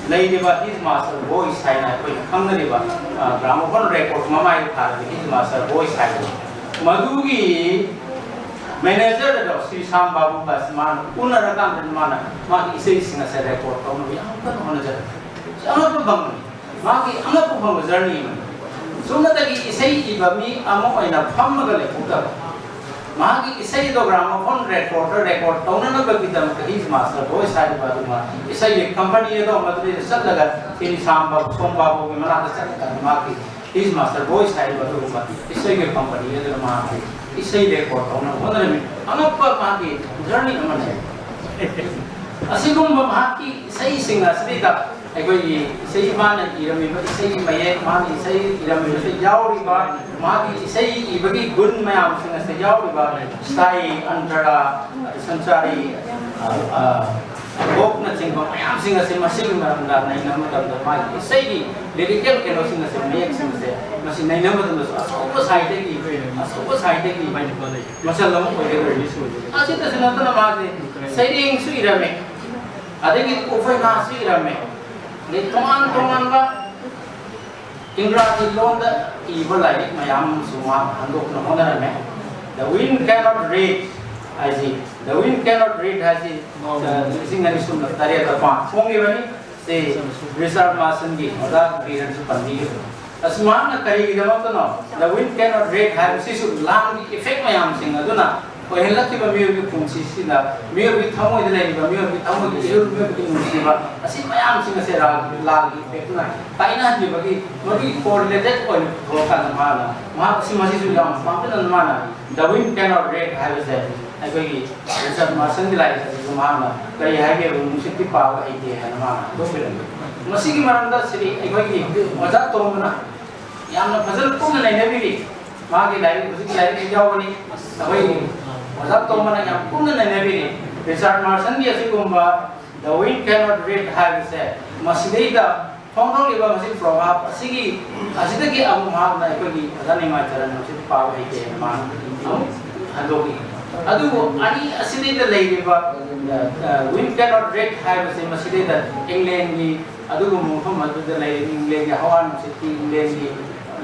ꯂꯩꯔꯤꯕ His Master Voice ꯍꯥꯏꯅ ꯑꯩꯈꯣꯏꯅ ꯈꯪꯅꯔꯤꯕ, ꯑ, gramophone record ꯃꯃꯥꯏꯗ ꯊꯥꯔꯤꯕ His Master Voice ꯍꯥꯏꯕ ꯃꯗꯨꯒꯤ ꯃꯦꯅꯦꯖꯔ ꯑꯗꯣ ꯁ꯭ꯔꯤ ꯁ꯭ꯌꯥꯝ ꯕꯥꯕꯨꯒ ꯃꯥꯅ ꯎꯅꯔꯀꯥꯟꯗ ꯃꯥꯅ ꯃꯥꯒꯤ ꯏꯁꯩꯁꯤꯡ ꯑꯁꯦ ꯔꯦꯀꯣꯔꯗ ꯇꯧꯅꯕ ꯌꯥꯝ ꯀꯟꯅ ꯍꯣꯠꯅꯖꯔꯦ꯫ ꯑꯉꯛꯄ ꯐꯪꯕꯅꯤ꯫ ꯃꯥꯒꯤ ꯑꯉꯛꯄ ꯐꯪꯕ ꯖꯔꯅꯤ ꯑꯃꯅꯤ꯫ ꯆꯨꯝꯅꯇꯒꯤ ꯏꯁꯩ ꯏꯕ ꯃꯤ ꯑꯃ ꯑꯣꯏꯅ ꯐꯝꯃꯒ ꯂꯩꯊꯣꯛꯇꯕ, ꯃꯍꯥꯛꯀꯤ ꯏꯁꯩꯗꯣ ꯒ꯭ꯔꯥꯃꯣꯐꯣꯟ ꯔꯦꯀꯣꯔꯗꯔ ꯔꯦꯀꯣꯔꯗ ꯇꯧꯅꯅꯕꯒꯤꯗꯃꯛꯇ ꯍꯤꯁ ꯃꯥꯁꯇꯔ ꯚꯣꯏꯁ ꯍꯥꯏꯔꯤꯕ ꯑꯗꯨꯒꯨꯝꯕ ꯏꯁꯩꯒꯤ ꯀꯝꯄꯅꯤ ꯑꯗꯣ ꯃꯗꯨꯗꯩꯗ ꯆꯠꯂꯒ ꯁ꯭ꯔꯤ ꯁ꯭ꯌꯥꯝ ꯕꯥꯕꯨ, ꯁꯣꯝ ꯕꯥꯕꯨꯒꯤ ꯃꯅꯥꯛꯇ ꯆꯠꯂꯒ ꯃꯍꯥꯛꯀꯤ ꯍꯤꯁ ꯃꯥꯁꯇꯔ ꯚꯣꯏꯁ ꯍꯥꯏꯔꯤꯕ ꯑꯗꯨꯒꯨꯝꯕ ꯏꯁꯩꯒꯤ ꯀꯝꯄꯅꯤ ꯑꯗꯨꯅ ꯃꯍꯥꯛꯀꯤ ꯏꯁꯩ ꯔꯦꯀꯣꯔꯗ ꯇꯧꯅꯕ ꯍꯣꯠꯅꯔꯝꯃꯤ꯫ ꯑꯉꯛꯄ ꯃꯍꯥꯛꯀꯤ ꯖꯔꯅꯤ ꯑꯃꯅꯤ꯫ ꯑꯁꯤꯒꯨꯝꯕ ꯃꯍꯥꯛꯀꯤ ꯏꯁꯩꯁꯤꯡ ꯑꯁꯤꯗꯩꯗ ꯑꯩꯈꯣꯏꯒꯤ ꯏꯁꯩ ꯃꯥꯅ ꯏꯔꯝꯃꯤꯕ ꯏꯁꯩꯒꯤ ꯃꯌꯦꯛ, ꯃꯥꯅ ꯏꯁꯩ ꯏꯔꯝꯃꯤꯕꯁꯤ ꯌꯥꯎꯔꯤꯕ, ꯃꯥꯒꯤ ꯏꯁꯩ ꯏꯕꯒꯤ ꯒꯨꯟ ꯃꯌꯥꯝꯁꯤꯡ ꯑꯁꯤ ꯌꯥꯎꯔꯤꯕ ꯁꯥꯏ ꯑꯟꯇꯔꯥ, ꯁꯟꯆꯥꯔꯤ, ꯑ, ꯑ, ꯕꯣꯛꯅꯆꯤꯡꯕ ꯃꯌꯥꯝꯁꯤꯡ ꯑꯁꯤ ꯃꯁꯤꯒꯤ ꯃꯔꯝꯗ ꯅꯩꯅꯕ ꯃꯇꯝꯗ ꯃꯥꯒꯤ ꯏꯁꯩꯒꯤ ꯂꯤꯔꯤꯀꯦꯜ ꯀꯩꯅꯣꯁꯤꯡ ꯑꯁꯦ, ꯃꯌꯦꯛꯁꯤꯡ ꯑꯁꯦ ꯃꯁꯤ ꯅꯩꯅꯕ ꯃꯇꯝꯗꯁꯨ ꯑꯆꯧꯕ ꯁꯥꯍꯤꯇ꯭ꯌꯒꯤ, ꯑꯆꯧꯕ ꯁꯥꯍꯤꯇ꯭ꯌꯒꯤ ꯃꯆꯜ ꯑꯃ ꯑꯣꯏꯒꯗꯧꯔꯤꯕꯅꯤ꯫ ꯑꯁꯤꯇꯁꯨ ꯅꯠꯇꯅ ꯃꯥꯁꯦ ꯁꯩꯔꯦꯡꯁꯨ ꯏꯔꯝꯃꯦ, ꯑꯗꯒꯤ ꯎꯐꯩꯅꯥꯁꯨ ꯏꯔꯝꯃꯦ, ꯑꯗꯩ ꯇꯣꯉꯥꯟ ꯇꯣꯉꯥꯟꯕ ꯏꯪꯒ꯭ꯔꯥꯖꯤ ꯂꯣꯟꯗ ꯏꯕ ꯂꯥꯏꯔꯤꯛ ꯃꯌꯥꯝ ꯑꯃꯁꯨ ꯃꯍꯥꯛ ꯍꯟꯗꯣꯛꯇꯨꯅ ꯍꯣꯠꯅꯔꯝꯃꯦ꯫ The Wind Cannot Read ꯍꯥꯏꯁꯤ, The Wind Cannot Read ꯍꯥꯏꯁꯤ, ꯑ, ꯂꯤꯁꯤꯡ ꯑꯅꯤ ꯁꯨꯞꯅ ꯇꯔꯦꯠꯇ ꯄꯥꯟ ꯐꯣꯡꯈꯤꯕꯅꯤ꯫ ꯁꯤ ꯔꯤꯆꯥꯔꯗ ꯃꯥꯔꯁꯟꯒꯤ ꯑꯣꯖꯥ ꯕꯤꯔꯟꯁꯨ ꯄꯟꯕꯤꯈꯤꯕꯅꯤ꯫ ꯑꯁ, ꯃꯍꯥꯛꯅ ꯀꯔꯤꯒꯤꯗꯃꯛꯇꯅꯣ The Wind Cannot Read ꯍꯥꯏꯕꯁꯤꯁꯨ ꯂꯥꯟꯒꯤ ꯏꯐꯦꯛ ꯃꯌꯥꯝꯁꯤꯡ ꯑꯗꯨꯅ ꯑꯣꯏꯍꯜꯂꯛꯈꯤꯕ ꯃꯤꯑꯣꯏꯕꯒꯤ ꯄꯨꯟꯁꯤꯁꯤꯗ, ꯃꯤꯑꯣꯏꯕꯒꯤ ꯊꯃꯣꯏꯗ ꯂꯩꯔꯤꯕ ꯃꯤꯑꯣꯏꯕꯒꯤ ꯊꯃꯣꯏꯒꯤ ꯏꯍꯨꯜ, ꯃꯤꯑꯣꯏꯕꯒꯤ ꯅꯨꯡꯁꯤꯕ, ꯑꯁꯤ ꯃꯌꯥꯝꯁꯤꯡ ꯑꯁꯦ ꯂꯥꯜ-, ꯂꯥꯜꯒꯤ ꯏꯐꯦꯛꯇꯨꯅ ꯀꯥꯏꯅꯍꯟꯈꯤꯕꯒꯤ ꯃꯗꯨꯒꯤ ꯀꯣꯔꯤꯂꯦꯇꯦꯠ ꯑꯣꯏꯅ ꯄꯨꯊꯣꯛꯑꯀꯥꯟꯗ ꯃꯥꯅ, ꯃꯍꯥꯛ ꯑꯁꯤ ꯃꯁꯤꯁꯨ ꯌꯥꯝ ꯄꯥꯝꯖꯅ ꯃꯥꯅ The Wind Cannot Read ꯍꯥꯏꯕꯁꯦ ꯑꯩꯈꯣꯏꯒꯤ ꯔꯤꯆꯥꯔꯗ ꯃꯥꯔꯁꯟꯒꯤ ꯂꯥꯏꯔꯤꯛ ꯑꯁꯤꯁꯨ ꯃꯍꯥꯛꯅ ꯀꯔꯤ ꯍꯥꯏꯒꯦꯕꯨ, "ꯅꯨꯡꯁꯤꯠꯇꯤ ꯄꯥꯕ ꯍꯩꯇꯦ" ꯍꯥꯏꯅ ꯃꯥꯅ ꯍꯟꯗꯣꯛꯄꯤꯔꯝꯃꯤ꯫ ꯃꯁꯤꯒꯤ ꯃꯔꯝꯗ ꯁꯤꯗꯤ ꯑꯩꯈꯣꯏꯒꯤ ꯑꯣꯖꯥ ꯇꯣꯝꯕꯅ ꯌꯥꯝꯅ ꯐꯖꯅ ꯀꯨꯞꯅ ꯅꯩꯅꯕꯤꯔꯤ꯫ ꯃꯥꯒꯤ ꯂꯥꯏꯔꯤꯛ, ꯍꯧꯖꯤꯛꯀꯤ ꯂꯥꯏꯔꯤꯛꯁꯤ ꯌꯥꯎꯕꯅꯤ꯫ ꯑꯩꯈꯣꯏ ꯑꯣꯖꯥ ꯇꯣꯝꯕꯅ ꯌꯥꯝ ꯀꯨꯞꯅ ꯅꯩꯅꯕꯤꯔꯤ꯫ ꯔꯤꯆꯥꯔꯗ ꯃꯥꯔꯁꯟꯒꯤ ꯑꯁꯤꯒꯨꯝꯕ The Wind Cannot Read ꯍꯥꯏꯕꯁꯦ ꯃꯁꯤꯗꯩꯗ ꯐꯣꯡꯗꯣꯛꯂꯤꯕ ꯃꯁꯤ ꯄ꯭ꯔꯣꯚꯥꯕ ꯑꯁꯤꯒꯤ, ꯑꯁꯤꯗꯒꯤ ꯑꯃꯨꯛ ꯃꯍꯥꯛꯅ ꯑꯩꯈꯣꯏꯒꯤ ꯑꯣꯖꯥ ꯅꯤꯡꯃꯥꯏ ꯆꯔꯟ ꯃꯁꯤꯗꯤ ꯄꯥꯕ ꯍꯩꯇꯦ ꯍꯥꯏꯅ ꯃꯥꯅ ꯑꯃꯨꯛ ꯍꯟꯗꯣꯛꯏ꯫ ꯑꯗꯨꯕꯨ ꯑꯅꯤ ꯑꯁꯤꯗꯩꯗ ꯂꯩꯔꯤꯕ, ꯑ, Wind Cannot Read ꯍꯥꯏꯕꯁꯦ ꯃꯁꯤꯗꯩꯗ ꯏꯪꯂꯦꯟꯒꯤ ꯑꯗꯨꯒꯨꯝꯕ ꯃꯐꯝ ꯑꯗꯨꯗ ꯂꯩꯔꯤꯕ ꯏꯪꯂꯦꯟꯒꯤ ꯍꯋꯥ ꯅꯨꯡꯁꯤꯠꯀꯤ, ꯏꯪꯂꯦꯟꯒꯤ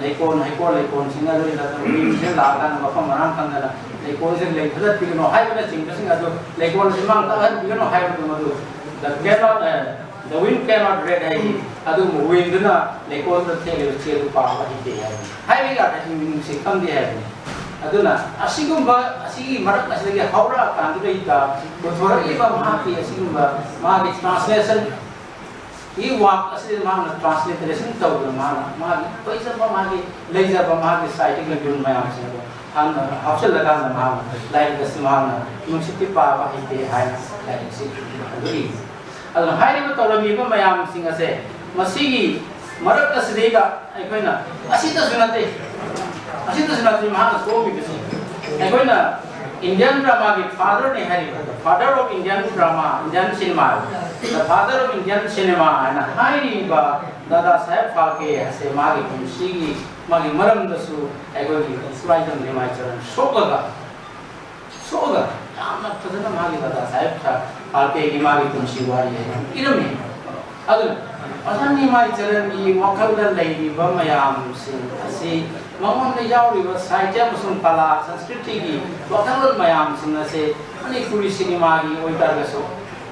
ꯂꯩꯀꯣꯜ, ꯍꯩꯀꯣꯜ ꯂꯩꯀꯣꯜꯁꯤꯡ ꯑꯗꯨ ꯏꯟꯗꯁꯇ꯭ꯔꯤꯁꯤꯡ ꯂꯥꯛꯑꯀꯥꯟꯗ ꯃꯐꯝ ꯃꯔꯥꯡ ꯈꯪꯗꯅ ꯂꯩꯀꯣꯜꯁꯦ ꯂꯩꯊꯠꯍꯟꯕꯤꯒꯅꯨ ꯍꯥꯏꯕꯅꯆꯤꯡꯕꯁꯤꯡ ꯑꯗꯨ, ꯂꯩꯀꯣꯜꯁꯤ ꯃꯥꯡ ꯇꯥꯛꯍꯟꯕꯤꯒꯅꯨ ꯍꯥꯏꯕꯗꯨ ꯃꯗꯨ the cannot, the wind cannot red ꯍꯥꯏꯗꯤ ꯑꯗꯨꯒꯨꯝꯕ windꯗꯨꯅ ꯂꯩꯀꯣꯜꯗ ꯊꯦꯠꯂꯤꯕ ꯆꯦ ꯑꯗꯨ ꯄꯥꯕ ꯍꯩꯇꯦ ꯍꯥꯏꯕꯅꯤ꯫ ꯍꯥꯏꯕꯒꯤ ꯑꯥꯔꯊꯁꯤ ꯃꯤꯅꯨꯡꯁꯤ ꯈꯪꯗꯦ ꯍꯥꯏꯕꯅꯤ꯫ ꯑꯗꯨꯅ ꯑꯁꯤꯒꯨꯝꯕ, ꯑꯁꯤꯒꯤ ꯃꯔꯛ ꯑꯁꯤꯗꯒꯤ ꯍꯧꯔꯛꯑꯀꯥꯟꯗꯨꯗꯩꯗ ꯄꯨꯊꯣꯔꯛꯂꯤꯕ ꯃꯍꯥꯛꯀꯤ ꯑꯁꯤꯒꯨꯝꯕ ꯃꯥꯒꯤ translation ꯒꯤ work ꯑꯁꯤꯗ ꯃꯍꯥꯛꯅ transliteration ꯇꯧꯗꯅ ꯃꯥꯅ ꯃꯥꯒꯤ ꯐꯖꯕ ꯃꯥꯒꯤ ꯂꯩꯖꯕ ꯃꯥꯒꯤ ꯁꯥꯍꯤꯇ꯭ꯌꯒꯤ ꯒꯨꯟ ꯃꯌꯥꯝꯁꯤꯡ ꯑꯗꯣ ꯍꯥꯟꯅ ꯍꯥꯞꯆꯤꯜꯂꯀꯥꯟꯗ ꯃꯍꯥꯛꯅ ꯂꯥꯏꯔꯤꯛ ꯑꯁꯤ ꯃꯍꯥꯛꯅ ꯅꯨꯡꯁꯤꯠꯇꯤ ꯄꯥꯕ ꯍꯩꯇꯦ ꯍꯥꯏꯅ ꯂꯥꯏꯔꯤꯛꯁꯤ ꯏꯔꯤ꯫ ꯑꯗꯨꯅ ꯍꯥꯏꯔꯤꯕ ꯇꯧꯔꯝꯃꯤꯕ ꯃꯌꯥꯝꯁꯤꯡ ꯑꯁꯦ ꯃꯁꯤꯒꯤ ꯃꯔꯛ ꯑꯁꯤꯗꯩꯗ ꯑꯩꯈꯣꯏꯅ ꯑꯁꯤꯗꯁꯨ ꯅꯠꯇꯦ, ꯑꯁꯤꯗꯁꯨ ꯅꯠꯇꯦ ꯃꯍꯥꯛꯅ ꯁꯣꯛꯑꯝꯃꯤꯕꯁꯤ꯫ ꯑꯩꯈꯣꯏꯅ Indian dramaꯒꯤ fatherꯅꯤ ꯍꯥꯏꯔꯤꯕ, the father of Indian drama, Indian cinema, the father of Indian cinema ꯍꯥꯏꯅ ꯍꯥꯏꯔꯤꯕ ꯗꯥꯗꯥ ꯁꯥꯍꯦꯕ ꯐꯥꯜꯀꯦ ꯑꯁꯦ ꯃꯥꯒꯤ ꯄꯨꯟꯁꯤꯒꯤ, ꯃꯥꯒꯤ ꯃꯔꯝꯗꯁꯨ ꯑꯩꯈꯣꯏꯒꯤ ꯁꯨꯔꯥꯏꯖꯝ ꯅꯤꯃꯥꯏ ꯆꯔꯟ ꯁꯣꯛꯂꯒ, ꯁꯣꯛꯂꯒ ꯌꯥꯝꯅ ꯐꯖꯅ ꯃꯥꯒꯤ ꯗꯥꯗꯥ ꯁꯥꯍꯦꯕ ꯐꯥꯜꯀꯦꯒꯤ ꯃꯥꯒꯤ ꯄꯨꯟꯁꯤ ꯋꯥꯔꯤ ꯍꯥꯏꯅ ꯏꯔꯝꯃꯤ꯫ ꯑꯗꯨꯅ ꯑꯣꯖꯥ ꯅꯤꯃꯥꯏ ꯆꯔꯟꯒꯤ ꯋꯥꯈꯜꯗ ꯂꯩꯔꯤꯕ ꯃꯌꯥꯝꯁꯤꯡ ꯑꯁꯤ, ꯃꯉꯣꯟꯗ ꯌꯥꯎꯔꯤꯕ ꯁꯥꯍꯤꯇ꯭ꯌ ꯑꯃꯁꯨꯡ ꯀꯂꯥ ꯁꯪꯁꯀ꯭ꯔꯤꯇꯤꯒꯤ ꯋꯥꯈꯜꯂꯣꯟ ꯃꯌꯥꯝꯁꯤꯡ ꯑꯁꯤ ꯃꯅꯤꯄꯨꯔꯤ ꯁꯤꯅꯦꯃꯥꯒꯤ ꯑꯣꯏꯇꯥꯔꯒꯁꯨ,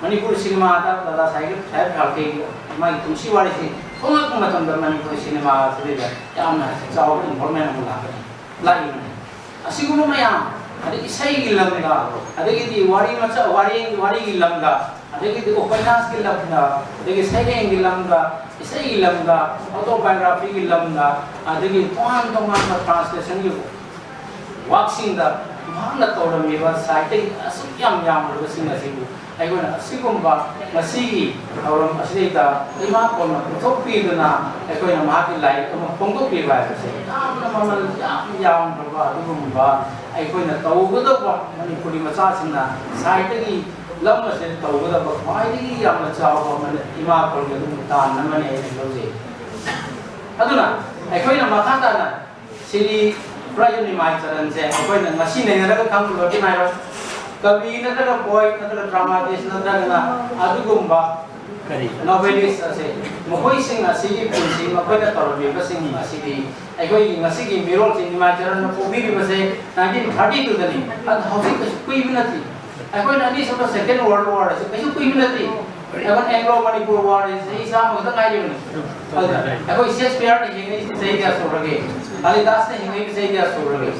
ꯃꯅꯤꯄꯨꯔꯤ ꯁꯤꯅꯦꯃꯥꯗ ꯗꯥꯗꯥ ꯁꯥꯍꯦꯕ ꯐꯥꯜꯀꯦꯒꯤ ꯃꯥꯒꯤ ꯄꯨꯟꯁꯤ ꯋꯥꯔꯤꯁꯤ ꯐꯣꯡꯂꯛꯄ ꯃꯇꯝꯗ ꯃꯅꯤꯄꯨꯔꯤ ꯁꯤꯅꯦꯃꯥ ꯑꯁꯤꯗ ꯌꯥꯝꯅ ꯆꯥꯎꯕ involvement ꯑꯃ ꯂꯥꯛꯀꯅꯤ, ꯂꯥꯛꯏꯕꯅꯤ꯫ ꯑꯁꯤꯒꯨꯝꯕ ꯃꯌꯥꯝ, ꯑꯗꯩ ꯏꯁꯩꯒꯤ ꯂꯝꯗ, ꯑꯗꯒꯤꯗꯤ ꯋꯥꯔꯤ ꯃꯆꯥ, ꯋꯥꯔꯤ, ꯋꯥꯔꯤꯒꯤ ꯂꯝꯗ, ꯑꯗꯒꯤꯗꯤ ꯎꯄꯟꯌꯥꯁꯀꯤ ꯂꯝꯗ, ꯑꯗꯒꯤ ꯁꯩꯔꯦꯡꯒꯤ ꯂꯝꯗ, ꯏꯁꯩꯒꯤ ꯂꯝꯗ, autobiographyꯒꯤ ꯂꯝꯗ, ꯑꯗꯒꯤ ꯇꯣꯉꯥꯟ ꯇꯣꯉꯥꯟꯕ translationꯒꯤ workꯁꯤꯡꯗ ꯃꯍꯥꯛꯅ ꯇꯧꯔꯝꯃꯤꯕ ꯁꯥꯍꯤꯇ꯭ꯌꯒꯤ ꯑꯁꯨꯛ ꯌꯥꯝ ꯌꯥꯝꯂꯕꯁꯤꯡ ꯑꯁꯤꯕꯨ ꯑꯩꯈꯣꯏꯅ ꯑꯁꯤꯒꯨꯝꯕ ꯉꯁꯤꯒꯤ ꯊꯧꯔꯝ ꯑꯁꯤꯗꯩꯗ ꯏꯃꯥ ꯀꯣꯟꯅ ꯄꯨꯊꯣꯛꯄꯤꯗꯨꯅ ꯑꯩꯈꯣꯏꯅ ꯃꯍꯥꯛꯀꯤ ꯂꯥꯏꯔꯤꯛ ꯑꯃ ꯐꯣꯡꯗꯣꯛꯄꯤꯕ ꯍꯥꯏꯕꯁꯦ ꯌꯥꯝꯅ ꯃꯃꯜ ꯌꯥꯝ ꯌꯥꯝꯂꯕ ꯑꯗꯨꯒꯨꯝꯕ ꯑꯩꯈꯣꯏꯅ ꯇꯧꯒꯗꯧꯕ ꯃꯅꯤꯄꯨꯔꯤ ꯃꯆꯥꯁꯤꯡꯅ ꯁꯥꯍꯤꯇ꯭ꯌꯒꯤ ꯂꯝ ꯑꯁꯤꯗ ꯇꯧꯒꯗꯕ ꯈ꯭ꯋꯥꯏꯗꯒꯤ ꯌꯥꯝꯅ ꯆꯥꯎꯕ ꯑꯃꯅ ꯏꯃꯥ ꯀꯣꯟꯒꯤ ꯑꯗꯨꯒꯨꯝꯕ ꯇꯥꯟ ꯑꯃꯅꯤ ꯍꯥꯏꯅ ꯂꯧꯖꯩ꯫ ꯑꯗꯨꯅ ꯑꯩꯈꯣꯏꯅ ꯃꯈꯥ ꯇꯥꯅ ꯁꯤꯅꯤ ꯄꯨꯔꯥ ꯌꯨꯝꯅꯤ ꯃꯥꯏ ꯆꯔꯟꯁꯦ ꯑꯩꯈꯣꯏꯅ ꯉꯁꯤ ꯅꯩꯅꯔꯒ ꯈꯪꯕꯗꯤ ꯅꯥꯏꯔꯣꯏ꯫ ꯀꯕꯤ ꯅꯠꯇ꯭ꯔꯒ poet ꯅꯠꯇ꯭ꯔꯒ dramatist ꯅꯠꯇ꯭ꯔꯒꯅ ꯑꯗꯨꯒꯨꯝꯕ ꯅꯣꯕꯦꯂꯤꯁ ꯑꯁꯦ, ꯃꯈꯣꯏꯁꯤꯡ ꯑꯁꯤꯒꯤ ꯄꯨꯟꯁꯤ, ꯃꯈꯣꯏꯅ ꯇꯧꯔꯝꯃꯤꯕꯁꯤꯡ ꯑꯁꯤꯗꯤ ꯑꯩꯈꯣꯏꯒꯤ ꯉꯁꯤꯒꯤ ꯃꯤꯔꯣꯜꯁꯤ ꯅꯤꯃꯥꯏ ꯆꯔꯟꯅ ꯄꯣꯛꯄꯤꯔꯤꯕꯁꯦ ꯅꯥꯏꯟꯇꯤꯟ ꯊꯥꯔꯇꯤ ꯇꯨꯗꯅꯤ꯫ ꯑꯗꯨ ꯍꯧꯖꯤꯛ ꯀꯩꯁꯨ ꯀꯨꯏꯕ ꯅꯠꯇꯦ꯫ ꯑꯩꯈꯣꯏꯅ ꯑꯅꯤꯁꯨꯕ ꯁꯦꯀꯦꯟ ꯋꯥꯔꯜ ꯋꯥꯔ ꯑꯁꯤ ꯀꯩꯁꯨ ꯀꯨꯏꯕ ꯅꯠꯇꯦ꯫ ꯑꯩꯈꯣꯏ ꯑꯦꯡꯒ꯭ꯂꯣ ꯃꯅꯤꯄꯨꯔ ꯋꯥꯔ ꯑꯁꯤ ꯆꯍꯤ ꯆꯥꯝꯃ ꯈꯛꯇ ꯉꯥꯏꯔꯤꯕꯅꯤ꯫ ꯑꯗꯨꯗ ꯑꯩꯈꯣꯏ ꯁꯦꯛꯁꯄꯤꯌꯔꯅ ꯍꯤꯡꯉꯛꯏꯁꯤ ꯆꯍꯤ ꯀꯌꯥ ꯁꯨꯔꯒꯦ? ꯀꯥꯂꯤꯗꯥꯁꯅ ꯍꯤꯡꯉꯛꯏꯕ ꯆꯍꯤ ꯀꯌꯥ ꯁꯨꯔꯒꯦ?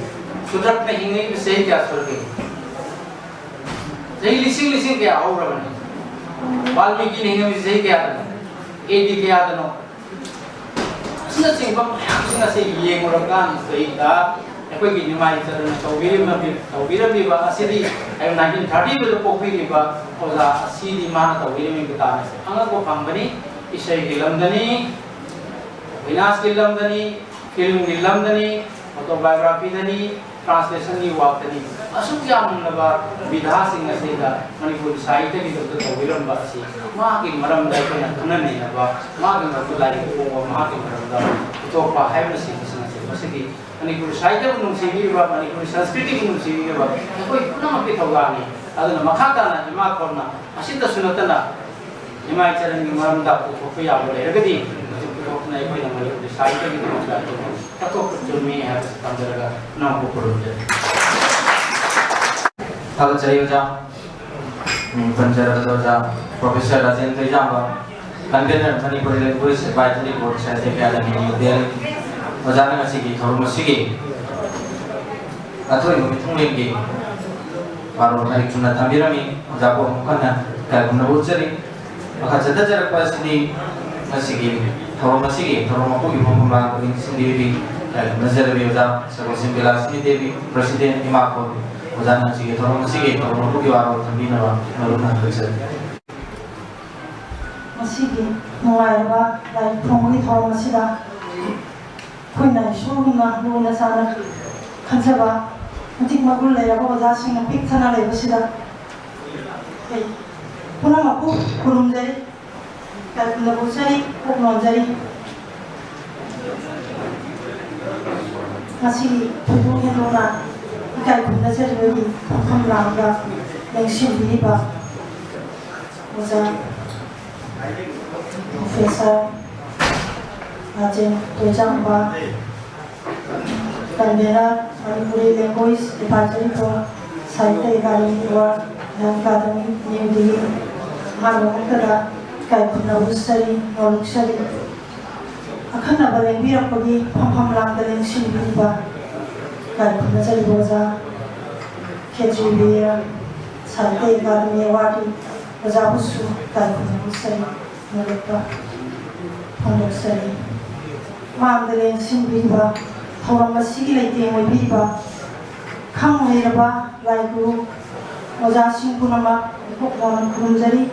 ꯁꯨꯗ꯭ꯔꯛꯅ ꯍꯤꯡꯉꯛꯏꯕ ꯆꯍꯤ ꯀꯌꯥ ꯁꯨꯔꯒꯦ? ꯆꯍꯤ ꯂꯤꯁꯤꯡ ꯂꯤꯁꯤꯡ ꯀꯌꯥ ꯍꯧꯔꯕꯅꯤ꯫ ꯕꯥꯜꯃꯤꯀꯤꯅ ꯍꯤꯡꯉꯝꯃꯤꯁꯤ ꯆꯍꯤ ꯀꯌꯥꯗꯅꯣ? ꯑꯦ ꯗꯤ ꯀꯌꯥꯗꯅꯣ? ꯑꯁꯤꯅꯆꯤꯡꯕ ꯃꯌꯥꯝꯁꯤꯡ ꯑꯁꯤ ꯌꯦꯡꯉꯨꯔꯀꯥꯟꯁꯤꯗꯩꯗ ꯑꯩꯈꯣꯏꯒꯤ ꯅꯤꯃꯥꯏ ꯆꯔꯟꯅ ꯇꯧꯕꯤꯔꯝꯃꯤ-, ꯇꯧꯕꯤꯔꯝꯃꯤꯕ ꯑꯁꯤꯗꯤ ꯑꯩ ꯅꯥꯏꯟꯇꯤꯟ ꯊꯥꯔꯇꯤꯗꯨꯗ ꯄꯣꯛꯄꯤꯔꯤꯕ ꯑꯣꯖꯥ ꯑꯁꯤꯗꯤ ꯃꯥꯅ ꯇꯧꯕꯤꯔꯝꯃꯤꯕ ꯇꯥꯟꯅꯁꯦ ꯑꯉꯛꯄ ꯐꯪꯕꯅꯤ꯫ ꯏꯁꯩꯒꯤ ꯂꯝꯗꯅꯤ, ꯐꯤꯅꯥꯟꯁꯀꯤ ꯂꯝꯗꯅꯤ, ꯐꯤꯜꯝꯒꯤ ꯂꯝꯗꯅꯤ, ꯑꯣꯇꯣꯕꯥꯏꯑꯣꯒ꯭ꯔꯥꯐꯤꯗꯅꯤ, ꯇ꯭ꯔꯥꯟꯁꯂꯦꯁꯟꯒꯤ ꯋꯥꯛꯇꯅꯤ꯫ ꯑꯁꯨꯛ ꯌꯥꯝꯂꯕ ꯕꯤꯙꯥꯁꯤꯡ ꯑꯁꯤꯗ ꯃꯅꯤꯄꯨꯔꯤ ꯁꯥꯍꯤꯇ꯭ꯌꯒꯤꯗꯃꯛꯇ ꯇꯧꯕꯤꯔꯝꯕ ꯑꯁꯤ ꯃꯥꯒꯤ ꯃꯔꯝꯗ ꯑꯩꯈꯣꯏꯅ ꯈꯟꯅ ꯅꯩꯅꯕ, ꯃꯥꯒꯤ ꯃꯔꯝꯗ ꯂꯥꯏꯔꯤꯛ ꯐꯣꯡꯕ, ꯃꯍꯥꯛꯀꯤ ꯃꯔꯝꯗ ꯄꯨꯊꯣꯛꯄ ꯍꯥꯏꯕꯅꯆꯤꯡꯕꯁꯤꯡ ꯑꯁꯤ ꯃꯁꯤꯒꯤ ꯃꯅꯤꯄꯨꯔꯤ ꯁꯥꯍꯤꯇ꯭ꯌꯕꯨ ꯅꯨꯡꯁꯤꯕꯤꯔꯤꯕ, ꯃꯅꯤꯄꯨꯔꯤ ꯁꯪꯁꯀ꯭ꯔꯤꯇꯤꯕꯨ ꯅꯨꯡꯁꯤꯕꯤꯔꯤꯕ ꯑꯩꯈꯣꯏ ꯄꯨꯝꯅꯃꯛꯀꯤ ꯊꯧꯗꯥꯡꯅꯤ꯫ ꯑꯗꯨꯅ ꯃꯈꯥ ꯇꯥꯅ ꯏꯃꯥ ꯈꯣꯟꯅ ꯑꯁꯤꯇꯁꯨ ꯅꯠꯇꯅ ꯏꯃꯥ ꯏꯆꯟꯒꯤ ꯃꯔꯝꯗ ꯄꯨꯊꯣꯛꯄ ꯌꯥꯕ ꯂꯩꯔꯒꯗꯤ ꯍꯧꯖꯤꯛ ꯄꯨꯊꯣꯛꯇꯨꯅ ꯑꯩꯈꯣꯏꯅ ꯃꯅꯤꯄꯨꯔꯤ ꯁꯥꯍꯤꯇ꯭ꯌꯒꯤꯗꯃꯛꯇ ꯑꯩꯈꯣꯏꯅ ꯀꯠꯊꯣꯛꯄ ꯆꯨꯝꯃꯤ ꯍꯥꯏꯕꯁꯤ ꯊꯝꯖꯔꯒ ꯅꯝꯐꯨ ꯈꯨꯔꯨꯝꯖꯔꯤ꯫ ꯊꯥꯒꯠꯆꯔꯤ ꯑꯣꯖꯥ꯫ ꯃꯤꯡ ꯄꯟꯖꯔꯕꯗ ꯑꯣꯖꯥ professor Rajen Thoijamba, Convener Manipur Language Advisory Board Sahitya Akademi Delhi. ꯑꯣꯖꯥꯅ ꯉꯁꯤꯒꯤ ꯊꯧꯔꯝ ꯑꯁꯤꯒꯤ ꯑꯊꯣꯏꯕ ꯃꯤꯊꯨꯡꯂꯦꯟꯒꯤ ꯄꯥꯔꯣ ꯃꯔꯤꯛ ꯆꯨꯝꯅ ꯊꯝꯕꯤꯔꯝꯃꯤ꯫ ꯑꯣꯖꯥꯕꯨ ꯑꯃꯨꯛ ꯍꯟꯅ ꯏꯀꯥꯏ ꯈꯨꯝꯅꯕ ꯎꯠꯆꯔꯤ꯫ ꯃꯈꯥ ꯆꯠꯊꯖꯔꯛꯄ ꯑꯁꯤꯗꯤ ꯉꯁꯤꯒꯤ ꯊꯧꯔꯝ ꯑꯁꯤꯒꯤ ꯊꯧꯔꯝ ꯃꯄꯨꯒꯤ ꯐꯝꯐꯝ ꯂꯥꯡꯕꯒꯤ ꯅꯤꯡꯁꯤꯡꯕꯤꯔꯕꯤ ꯏꯀꯥꯏ ꯈꯨꯝꯅꯖꯔꯕꯤ ꯑꯣꯖꯥ ꯁꯒꯣꯜꯁꯦꯝ ꯕꯤꯂꯥꯁꯤꯅꯤ ꯗꯦꯕꯤ, President ꯏꯃꯥꯈꯣꯜ꯫ ꯑꯣꯖꯥꯅ ꯉꯁꯤꯒꯤ ꯊꯧꯔꯝ ꯑꯁꯤꯒꯤ ꯊꯧꯔꯝ ꯃꯄꯨꯒꯤ ꯋꯥꯔꯣꯜ ꯊꯝꯕꯤꯅꯕ ꯃꯔꯨꯞꯅ ꯍꯪꯖꯔꯤ꯫ ꯉꯁꯤꯒꯤ ꯅꯨꯡꯉꯥꯏꯔꯕ ꯂꯥꯏꯔꯤꯛ ꯐꯣꯡꯕꯒꯤ ꯊꯧꯔꯝ ꯑꯁꯤꯗ ꯑꯩꯈꯣꯏꯅ ꯏꯁꯣꯔꯒꯨꯝꯅ ꯂꯨꯅ ꯆꯥꯟꯅ ꯈꯟꯖꯕ ꯃꯇꯤꯛ ꯃꯒꯨꯟ ꯂꯩꯔꯕ ꯑꯣꯖꯥꯁꯤꯡꯅ ꯄꯤꯛ ꯊꯟꯅ ꯂꯩꯕꯁꯤꯗ ꯑꯩ ꯄꯨꯝꯅꯃꯛꯄꯨ ꯈꯨꯔꯨꯝꯖꯔꯤ, ꯏꯀꯥꯏ ꯈꯨꯝꯅꯕ ꯎꯠꯆꯔꯤ, ꯄꯨꯛ ꯅꯣꯟꯖꯔꯤ꯫ ꯉꯁꯤꯒꯤ ꯊꯣꯏꯗꯣꯛ ꯍꯦꯟꯗꯣꯛꯅ ꯏꯀꯥꯏ ꯈꯨꯝꯅꯖꯔꯤꯕꯒꯤ ꯐꯝꯐꯝ ꯂꯥꯡꯗ ꯂꯦꯡꯁꯤꯟꯕꯤꯔꯤꯕ ꯑꯣꯖꯥ Professor Rajen Toichangba, Convener, Manipuri Language Advisory Board, Sahitya Academy Award, Academy, New Delhi, ꯑꯍꯥꯟꯕ ꯃꯛꯇꯗ ꯏꯀꯥꯏ ꯈꯨꯝꯅꯕ ꯎꯠꯆꯔꯤ, ꯅꯣꯂꯨꯛꯆꯔꯤ꯫ ꯑꯈꯟꯅꯕ ꯂꯦꯡꯕꯤꯔꯛꯄꯒꯤ ꯐꯝꯐꯝ ꯂꯥꯡꯗ ꯂꯦꯡꯁꯤꯟꯕꯤꯔꯤꯕ ꯏꯀꯥꯏ ꯈꯨꯝꯅꯖꯔꯤꯕ ꯑꯣꯖꯥ ꯈꯦꯇ꯭ꯔꯤ ꯕꯤꯔ, ꯁꯥꯍꯤꯇ꯭ꯌ ꯑꯦꯀꯥꯗꯃꯤ ꯑꯦꯋꯥꯔꯗꯀꯤ ꯑꯣꯖꯥꯕꯨꯁꯨ ꯏꯀꯥꯏ ꯈꯨꯝꯅꯕ ꯎꯠꯆꯔꯤ꯫ ꯅꯣꯂꯨꯛꯄ ꯐꯣꯡꯗꯣꯛꯆꯔꯤ꯫ ꯃꯥꯡꯗ ꯂꯦꯡꯁꯤꯟꯕꯤꯔꯤꯕ, ꯊꯧꯔꯝ ꯑꯁꯤꯒꯤ ꯂꯩꯇꯦꯡ ꯑꯣꯏꯕꯤꯔꯤꯕ ꯈꯪ ꯍꯩꯔꯕ ꯂꯥꯏ ꯒꯨꯔꯨ ꯑꯣꯖꯥꯁꯤꯡ ꯄꯨꯝꯅꯃꯛ ꯏꯀꯣꯛ ꯅꯧꯅ ꯈꯨꯔꯨꯝꯖꯔꯤ꯫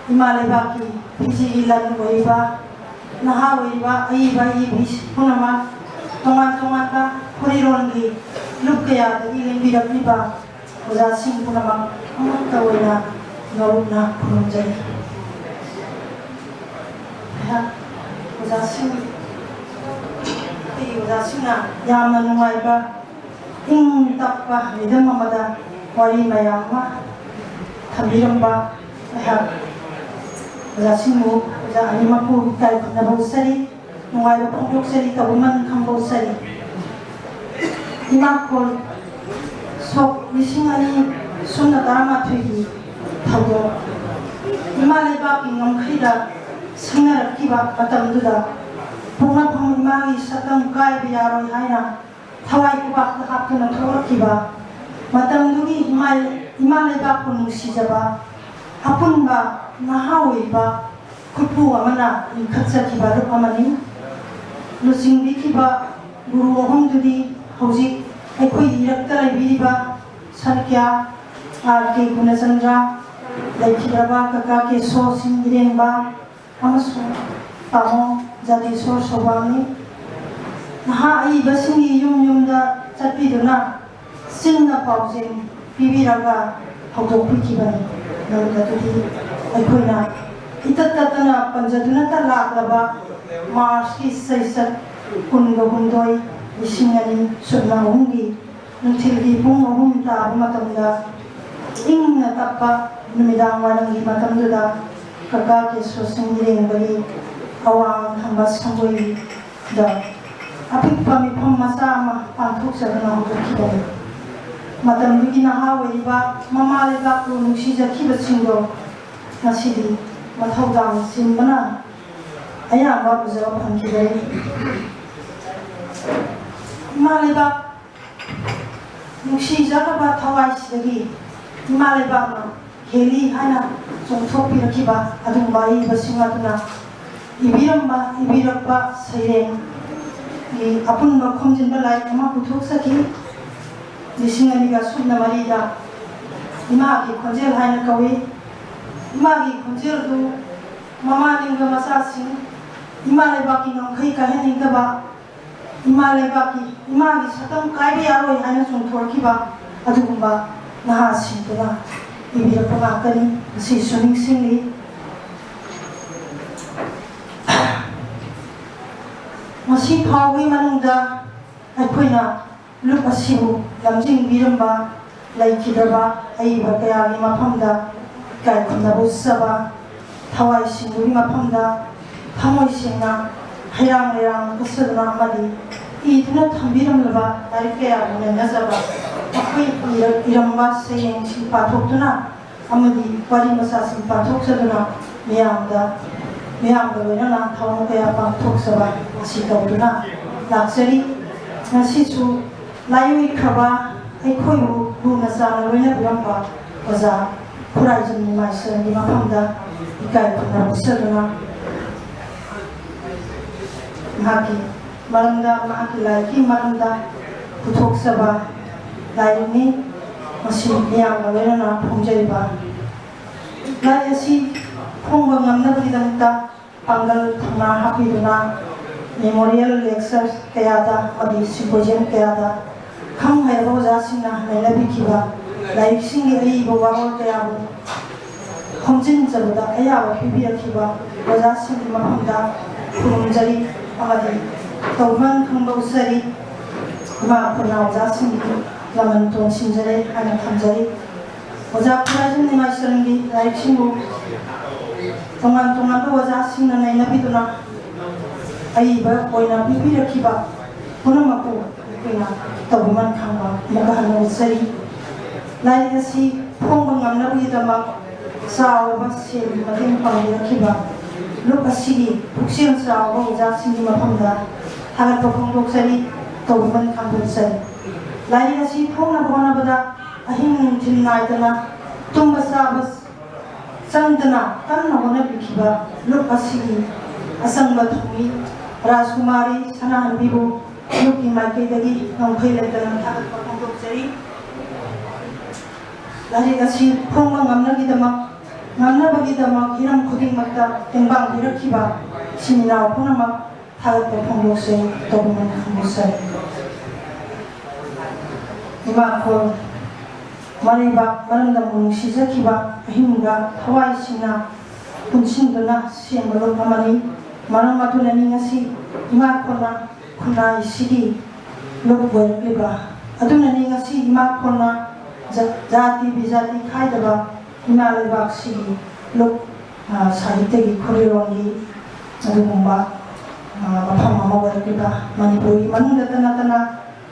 ꯏꯃꯥ ꯂꯩꯕꯥꯛꯀꯤ ꯐꯤꯖꯤꯒꯤ ꯂꯟ ꯑꯣꯏꯔꯤꯕ ꯅꯍꯥ ꯑꯣꯏꯔꯤꯕ ꯑꯏꯕ ꯑꯏꯕꯤ ꯄꯨꯝꯅꯃꯛ, ꯇꯣꯉꯥꯟ ꯇꯣꯉꯥꯟꯕ ꯐꯨꯔꯤꯔꯣꯟꯒꯤ ꯂꯨꯞ ꯀꯌꯥꯗꯒꯤ ꯂꯦꯡꯕꯤꯔꯛꯂꯤꯕ ꯑꯣꯖꯥꯁꯤꯡ ꯄꯨꯝꯅꯃꯛ ꯑꯃꯠꯇ ꯑꯣꯏꯅ ꯅꯣꯂꯨꯛꯅ ꯈꯨꯔꯨꯝꯖꯔꯤ꯫ ꯑꯩꯍꯥꯛ ꯑꯣꯖꯥꯁꯤꯡ, ꯑꯩꯒꯤ ꯑꯣꯖꯥꯁꯤꯡꯅ ꯌꯥꯝꯅ ꯅꯨꯡꯉꯥꯏꯕ, ꯏꯪ ꯇꯞꯄ ꯃꯤꯗꯝ ꯑꯃꯗ ꯋꯥꯔꯤ ꯃꯌꯥꯝ ꯑꯃ ꯊꯝꯕꯤꯔꯝꯕ ꯑꯩꯍꯥꯛ ꯑꯣꯖꯥꯁꯤꯡꯕꯨ, ꯑꯣꯖꯥ ꯑꯅꯤꯃꯛꯄꯨ ꯏꯀꯥꯏ ꯈꯨꯝꯅꯕ ꯎꯠꯆꯔꯤ, ꯅꯨꯡꯉꯥꯏꯕ ꯐꯣꯡꯗꯣꯛꯆꯔꯤ, ꯇꯧꯕꯃꯟ ꯈꯪꯕ ꯎꯠꯆꯔꯤ꯫ ꯏꯃꯥꯈꯣꯜ ꯁꯣꯛ ꯂꯤꯁꯤꯡ ꯑꯅꯤ ꯁꯨꯞꯅ ꯇꯔꯥꯃꯥꯊꯣꯏꯒꯤ ꯊꯧꯗꯣꯛ, ꯏꯃꯥ ꯂꯩꯕꯥꯛꯀꯤ ꯉꯝꯈꯩꯗ ꯁꯤꯡꯅꯔꯛꯈꯤꯕ ꯃꯇꯝꯗꯨꯗ ꯄꯣꯛꯅꯐꯝ ꯏꯃꯥꯒꯤ ꯁꯛꯇꯝ ꯀꯥꯏꯕ ꯌꯥꯔꯣꯏ ꯍꯥꯏꯅ ꯊꯋꯥꯏ ꯈꯨꯕꯥꯛꯇ ꯍꯥꯞꯇꯨꯅ ꯊꯣꯛꯂꯛꯈꯤꯕ ꯃꯇꯝꯗꯨꯒꯤ ꯏꯃꯥ, ꯏꯃꯥ ꯂꯩꯕꯥꯛꯄꯨ ꯅꯨꯡꯁꯤꯖꯕ ꯑꯄꯨꯟꯕ ꯅꯍꯥ ꯑꯣꯏꯔꯤꯕ ꯈꯨꯠꯄꯨ ꯑꯃꯅ ꯂꯤꯡꯈꯠꯆꯈꯤꯕ ꯂꯨꯞ ꯑꯃꯅꯤ꯫ ꯂꯨꯆꯤꯡꯕꯤꯈꯤꯕ ꯒꯨꯔꯨ ꯑꯍꯨꯝꯗꯨꯗꯤ ꯍꯧꯖꯤꯛ ꯑꯩꯈꯣꯏꯒꯤ ꯏꯔꯛꯇ ꯂꯩꯕꯤꯔꯤꯕ ꯁꯥꯀ꯭ꯌ, ꯑꯥꯔ ꯀꯦ ꯒꯨꯅꯆꯟꯗ꯭ꯔ, ꯂꯩꯈꯤꯗ꯭ꯔꯕ ꯀꯀꯥ ꯀꯦꯁꯣ ꯁꯤꯡ ꯏꯔꯦꯡꯕ ꯑꯃꯁꯨꯡ ꯇꯥꯃꯣ ꯖꯥꯇꯤꯁꯣꯔ ꯁꯣꯕꯥꯝꯅꯤ꯫ ꯅꯍꯥ ꯑꯏꯕꯁꯤꯡꯒꯤ ꯌꯨꯝ ꯌꯨꯝꯗ ꯆꯠꯄꯤꯗꯨꯅ ꯆꯤꯟꯅ ꯄꯥꯎꯖꯦꯜ ꯄꯤꯕꯤꯔꯒ ꯍꯧꯗꯣꯛꯄꯤꯈꯤꯕꯅꯤ꯫ ꯅꯨꯃꯤꯠ ꯑꯗꯨꯗꯤ ꯑꯩꯈꯣꯏꯅ ꯏꯇꯠ ꯇꯠꯇꯅ ꯄꯟꯖꯗꯨꯅꯇ ꯂꯥꯛꯂꯕ ꯃꯥꯔꯆꯀꯤ ꯆꯩꯆꯠ ꯀꯨꯟꯒ ꯍꯨꯝꯗꯣꯏ, ꯂꯤꯁꯤꯡ ꯑꯅꯤ ꯁꯨꯞꯅ ꯑꯍꯨꯝꯒꯤ ꯅꯨꯡꯊꯤꯜꯒꯤ ꯄꯨꯡ ꯑꯍꯨꯝ ꯇꯥꯕ ꯃꯇꯝꯗ ꯏꯪꯅ ꯇꯞꯄ ꯅꯨꯃꯤꯗꯥꯡ ꯋꯥꯏꯔꯝꯒꯤ ꯃꯇꯝꯗꯨꯗ ꯀꯀꯥ ꯀꯦꯁꯣꯔ ꯁꯤꯡ ꯏꯔꯦꯡꯕꯒꯤ ꯑꯋꯥꯡ ꯊꯪꯕ ꯁꯪꯒꯣꯏꯗ ꯑꯄꯤꯛꯄ ꯃꯤꯐꯝ ꯃꯆꯥ ꯑꯃ ꯄꯥꯡꯊꯣꯛꯆꯗꯨꯅ ꯍꯧꯗꯣꯛꯈꯤꯕꯅꯤ꯫ ꯃꯇꯝꯗꯨꯒꯤ ꯅꯍꯥ ꯑꯣꯏꯔꯤꯕ ꯃꯃꯥ ꯂꯩꯕꯥꯛꯄꯨ ꯅꯨꯡꯁꯤꯖꯈꯤꯕꯁꯤꯡꯗꯣ ꯉꯁꯤꯗꯤ ꯃꯊꯧꯗꯥꯡ ꯆꯤꯟꯕꯅ ꯑꯌꯥꯝꯕ ꯎꯖꯕ ꯐꯪꯈꯤꯗꯔꯦ꯫ ꯏꯃꯥ ꯂꯩꯕꯥꯛ ꯅꯨꯡꯁꯤꯖꯔꯕ ꯊꯋꯥꯏꯁꯤꯗꯒꯤ ꯏꯃꯥ ꯂꯩꯕꯥꯛꯅ ꯍꯦꯜꯂꯤ ꯍꯥꯏꯅ ꯆꯣꯡꯊꯣꯛꯄꯤꯔꯛꯈꯤꯕ ꯑꯗꯨꯒꯨꯝꯕ ꯑꯏꯕꯁꯤꯡ ꯑꯗꯨꯅ ꯏꯕꯤꯔꯝꯕ, ꯏꯕꯤꯔꯛꯄ ꯁꯩꯔꯦꯡꯒꯤ ꯑꯄꯨꯟꯕ ꯈꯣꯝꯖꯤꯟꯕ ꯂꯥꯏꯔꯤꯛ ꯑꯃ ꯄꯨꯊꯣꯛꯆꯈꯤ꯫ ꯂꯤꯁꯤꯡ ꯑꯅꯤꯒ ꯁꯨꯞꯅ ꯃꯔꯤꯗ ꯏꯃꯥꯒꯤ ꯈꯣꯟꯖꯦꯜ ꯍꯥꯏꯅ ꯀꯧꯏ꯫ ꯏꯃꯥꯒꯤ ꯈꯣꯟꯖꯦꯜꯗꯨ ꯃꯃꯥ ꯅꯤꯡꯕ ꯃꯆꯥꯁꯤꯡ, ꯏꯃꯥ ꯂꯩꯕꯥꯛꯀꯤ ꯉꯝꯈꯩ ꯀꯥꯏꯍꯟꯅꯤꯡꯗꯕ, ꯏꯃꯥ ꯂꯩꯕꯥꯛꯀꯤ, ꯏꯃꯥꯒꯤ ꯁꯛꯇꯝ ꯀꯥꯏꯕ ꯌꯥꯔꯣꯏ ꯍꯥꯏꯅ ꯆꯣꯡꯊꯣꯔꯛꯈꯤꯕ ꯑꯗꯨꯒꯨꯝꯕ ꯅꯍꯥꯁꯤꯡꯗꯨꯅ ꯏꯕꯤꯔꯛꯄ ꯉꯥꯛꯇꯅꯤ꯫ ꯉꯁꯤꯁꯨ ꯅꯤꯡꯁꯤꯡꯂꯤ꯫ ꯉꯁꯤ ꯐꯥꯎꯕꯒꯤ ꯃꯅꯨꯡꯗ ꯑꯩꯈꯣꯏꯅ ꯂꯨꯞ ꯑꯁꯤꯕꯨ ꯂꯝꯖꯤꯡꯕꯤꯔꯝꯕ ꯂꯩꯈꯤꯗ꯭ꯔꯕ ꯑꯏꯕ ꯀꯌꯥꯒꯤ ꯃꯐꯝꯗ ꯏꯀꯥꯏ ꯈꯨꯝꯅꯕ ꯎꯠꯆꯕ, ꯊꯋꯥꯏꯁꯤꯡꯗꯨꯒꯤ ꯃꯐꯝꯗ ꯊꯃꯣꯏ ꯁꯦꯡꯅ ꯍꯩꯔꯥꯡ ꯂꯩꯔꯥꯡ ꯀꯠꯆꯗꯨꯅ ꯑꯃꯗꯤ ꯏꯗꯨꯅ ꯊꯝꯕꯤꯔꯝꯂꯕ ꯂꯥꯏꯔꯤꯛ ꯀꯌꯥꯕꯨ ꯅꯩꯅꯖꯕ, ꯃꯈꯣꯏ ꯏꯔ-, ꯏꯔꯝꯕ ꯁꯩꯔꯦꯡꯁꯤꯡ ꯄꯥꯊꯣꯛꯇꯨꯅ ꯑꯃꯗꯤ ꯋꯥꯔꯤ ꯃꯆꯥꯁꯤꯡ ꯄꯥꯊꯣꯛꯆꯗꯨꯅ ꯃꯤꯌꯥꯝꯗ, ꯃꯤꯌꯥꯝꯒ ꯂꯣꯏꯅꯅ ꯊꯧꯔꯝ ꯀꯌꯥ ꯄꯥꯡꯊꯣꯛꯆꯕ ꯑꯁꯤ ꯇꯧꯗꯨꯅ ꯂꯥꯛꯆꯔꯤ꯫ ꯉꯁꯤꯁꯨ ꯂꯥꯏꯑꯣꯏꯈ꯭ꯔꯕ ꯑꯩꯈꯣꯏꯕꯨ ꯂꯨꯅ ꯆꯥꯟꯅ ꯂꯣꯏꯅꯕꯤꯔꯝꯕ ꯑꯣꯖꯥ ꯈꯨꯔꯥꯏꯖꯝ ꯅꯤꯃꯥꯏꯁꯣꯔꯒꯤ ꯃꯐꯝꯗ ꯏꯀꯥꯏ ꯈꯨꯝꯅꯕ ꯎꯠꯆꯗꯨꯅ ꯃꯍꯥꯛꯀꯤ ꯃꯔꯝꯗ, ꯃꯍꯥꯛꯀꯤ ꯂꯥꯏꯔꯤꯛꯀꯤ ꯃꯔꯝꯗ ꯄꯨꯊꯣꯛꯆꯕ ꯂꯥꯏꯔꯤꯛꯅꯤ꯫ ꯃꯁꯤ ꯃꯤꯌꯥꯝꯒ ꯂꯣꯏꯅꯅ ꯐꯣꯡꯖꯔꯤꯕ ꯂꯥꯏꯔꯤꯛ ꯑꯁꯤ ꯐꯣꯡꯕ ꯉꯝꯅꯕꯒꯤꯗꯃꯛꯇ ꯄꯥꯡꯒꯜ ꯊꯧꯅꯥ ꯍꯥꯞꯄꯤꯗꯨꯅ memorial lecture ꯀꯌꯥꯗ ꯑꯃꯗꯤ symposium ꯀꯌꯥꯗ ꯈꯪ ꯍꯩꯔꯕ ꯑꯣꯖꯥꯁꯤꯡꯅ ꯅꯩꯅꯕꯤꯈꯤꯕ ꯂꯥꯏꯔꯤꯛꯁꯤꯡꯒꯤ ꯑꯏꯕ ꯋꯥꯔꯣꯜ ꯀꯌꯥꯕꯨ ꯈꯣꯝꯖꯤꯟꯖꯕꯗ ꯑꯌꯥꯕ ꯄꯤꯕꯤꯔꯛꯈꯤꯕ ꯑꯣꯖꯥꯁꯤꯡꯒꯤ ꯃꯐꯝꯗ ꯈꯨꯔꯨꯝꯖꯔꯤ ꯑꯃꯗꯤ ꯇꯧꯕꯤꯃꯜ ꯈꯪꯕ ꯎꯠꯆꯔꯤ꯫ ꯏꯃꯥ ꯑꯩꯈꯣꯏꯅ ꯑꯣꯖꯥꯁꯤꯡꯒꯤ ꯂꯃꯟ ꯇꯣꯟꯁꯤꯟꯖꯔꯦ ꯍꯥꯏꯅ ꯊꯝꯖꯔꯤ꯫ ꯑꯣꯖꯥ ꯈꯨꯔꯥꯏꯖꯝ ꯅꯤꯃꯥꯏꯁꯣꯔꯟꯒꯤ ꯂꯥꯏꯔꯤꯛꯁꯤꯡꯕꯨ ꯇꯣꯉꯥꯟ ꯇꯣꯉꯥꯟꯕ ꯑꯣꯖꯥꯁꯤꯡꯅ ꯅꯩꯅꯕꯤꯗꯨꯅ ꯑꯏꯕ ꯑꯣꯏꯅ ꯄꯤꯕꯤꯔꯛꯈꯤꯕ ꯄꯨꯝꯅꯃꯛꯄꯨ ꯑꯩꯈꯣꯏꯅ ꯇꯧꯕꯤꯃꯟ ꯈꯪꯕ ꯑꯃꯨꯛꯀ ꯍꯟꯅ ꯎꯠꯆꯔꯤ꯫ ꯂꯥꯏꯔꯤꯛ ꯑꯁꯤ ꯐꯣꯡꯕ ꯉꯝꯅꯕꯒꯤꯗꯃꯛ ꯆꯥꯎꯔꯕ ꯁꯦꯜꯒꯤ ꯃꯇꯦꯡ ꯄꯥꯡꯕꯤꯔꯛꯈꯤꯕ ꯂꯨꯞ ꯑꯁꯤꯒꯤ ꯄꯨꯛꯆꯦꯜ ꯆꯥꯎꯕ ꯑꯣꯖꯥꯁꯤꯡꯒꯤ ꯃꯐꯝꯗ ꯊꯥꯒꯠꯄ ꯐꯣꯡꯗꯣꯛꯆꯔꯤ, ꯇꯧꯕꯤꯃꯟ ꯈꯪꯗꯣꯛꯆꯔꯤ꯫ ꯂꯥꯏꯔꯤꯛ ꯑꯁꯤ ꯐꯣꯡꯅꯕ ꯍꯣꯠꯅꯕꯗ ꯑꯍꯤꯡ ꯅꯨꯡꯊꯤꯜ ꯅꯥꯏꯗꯅ ꯇꯨꯝꯕ ꯆꯥꯕ ꯆꯪꯗꯅ ꯀꯟꯅ ꯍꯣꯠꯅꯕꯤꯈꯤꯕ ꯂꯨꯞ ꯑꯁꯤꯒꯤ ꯑꯆꯪꯕ ꯊꯧꯃꯤ ꯔꯥꯖꯀꯨꯃꯥꯔꯤ ꯁꯅꯥꯍꯟꯕꯤꯕꯨ ꯂꯨꯞꯀꯤ ꯃꯥꯏꯀꯩꯗꯒꯤ ꯉꯝꯈꯩ ꯂꯩꯇꯅ ꯊꯥꯒꯠꯄ ꯐꯣꯡꯗꯣꯛꯆꯔꯤ꯫ ꯂꯥꯏꯔꯤꯛ ꯑꯁꯤ ꯐꯣꯡꯕ ꯉꯝꯅꯕꯒꯤꯗꯃꯛ, ꯉꯝꯅꯕꯒꯤꯗꯃꯛ ꯍꯤꯔꯝ ꯈꯨꯗꯤꯡꯃꯛꯇ ꯇꯦꯡꯕꯥꯡ ꯄꯤꯔꯛꯈꯤꯕ ꯏꯆꯤꯟ ꯏꯅꯥꯎ ꯄꯨꯝꯅꯃꯛ ꯊꯥꯒꯠꯄ ꯐꯣꯡꯗꯣꯛꯆꯩ꯫ ꯇꯧꯕꯤꯃꯟ ꯈꯪꯗꯣꯛꯆꯔꯤ꯫ ꯏꯃꯥꯈꯣꯜ ꯃꯔꯩꯕꯥꯛ ꯃꯔꯝꯗꯝꯕꯨ ꯅꯨꯡꯁꯤꯖꯈꯤꯕ ꯑꯍꯤꯡꯕ ꯊꯋꯥꯏꯁꯤꯡꯅ ꯄꯨꯟꯁꯤꯟꯗꯨꯅ ꯁꯦꯝꯕ ꯂꯨꯞ ꯑꯃꯅꯤ꯫ ꯃꯔꯝ ꯑꯗꯨꯅꯅꯤ ꯉꯁꯤ ꯏꯃꯥꯈꯣꯜꯅ ꯈꯨꯟꯅꯥꯏꯁꯤꯒꯤ ꯂꯨꯞ ꯑꯣꯏꯔꯛꯂꯤꯕ꯫ ꯑꯗꯨꯅꯅꯤ ꯉꯁꯤ ꯏꯃꯥꯈꯣꯜꯅ ꯖ-, ꯖꯥꯇꯤ ꯕꯤꯖꯥꯇꯤ ꯈꯥꯏꯗꯕ ꯏꯃꯥ ꯂꯩꯕꯥꯛꯁꯤꯒꯤ ꯂꯨꯞ, ꯑ, ꯁꯥꯍꯤꯇ꯭ꯌꯒꯤ ꯈꯨꯔꯤꯔꯣꯜꯒꯤ ꯑꯗꯨꯒꯨꯝꯕ, ꯑ, ꯃꯐꯝ ꯑꯃ ꯑꯣꯏꯔꯛꯂꯤꯕ ꯃꯅꯤꯄꯨꯔꯒꯤ ꯃꯅꯨꯡꯗꯇ ꯅꯠꯇꯅ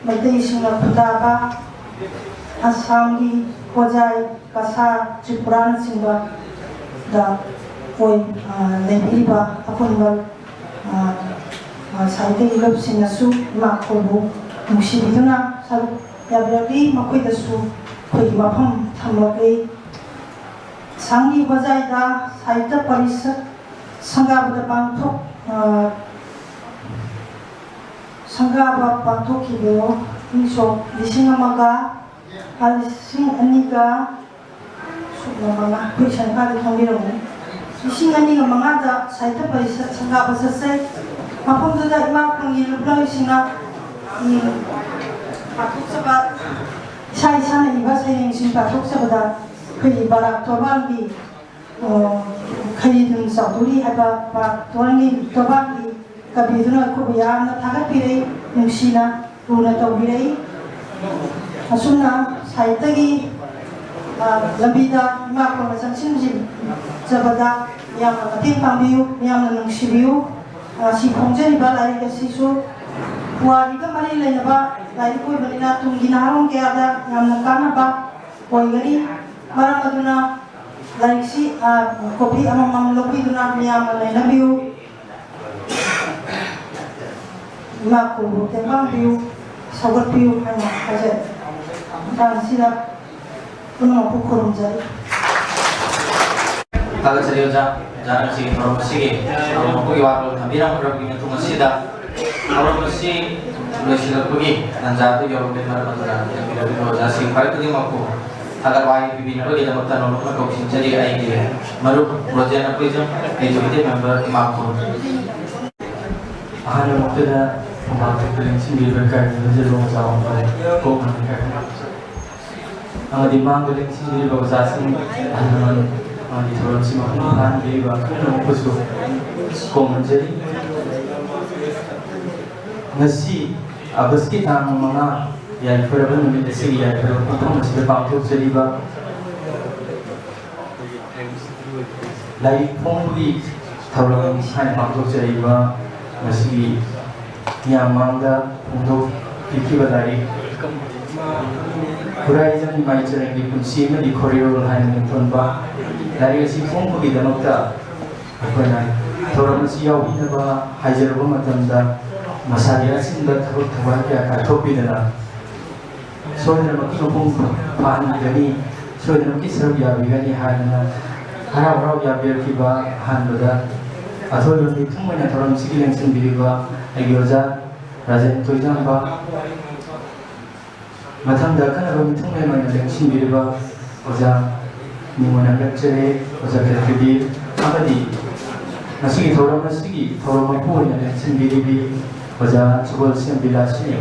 ꯃꯩꯇꯩꯁꯤꯡꯅ ꯈꯨꯟꯗꯥꯕ ꯑꯁꯥꯝꯒꯤ ꯍꯣꯖꯥꯏ, ꯀꯁꯥꯔ, ꯇ꯭ꯔꯤꯄꯨꯔꯥꯅꯆꯤꯡꯕꯗ ꯑꯣꯏ-, ꯑ, ꯂꯩꯕꯤꯔꯤꯕ ꯑꯄꯨꯟꯕ, ꯑ, ꯑ, ꯁꯥꯍꯤꯇ꯭ꯌꯒꯤ ꯂꯨꯞꯁꯤꯡꯅꯁꯨ ꯏꯃꯥꯈꯣꯜꯕꯨ ꯅꯨꯡꯁꯤꯕꯤꯗꯨꯅ ꯁꯔꯨꯛ ꯌꯥꯕꯤꯔꯛꯂꯤ꯫ ꯃꯈꯣꯏꯗꯁꯨ ꯑꯩꯈꯣꯏꯒꯤ ꯃꯐꯝ ꯊꯝꯂꯛꯂꯤ꯫ ꯑꯁꯥꯝꯒꯤ ꯍꯣꯖꯥꯏꯗ ꯁꯥꯍꯤꯇ꯭ꯌ ꯄꯔꯤꯁꯠ ꯁꯪꯒꯥꯕꯗ ꯄꯥꯡꯊꯣꯛ-, ꯑ, ꯁꯪꯒꯥꯕ ꯄꯥꯡꯊꯣꯛꯈꯤꯕꯗꯣ ꯏꯪ ꯁꯣꯛ ꯂꯤꯁꯤꯡ ꯑꯃꯒ, ꯑ, ꯂꯤꯁꯤꯡ ꯑꯅꯤꯒ ꯁꯨꯞꯅ ꯃꯉꯥ, ꯑꯩꯈꯣꯏ ꯁꯪꯒꯥꯗꯤ ꯈꯪꯕꯤꯔꯝꯒꯅꯤ꯫ ꯂꯤꯁꯤꯡ ꯑꯅꯤꯒ ꯃꯉꯥꯗ ꯁꯥꯍꯤꯇ꯭ꯌ ꯄꯔꯤꯁꯠ ꯁꯪꯒꯥꯕ ꯆꯠꯆꯩ꯫ ꯃꯐꯝꯗꯨꯗ ꯏꯃꯥ ꯈꯨꯟꯒꯤ ꯂꯨꯞꯂꯣꯏꯁꯤꯡꯅ, ꯎꯝ, ꯄꯥꯡꯊꯣꯛꯆꯕ, ꯏꯁꯥ ꯏꯁꯥꯅ ꯏꯕ ꯁꯩꯔꯦꯡꯁꯤꯡ ꯄꯥꯡꯊꯣꯛꯆꯕꯗ ꯑꯩꯈꯣꯏꯒꯤ ꯕꯔꯥꯛ ꯇꯣꯔꯕꯥꯟꯒꯤ, ꯑ, ꯈꯩꯔꯤꯗꯨꯝ ꯆꯥꯎꯊꯣꯔꯤ ꯍꯥꯏꯕ ꯕꯔꯥꯛ ꯇꯣꯔꯕꯥꯟꯒꯤ, ꯇꯣꯔꯕꯥꯟꯒꯤ ꯀꯕꯤꯗꯨꯅ ꯑꯩꯈꯣꯏꯕꯨ ꯌꯥꯝꯅ ꯊꯥꯒꯠꯄꯤꯔꯛꯏ, ꯅꯨꯡꯁꯤꯅ ꯂꯨꯅ ꯇꯧꯕꯤꯔꯛꯏ꯫ ꯑꯁꯨꯝꯅ ꯁꯥꯍꯤꯇ꯭ꯌꯒꯤ, ꯑ, ꯂꯝꯕꯤꯗ ꯏꯃꯥ ꯈꯨꯔꯨꯝꯕ ꯆꯪꯁꯤꯟꯖꯕꯗ ꯃꯤꯌꯥꯝꯅ ꯃꯇꯦꯡ ꯄꯥꯡꯕꯤꯌꯨ, ꯃꯤꯌꯥꯝꯅ ꯅꯨꯡꯁꯤꯕꯤꯌꯨ꯫ ꯉꯁꯤ ꯐꯣꯡꯖꯔꯤꯕ ꯂꯥꯏꯔꯤꯛ ꯑꯁꯤꯁꯨ ꯄꯨꯋꯥꯔꯤꯒ ꯃꯔꯤ ꯂꯩꯅꯕ ꯂꯥꯏꯔꯤꯛ ꯑꯣꯏꯕꯅꯤꯅ ꯇꯨꯡꯒꯤ ꯅꯍꯥꯔꯣꯜ ꯀꯌꯥꯗ ꯌꯥꯝꯅ ꯀꯥꯟꯅꯕ ꯑꯣꯏꯒꯅꯤ꯫ ꯃꯔꯝ ꯑꯗꯨꯅ ꯂꯥꯏꯔꯤꯛꯁꯤ, ꯑ, ꯀꯣꯄꯤ ꯑꯃꯃꯝ ꯂꯧꯕꯤꯗꯨꯅ ꯃꯤꯌꯥꯝꯅ ꯅꯩꯅꯕꯤꯌꯨ꯫ ꯏꯃꯥ ꯈꯨꯔꯨꯝꯕꯨ ꯇꯦꯡꯕꯥꯡꯕꯤꯌꯨ, ꯁꯧꯒꯠꯄꯤꯌꯨ ꯍꯥꯏꯅ ꯍꯥꯏꯖꯔꯤ꯫ ꯃꯇꯥꯡ ꯑꯁꯤꯗ ꯄꯨꯝꯅꯃꯛꯄꯨ ꯈꯨꯔꯨꯝꯖꯔꯤ꯫ ꯊꯥꯒꯠꯆꯔꯤ ꯑꯣꯖꯥ꯫ ꯑꯣꯖꯥꯅ ꯉꯁꯤꯒꯤ ꯊꯧꯔꯝ ꯑꯁꯤꯒꯤ ꯊꯧꯔꯝ ꯃꯄꯨꯒꯤ ꯋꯥꯔꯣꯜ ꯊꯝꯕꯤꯔꯝꯕꯒꯤ ꯃꯇꯨꯡ ꯑꯁꯤꯗ ꯊꯧꯔꯝ ꯑꯁꯤ ꯂꯣꯏꯁꯤꯜꯂꯛꯄꯒꯤ ꯇꯥꯟꯖꯥ ꯑꯗꯨ ꯌꯧꯔꯛꯂꯦ꯫ ꯃꯔꯝ ꯑꯗꯨꯅ ꯂꯩꯕꯤꯔꯕ ꯑꯣꯖꯥꯁꯤꯡ ꯈ꯭ꯋꯥꯏ ꯈꯨꯗꯤꯡꯃꯛꯄꯨ ꯊꯥꯒꯠ ꯋꯥꯍꯩ ꯄꯤꯕꯤꯅꯕꯒꯤꯗꯃꯛꯇ ꯅꯧꯅ ꯀꯧꯁꯤꯟꯖꯔꯤ ꯑꯩꯒꯤ ꯃꯔꯨꯞ ꯔꯣꯖꯦꯟ ꯑꯀꯣꯏꯖꯝ, ꯑꯦꯛꯖꯤꯀ꯭ꯌꯨꯇꯤꯚ ꯃꯦꯝꯕꯔ ꯏꯃꯥꯈꯣꯜ꯫ ꯑꯍꯥꯟꯕꯃꯛꯇꯗ ꯊꯧꯕꯥꯜ ꯊꯣꯛꯄ ꯂꯦꯡꯁꯤꯟꯕꯤꯔꯤꯕ ꯀꯥꯏꯕꯤꯕ ꯖꯦꯂꯣꯡ ꯆꯥꯎꯕ ꯀꯣꯛ ꯃꯅꯤꯡ ꯀꯥꯏꯕ ꯑꯃꯗꯤ ꯃꯥꯡꯗ ꯂꯦꯡꯁꯤꯟꯕꯤꯔꯤꯕ ꯑꯣꯖꯥꯁꯤꯡ, ꯑꯍꯜ ꯂꯃꯟ, ꯃꯥꯒꯤ ꯊꯧꯔꯝꯁꯤ ꯃꯄꯨꯡ ꯐꯥꯍꯟꯕꯤꯔꯤꯕ ꯄꯨꯝꯅꯃꯛꯄꯨꯁꯨ ꯀꯣꯛ ꯅꯣꯟꯖꯔꯤ꯫ ꯉꯁꯤ ꯑꯥꯒꯁꯀꯤ ꯇꯥꯡ ꯃꯉꯥ ꯌꯥꯏꯐꯔꯕ ꯅꯨꯃꯤꯠ ꯑꯁꯤꯒꯤ ꯌꯥꯏꯐꯔꯕ ꯃꯐꯝ ꯑꯁꯤꯗ ꯄꯥꯡꯊꯣꯛꯆꯔꯤꯕ ꯂꯥꯏꯔꯤꯛ ꯐꯣꯡꯕꯒꯤ ꯊꯧꯔꯝ ꯍꯥꯏꯅ ꯄꯥꯡꯊꯣꯛꯆꯔꯤꯕ ꯉꯁꯤꯒꯤ ꯃꯤꯌꯥꯝ ꯃꯥꯡꯗ ꯐꯣꯡꯗꯣꯛꯄꯤꯈꯤꯕ ꯂꯥꯏꯔꯤꯛ ꯈꯨꯔꯥꯏꯖꯝ ꯏꯃꯥꯏ ꯆꯔꯪꯒꯤ ꯄꯨꯟꯁꯤ ꯑꯃꯗꯤ ꯈꯣꯔꯤꯔꯣꯜ ꯍꯥꯏꯅ ꯃꯤꯡꯊꯣꯟꯕ ꯂꯥꯏꯔꯤꯛ ꯑꯁꯤ ꯐꯣꯡꯕꯒꯤꯗꯃꯛꯇ ꯑꯩꯈꯣꯏꯅ ꯊꯧꯔꯝ ꯑꯁꯤ ꯌꯥꯎꯕꯤꯅꯕ ꯍꯥꯏꯖꯔꯨꯕ ꯃꯇꯝꯗ ꯃꯁꯥꯒꯤ ꯑꯆꯤꯟꯕ ꯊꯕꯛ ꯊꯧꯔꯝ ꯀꯌꯥ ꯀꯥꯏꯊꯣꯛꯄꯤꯗꯅ ꯁꯣꯏꯗꯅꯃꯛꯀꯤ ꯃꯄꯨꯡ ꯐꯥꯍꯟꯕꯤꯒꯅꯤ, ꯁꯣꯏꯗꯅꯃꯛꯀꯤ ꯁꯔꯨꯛ ꯌꯥꯕꯤꯒꯅꯤ ꯍꯥꯏꯗꯅ ꯍꯔꯥꯎ ꯍꯔꯥꯎ ꯌꯥꯕꯤꯔꯛꯈꯤꯕ ꯑꯍꯥꯟꯕꯗ ꯑꯊꯣꯏꯕ ꯃꯤꯊꯨꯡ ꯑꯣꯏꯅ ꯊꯧꯔꯝꯁꯤꯒꯤ ꯂꯦꯡꯁꯤꯟꯕꯤꯔꯤꯕ ꯑꯩꯒꯤ ꯑꯣꯖꯥ ꯔꯥꯖꯦꯟ ꯇꯣꯏꯖꯥꯝꯕ, ꯃꯊꯪꯗ ꯑꯈꯟꯅꯕ ꯃꯤꯊꯨꯡꯂꯦꯟ ꯑꯣꯏꯅ ꯂꯦꯡꯁꯤꯟꯕꯤꯔꯤꯕ ꯑꯣꯖꯥ ꯅꯤꯉꯣꯜ ꯍꯟꯒꯠꯆꯔꯦ, ꯑꯣꯖꯥ ꯀꯦꯇ꯭ꯔꯤꯕꯤ ꯑꯃꯗꯤ ꯉꯁꯤꯒꯤ ꯊꯧꯔꯝ ꯑꯁꯤꯒꯤ ꯊꯧꯔꯝ ꯃꯄꯨ ꯑꯣꯏꯅ ꯂꯦꯡꯁꯤꯟꯕꯤꯔꯤꯕꯤ ꯑꯣꯖꯥ ꯁꯒꯣꯜꯁꯦꯝ ꯕꯤꯂꯥꯁꯤꯅꯤ꯫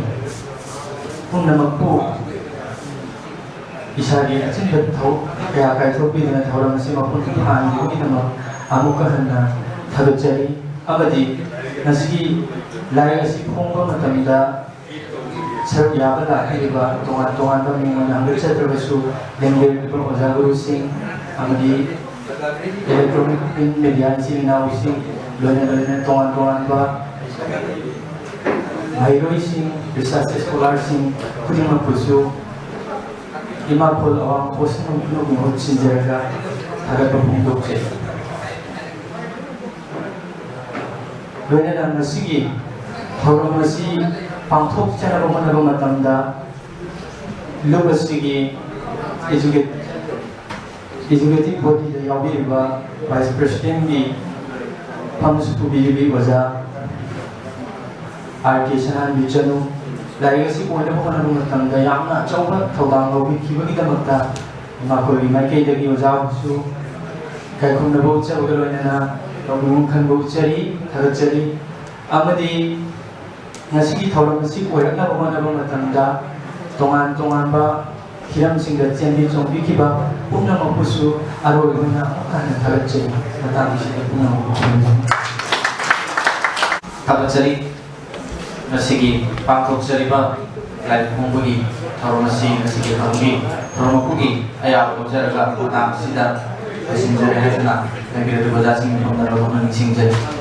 ꯄꯨꯝꯅꯃꯛꯄꯨ ꯏꯁꯥꯒꯤ ꯑꯆꯤꯟꯕ ꯊꯧ ꯀꯌꯥ ꯀꯥꯏꯊꯣꯛꯄꯤꯗꯨꯅ ꯊꯧꯔꯝ ꯑꯁꯤ ꯃꯄꯨꯡ ꯐꯥꯍꯟꯕꯤꯕꯒꯤꯗꯃꯛ ꯑꯃꯨꯛꯀ ꯍꯟꯅ ꯊꯥꯒꯠꯆꯔꯤ꯫ ꯑꯃꯗꯤ ꯉꯁꯤꯒꯤ ꯂꯥꯏꯔꯤꯛ ꯑꯁꯤ ꯐꯣꯡꯕ ꯃꯇꯝꯗ ꯁꯔꯨꯛ ꯌꯥꯕ ꯂꯥꯛꯄꯤꯔꯤꯕ ꯇꯣꯉꯥꯟ ꯇꯣꯉꯥꯟꯕ ꯃꯤꯡ ꯑꯣꯏꯅ ꯍꯪꯒꯠꯆꯗ꯭ꯔꯕꯁꯨ ꯂꯦꯡꯗꯦꯛꯂꯤꯕ ꯑꯣꯖꯥ ꯒꯨꯔꯨꯁꯤꯡ, ꯑꯃꯗꯤ electronic print media ꯏꯆꯤꯜ ꯏꯅꯥꯎꯁꯤꯡ, ꯂꯣꯏꯅ ꯂꯣꯏꯅꯅ ꯇꯣꯉꯥꯟ ꯇꯣꯉꯥꯟꯕ ꯃꯍꯩꯔꯣꯏꯁꯤꯡ, research scholarꯁꯤꯡ ꯈꯨꯗꯤꯡꯃꯛꯄꯨꯁꯨ ꯏꯃꯥ ꯈꯨꯜ ꯑꯋꯥꯡ ꯄꯣꯠꯁꯤꯡ ꯃꯍꯨꯠ ꯁꯤꯟꯖꯔꯒ ꯊꯥꯒꯠꯄ ꯐꯣꯡꯗꯣꯛꯆꯔꯤ꯫ ꯂꯣꯏꯅꯅ ꯉꯁꯤꯒꯤ ꯊꯧꯔꯝ ꯑꯁꯤ ꯄꯥꯡꯊꯣꯛꯆꯅꯕ ꯍꯣꯠꯅꯕ ꯃꯇꯝꯗ ꯂꯨꯞ ꯑꯁꯤꯒꯤ educate executive bodyꯗ ꯌꯥꯎꯕꯤꯔꯤꯕ vice presidentꯀꯤ ꯐꯝꯁꯨ ꯄꯨꯕꯤꯔꯤꯕꯤ ꯑꯣꯖꯥ ꯑꯥꯔ ꯀꯦ ꯁꯅꯥꯍꯟꯕꯤ ꯆꯅꯨ, ꯂꯥꯏꯔꯤꯛ ꯑꯁꯤ ꯑꯣꯏꯅꯕ ꯍꯣꯠꯅꯕ ꯃꯇꯝꯗ ꯌꯥꯝꯅ ꯑꯆꯧꯕ ꯊꯧꯗꯥꯡ ꯂꯧꯕꯤꯈꯤꯕꯒꯤꯗꯃꯛꯇ ꯃꯈꯣꯏꯒꯤ ꯃꯥꯏꯀꯩꯗꯒꯤ ꯑꯣꯖꯥꯕꯨꯁꯨ ꯏꯀꯥꯏ ꯈꯨꯝꯅꯕ ꯎꯠꯆꯕꯒ ꯂꯣꯏꯅꯅ ꯄꯨꯛꯅꯤꯡ ꯈꯟꯕ ꯎꯠꯆꯔꯤ, ꯊꯥꯒꯠꯆꯔꯤ꯫ ꯑꯃꯗꯤ ꯉꯁꯤꯒꯤ ꯊꯧꯔꯝ ꯑꯁꯤ ꯑꯣꯏꯔꯛꯅꯕ ꯍꯣꯠꯅꯕ ꯃꯇꯝꯗ ꯇꯣꯉꯥꯟ ꯇꯣꯉꯥꯟꯕ ꯍꯤꯔꯝꯁꯤꯡꯗ ꯆꯦꯟꯕꯤ ꯆꯣꯡꯕꯤꯈꯤꯕ ꯄꯨꯝꯅꯃꯛꯄꯨꯁꯨ ꯑꯔꯣꯏꯕ ꯑꯣꯏꯅ ꯑꯃꯨꯛ ꯍꯟꯅ ꯊꯥꯒꯠꯆꯔꯤ꯫ ꯃꯇꯥꯡ ꯑꯁꯤꯗ ꯄꯨꯝꯅꯃꯛꯄꯨ ꯈꯨꯔꯨꯝꯖꯔꯤ꯫ ꯊꯥꯒꯠꯆꯔꯤ꯫ ꯉꯁꯤꯒꯤ ꯄꯥꯡꯊꯣꯛꯆꯔꯤꯕ ꯂꯥꯏꯔꯤꯛ ꯐꯣꯡꯕꯒꯤ ꯊꯧꯔꯝ ꯑꯁꯤ ꯉꯁꯤꯒꯤ ꯊꯧꯔꯝꯒꯤ ꯊꯧꯔꯝ ꯃꯄꯨꯒꯤ ꯑꯌꯥꯕ ꯂꯧꯖꯔꯒ ꯃꯇꯥꯡ ꯑꯁꯤꯗ ꯂꯣꯏꯁꯤꯟꯖꯔꯦ ꯍꯥꯏꯗꯨꯅ ꯂꯩꯕꯤꯔꯤꯕ ꯑꯣꯖꯥꯁꯤꯡꯒꯤ ꯃꯐꯝꯗ ꯂꯧꯅ ꯅꯤꯡꯁꯤꯡꯖꯔꯤ꯫